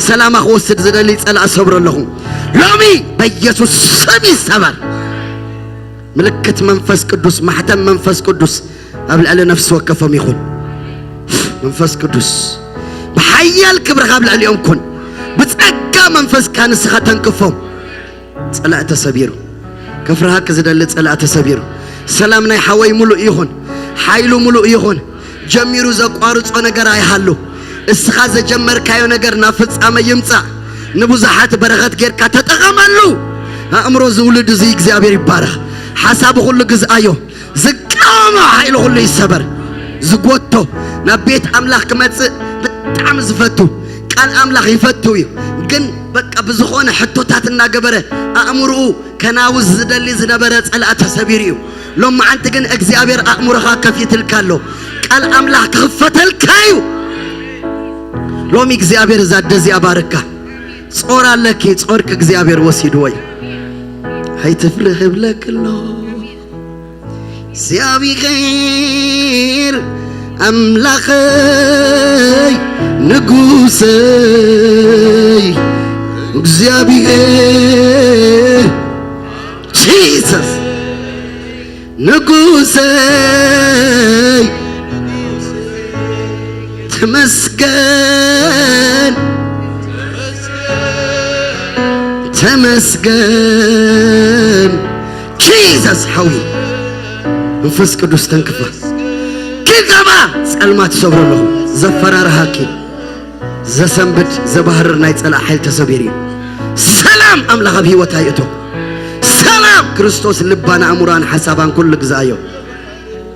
ሰላማ ክወስድ ዝደሊ ጸላኢ ሰብሮ ኣለኹ። ሎሚ በኢየሱስ ስም ይሰበር። ምልክት መንፈስ ቅዱስ፣ ማሕተም መንፈስ ቅዱስ ኣብ ልዕሊ ነፍሲ ወከፎም ይኹን። መንፈስ ቅዱስ ብሓያል ክብርኻ ኣብ ልዕሊኦም ኩን። ብጸጋ መንፈስካ ንስኻ ተንክፎም። ጸላእ ተሰቢሩ። ከፍርሃክ ዝደሊ ጸላእ ተሰቢሩ። ሰላም ናይ ሓወይ ሙሉእ ይኹን። ሓይሉ ሙሉእ ይኹን። ጀሚሩ ዘቋርጾ ነገር ኣይሃሉ። እስኻ ዘጀመርካዮ ነገር ናብ ፍጻመ ይምጻእ። ንብዙሓት በረኸት ጌርካ ተጠቐመሉ። ኣእምሮ ዝውልድ እዚ እግዚኣብሔር ይባረኽ። ሓሳቡ ኩሉ ግዝኣዮ። ዝቃወሞ ሓይሊ ኩሉ ይሰበር። ዝጎቶ ናብ ቤት ኣምላኽ ክመጽእ ብጣዕሚ ዝፈቱ፣ ቃል ኣምላኽ ይፈቱ እዩ። ግን በቃ ብዝኾነ ሕቶታት እናገበረ ኣእምርኡ ከናውዝ ዝደሊ ዝነበረ ጸላእ ተሰቢሩ እዩ። ሎማዓንቲ ግን እግዚኣብሔር ኣእምሮኻ ከፊትልካ ኣሎ። ቃል ኣምላኽ ክኽፈተልካ እዩ። ሎሚ እግዚኣብሔር እዛ ኣደ እዚኣ ባርካ። ጾር ኣለኪ፣ ጾርኪ እግዚኣብሔር ወሲድዎ እዩ። ኣይትፍርህ እብለኪ ኣሎ እግዚኣብሔር ኣምላኸይ ንጉሰይ እግዚኣብሔር ጂሰስ ንጉሰይ ተመስገን ተመስገን ጂሰስ ሓዊ መንፈስ ቅዱስ ተንክፋ ኪድ ናብኣ ጸልማት ሰብሮ ኣለኹ ዘፈራርሃኪ ዘሰንብድ ዘባህርር ናይ ጸላእ ሓይል ተሰቢሩ እዩ። ሰላም ኣምላኽ ኣብ ህይወታ ይእቶ። ሰላም ክርስቶስ ልባን ኣእምሮኣን ሓሳባን ኩሉ ግዛእዮ።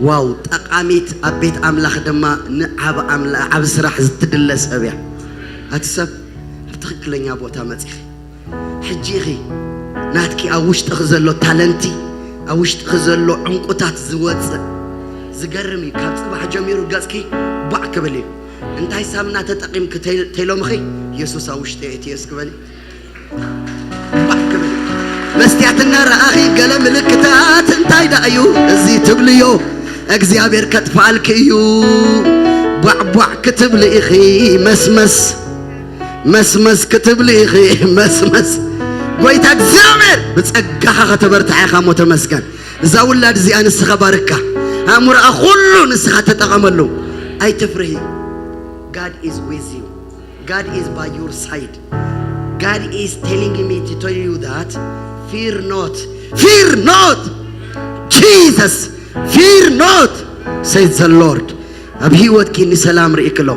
ዋው ጠቓሚት ኣብ ቤት ኣምላኽ ድማ ንዓብ ኣምላ- ዓብ ስራሕ ዝትድለ ሰብ እያ። ኣቲ ሰብ ኣብ ትኽክለኛ ቦታ መጺኺ። ሕጂ ኢኺ ናትኪ ኣብ ውሽጥኺ ዘሎ ታለንቲ ኣብ ውሽጥኺ ዘሎ ዕንቁታት ዝወፅእ ዝገርም እዩ። ካብ ፅባሕ ጀሚሩ ገፅኪ ባዕ ክብል እዩ። እንታይ ሳምና ተጠቂምኪ ተይ- ተይሎምኺ የሱስ ኣብ ውሽጢ እየ እትዮ እስክበሊ ባዕ ክብል እዩ። መስትያትና ረኣኺ ገለ ምልክታት እንታይ ዳ እዩ እዚ ትብልዮ እግዚኣብሔር ከጥፋልኪ እዩ። ቧዕ ቧዕ ክትብሊ ኢኺ መስመስ መስመስ ክትብሊ ኢኺ መስመስ ጎይታ እግዚኣብሔር ብጸጋኻ ከተበርትዓ ኢኻ እሞ ተመስገን። እዛ ውላድ እዚኣ ንስኻ ባርካ ኣእምሮኣ ኩሉ ንስኻ ተጠቐመሉ። ኣይትፍርሂ። God is with you. God is by your side. God is telling me to tell you that fear not. Fear not. Jesus, fear not, says the Lord. ኣብ ህይወትኪ ንሰላም ርኢክሎ።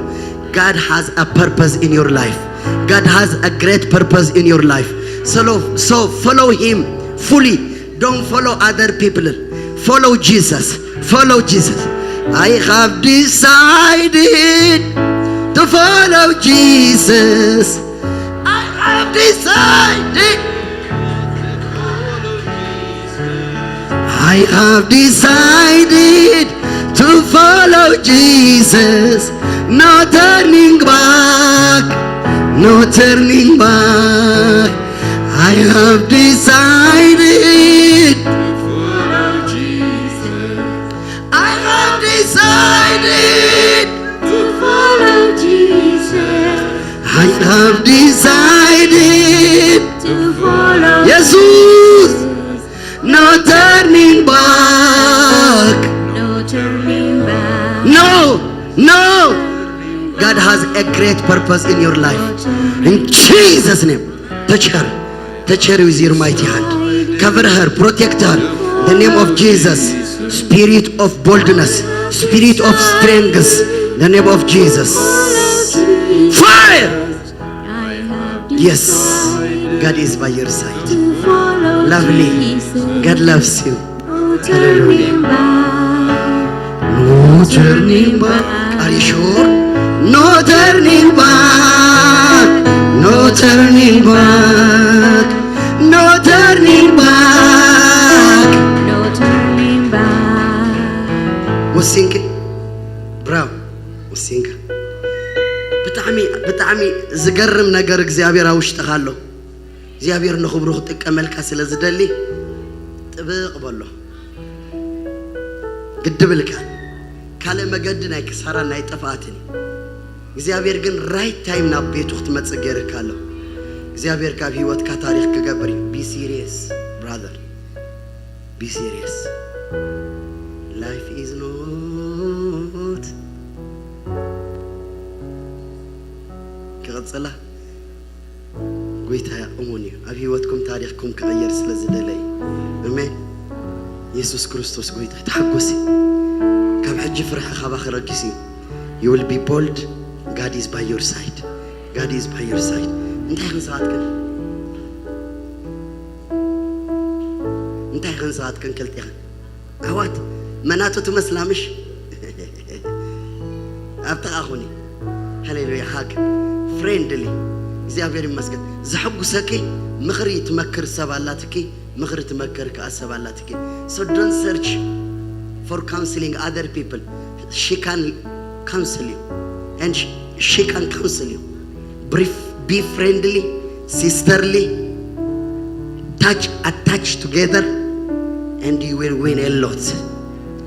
God has a purpose in your life. God has a great purpose in your life. So, so follow him fully. Don't follow other people. Follow Jesus. Follow Jesus. I have decided to follow Jesus. I have decided. I have decided to follow Jesus. No turning back, no turning back. I have decided. I have decided. I have decided. Jesus. No turning back. No, no. God has a great purpose in your life. In Jesus' name. Touch her. Touch her with your mighty hand. Cover her, protect her. In the name of Jesus. Spirit of boldness. Spirit of strength. In the name of Jesus. Fire. Yes, God is by your side. Lovely. God loves you. Hallelujah. No turning back. Are you sure? No turning back. No turning back. No turning back. No turning back. ወሲንኪ? ብራው። ወሲንካ። ብጣዕሚ ብጣዕሚ ዝገርም ነገር እግዚኣብሔር ኣብ ውሽጥኻ ኣሎ። እግዚኣብሔር ንኽብሩ ክጥቀመልካ ስለ ዝደሊ ጥብቕ በሎ። ግድብልካ ካልእ መገዲ ናይ ክሳራን ናይ ጥፍኣትን እዩ። እግዚኣብሔር ግን ራይት ታይም ናብ ቤቱ ክትመጽእ ገይርካ ኣሎ። እግዚኣብሔር ካብ ህይወትካ ታሪኽ ክገብር እዩ። Be serious brother. Be serious. Life is not ክቕጽላ ጎይታ እሙን እዩ። ኣብ ህይወትኩም ታሪኽኩም ክቕየር ስለ ዝደለይ። ኣሜን። የሱስ ክርስቶስ ጎይታ እዩ። ተሓጎሲ። ካብ ሕጂ ፍርሒ ካባኺ ረጊሱ እዩ። You will be bold. God is by your side. God is by your side. እንታይ ክንስኻትክን? እንታይ ክንስኻትክን ክልቴኽን? ኣሕዋት መናቱ ትመስላ ምሽ? ኣብ ጥቓ ኩኒ። ሃሌሉያ። ሃግ ፍሬንድሊ። እግዚኣብሔር ይመስገን። ዘሐጉሰኪ ምኽሪ ትመክር ሰብ ኣላትኪ፣ ምኽሪ ትመክር ከኣ ሰብ ኣላትኪ። So don't search for counseling other people. She can counsel you and she can counsel you. Brief, be friendly, sisterly, touch, attach together and you will win a lot.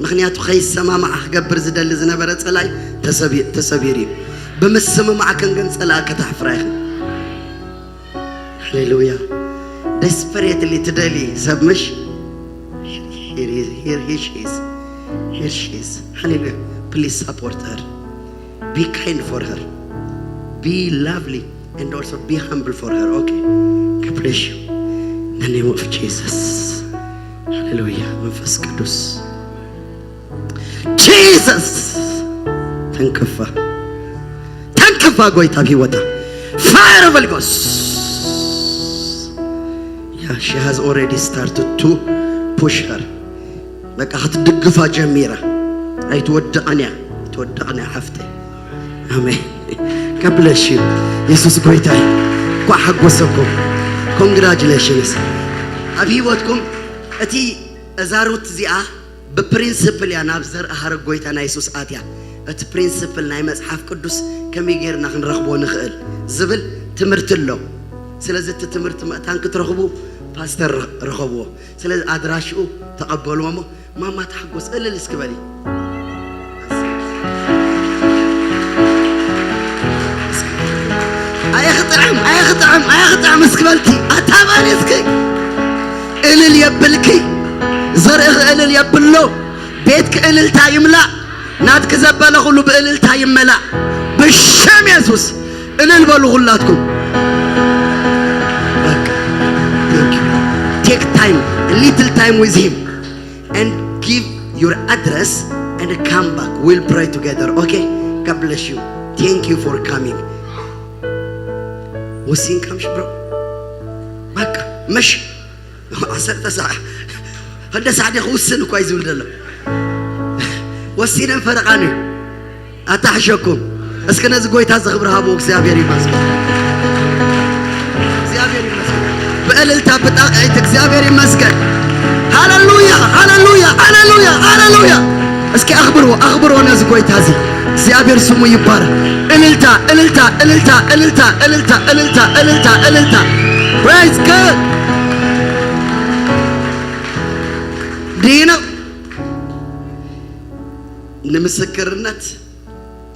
ምኽንያቱ ከይሰማማዓ ክገብር ዝደሊ ዝነበረ ጸላኢ ተሰቢ- ተሰቢሩ እዩ። ብምስምማዕ ክንግን ጸላኢ ከተሕፍራ ኢኽን። ሃሌሉያ። ደስፐሬትሊ ትደሊ ሰብ ምሽ? Here, here, here she is. Here she is. ሃሌሉያ። Please support her. Be kind for her. Be lovely and also be humble for her. Okay? God bless you. In the name of Jesus. ሃሌሉያ። መንፈስ ቅዱስ። Jesus! ተንክፋ። ተንክፋ ጎይታ ኣብ ህይወታ። Fire of Holy Ghost. Yeah, she has already started to push her. በቃ ክትድግፋ ጀሚራ። ኣይትወድቕን እያ። ኣይትወድቕን እያ ሓፍተይ። ኣሜን። God bless you. የሱስ ጎይታ እዩ። እንኳዕ ሓጎሰኩም። Congratulations። ኣብ ህይወትኩም እቲ እዛ ሩት እዚኣ ብፕሪንስፕል እያ ናብ ዘርኢ ሃረግ ጎይታ ናይ የሱስ ኣትያ። እቲ ፕሪንስፕል ናይ መጽሓፍ ቅዱስ ከመይ ጌርና ክንረኽቦ ንኽእል ዝብል ትምህርቲ ኣሎ። ስለዚ እቲ ትምህርቲ መእታን ክትረኽቡ ፓስተር ረ- ርኸብዎ። ስለዚ ኣድራሽኡ ተቐበልዎ እሞ ማማ ተሓጎስ እልል እስኪ በሊ። ኣየኽጥዕም ኣየኽጥዕም ኣየኽጥዕም እስኪ በልቲ ኣታ በሊ እስኪ እልል የብልኪ ዘርእኺ እልል የብሎ ቤትኪ እልልታ ይምላእ ናትኪ ዘበለ ኩሉ ብእልልታ ይመላእ ብሽም የሱስ እልል በሉ ኩላትኩም take time little time with him and give your address and come back. We'll pray together, okay? God bless you. Thank you for coming. ወሲንካ ምሽ ብሮ በቃ ምሽ ዓሰርተ ሰዓ ክንደ ሰዓ ዲኹ ውስን እኳ እዩ ዝብል ዘሎ ወሲነን ፈረቓን እዩ ኣታሕሸኩም እስኪ ነዚ ጎይታ እዚ ክብሪ ሃብዎ እግዚኣብሔር ይመስገን እግዚኣብሔር ይመስገን ብእልልታ ብጣቕዒት እግዚኣብሔር ይመስገን ሃሌሉያ ሃሌሉያ ሃሌሉያ ሃሌሉያ እስኪ ኣኽብርዎ ኣኽብርዎ ነዚ ጎይታ እዚ እግዚኣብሔር ስሙ ይባረክ እልልታ እልልታ እልልታ እልልታ እልልታ እልልታ እልልታ እልልታ እልልታ praise God do you know ንምስክርነት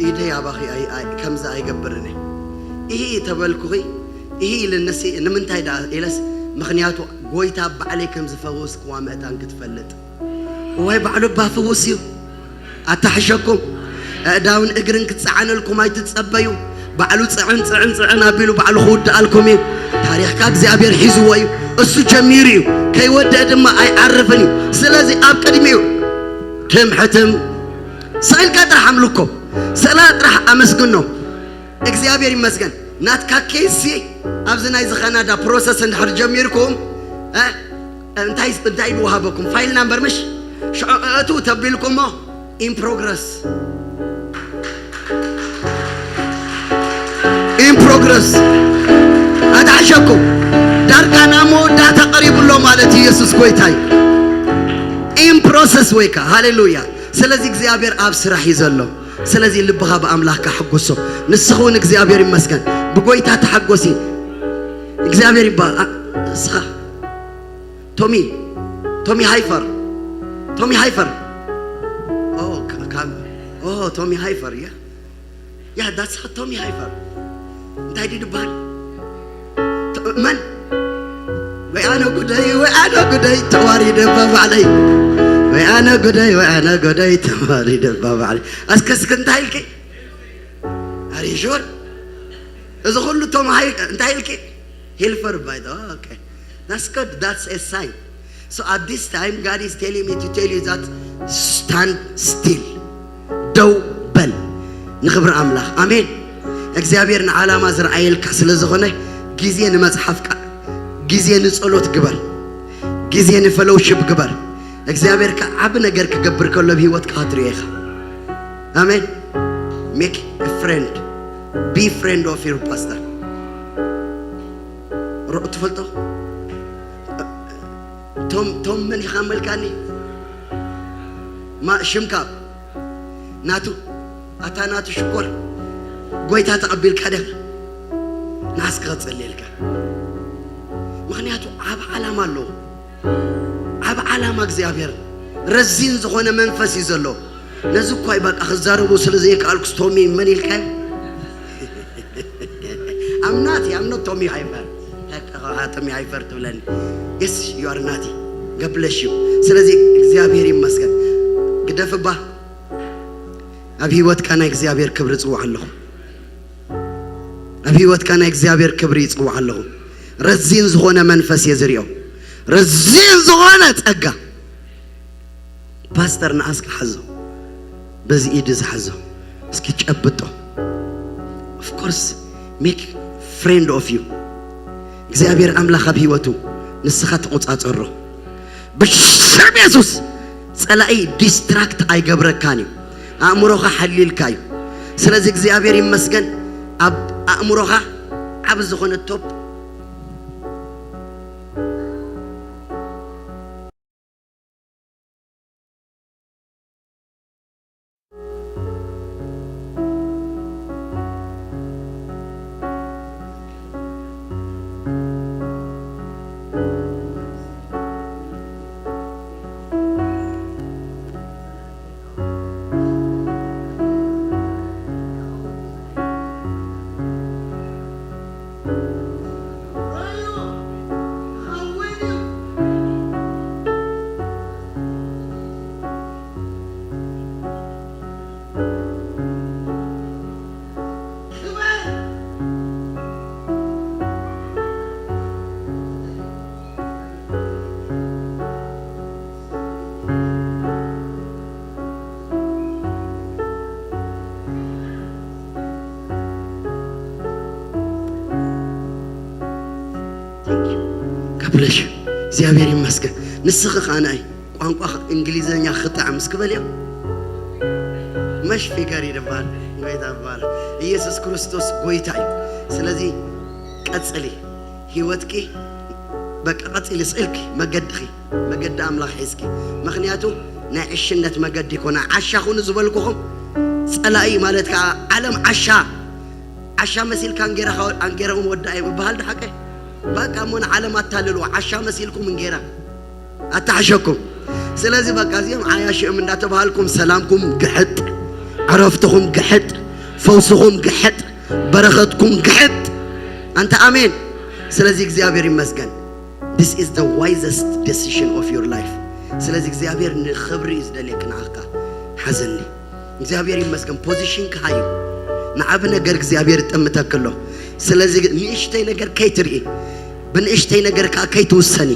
ኢደይ ኣባኺ ኣይ- ኣይ- ከምዚ ኣይገብርን እየ። ኢሂ ተበልኩኺ፣ ኢሂ ኢልንሲ፣ ንምንታይ ደኣ ኢለስ፣ ምኽንያቱ ጎይታ ባዕለይ ከም ዝፈወስክዋ መእታን ክትፈልጥ። እዋይ ባዕሉ እባ ፍዉስ እዩ። ኣታሕሸኩም። ኣእዳውን እግርን ክጸዓነልኩም ኣይትጸበዩ። ባዕሉ ጽዕን ጽዕን ጽዕን ኣቢሉ ባዕሉ ክውድኣልኩም እዩ። ታሪኽካ እግዚኣብሔር ሒዝዎ እዩ። እሱ ጀሚሩ እዩ። ከይወድእ ድማ ኣይዓርፍን እዩ። ስለዚ ኣብ ቅድሚኡ ትም ሕትም ስቕ ኢልካ ጥራሕ ኣምልኮ፣ ስቕ ኢልካ ጥራሕ ኣመስግኖ። እግዚኣብሔር ይመስገን። ናትካ ኬስ ኣብዚ ናይዚ ካናዳ ፕሮሰስ እንድሕር ጀሚርኩም እ፣ እንታይ እንታይ ይወሃበኩም ፋይል ናምበር ምሽ ሽዑ እቱ ተቢልኩሞ in progress in progress ኣትዓሸኩም ዳርጋ ናብ መወዳእታ ቀሪቡ ኣሎ ማለት እዩ። የሱስ ጎይታ እዩ። in process ወይ ከ ሃሌሉያ። ስለዚ እግዚኣብሔር ኣብ ስራሕ እዩ ዘሎ። ስለዚ ልብኻ ብኣምላኽካ ሕጉሶ። ንስኺ እውን እግዚኣብሔር ይመስገን ብጎይታ ተሓጎሲ። እግዚኣብሔር ይባ እስኻ ቶሚ ቶሚ ሃይፈር ቶሚ ሃይፈር ኦ፣ ካ- ካም- ኦ፣ ቶሚ ሃይፈር ያ ያ that's ቶሚ ሃይፈር እንታይ ድዩ ዝበሃል? ቶ- መን ወይ ኣረ ኣነ ጉደይ ወይ ኣነ ጉደይ ተዋሪደ ባባዕለይ ወይ ኣነ ጉደይ ወይ ኣነ ጉደይ ተዋሪደ ባባዕለይ። እስከ እስከ እንታይ ኢልኪ? Are you sure? እዚ ኩሉ ቶም ሃይ እንታይ ኢልኪ? Helper by the okay. That's good. That's a sign. So at this time God is telling me to tell you that stand still. ደው በል ንኽብሪ ኣምላኽ። ኣሜን። እግዚኣብሔር ንዓላማ ዝረኣየልካ ስለ ዝኾነ ግዜ ንመጽሓፍ ቃል፣ ግዜ ንጸሎት ግበር፣ ግዜ ንፈሎውሽፕ ግበር። እግዚኣብሔር ከ ዓቢ ነገር ክገብር ከሎ ኣብ ህይወትካ ክትሪኦ ኢኻ። ኣሜን። Make a friend. Be friend of your pastor. ሮ ትፈልጦ ቶም ቶም መን ኢኻ መልካኒ ማ ሽምካ ናቱ ኣታ ናቱ ሽኮር ጎይታ ተቐቢልካ ደ ንዓስ ክቐጽል ኢልካ። ምኽንያቱ ዓብ ዓላማ ኣለዎ። ዓብ ዓላማ እግዚኣብሔር ረዚን ዝኾነ መንፈስ እዩ ዘሎ። ነዚ እኳ እዩ በቃ ክዛረቡ ስለ ዘይከኣልኩ ስቶሚ መን ኢልካዮ? ኣምናት ኣምኖት ቶሚ ሃይፈር ቶሚ ሃይፈር ትብለኒ የስ ዩኣር ናቲ ገብለሽ እዩ። ስለዚ እግዚኣብሔር ይመስገን። ግደፍባ ኣብ ህይወትካ ናይ እግዚኣብሔር ክብሪ ጽውዓ ኣለኹ። ኣብ ህይወትካ ናይ እግዚኣብሔር ክብሪ ይጽውዓ ኣለኹ። ረዚን ዝኾነ መንፈስ እየ ዝሪኦ። ረዚን ዝኾነ ጸጋ ፓስተር ንኣስካ ሓዞ በዚ ኢድ እዚ ሓዞ እስኪ ጨብጦ። Of course make friend of you እግዚኣብሔር ኣምላኽ ኣብ ህይወቱ ንስኻ ተቆጻጸሮ። ብሽም የሱስ ጸላኢ ዲስትራክት ኣይገብረካን እዩ። ኣእምሮኻ ሓሊልካ እዩ። ስለዚ እግዚኣብሔር ይመስገን ኣብ ኣእምሮኻ ዓብ ዝኾነ ቶፕ ካብለሽ እግዚኣብሔር ይመስገን። ንስኺ ኸዓ ንኣይ ቋንቋ እንግሊዘኛ ክጥዕም እስኪ በልዮ። መሽ ፊገር ይድባል ጎይታ ይባል። ኢየሱስ ክርስቶስ ጎይታ እዩ። ስለዚ ቀጽሊ ህይወትኪ በቃ ቀጽሊ ስእልኪ መገድኺ መገዲ ኣምላኽ ሒዝኪ። ምኽንያቱ ናይ ዕሽነት መገዲ ይኮና። ዓሻ ኩኑ ዝበልኩኹም ጸላኢ ማለት ከዓ ዓለም ዓሻ ዓሻ መሲልካ ኣንጌራኻ ኣንጌራኹም ወዳእ ይበሃል ድሓቀ በቃ እሞ ንዓለም ኣታልልዎ ዓሻ መሲልኩም እንጌራ ኣታሕሸኩም። ስለዚ በቃ እዚኦም ዓያሽኦም እንዳተባሃልኩም ሰላምኩም ግሕጥ፣ ዕረፍትኹም ግሕጥ፣ ፈውስኹም ግሕጥ፣ በረኸትኩም ግሕጥ። ኣንተ ኣሜን። ስለዚ እግዚኣብሔር ይመስገን። This is the wisest decision of your life። ስለዚ እግዚኣብሔር ንኽብሪ እዩ ዝደልየክ ንዓኻ ሓዘኒ። እግዚኣብሔር ይመስገን ፖዚሽን ክሃዩ ንዓብ ነገር እግዚኣብሔር ይጠምተክ ኣሎ። ስለዚ ንእሽተይ ነገር ከይትርኢ ብንእሽተይ ነገር ከዓ ከይትውሰኒ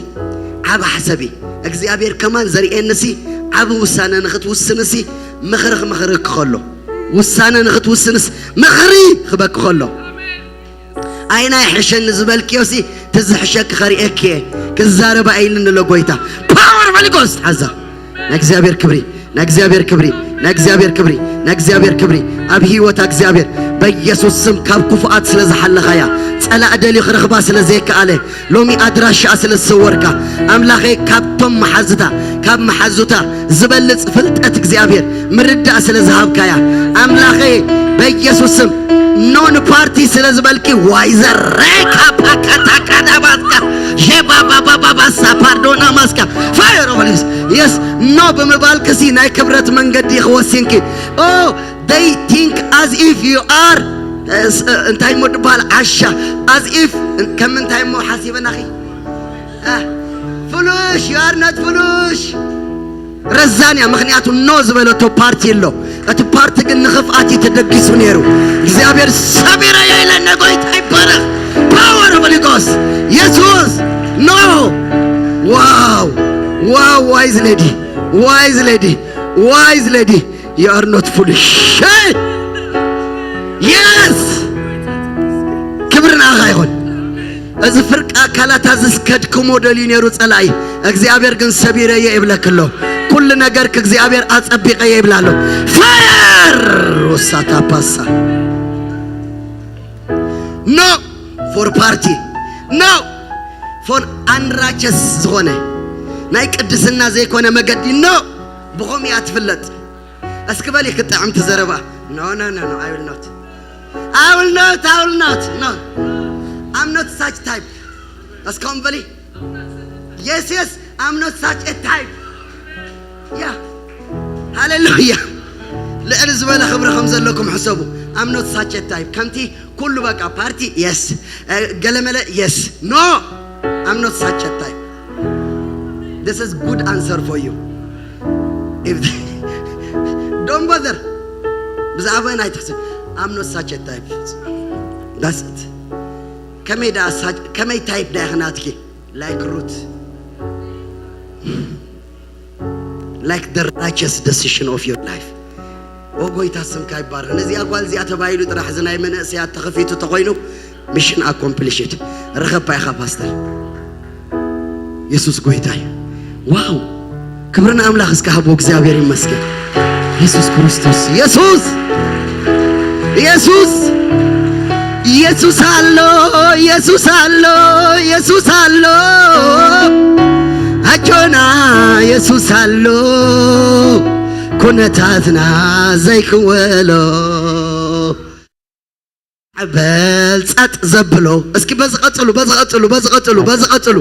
ዓብ ሓሰቢ እግዚኣብሔር ከማን ዘርእየንሲ ዓብ ውሳነ ንኽትውስንሲ ምኽሪ ክመኽረክ ከሎ ውሳነ ንኽትውስንስ ምኽሪ ክበክ ከሎ ኣይናይ ሕሸኒ ዝበልክዮሲ ትዝሕሸክ ኸርእየክ እየ ክዛረባ ኢልኒ ኣሎ ጎይታ። ፓወር ሆሊ ጎስት ሓዛ ናይ እግዚኣብሔር ክብሪ ናይ እግዚኣብሔር ክብሪ ናይ እግዚኣብሔር ክብሪ ናይ እግዚኣብሔር ክብሪ ኣብ ህይወታ እግዚኣብሔር በኢየሱስ ስም ካብ ክፉኣት ስለ ዝሓለኻያ ጸላእ ደልዩ ክረኽባ ስለ ዘይከኣለ ሎሚ ኣድራሻኣ ስለ ዝሰወርካ ኣምላኸይ ካብቶም መሓዝታ ካብ መሓዙታ ዝበልጽ ፍልጠት እግዚኣብሔር ምርዳእ ስለ ዝሃብካያ ኣምላኸይ በኢየሱስ ስም ኖን ፓርቲ ስለ ዝበልኪ ዋይዘር ሬካፓካታካዳባስካ ሼባባባባባሳ ፓርዶና ማስካ ፋየር ኦፍ ሆሊስ የስ ኖ ብምባልክሲ ናይ ክብረት መንገዲ ክወሲንኪ ኦ they think as if you are እንታይ ሞ ድበሃል ዓሻ as if ከም እንታይ ሞ ሓሲበናኺ Foolish, you are not foolish. ረዛን እያ፣ ምኽንያቱ ኖ ዝበለቶ ፓርቲ ኣሎ። እቲ ፓርቲ ግን ንኽፍኣት እዩ ተደጊሱ ነይሩ። እግዚኣብሔር ሰቢረ እየ ኢለ ነጎይታ ይባረኽ። Power of Holy Ghost. የሱስ ኖ። Wow, wow, wise lady, wise lady, wise lady. You are not foolish. Hey! Yes! ክብሪ ንዓኻ ይኹን። እዚ ፍርቂ ኣካላት እዚ ከድክሞ ደልዩ ነይሩ ጸላኢ። እግዚኣብሔር ግን ሰቢረየ ይብለክ ኣሎ። ኩሉ ነገርክ እግዚኣብሔር ኣጸቢቐየ ይብላ ኣሎ። ፋየር! ወሳታ ፓሳ። No for party. No for unrighteous ዝኾነ ናይ ቅድስና ዘይኮነ መገዲ። No! ብኸም እያ ትፍለጥ። እስኪ በሊ ክጥዕም ትዘረባ። No, no, no, no, I will not. I will not, I will not. No. I'm not such type. እስካሁን በሊ። Yes, yes, I'm not such a type. Yeah. ሃሌሉያ። ልዕል ዝበለ ክብሪ ከም ዘለኩም ሕሰቡ። I'm not such a type. ከምቲ ኩሉ በቃ ፓርቲ፣ yes. ገለመለ፣ yes. No. I'm not such a type. This is good answer for you. If don't bother. ብዛዕባ ናይ ተስ I'm not such a type. That's it. ከመይ ዳ ሳች ከመይ ታይፕ ዳ ይኽናትኪ? Like Ruth. Like the righteous decision of your life. ኦ ጎይታ ስምካ ይባረኽ። ነዚኣ ጓል እዚኣ ተባሂሉ ጥራሕ እዚ ናይ መንእሰያት ተኸፊቱ ተኾይኑ ሚሽን ኣኮምፕሊሽድ። ረኸባ ኢኻ ፓስተር። የሱስ ጎይታ እዩ። ዋው! ክብሪ ንኣምላኽ እስከ ሃቦ። እግዚኣብሔር ይመስገን። የሱስ ክርስቶስ፣ የሱስ፣ የሱስ፣ የሱስ ኣሎ፣ የሱስ ኣሎ፣ የሱስ ኣሎ። ኣጆና የሱስ ኣሎ፣ ኩነታትና ዘይክወሎ። በል ጸጥ ዘብሎ። እስኪ በዚ ቀጽሉ፣ በዚ ቀጽሉ፣ በዚ ቀጽሉ፣ በዚ ቀጽሉ።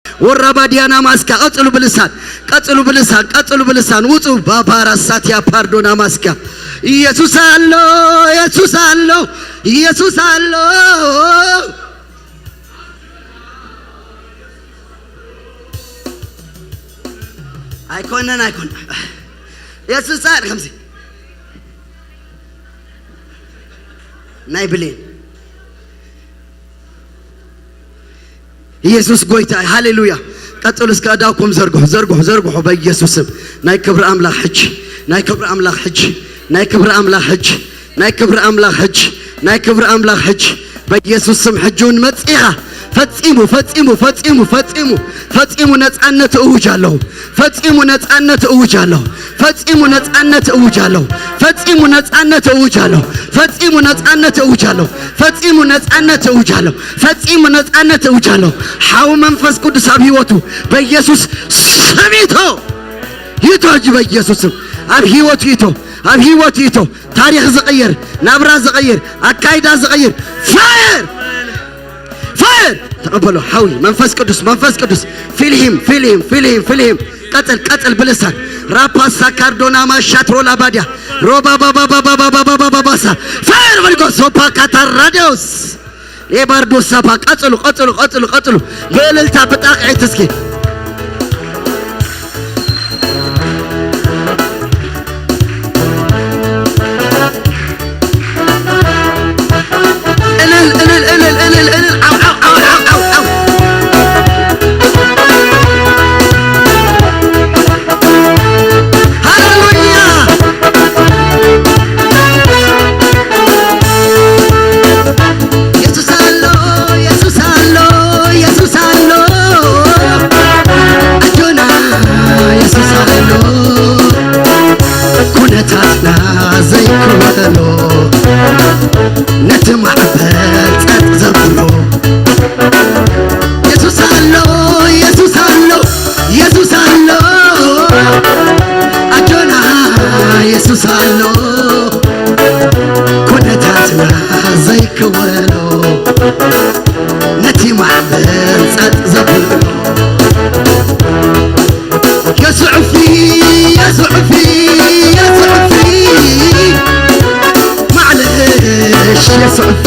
ወራባ ዲያና ማስካ፣ ቀጽሉ ብልሳን፣ ቀጽሉ ብልሳን፣ ቀጽሉ ብልሳን። ውጹ ባባራ ሳቲያ ፓርዶና ማስካ። ኢየሱስ ኣሎ፣ ኢየሱስ ኣሎ፣ ኢየሱስ ኣሎ። ኣይኮነን፣ ኣይኮነን። የሱስ ጻድቅ ከምዚ ናይ ብሌን። ኢየሱስ ጎይታ እዩ። ሃሌሉያ። ቀጽሉ እስከ እዳውኩም ዘርግሑ፣ ዘርግሑ፣ ዘርግሑ በኢየሱስ ስም። ናይ ክብሪ ኣምላኽ ሕጂ፣ ናይ ክብሪ ኣምላኽ ሕጂ፣ ናይ ክብሪ ኣምላኽ ሕጂ፣ ናይ ክብሪ ኣምላኽ ሕጂ፣ ናይ ክብሪ ኣምላኽ ሕጂ። በኢየሱስ ስም ሕጂ እውን መጺኻ። ፈጺሙ፣ ፈጺሙ፣ ፈጺሙ፣ ፈጺሙ፣ ፈጺሙ ነጻነት እውጅ ኣለኹ። ፈጺሙ ነጻነት እውጅ ኣለኹ። ፈጺሙ ነጻነት እውጅ ኣለኹ። ፈጺሙ ነጻነት እውጅ ኣለኹ። ፈጺሙ ነጻነት እውጅ ኣለኹ። ፈጺሙ ነጻነት እውጅ ኣለኹ። ፈጺሙ ነጻነት እውጅ ኣለኹ። ሓው መንፈስ ቅዱስ ኣብ ህይወቱ በኢየሱስ ስም ይቶ። ይቶ ሕጂ በኢየሱስ ስም ኣብ ህይወቱ ይቶ። ኣብ ህይወቱ ይቶ። ታሪኽ ዝቕይር፣ ናብራ ዝቕይር፣ ኣካይዳ ዝቕይር ፋየር! ፋየር! ተቐበሎ ሓዊ መንፈስ ቅዱስ፣ መንፈስ ቅዱስ። ፊልሂም፣ ፊልሂም፣ ፊልሂም፣ ፊልሂም። ቀጽል፣ ቀጽል ብልሳን። ራፓሳ ካርዶና ማሻትሮላ ባዲያ። ሮባ ባባ ባባ ባባ ባባ ባሳ። ፋየር በልጎ ሶፓ ካታራዲዮስ። ሌባርዶ ሳፓ። ቀጽሉ፣ ቀጽሉ፣ ቀጽሉ፣ ቀጽሉ። ብእልልታ ብጣቕዒት እስኪ። እልል፣ እልል፣ እልል፣ እልል፣ እልል፣ እልል። ዓው፣ ዓው፣ ዓው፣ ዓው፣ ዓው፣ ዓው። ሃሌሉያ። የሱስ ኣሎ፣ የሱስ ኣሎ፣ የሱስ ኣሎ። ኣጆና የሱስ ኣሎ። ኩነታትና ዘይክወሎ፣ ነቲ ማዕበል ጸጥ ዘብሎ። የሱስ ኣሎ፣ የሱስ ኣሎ፣ የሱስ ኣሎ። ኣጆና የሱስ ኣሎ። ኩነታትና ዘይክወሎ፣ ነቲ ማዕበል ጸጥ ዘብሎ። የስዕፊ፣ የስዕፊ፣ የስዕፊ። ማዕለሽ የስዕፊ።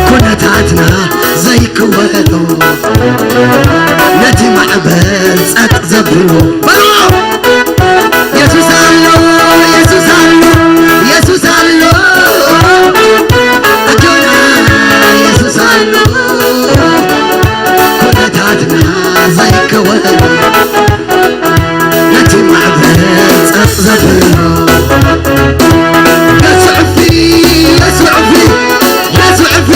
ኩነታትና ዘይክወሎ ነቲ ማዕበል ጸጥ ዘብሎ በሎ። የሱስ ኣሎ፣ የሱስ ኣሎ፣ የሱስ ኣሎ። ኣጆና የሱስ ኣሎ። ኩነታትና ዘይከወሎ ነቲ ማዕበል ጸጥ ዘብሎ። የስዕፊ፣ የስዕፊ፣ የስዕፊ።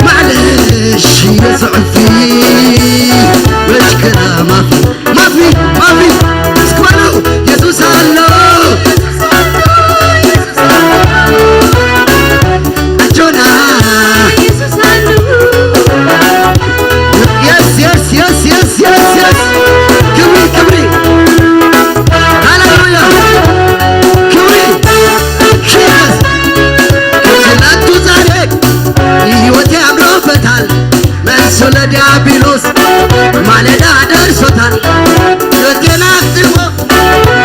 ማዕለሽ የስዕፊ። መሽከራ ማፊ፣ ማፊ፣ ማፊ። እስኪ በሉ፣ የሱስ ኣሎ። ኣጆና። የስ፣ የስ፣ የስ፣ የስ፣ የስ፣ የስ። ክብሪ፣ ክብሪ። ሃሌሉያ። ክብሪ። ጂሰስ። ከትላንቱ ዛሬ ህይወቴ አምሮበታል። መልሱ ለዲያብሎስ ማለዳ ደርሶታል። ሕይወቴን አስቦ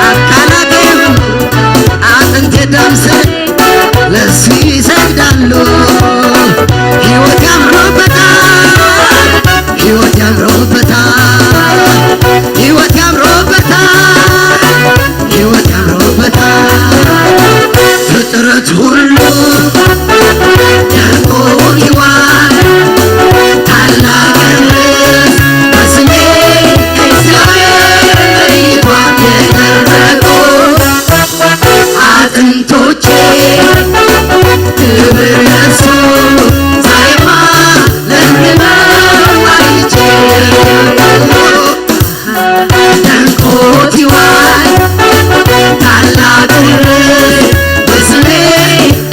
አካላቴ ሁሉ አጥንቴ ደም ስሬ ለሱ ይሰግዳሉ። ሕይወት ያምሮበታል፣ ሕይወት ያምሮበታል፣ ሕይወት ያምሮበታል፣ ሕይወት ያምሮበታል። ፍጥረት ሁሉ ደንቆ ይዋል ታላቅ ርዕስ በስሜ እግዚአብሔር ለይቷል የደረቁ አጥንቶቼ ክብር ለእርሱ ዜማ ለምልመው አይቼ ደንቆት ይዋል ታላቅ ክብር በስሜ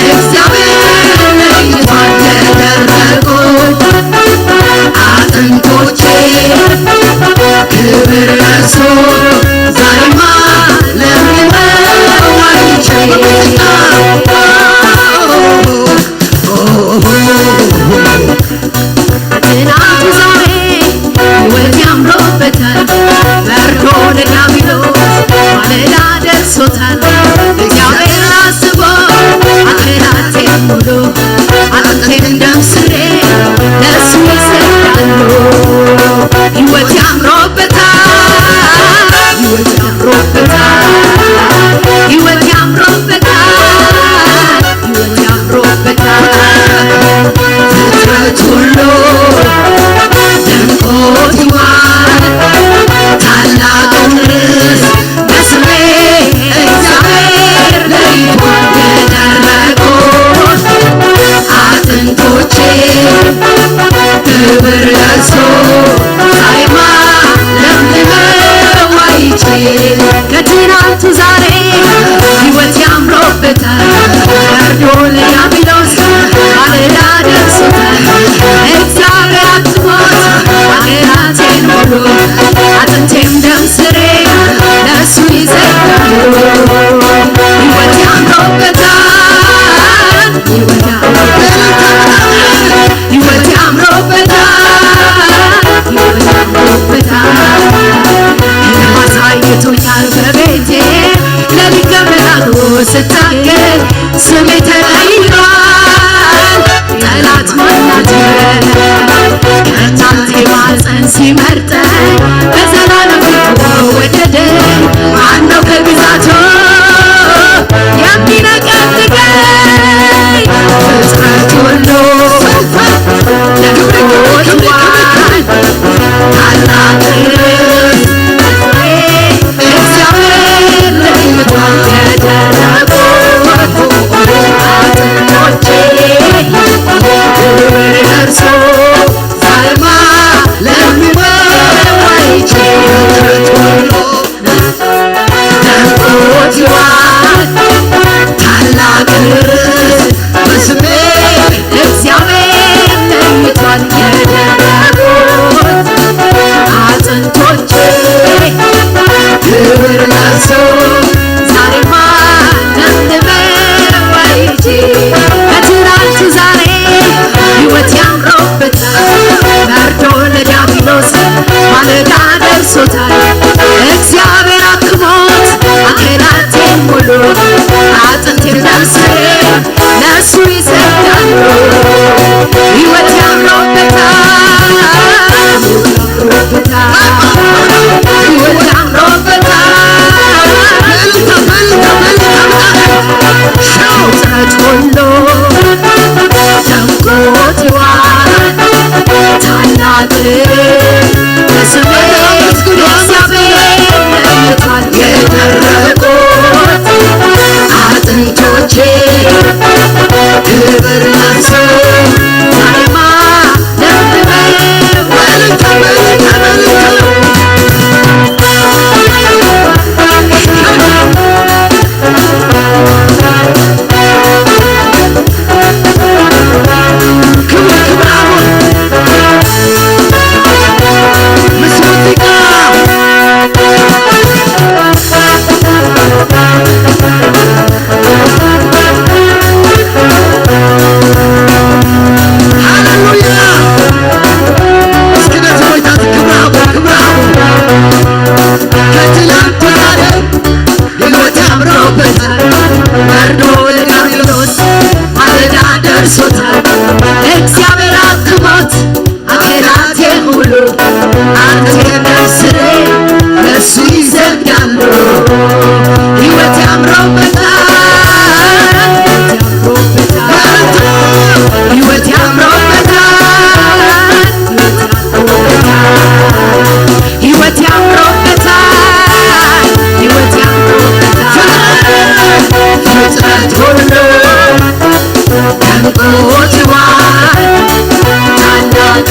እግዚአብሔር ለይቷል የደረቁ አጥንቶቼ ክብር ለእርሱ ዛሬማ ለምልመው አይቼ ትናንቱ ዛሬ ሕይወት ያምሮበታል። ፈርዶ ለዲያብሎስ ማለዳ ደርሶታል። እግዚአብሔር አስቦ አጥንቴን ሙሉ አጥንቴን ደም ስሬ ለሱ ይሰግዳሉ። ሕይወት ያምሮበታል፣ ሕይወት ያምሮበታል፣ ሕይወት ያምሮበታል። ሕይወት ያምሮበታል። ፍጥረት ሁሉ ደምቆት ይዋል ታላቁን ርዕስ በስሜ እግዚአብሔር ለይቷል የደረቁት አጥንቶቼ ክብር ለእርሱ ዜማ ለምልመው አይቼ ከትናንቱ ዛሬ ሕይወት ያምሮበታል። ፈርዶ ለዲያብሎስ ማለዳ ደርሶታል። እግዚአብሔር አትሞት አጥንቴን ሙሉ አጥንቴም ደም ስሬ ለእሱ ይዘምራሉ። ሕይወት ያምሮበታል፣ ሕይወት ያምሮበታል፣ ሕይወት ያምሮበታል፣ ሕይወት ያምሮበታል። አሳይቶኛል በቤቴ ለሊት ከመላኩ ስታገል ስሜ ተቀይሯል። ጠላት መናገር ከእናቴ ማፀን ሲመርጠኝ በዘላለም ፍቅሩ ወደደኝ። ማነው ከግዛቱ የሚነቀንቀኝ? ፍጥረት ሁሉ ለክብር ክብር ክብር ክብር ታላቅ እግዚአብሔር ለይቷል የደረቁ አጥንቶቼ ክብር ለእርሱ ዜማ ለሚመ ለሱ ይሰግዳሉ። ሕይወት ያምሮበታል፣ ያምሮበታል፣ ሕይወት ያምሮበታል። ፍጥረት ሁሉ ደምቆ ይዋል ታላቅ ስሜ እግዚአብሔር ለይቷል። የደረቁት አጥንቶቼ ክብር ለሱ ዜማ ደርድረው። እልልታ፣ እልልታ፣ እልልታ። ክብር፣ ክብር አሁን ምስ ሙዚቃ። ሃሌሉያ! እስኪ ነዚ ጎይታ ክብሪ ሃቦ፣ ክብሪ ሃቦ። ከትላንት ዛሬ ሕይወት ያምሮበታል። መርዶ ለዲያብሎስ ማለዳ ደርሶታል። እግዚአብሔር አትሞት አክላቴ ሁሉ አንተ ነፍስሬ ለሱ ይሰግዳሉ። ሕይወት ያምሮበታል፣ ሕይወት ያምሮበታል፣ ሕይወት ያምሮበታል። ሕይወት ያምሮበታል፣ ሕይወት ያምሮበታል። ፍጥረት ሁሉ ደምቆ ይዋል ታላቅ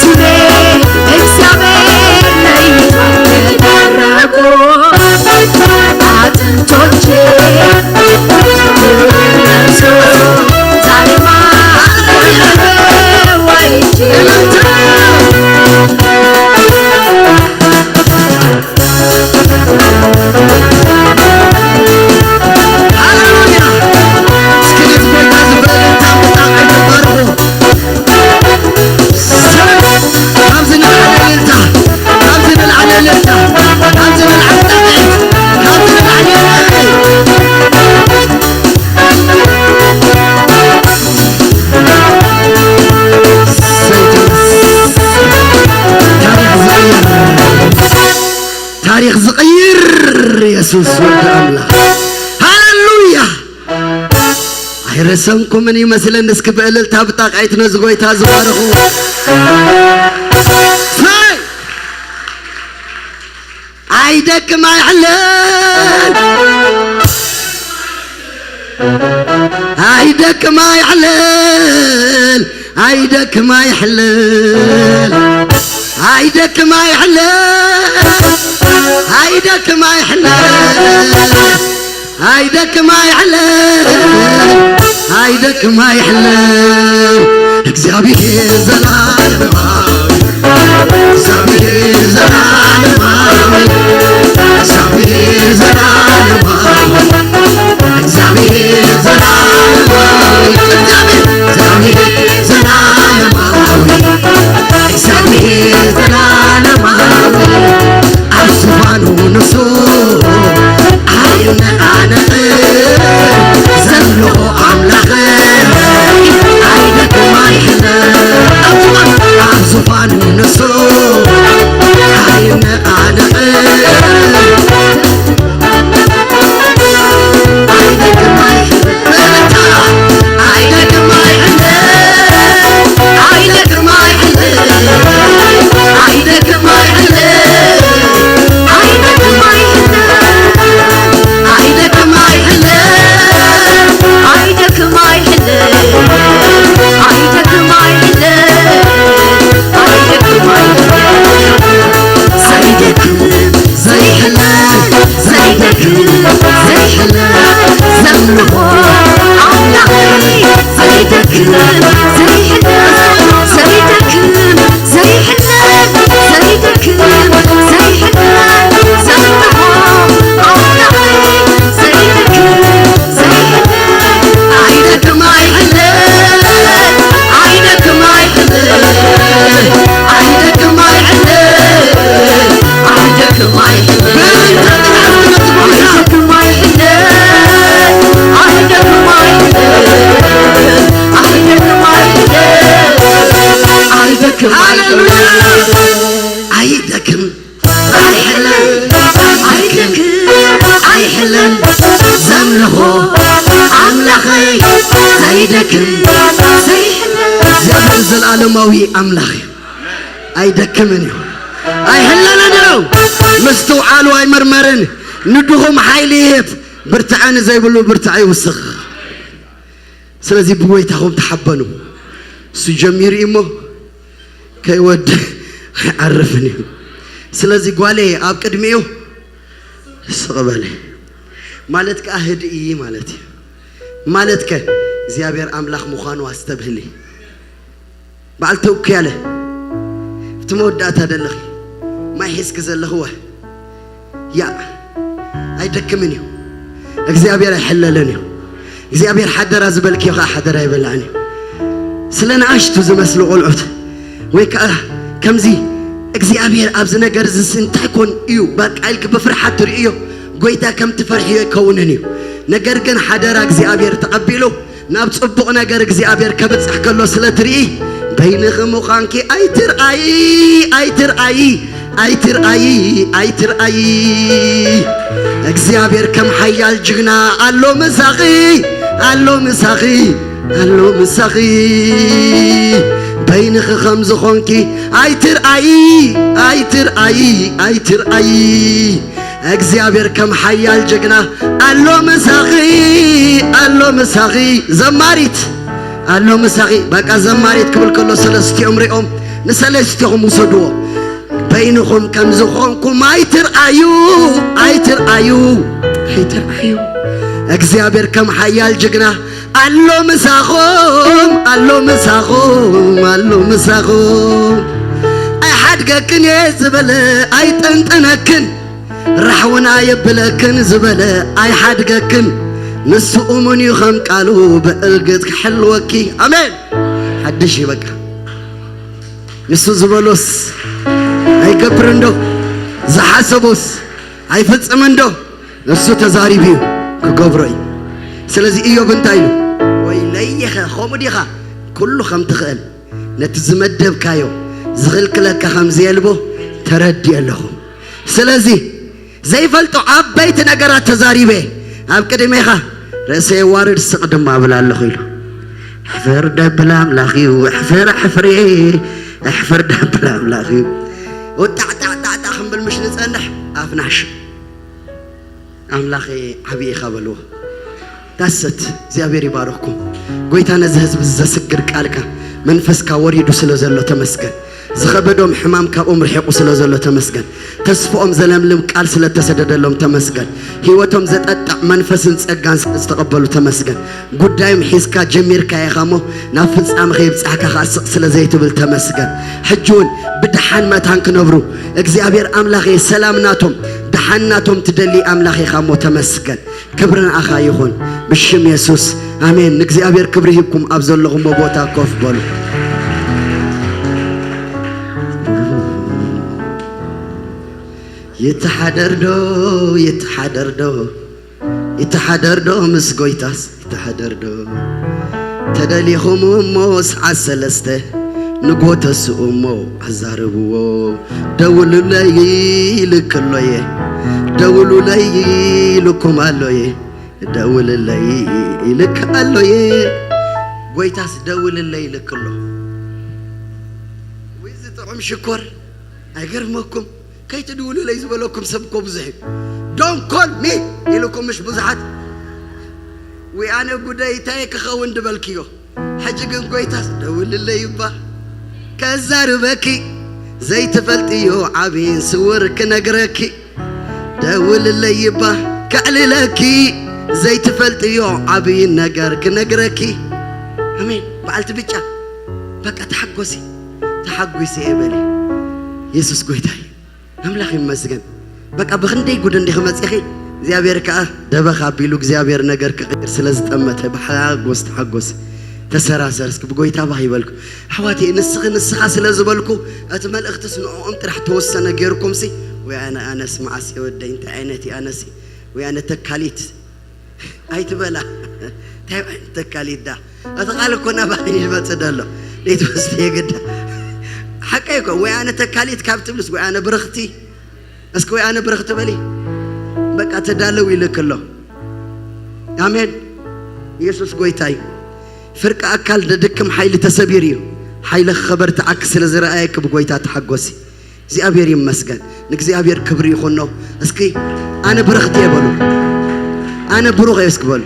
ስሜ እግዚአብሔር ለይቷል። የደረቁ አጥንቶቼ ሃሌሉያ! እስኪ ነቲ ጎይታ ዝበለታ ምጣቕ ኣይትባርኹ። ካብዚ ንላዕሊ እልልታ፣ ካብዚ ንላዕሊ እልልታ፣ ካብዚ ንላዕሊ ጣቕዒት፣ ካብዚ ንላዕሊ እልልታ። ታሪኽ ዝቕይር፣ ታሪኽ ዝቕይር የሱስ ወዲ ኣምላኽ። ሃሌሉያ! ኣይረሰንኩምን ይመስለኒ። እስኪ ብእልልታ ብጣቕዒት ነዚ ጎይታ ዝባርኹ። ሰይ! ኣይደክም ኣይሕለል፣ ኣይደክም ኣይሕለል፣ ኣይደክም ኣይሕለል፣ ኣይደክም ኣይሕለል፣ ኣይደክም ኣይሕለል። ኣይደክም ኣይሕለል፣ ኣይደክም ኣይሕለል። እግዚኣብሔር ዘላለማዊ፣ እግዚኣብሔር ዘላለማዊ፣ እግዚኣብሔር ዘላለማዊ፣ እግዚኣብሔር ዘላለማዊ፣ እግዚኣብሔር ዘላለማዊ፣ እግዚኣብሔር ዘላለማዊ። ኣብ ዙፋኑ ንሱ ኣይነቓነቕን፣ ዘምልኾ ኣምላኽ ኣይደክም ኣይሕለል። ኣብ ዙፋን፣ ኣብ ዙፋኑ ንሱ ኣይነቓነቕን። ዘይደክም ዘይሕለል ዘይደክም ዘይሕለል ዘምልኾ ኣምላኸይ ዘይደክም ዘይሕለል ዘይደክም ዘይሕለል ዘይደክም ዘይሕለል ዘምልኾ ኣምላኸይ ዘይደክም ዘይሕለል ኣይደክም ኣይሕለል ኣይደክም ኣይሕለል ኣይደክም ኣይሕለል ኣይደክም ኣይሕለል ኣይደክም ኣይሕለል ኣምላኸይ ዘይደክም ዘይሕለ እግዚኣብሔር ዘለዓለማዊ ኣምላኽ እዩ። ኣይደክምን እዩ፣ ኣይሕለልን እዩ። ምስትውዓሉ ኣይምርመርን። ንድኹም ሓይሊ ይህብ፣ ብርትዐ ንዘይብሉ ብርትዐ ይውስኽ። ስለዚ ብጎይታኹም ተሓበኑ። እሱ ጀሚሩ እዩ እሞ ከይወድ ኣይዓርፍን እዩ። ስለዚ ጓለየ ኣብ ቅድሚኡ ስቕ በለ ማለት ከኣ ህድኢ ማለት እዩ። ማለት ከ እግዚኣብሔር ኣምላኽ ምዃኑ ኣስተብህሊ። በዓል ተውክያለ እቲ መወዳእታ ደለኺ ማይ ሒዝኪ ዘለኽወ ያ ኣይደክምን እዩ። እግዚኣብሔር ኣይሕለልን እዩ። እግዚኣብሔር ሓደራ ዝበልክዮ ከዓ ሓደራ ኣይበላዕን እዩ። ስለ ንኣሽቱ ዝመስሉ ቆልዑት ወይ ከዓ ከምዚ እግዚኣብሔር ኣብዚ ነገር እዚ እንታይ ኮን እዩ በቃ ኢልክ ብፍርሓት ትርእዮ ጎይታ ከም ትፈርሕዮ ኣይከውንን እዩ። ነገር ግን ሓደራ እግዚኣብሔር ተቐቢሉ ናብ ጽቡቕ ነገር እግዚኣብሔር ከብጽሕ ከሎ ስለ ትርኢ በይንኺ ምዃንኪ ኣይትርኣዪ ኣይትርኣዪ ኣይትርኣዪ ኣይትርኣዪ እግዚኣብሔር ከም ሓያል ጅግና ኣሎ ምሳኺ ኣሎ ምሳኺ ኣሎ ምሳኺ በይንኺ ከም ዝኾንኪ ኣይትርኣዪ ኣይትርኣዪ ኣይትርኣዪ እግዚኣብሔር ከም ሓያል ጅግና ኣሎ ምሳኺ ኣሎ ምሳኺ ዘማሪት ኣሎ ምሳኺ በቃ ዘማሪት ክብል ከሎ ሰለስቲኦም ሪኦም ንሰለስቲኹም ውሰድዎ በይንኹም ከም ዝኾንኩም ኣይትርኣዩ ኣይትርኣዩ ኣይትርኣዩ እግዚኣብሔር ከም ሓያል ጅግና ኣሎ ምሳኹም ኣሎ ምሳኹም ኣሎ ምሳኹም ኣይሓድገክን እየ ዝበለ ኣይጠንጥነክን ራሕውና የብለክን ዝበለ ኣይሓድገክን ንሱ እሙን እዩ ከም ቃሉ ብእልግት ክሕልወኪ ኣሜን ሓድሽ እዩ በቃ ንሱ ዝበሎስ ኣይገብር እንዶ ዝሓሰቦስ ኣይፍጽም እንዶ እሱ ተዛሪቡ እዩ ክገብሮ እዩ ስለዚ እዮብ እንታይ ኢሉ ወይ ለይኸ ከምኡ ዲኻ ኩሉ ከም ትኽእል ነቲ ዝመደብካዮ ዝኽልክለካ ከም ዘየልቦ ተረዲእ ኣለኹ ስለዚ ዘይፈልጦ ዓበይቲ ነገራት ተዛሪበ ኣብ ቅድሜኻ ርእሰ የዋርድ ስቕ ድማ እብል ኣለኹ ኢሉ ሕፍር ደብል ኣምላኽ እዩ ሕፍር ሕፍር ሕፍር ደብል ኣምላኽ እዩ ወጣዕጣዕጣዕጣ ክንብል ምሽ ንጸንሕ ኣፍናሽ ኣምላኸ ዓብዪ ኢኻ በልዎ ዳሰት እግዚኣብሔር ይባረኽኩም ጎይታ ነዚ ህዝቢ ዘስግር ቃልካ መንፈስካ ወሪዱ ስለ ዘሎ ተመስገን ዝኸበዶም ሕማም ካብኦም ርሒቑ ስለ ዘሎ ተመስገን ተስፍኦም ዘለምልም ቃል ስለ ተሰደደሎም ተመስገን ህይወቶም ዘጠጥዕ መንፈስን ጸጋን ስለ ዝተቐበሉ ተመስገን ጉዳዮም ሒዝካ ጀሚርካ ኢኻ እሞ ናብ ፍጻመ ከይብጻሕካ ከዓ ስቕ ስለ ዘይትብል ተመስገን ሕጂ እውን ብድሓን መታን ክነብሩ እግዚኣብሔር ኣምላኸ ሰላም ናቶም ደሓን ናቶም ትደሊ ኣምላኽ ኢኻ እሞ ተመስገን ክብሪ ንኣኻ ይኹን ብሽም የሱስ ኣሜን ንእግዚኣብሔር ክብሪ ሂብኩም ኣብ ዘለኹሞ ቦታ ኮፍ በሉ ይተሓደር ዶ ይተሓደር ዶ ይተሓደር ዶ ምስ ጎይታስ ይተሓደር ዶ ተደሊኹም እሞ ሰዓት ሰለስተ ንጎተስኡ እሞ ኣዛርብዎ ደውሉለይ ይልክሎየ ደውሉለይ ይልኩም ኣሎየ ደውልለይ ይልክ ኣሎየ ጎይታስ ደውልለይ ይልክሎ ወይ ዝጥዑም ሽኮር ኣይገርመኩም ከይትድውሉለይ ዝበለኩም ሰብ እኮ ብዙሕ እዩ don't call me ኢልኩም ምሽ ብዙሓት ወይ ኣነ ጉደይ እንታይ ክኸውን ድበልክዮ ሕጂ ግን ጎይታስ ደውልለይ እባ ከዛርበኪ ዘይትፈልጥዮ ዓብይን ስውር ክነግረኪ ደውልለይ እባ ከዕልለኪ ዘይትፈልጥዮ ዓብይን ነገር ክነግረኪ ኣሜን በዓልቲ ብጫ በቃ ተሓጎሲ ተሓጒሰ እየ በሊ የሱስ ጎይታ እዩ ኣምላኽ ይመስገን በቃ ብኽንደይ ጉድ እንዲኺ መፂኺ እግዚኣብሔር ከዓ ደበኽ ኣቢሉ እግዚኣብሔር ነገር ክቕይር ስለ ዝጠመተ ብሓጎስ ተሓጎስ ተሰራሰር እስኪ ብጎይታ ባህ ይበልኩ ኣሕዋተይ ንስኺ ንስኻ ስለ ዝበልኩ እቲ መልእኽትስ ንዕኦም ጥራሕ ተወሰነ ገይርኩምሲ ወይ ኣነ ኣነስ መዓስ የወደይ እንታይ ዓይነት እዩ ኣነሲ ወይ ኣነ ተካሊት ኣይትበላ እንታይ ዓይነት ተካሊት ዳ እቲ ቃል እኮ ናባኒ ይመፅእ ደሎ ደይትወስድ የግዳ ሓቀይ እኮ ወይ ኣነ ተካሊት ካብ ትብልስ ወይ ኣነ ብርኽቲ እስኪ ወይ ኣነ ብርኽቲ በሊ በቃ ተዳለው ይልክ ኣሎ ኣሜን። ኢየሱስ ጎይታ እዩ። ፍርቂ ኣካል ደድክም ሓይሊ ተሰቢሩ እዩ። ሓይልኺ ከበርትዓኪ ስለ ዝረኣየኪ ብጎይታ ተሓጎሲ። እግዚኣብሔር ይመስገን። ንእግዚኣብሔር ክብሪ ይኹኖ። እስኪ ኣነ ብርኽቲ እየ በሉ። ኣነ ብሩኽ እየ እስኪ በሉ።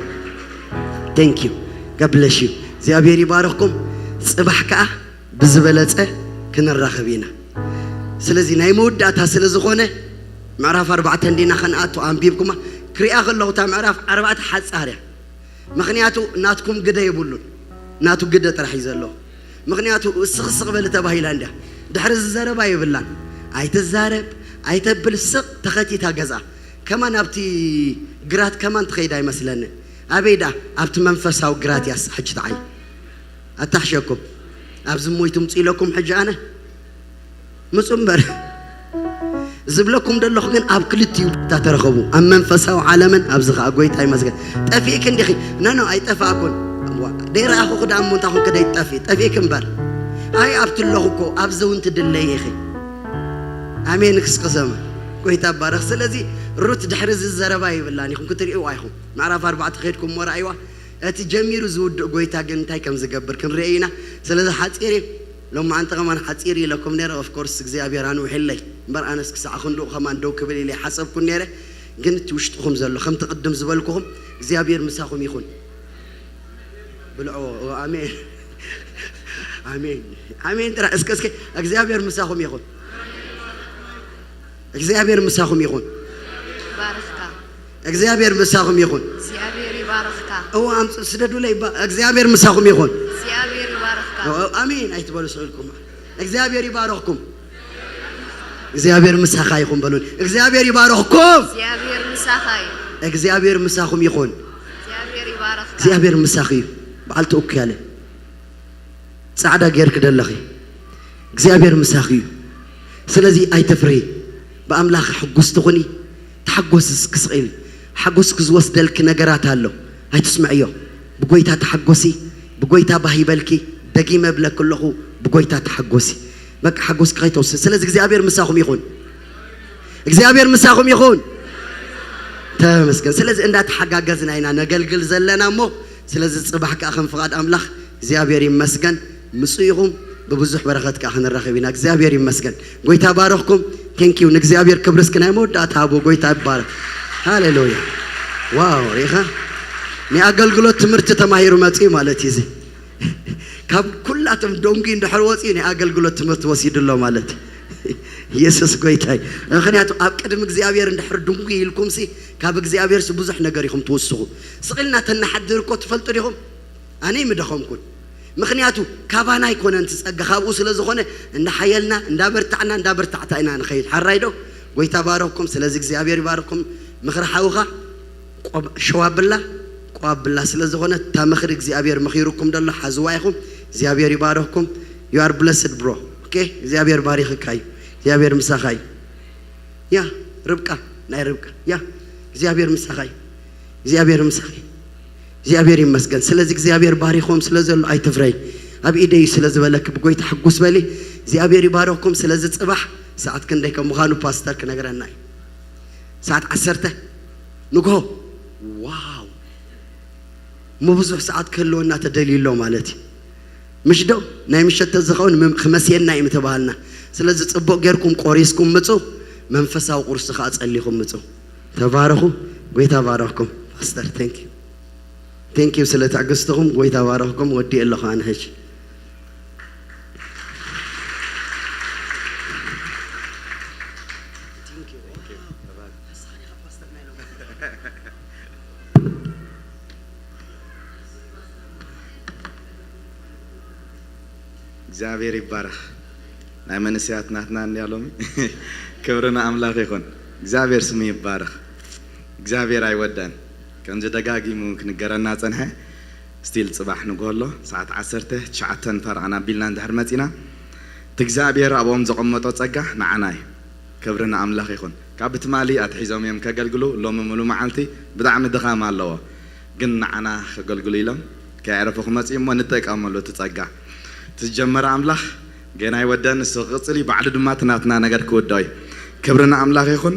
Thank you. God bless you. እግዚኣብሔር ይባርኽኩም። ጽባሕ ከኣ ብዝበለጸ ክንራኸብ ኢና። ስለዚ ናይ መወዳእታ ስለ ዝኾነ ምዕራፍ ኣርባዕተ እንዲና ከንኣቱ ኣንቢብኩማ። ክሪኣ ከለኹ እታ ምዕራፍ ኣርባዕተ ሓጻር እያ። ምኽንያቱ ናትኩም ግደ የብሉን። ናቱ ግደ ጥራሕ እዩ ዘለዎ። ምኽንያቱ እስኽ እስኽ በሊ ተባሂላ እንድያ። ድሕሪ እዚ ዘረባ የብላን። ኣይትዛረብ፣ ኣይተብል፣ ስቕ ተኸቲታ ገዝኣ። ከማን ኣብቲ ግራት ከማን ትኸይድ ኣይመስለንን። ኣበይ ደኣ? ኣብቲ መንፈሳዊ ግራት እያ ሕጂ ትዓይ። ኣታሕሸኩም። ኣብዚ ሞይቱ ምፁ ኢለኩም ሕጂ ኣነ ምፁ እምበር ዝብለኩም ደለኹ ግን ኣብ ክልቲኡ ቦታ ተረኸቡ፣ ኣብ መንፈሳዊ ዓለምን ኣብዚ ከዓ ጎይታ ይመስገን። ጠፊእኪ እንዲኺ? ነኖ ኣይጠፋእኩን። ደይረኣኹ ክዳ እሞ እንታይ ኮንክ ደይትጠፊእ? ጠፊእኪ እምበር። ኣይ ኣብቲ ኣለኹ እኮ ኣብዚ እውን ትድለይ ኢኺ። ኣሜን ክስቅሰመ ጎይታ ባረኽ። ስለዚ ሩት ድሕሪ እዚ ዘረባ ይብላን ኢኹም ክትርእይዋ ኢኹም። ምዕራፍ ኣርባዕተ ከይድኩም እሞ ረኣይዋ። እቲ ጀሚሩ ዝውድእ ጎይታ ግን እንታይ ከም ዝገብር ክንርኢ ኢና። ስለዚ ሓፂር እዩ። ሎማዓንቲ ከማን ሓፂር ኢለኩም ነይረ። ኦፍኮርስ እግዚኣብሔር ኣንውሕለይ እምበር ኣነስ ክሳዕ ክንድኡ ከማን ደው ክብል ኢለ ሓሰብኩ ነይረ። ግን እቲ ውሽጥኹም ዘሎ ከምቲ ቅድም ዝበልኩኹም እግዚኣብሔር ምሳኹም ይኹን። ብልዕዎ። ኣሜን። ኣሜን። ኣሜን ጥራ እስከ እስከ እግዚኣብሔር ምሳኹም ይኹን። እግዚኣብሔር ምሳኹም ይኹን። ይባርኽካ። እግዚኣብሔር ምሳኹም ይኹን። እግዚኣብሔር ይባርኽካ። እዎ ኣምፅ ስደዱለይ። እግዚኣብሔር ምሳኹም ይኹን። እግዚኣብሔር ይባርኽካ። ኣሜን ኣይትበሉ ስኢልኩም። እግዚኣብሔር ይባረኽኩም። እግዚኣብሔር ምሳኻ ይኹን በሉን። እግዚኣብሔር ይባረኽኩም። እግዚኣብሔር ምሳኻ እዩ። እግዚኣብሔር ምሳኹም ይኹን። እግዚኣብሔር ይባርኽካ። እግዚኣብሔር ምሳኺ እዩ። በዓል ተወኪያለ ጻዕዳ ጌርክ ደለኺ እግዚኣብሔር ምሳኺ እዩ። ስለዚ ኣይተፍርሂ። ብኣምላኽ ሕጉስቲ ኩኒ። ተሓጎሲ እስኪ ስቕ ኢሊ። ሓጎስኪ ዝወስደልኪ ነገራት ኣሎ። ኣይትስምዕዮ። ብጎይታ ተሓጎሲ። ብጎይታ ባህ ይበልኪ። ደጊመ እብለኪ ኣለኹ ብጎይታ ተሓጎሲ። በቃ ሓጎስኪ ከይተውስኺ። ስለዚ እግዚኣብሔር ምሳኹም ይኹን። እግዚኣብሔር ምሳኹም ይኹን። ተመስገን። ስለዚ እንዳተሓጋገዝና ኢና ነገልግል ዘለና እሞ ስለዚ ጽባሕ ከኣ ከም ፍቓድ ኣምላኽ እግዚኣብሔር ይመስገን ምጹ ኢኹም ብብዙሕ በረኸት ከኣ ክንራኸብ ኢና እግዚኣብሔር ይመስገን። ጎይታ ባረኽኩም። Thank you። ንእግዚኣብሔር ክብሪ እስኪ ናይ መወዳእታ ሃቡ። ጎይታ ይባረኽ። ሃሌሉያ። ዋው ሪኢኻ ናይ ኣገልግሎት ትምህርቲ ተማሂሩ መጺኡ ማለት እዩ እዚ። ካብ ኩላቶም ደንጉ እንድሕር ወፂኡ ናይ ኣገልግሎት ትምህርቲ ወሲዱ ኣሎ ማለት እዩ። ኢየሱስ ጎይታይ። ምክንያቱ ኣብ ቅድሚ እግዚኣብሔር እንድሕር ድንጉ ኢልኩም ሲ ካብ እግዚኣብሔር ሲ ብዙሕ ነገር ኢኹም ትውስኹ። ስቕ ኢልና ተናሓድር እኮ ትፈልጡ ዲኹም? ኣነ ይምደኸምኩን። ምክንያቱ ካባና ኣይኮነን እቲ ጸጋ ካብኡ ስለ ዝኾነ እንዳሓየልና እንዳበርታዕና እንዳበርታዕታ ኢና ንኸይድ። ሓራይ ዶ? ጎይታ ባረኩም። ስለዚ እግዚኣብሔር ይባርኩም። ምኽሪ ሓውኻ ቆብ- ሸው ኣብላ ቆብ ኣብላ ስለ ዝኾነ እታ ምኽሪ እግዚኣብሔር መኺሩኩም ደሎ ሓዝዋ ኢኹም። እግዚኣብሔር ይባረኩም። You are blessed bro። ኦኬ እግዚኣብሔር ባሪኽካ እዩ። እግዚኣብሔር ምሳኻ እዩ። ያ ርብቃ ናይ ርብቃ ያ እግዚኣብሔር ምሳኻ እዩ። እግዚኣብሔር ምሳኻ እዩ። እግዚኣብሔር ይመስገን። ስለዚ እግዚኣብሔር ባሪኾም ስለ ዘሎ ኣይትፍረይ። ኣብ ኢደይ ስለ ዝበለክ ብጎይታ ሕጉስ በሊ። እግዚኣብሔር ይባረኩም። ስለዚ ጽባሕ ሰዓት ክንደይ ከም ምዃኑ ፓስተር ክነግረና እዩ። ሰዓት ዓሰርተ ንግሆ። ዋው እሞ ብዙሕ ሰዓት ክህልወና ተደልዩ ኣሎ ማለት እዩ። ምሽ ዶ ናይ ምሸት ተዝኸውን ክመስየና እዩ ምተባሃልና። ስለዚ ጽቡቕ ጌርኩም ቆሪስኩም ምጹ። መንፈሳዊ ቁርሲ ከዓ ጸሊኹም ምጹ። ተባረኹ። ጎይታ ባረኽኩም። ፓስተር thank you thank you ስለ ትዕግስትኹም። ጎይታ ባረኽኩም። ወዲእ ኣለኹ ኣነ ሕጂ። እግዚኣብሔር ይባረኽ። ናይ መንእሰያት ናትና እንድያ ሎሚ። ክብሪ ንኣምላኽ ይኹን። እግዚኣብሔር ስሙ ይባረኽ። እግዚኣብሔር ኣይወደን። ከምዚ ደጋጊሙ ክንገረና ጸንሐ። ስቲል ጽባሕ ንግሆ ኣሎ ሰዓት ዓሰርተ ትሽዓተ ንፈረቓ ኣቢልና እንድሕር መጺና እቲ እግዚኣብሔር ኣብኦም ዘቐመጦ ጸጋ ንዓና እዩ። ክብሪ ንኣምላኽ ይኹን። ካብ ትማሊ ኣትሒዞም እዮም ከገልግሉ ሎሚ ሙሉ መዓልቲ ብጣዕሚ ድኻም ኣለዎ። ግን ንዓና ከገልግሉ ኢሎም ከየዕረፉ ክመጽኡ እሞ ንጠቀመሉ እቲ ጸጋ። እቲ ዝጀመረ ኣምላኽ ገና ይወደን ንሱ ክቕጽል እዩ ባዕሉ ድማ እቲ ናትና ነገር ክውድኦ እዩ። ክብሪ ንኣምላኽ ይኹን።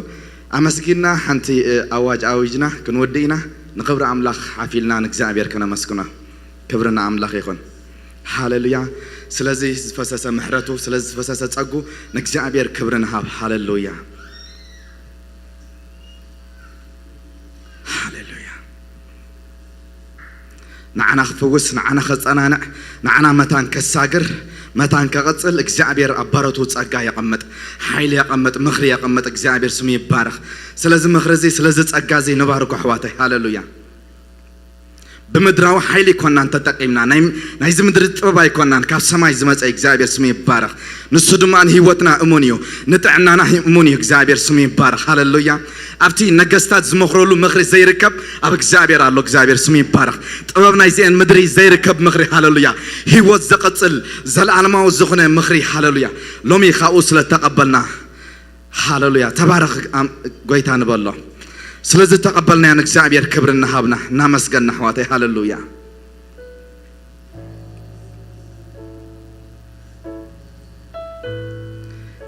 ኣመስጊንና ሓንቲ ኣዋጅ ኣዊጅና ክንወድእ ኢና። ንኽብሪ ኣምላኽ ሓፊልና ንእግዚኣብሔር ከነመስግኖ። ክብሪ ንኣምላኽ ይኹን። ሃሌሉያ። ስለዚ ዝፈሰሰ ምሕረቱ፣ ስለዚ ዝፈሰሰ ጸጉ ንእግዚኣብሔር ክብሪ ንሃብ። ሃሌሉያ። ሃሌሉያ። ንዓና ክፍውስ፣ ንዓና ከጸናንዕ፣ ንዓና መታን ከሳግር፣ መታን ከቐጽል እግዚኣብሔር ኣብ በረቱ ጸጋ የቐምጥ፣ ሓይሊ የቐምጥ፣ ምኽሪ የቐምጥ። እግዚኣብሔር ስሙ ይባረኽ። ስለዚ ምኽሪ እዚ፣ ስለዚ ጸጋ እዚ ንባርኮ ኣሕዋተይ። ሃሌሉያ። ብምድራዊ ሓይሊ ኣይኮናን ተጠቂምና፣ ናይ ናይዚ ምድሪ ጥበብ ኣይኮናን፣ ካብ ሰማይ ዝመጸ እግዚኣብሔር ስሙ ይባረኽ። ንሱ ድማ ንህይወትና እሙን እዩ፣ ንጥዕናና እሙን እዩ። እግዚኣብሔር ስሙ ይባረኽ። ሃሌሉያ። ኣብቲ ነገስታት ዝመኽረሉ ምኽሪ ዘይርከብ ኣብ እግዚኣብሔር ኣሎ። እግዚኣብሔር ስሙ ይባረኽ። ጥበብ ናይዚአን ምድሪ ዘይርከብ ምኽሪ። ሃሌሉያ። ህይወት ዘቐጽል ዘለዓለማዊ ዝኾነ ምኽሪ። ሃሌሉያ። ሎሚ ካብኡ ስለ ተቐበልና፣ ሃሌሉያ፣ ተባረኽ ኣም-፣ ጎይታ ንበሎ። ስለዚ ተቐበልናዮ ንእግዚኣብሔር ክብሪ እናሃብና እናመስገንና ኣሕዋተይ። ሃሌሉያ።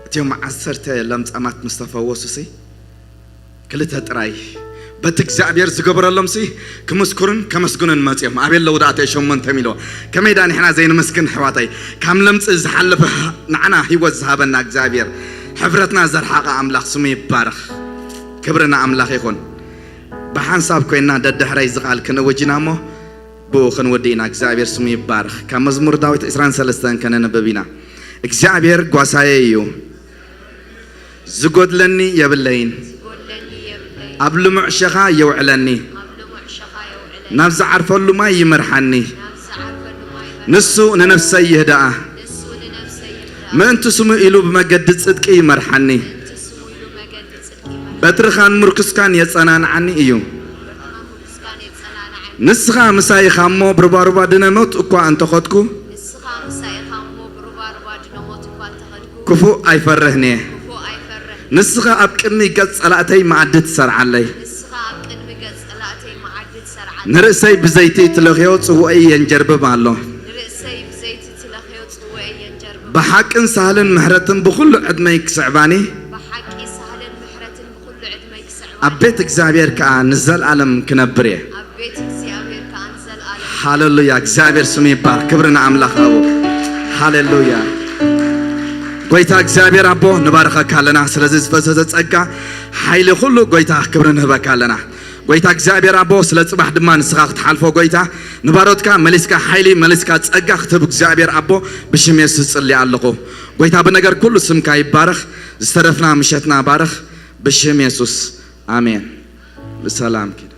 እቲኦም ዓሰርተ ለምጻማት ምስ ተፈወሱሲ፣ ክልተ ጥራይ በቲ እግዚኣብሔር ዝገበረሎምሲ ክምስክሩን ከመስግኑን መጽዮም። ኣቤት ለውዳተ ሸሞንተ ሚሎ። ከመይ ዳ ንሕና ዘይንመስግን ኣሕዋተይ? ካብ ለምጽ ዝሓለፈ ንዓና ህይወት ዝሃበና እግዚኣብሔር፣ ሕብረትና ዘርሓቐ ኣምላኽ ስሙ ይባረኽ። ክብሪ ንኣምላኽ ይኹን። ብሓንሳብ ኮይና ደድሕረይ ዝቓል ክንእውጅ ኢና እሞ ብኡ ክንውድእ ኢና። እግዚኣብሔር ስሙ ይባረኽ። ካብ መዝሙር ዳዊት ዕስራን ሰለስተን ከነንብብ ኢና። እግዚኣብሔር ጓሳየ እዩ፣ ዝጎድለኒ የብለይን። ኣብ ልሙዕ ሸኻ የውዕለኒ፣ ናብ ዝዓርፈሉ ማይ ይመርሓኒ። ንሱ ንነፍሰይ ይህድኣ፣ ምእንቲ ስሙ ኢሉ ብመገዲ ጽድቂ ይመርሓኒ። በትርኻን ምርኩስካን የጸናንዓኒ እዩ። ንስኻ ምሳይ ኢኻ እሞ ብሩባሩባ ድነ ሞት እኳ እንተኸድኩ፣ ንስኻ ምሳይ ኢኻ እሞ ብሩባሩባ ድነ ሞት እኳ እንተኸድኩ፣ ክፉእ ኣይፈርህን እየ። ክፉእ ኣይፈርህን። ንስኻ ኣብ ቅድሚ ገጽ ጸላእተይ መኣዲ ትሰርዓለይ። ንስኻ ኣብ ቅድሚ ገጽ ጸላእተይ መኣዲ ትሰርዓለይ። ንርእሰይ ብዘይቲ ትለኽዮ ጽዋእይ የንጀርብብ ኣሎ። ንርእሰይ ብዘይቲ ትለኽዮ ጽዋእይ የንጀርብብ። ብሓቅን ሳህልን ምሕረትን ብኹሉ ዕድመይ ክስዕባኒ። ብሓቂ ሳህልን ምሕረትን ኣብ ቤት እግዚኣብሔር ከኣ ንዘለኣለም ክነብር እየ። ኣብ ቤት እግዚኣብሔር ከኣ ንዘለኣለም። ሃሌሉያ፣ እግዚኣብሔር ስሙ ይባረክ። ክብሪ ንኣምላኽ ኣቦ። ሃሌሉያ። ጎይታ እግዚኣብሔር ኣቦ ንባርኸካ ኣለና፣ ስለዚ ዝፈሰሰ ጸጋ ሓይሊ ኩሉ ጎይታ ክብሪ ንህበካ ኣለና። ጎይታ እግዚኣብሔር ኣቦ ስለ ጽባሕ ድማ ንስኻ ክትሓልፎ ጎይታ ንባሮትካ መሊስካ ሓይሊ መሊስካ ጸጋ ክትህብ እግዚኣብሔር ኣቦ ብሽም የሱስ ጽሊ ኣለኹ። ጎይታ ብነገር ኩሉ ስምካ ይባረኽ። ዝተረፍና ምሸትና ባረኽ ብሽም የሱስ። ኣሜን። ብሰላም ኪድ።